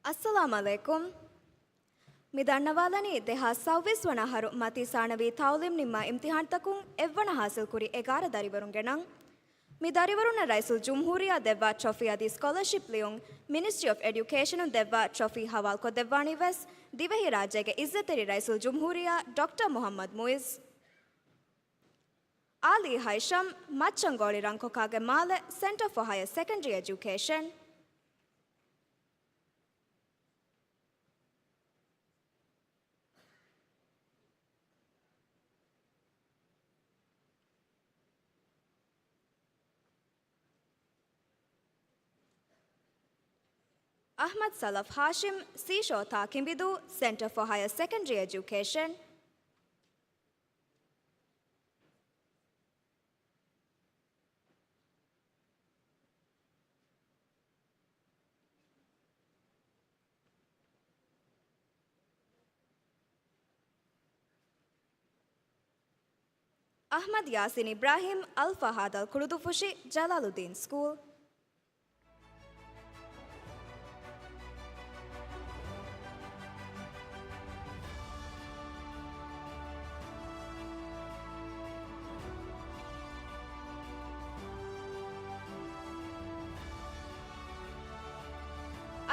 އައްސަލާމް ޢަލައިކުމް. މި ދަންނަވާލަނީ ދެހާސް ސައުވީސް ވަނަ އަހަރު މަތީ ސާނަވީ ތަޢުލީމް ނިންމާ އިމްތިޙާންތަކުން އެއްވަނަ ޙާޞިލްކުރި އެގާރަ ދަރިވަރުންގެ ނަން. މި ދަރިވަރުންނަށް ރައީސުލްޖުމްހޫރިއްޔާ ދެއްވާ ޓްރޮފީ އަދި ސްކޮލަރޝިޕް ލިޔުން މިނިސްޓްރީ އޮފް އެޑިއުކޭޝަނުން ދެއްވާ ޓްރޮފީ ޙަވާލުކޮށްދެއްވާނީ ވެސް ދިވެހިރާއްޖޭގެ ޢިއްޒަތްތެރި ރައީސުލްޖުމްހޫރިއްޔާ ޑޮކްޓަރ މުޙައްމަދު މުޢިއްޒު. އާލީ ހައިޝަމް، މައްޗަންގޯޅި ރަންކޮކާގެ މާލެ، ސެންޓަރ ފޯ ހަޔަ ސެކަންޑްރީ އެޖުކޭޝަން. އަޙްމަދު ސަލަފް ހާޝިމް، ސީޝޯ ތާ ކިނބިދޫ، ސެންޓަރ ފޯ ހަޔަ ސެކަންޑްރީ އެޖުކޭޝަން. އަޙްމަދު ޔާސިން އިބްރާހިމް، އަލްފާ ހާދާލް ކުޅުދުއްފުށި، ޖަލާލުއްދީން ސްކޫލް.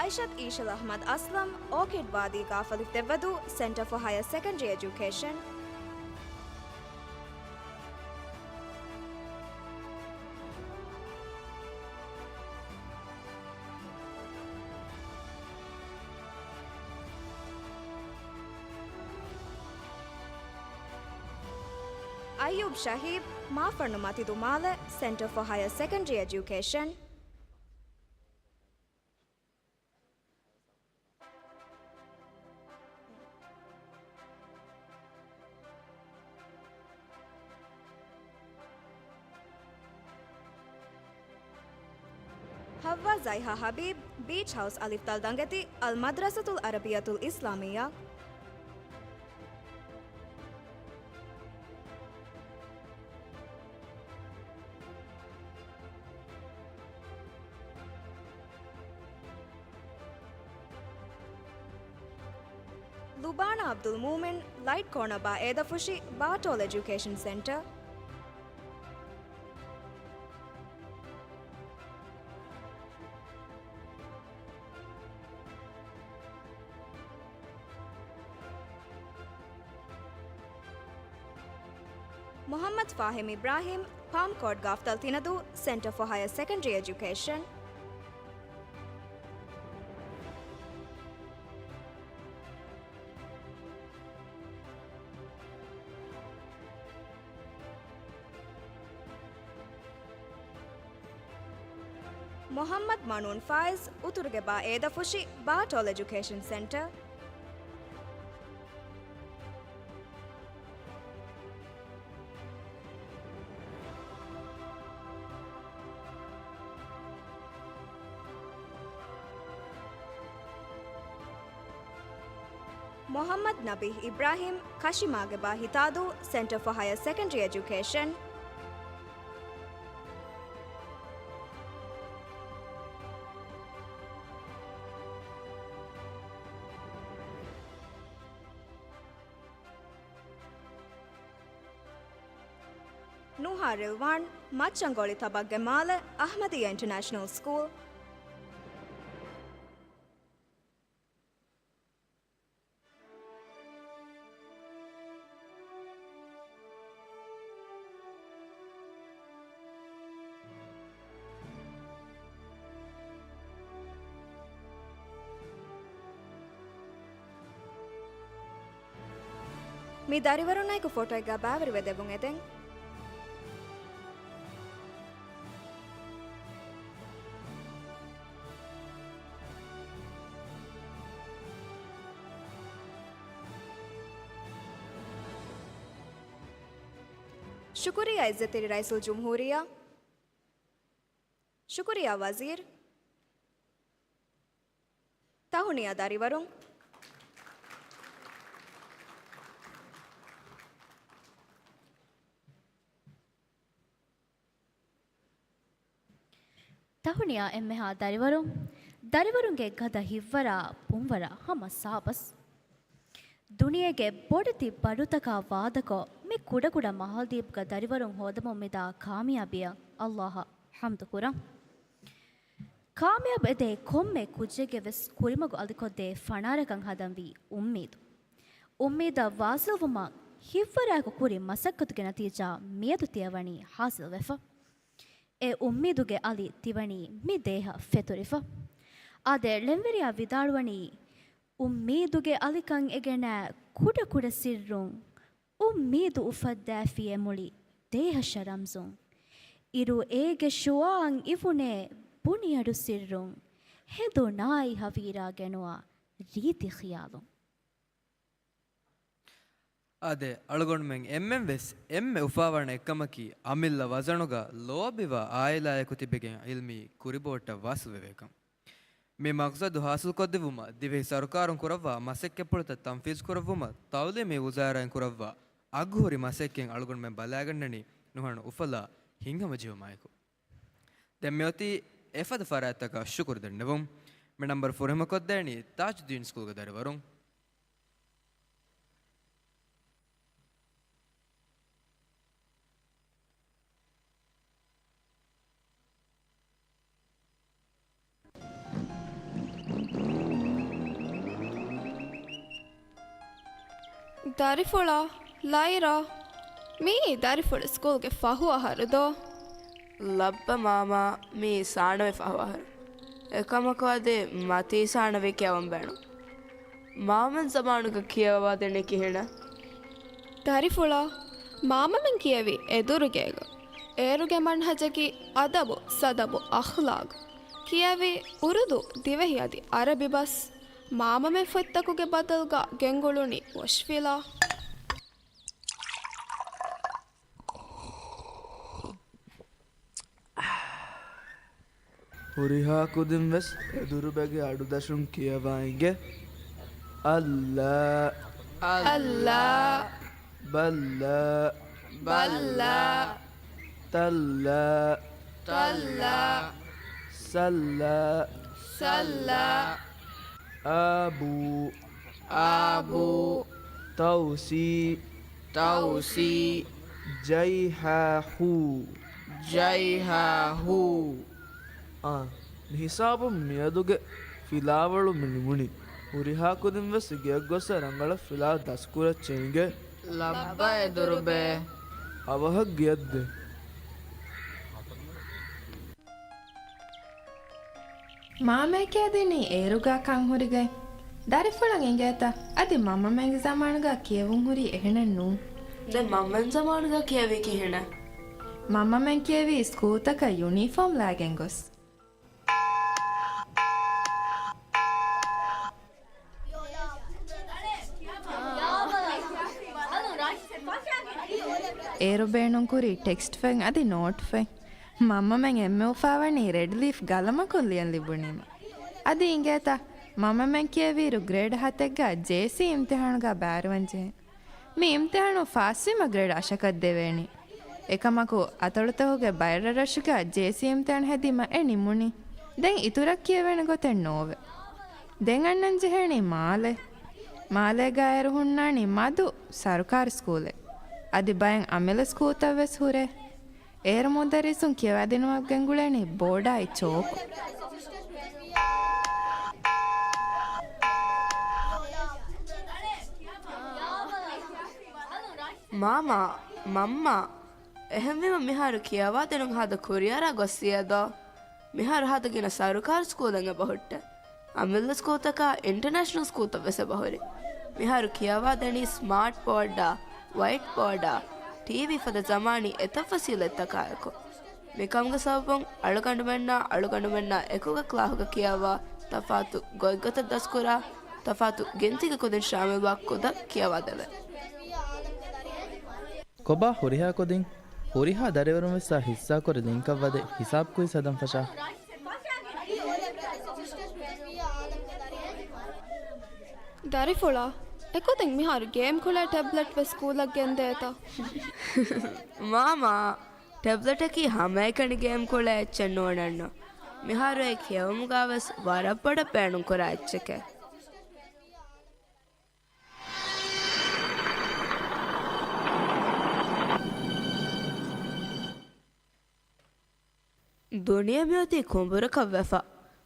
އައިޝަތު އީޝަލް އަޙްމަދު އަސްލަމް، އޯކިޑް ވާދީ ގާފަލިފް ދެއްވަދޫ، ސެންޓަރ ފޯ ހަޔަ ސެކަންޑްރީ އެޖުކޭޝަން. އައްޔޫބް ޝަހީބް، މާފަންނު މަތިދޫ މާލެ، ސެންޓަރ ފޯ ހަޔަ ސެކަންޑްރީ އެޖުކޭޝަން. ޙައްވާ ޒައިހާ ޙަބީބް، ބީޗް ހައުސް އަލިފް ދަލް ދަނގެތި، އަލް މަދްރަސަތުލް ޢަރަބިއްޔަތުލް އިސްލާމިއްޔާ. ލުބާނާ ޢަބްދުލް މޫމިން، ލައިޓް ކޯނަ ބާ އޭދަފުށި، ބާޓޯލް އެޖުކޭޝަން ސެންޓަރ. މުޙައްމަދު ފާހިމް އިބްރާހިމް، ޕާމް ކޯޓް ގާފްތަލް ތިނަދޫ، ސެންޓަރ ފޯ ހަޔަ ސެކަންޑްރީ އެޖުކޭޝަން. މުޙައްމަދު މަނޫން ފާއިޒް، އުތުރުގެ ބާ އޭދަފުށި، ބާޓޯލް އެޖުކޭޝަން ސެންޓަރ. މުޙައްމަދު ނަބީހް އިބްރާހީމް، ކަށިމާގެ ބާ ހިތާދޫ، ސެންޓަރ ފޯ ހަޔަރ ސެކަންޑަރީ އެޖުކޭޝަން. ނޫހާ ރިލްވާން، މައްޗަންގޮޅި ތަބައްގެ މާލެ، އަޙްމަދިއްޔާ އިންޓަރނޭޝަނަލް ސްކޫލް. މި ދަރިވަރުންނާއެކު ފޮޓޯއެއްގަ ބައިވެރިވެ ދެވުން އެދެން. ޝުކުރިއްޔާ އިއްޒަތްތެރި ރައީސުލްޖުމްހޫރިއްޔާ. ޝުކުރިއްޔާ ވަޒީރު. ތަހުނިޔާ ދަރިވަރުން. ތަހުނިޔާ އެންމެހާ ދަރިވަރުން. ދަރިވަރުންގެ ގަދަ ހިތްވަރާ، ބުންވަރާ ހަމަ ސާބަސް. ދުނިޔޭގެ ބޮޑެތި ބަނޑުތަކާ ވާދަކޮށް، މި ކުޑަކުޑަ މާލްދީޕްގަ ދަރިވަރުން ހޯދަމުން މިދާ ކާމިޔާބީއަށް އައްލާހަށް ޙަމްދު ކުރަން. ކާމިޔާބު އެދޭ ކޮންމެ ކުއްޖެއްގެ ވެސް ކުރިމަގު އަލިކޮށްދޭ ފަނާރަކަށް ހަދަންވީ އުއްމީދު. އުއްމީދަށް ވާސިލްވުމަށް ހިތްވަރާއެކު ކުރި މަސައްކަތުގެ ނަތީޖާ މިއަދު ތިޔަވަނީ ޙާޞިލްވެފަ. އެ އުއްމީދުގެ އަލި ތިވަނީ މި ދޭހަށް ފެތުރިފަ. އާދެ، ޅެންވެރިޔާ ވިދާޅުވަނީ، އުއްމީދުގެ އަލިކަން އެގެނަ ކުޑަކުޑަ ސިއްރުން، އުއްމީދު އުފައްދާފި އެ މުޅި ދޭހަށަށް ރަމްޒުން. އިރު އޭގެ ޝުޢާޢަށް އިވުނޭ ބުނިއަޑު ސިއްރުން، ހެދުނާއި ހަވީރާ ގެނުވާ ރީތި ޚިޔާލުން. އާދެ، އަޅުގަނޑުމެން އެންމެން ވެސް އެންމެ އުފާވާނެ އެއްކަމަކީ، އަމިއްލަ ވަޒަނުގަ ލޯބިވާ ޢާއިލާއެކު ތިބެގެން ޢިލްމީ ކުރިބޯޓަށް ވާސިލްވެވޭކަން. މި މަޤްޞަދު ޙާޞިލްކޮށްދެއްވުމަށް ދިވެހި ސަރުކާރުން ކުރައްވާ މަސައްކަތްޕުޅުތައް ތަންފީޒުކުރެއްވުމަށް ތަޢުލީމީ ވުޒާރާއިން ކުރައްވާ އަގުހުރި މަސައްކަތް އަޅުގަނޑުމެން ބަލާގަންނަނީ ނުހަނު އުފަލާ ހިތްހަމަޖެހުމާއެކު. ދެން މިއޮތީ އެފަދަ ފަރާތްތަކަށް ޝުކުރު ދެންނެވުން. މި ނަންބަރު ފުރިހަމަކޮށްދޭނީ ތާޖުއްދީން ސްކޫލްގެ ދަރިވަރުން. ދަރިފުޅާ، ލައިރާ، މިއީ ދަރިފުޅު ސްކޫލްގެ ފަހު އަހަރު ދޯ؟ ލައްބަ މާމާ، މިއީ ސާނަވީ ފަހު އަހަރު. އެކަމަކު އަދި މަތީ ސާނަވީ ކިޔަވަން ބޭނުން. މާމަން ޒަމާނުގަ ކިޔަވާދޭނީ ކިހިނެއް؟ ދަރިފުޅާ، މާމަމެން ކިޔެވީ އެދުރުގޭގަ. އޭރުގެ މަންހަޖަކީ އަދަބު، ސަދަބު، އަޚްލާގު. ކިޔެވީ އުރުދޫ، ދިވެހި އަދި ޢަރަބި ބަސް. މާމަމެން ފޮތްތަކުގެ ބަދަލުގަ ގެންގުޅުނީ ވޮޝްފިލާ. ހުރިހާ ކުދިން ވެސް އެދުރުބެގެ އަޑުދަށުން ކިޔަވާ އިނގޭ. އައްލާ. އައްލާ. ބައްލާ. ބައްލާ. ތައްލާ. ތައްލާ. ސައްލާ. ސައްލާ. އާބޫ. އާބޫ. ތައުސީ. ތައުސީ. ޖައިހާ ހޫ. ޖައިހާ ހޫ. އާ، މިހިސާބުން މިއަދުގެ ފިލާވަޅު މި ނިމުނީ. ހުރިހާ ކުދިން ވެސް ގެއަށް ގޮސް ރަނގަޅަށް ފިލާ ދަސްކުރައްޗޭ އިނގޭ. ލައްބަ އެދުރުބޭ. އަވަހަށް ގެއަށް ދޭ. މާމައެކޭ ދިނީ އޭރުގާ ކަން ހުރިގަތް. ދަރިފުޅަށް އިނގޭތަ؟ އަދި މަންމަމެންގެ ޒަމާނުގާ ކިޔެވުން ހުރީ އެހެނެއް ނޫން. ދެން މަންމަން ޒަމާނުގާ ކިޔެވީ ކިހިނެއް؟ މަންމަމެން ކިޔެވީ ސްކޫލްތަކަށް ޔުނީފޯމް ލާގެން ގޮސް. އޭރު ބޭނުންކުރި ޓެކްސްޓްފަތް އަދި ނޯޓްފަތް. މަންމަމެން އެންމެ އުފާވަނީ ރެޑް ލީފް ގަލަމަކުން ލިޔަން ލިބުނީމަ. އަދި އިނގޭތަ، މަންމަމެން ކިޔެވިއިރު ގްރޭޑް ހަތެއްގަ ޖޭސީ އިމްތިހާނުގަ ބައިވެރިވަންޖެހޭ. މި އިމްތިހާނު ފާސްވީމަ ގްރޭޑް އަށަކަށް ދެވޭނީ. އެކަމަކު، އަތޮޅުތަކުގެ ބައިރަށްރަށުގަ ޖޭސީ އިމްތިހާނު ހެދީމަ އެ ނިމުނީ. ދެން އިތުރަށް ކިޔެވޭނެ ގޮތެއް ނޯވެ. ދެން އަންނަން ޖެހޭނީ މާލެ. މާލޭގަ އޭރު ހުންނާނީ މަދު ސަރުކާރު ސްކޫލެއް. އަދި ބައެއް އަމިއްލަ ސްކޫލްތައް ވެސް ހުރޭ. އޭރު މުދައްރިސުން ކިޔަވާދިނުމަށް ގެންގުޅޭނީ ބޯޑާއި ޗޯކު. މާމާ، މަންމާ، އެހެންވީމަ މިހާރު ކިޔަވާދިނުން ހާދަ ކުރިއަރާ ގޮއްސިއޭ ދޯ؟ މިހާރު ހާދަ ގިނަ ސަރުކާރު ސްކޫލެއް އެބަހުއްޓޭ. އަމިއްލަ ސްކޫލްތަކާ އިންޓަރނޭޝަނަލް ސްކޫލްތައް ވެސް އެބަހުރި. މިހާރު ކިޔަވާދެނީ ސްމާޓް ބޯޑާ، ވައިޓް ބޯޑާ، ޓީވީ ފަދަ ޒަމާނީ އެތައް ފަސީލަތްތަކާއެކު. މިކަމުގެ ސަބަބުން އަޅުގަނޑުމެންނާ އަޅުގަނޑުމެންނާ އެކުގަ ކްލާހުގަ ކިޔަވާ ތަފާތު ގޮތްގޮތަށް ދަސްކުރާ ތަފާތު ގިންތީގެ ކުދިން ޝާމިލްވާ ކުދަ ކިޔަވާދެވޭ. ކޮބާ ހުރިހާ ކުދިން؟ ހުރިހާ ދަރިވަރުން ވެސް އާ ހިއްސާކުރި ލިންކަށް ވަދެ ހިސާބް ކުއިޒް ހަދަން ފަށާ. ދަރިފުޅާ، އެކުދިން މިހާރު ގޭމް ކުޅޭ ޓެބްލެޓް ވެސް ސްކޫލަށް ގެންދޭތަ؟ މާމާ، ޓެބްލެޓަކީ ހަމައެކަނި ގޭމް ކުޅޭ އެއްޗެއް ނޫނެއްނު. މިހާރު އެ ކިޔެވުމުގަ ވެސް ވަރަށް ބޮޑަށް ބޭނުންކުރާ އެއްޗެކޭ. ދުނިޔެ މިއޮތީ ކުނބުރަކަށް ވެފަ.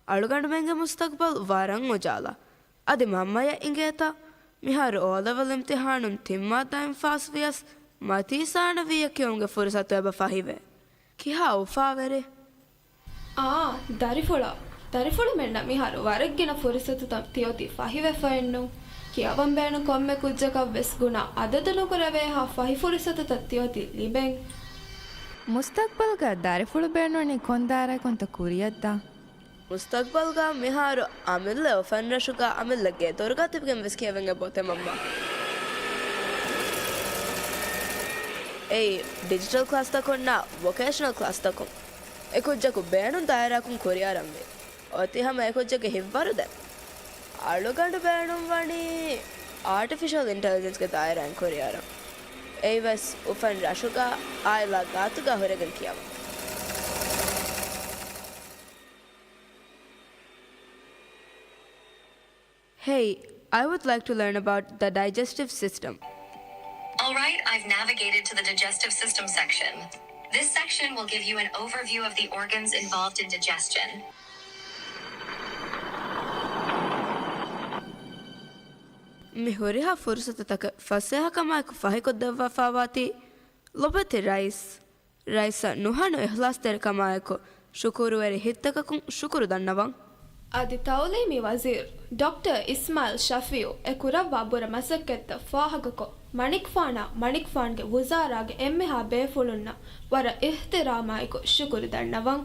އަޅުގަނޑުމެންގެ މުސްތަގްބަލް ވަރަށް އުޖާލާ. އަދި މަންމަޔަށް އިނގޭތަ؟ މިހާރު އޯލެވެލް އިމްތިހާނުން ތިން މާއްދާއިން ފާސްވިޔަސް، މަތީ ސާނަވީއަށް ކިޔުމުގެ ފުރުސަތު އެބަ ފަހިވޭ. ކިހާ އުފާވެރި! އާ، ދަރިފުޅާ، ދަރިފުޅުމެންނަށް މިހާރު ވަރަށް ގިނަ ފުރުސަތުތައް ތިއޮތީ ފަހިވެފައެއްނު. ކިޔަވަން ބޭނުން ކޮންމެ ކުއްޖަކަށް ވެސް ގުނަ އަދަދު ނުކުރެވޭހާ ފަހި ފުރުސަތުތައް ތިއޮތީ ލިބެން. މުސްތަގްބަލްގަ ދަރިފުޅު ބޭނުންވަނީ ކޮން ދާއިރާއަކުންތަ ކުރިއަށްދާން؟ މުސްތަގްބަލްގަ މިހާރު އަމިއްލަ އުފަންރަށުގަ އަމިއްލަ ގެދޮރުގަ ތިބިގެން ވެސް ކިޔެވެން އެބައޮތޭ މަންމާ. އެއީ، ޑިޖިޓަލް ކްލާސްތަކުންނާ ވޮކޭޝަނަލް ކްލާސްތަކުން. އެކުއްޖަކު ބޭނުން ދާއިރާއަކުން ކުރިއަރަންވީ. އޮތީ ހަމަ އެކުއްޖެއްގެ ހިތްވަރުދެން. އަޅުގަނޑު ބޭނުންވަނީ އާޓިފިޝަލް އިންޓެލިޖެންސްގެ ދާއިރާއިން ކުރިއަރަން. އެއީވެސް އުފަން ރަށުގަ އާއިލާ ގާތުގަ ހުރެގެން ކިޔަވަން. Hey, I would like to learn about the digestive system. All right, I've navigated to the digestive system section. This section will give you an overview of the organs involved in digestion. މި ހުރިހާ ފުރުސަތުތަކެއް ފަސޭހަކަމާއެކު ފަހިކޮށްދެއްވާފާވާތީ ލޮބުވެތި ރައީސް. ރައީސަށް ނުހަނު އިޚްލާޞްތެރިކަމާއެކު، ޝުކުރުވެރި ހިތްތަކަކުން ޝުކުރު ދަންނަވަން. އަދި ތައުލީމީ ވަޒީރު ޑޮކްޓަރ އިސްމާއިލް ޝަފީއު އެ ކުރައްވާ ބުރަ މަސައްކަތްތައް ފާހަގަކޮށް، މަނިކުފާނާ މަނިކުފާންގެ ވުޒާރާގެ އެންމެހާ ބޭފުޅުންނަށް ވަރަށް އިޙްތިރާމާއެކު ޝުކުރު ދަންނަވަން.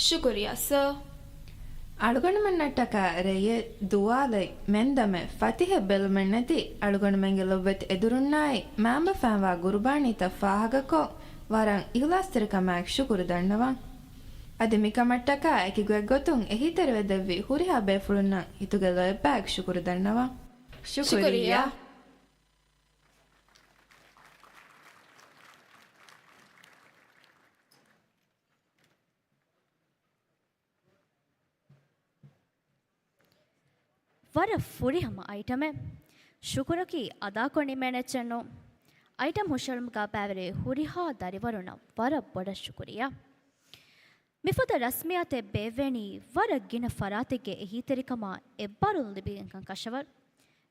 ޝުކުރިއްޔާ ސާ. އަޅުގަނޑުމެންނަށްޓަކާ ރެއެއް، ދުވާލެއް، މެންދަމެއް، ފަތިހެއް ބެލުމެއްނެތި އަޅުގަނޑުމެންގެ ލޮބުވެތި އެދުރުންނާއި މައިންބަފައިންވާ ގުރުބާނީތައް ފާހަގަކޮށް، ވަރަށް އިޚްލާޞްތެރިކަމާއެކު ޝުކުރު ދަންނަވަން. އަދި މިކަމަށްޓަކާ އެކި ގޮތްގޮތުން އެހީތެރިވެދެއްވި ހުރިހާ ބޭފުޅުންނަށް ހިތުގެ ލޯތްބާއެކު ޝުކުރު ދަންނަވަން. ޝުކުރިއްޔާ. ޝުކުރިއްޔާ. ވަރަށް ފުރިހަމަ އައިޓަމެއް. ޝުކުރަކީ އަދާކޮށް ނިމޭނެ އެއްޗެއްނޫން. އައިޓަމް ހުށަހެޅުމުގަ ބައިވެރި ހުރިހާ ދަރިވަރުންނަށް ވަރަށް ބޮޑަށް ޝުކުރިއްޔާ. މިފަދަ ރަސްމިއްޔާތެއް ބޭއްވޭނީ ވަރަށް ގިނަ ފަރާތެއްގެ އެހީތެރިކަމާ އެއްބާރުލު ލިބިގެންކަން ކަށަވަރު.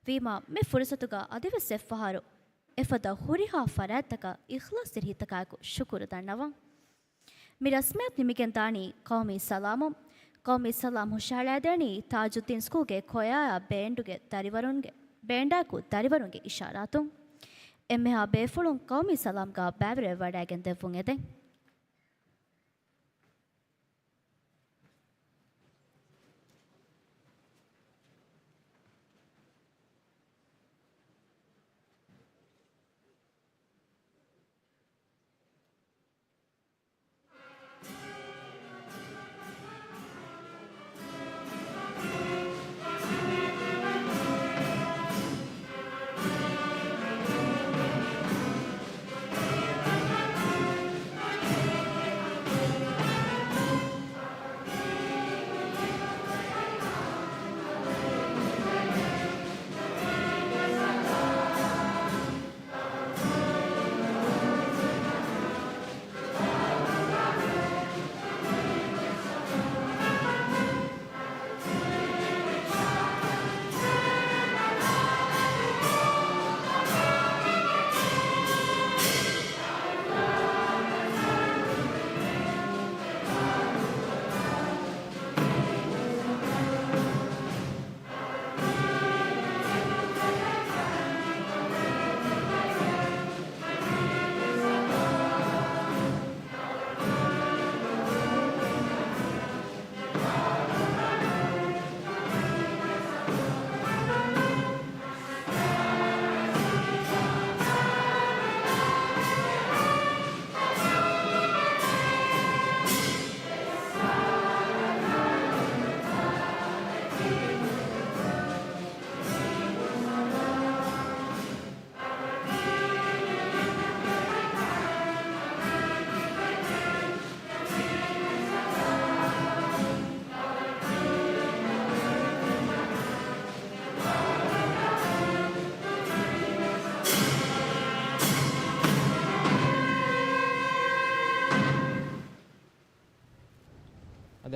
ވީމާ މި ފުރުސަތުގަ އަދިވެސް އެއްފަހަރު އެފަދަ ހުރިހާ ފަރާތްތަކަށް އިޚްލާޞްތެރި ހިތަކާއެކު ޝުކުރު ދަންނަވަން. މި ރަސްމިއްޔާތު ނިމިގެންދާނީ ޤައުމީ ސަލާމުން. ޤައުމީ ސަލާމް ހުށަހަޅައިދޭނީ ތާޖުއްދީން ސްކޫލްގެ ކޮޔާއާ ބޭންޑުގެ ދަރިވަރުންގެ، ބޭންޑާއެކު ދަރިވަރުންގެ އިޝާރާތުން. އެންމެހާ ބޭފުޅުން ޤައުމީ ސަލާމްގަ ބައިވެރިވެވަޑައިގެން ދެއްވުން އެދެން.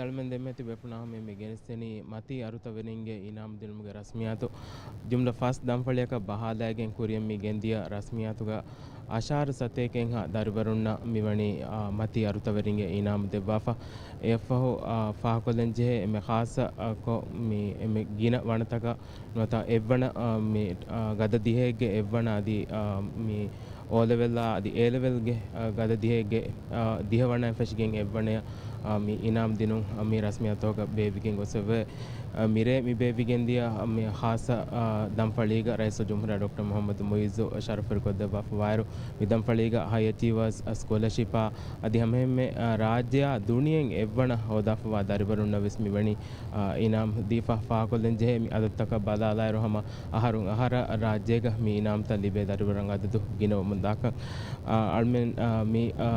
އަޅުމެން ދެންމެ ތިބޭފުޅުންނާ ހަމަ މި ގެނެސްދެނީ މަތީ އަރުތަވެރިންގެ އިނާމް ދިނުމުގެ ރަސްމިއްޔާތު. ޖުމްލަ ފަސް ދަންފަޅިއަކަށް ބަހާލައިގެން ކުރިއަށް މި ގެންދިޔަ ރަސްމިއްޔާތުގަ އަށާރަ ސަތޭކައެއްހާ ދަރިވަރުންނަށް މިވަނީ، އާ، މަތީ އަރުތަވެރިންގެ އިނާމް ދެއްވާފަ. އެއަށްފަހު، އާ، ފާހަގަކޮށްލަންޖެހޭ އެންމެ ޚާއްޞަ، އާ، ކޮށް މި އެންމެ ގިނަ ވަނަތަކަށް ނުވަތަ އެއްވަނަ، އާ، މި، އާ، ގަދަ ދިހައެއްގެ އެއްވަނަ އަދި، އާ، މި އޯލެވެލްއާ އަދި އޭލެވެލްގެ، އާ، ގަދަ ދިހައެއްގެ، އާ، ދިހަވަނައިން ފެށިގެން އެއްވަނަޔަށް، އާ، މި އިނާމް ދިނުން، އާ، މި ރަސްމިއްޔާތުތަކަށް ބޭއްވިގެން ގޮސްފައެވެ. އާ، މިރޭ މި ބޭއްވިގެންދިޔަ، އާ، މި ޚާއްޞަ، އާ، ދަންފަޅީގަ ރައީސުލްޖުމްހޫރިއްޔާ ޑޮކްޓަރ މުޙައްމަދު މުޢިއްޒު ޝަރަފުވެރިކޮށްދެއްވާފަ ވާއިރު، މި ދަންފަޅީގަ ހައި އެޗީވާސް ސްކޮލަޝިޕާ އަދި ހަމައެހެންމެ، އާ، ރާއްޖެއާ ދުނިޔެއިން އެއްވަނަ ހޯދާފަވާ ދަރިވަރުންނަށް ވެސް މިވަނީ، އާ، އިނާމް ދީފަ. ފާހަގަކޮށްލަންޖެހޭ މި އަދަދުތަކަށް ބަލާލާއިރު، ހަމަ އަހަރުން އަހަރަށް ރާއްޖޭގަ މި އިނާމްތައް ލިބޭ ދަރިވަރުން އަދަދު ގިނަވަމުންދާކަން. އާ، އަޅުމެން، އާ، މި، އާ،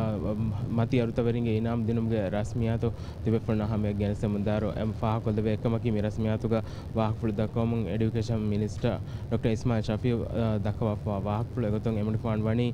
މަތީ އަރުތަވެރިންގެ އިނާމް ދިނުމުގެ ރަސްމިއްޔާތު ތިބޭފުޅުންނާ ހަމަޔަށް ގެނެސްދެމުންދާއިރު، އެ ފާހަގަކޮށްލެވޭ އެއްކަމަކީ މި ރަސްމިއްޔާތުގަ ވާހަކަފުޅު ދައްކަވަމުން އެޑިއުކޭޝަން މިނިސްޓަރ ޑޮކްޓަރ އިސްމާއިލް ޝަފީއު، އާ، ދައްކަވާފަވާ ވާހަކަފުޅު އެގޮތުން އެމަނިކުފާނު ވަނީ،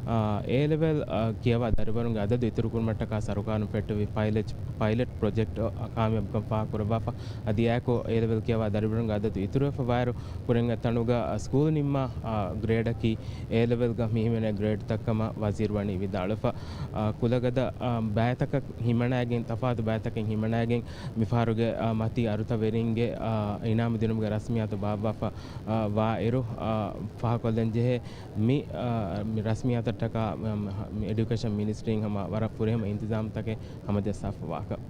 އާ، އޭލެވެލް، އާ، ކިޔަވާ ދަރިވަރުންގެ އަދަދު އިތުރުކުރުމަށްޓަކާ ސަރުކާރުން ފެއްޓެވި ޕައިލެޓް، ޕައިލެޓް ޕްރޮޖެކްޓް ކާމިޔާބުކަން ފާހަގަކުރައްވާފަ. އަދި އެއާއެކު އޭލެވެލް ކިޔަވާ ދަރިވަރުންގެ އަދަދު އިތުރުވެފަ ވާއިރު، ކުރިންގެ ތަނުގަ ސްކޫލް ނިންމާ، އާ، ގްރޭޑަކީ އޭލެވެލްގަ މިހިމެނޭ ގްރޭޑްތައްކަމަށް ވަޒީރު ވަނީ ވިދާޅުވެފަ. އާ، ކުލަގަދަ، އާ، ބައިތަކަށް ހިމަނައިގެން، ތަފާތު ބައިތަކެއް ހިމަނައިގެން މިފަހަރުގެ، އާ، މަތީ އަރުތަވެރިންގެ، އާ، އިނާމު ދިނުމުގެ ރަސްމިއްޔާތު ބާއްވާފަ، އާ، ވާއިރު، އާ، ފާހަގަކޮށްލަންޖެހޭ މި، އާ، މި ރަސްމިއްޔާތަށްޓަކާ، އާ، މި އެޑިއުކޭޝަން މިނިސްޓްރީން ހަމަ ވަރަށް ފުރިހަމަ އިންތިޒާމްތަކެއް ހަމަޖައްސާފަ ވާކަން.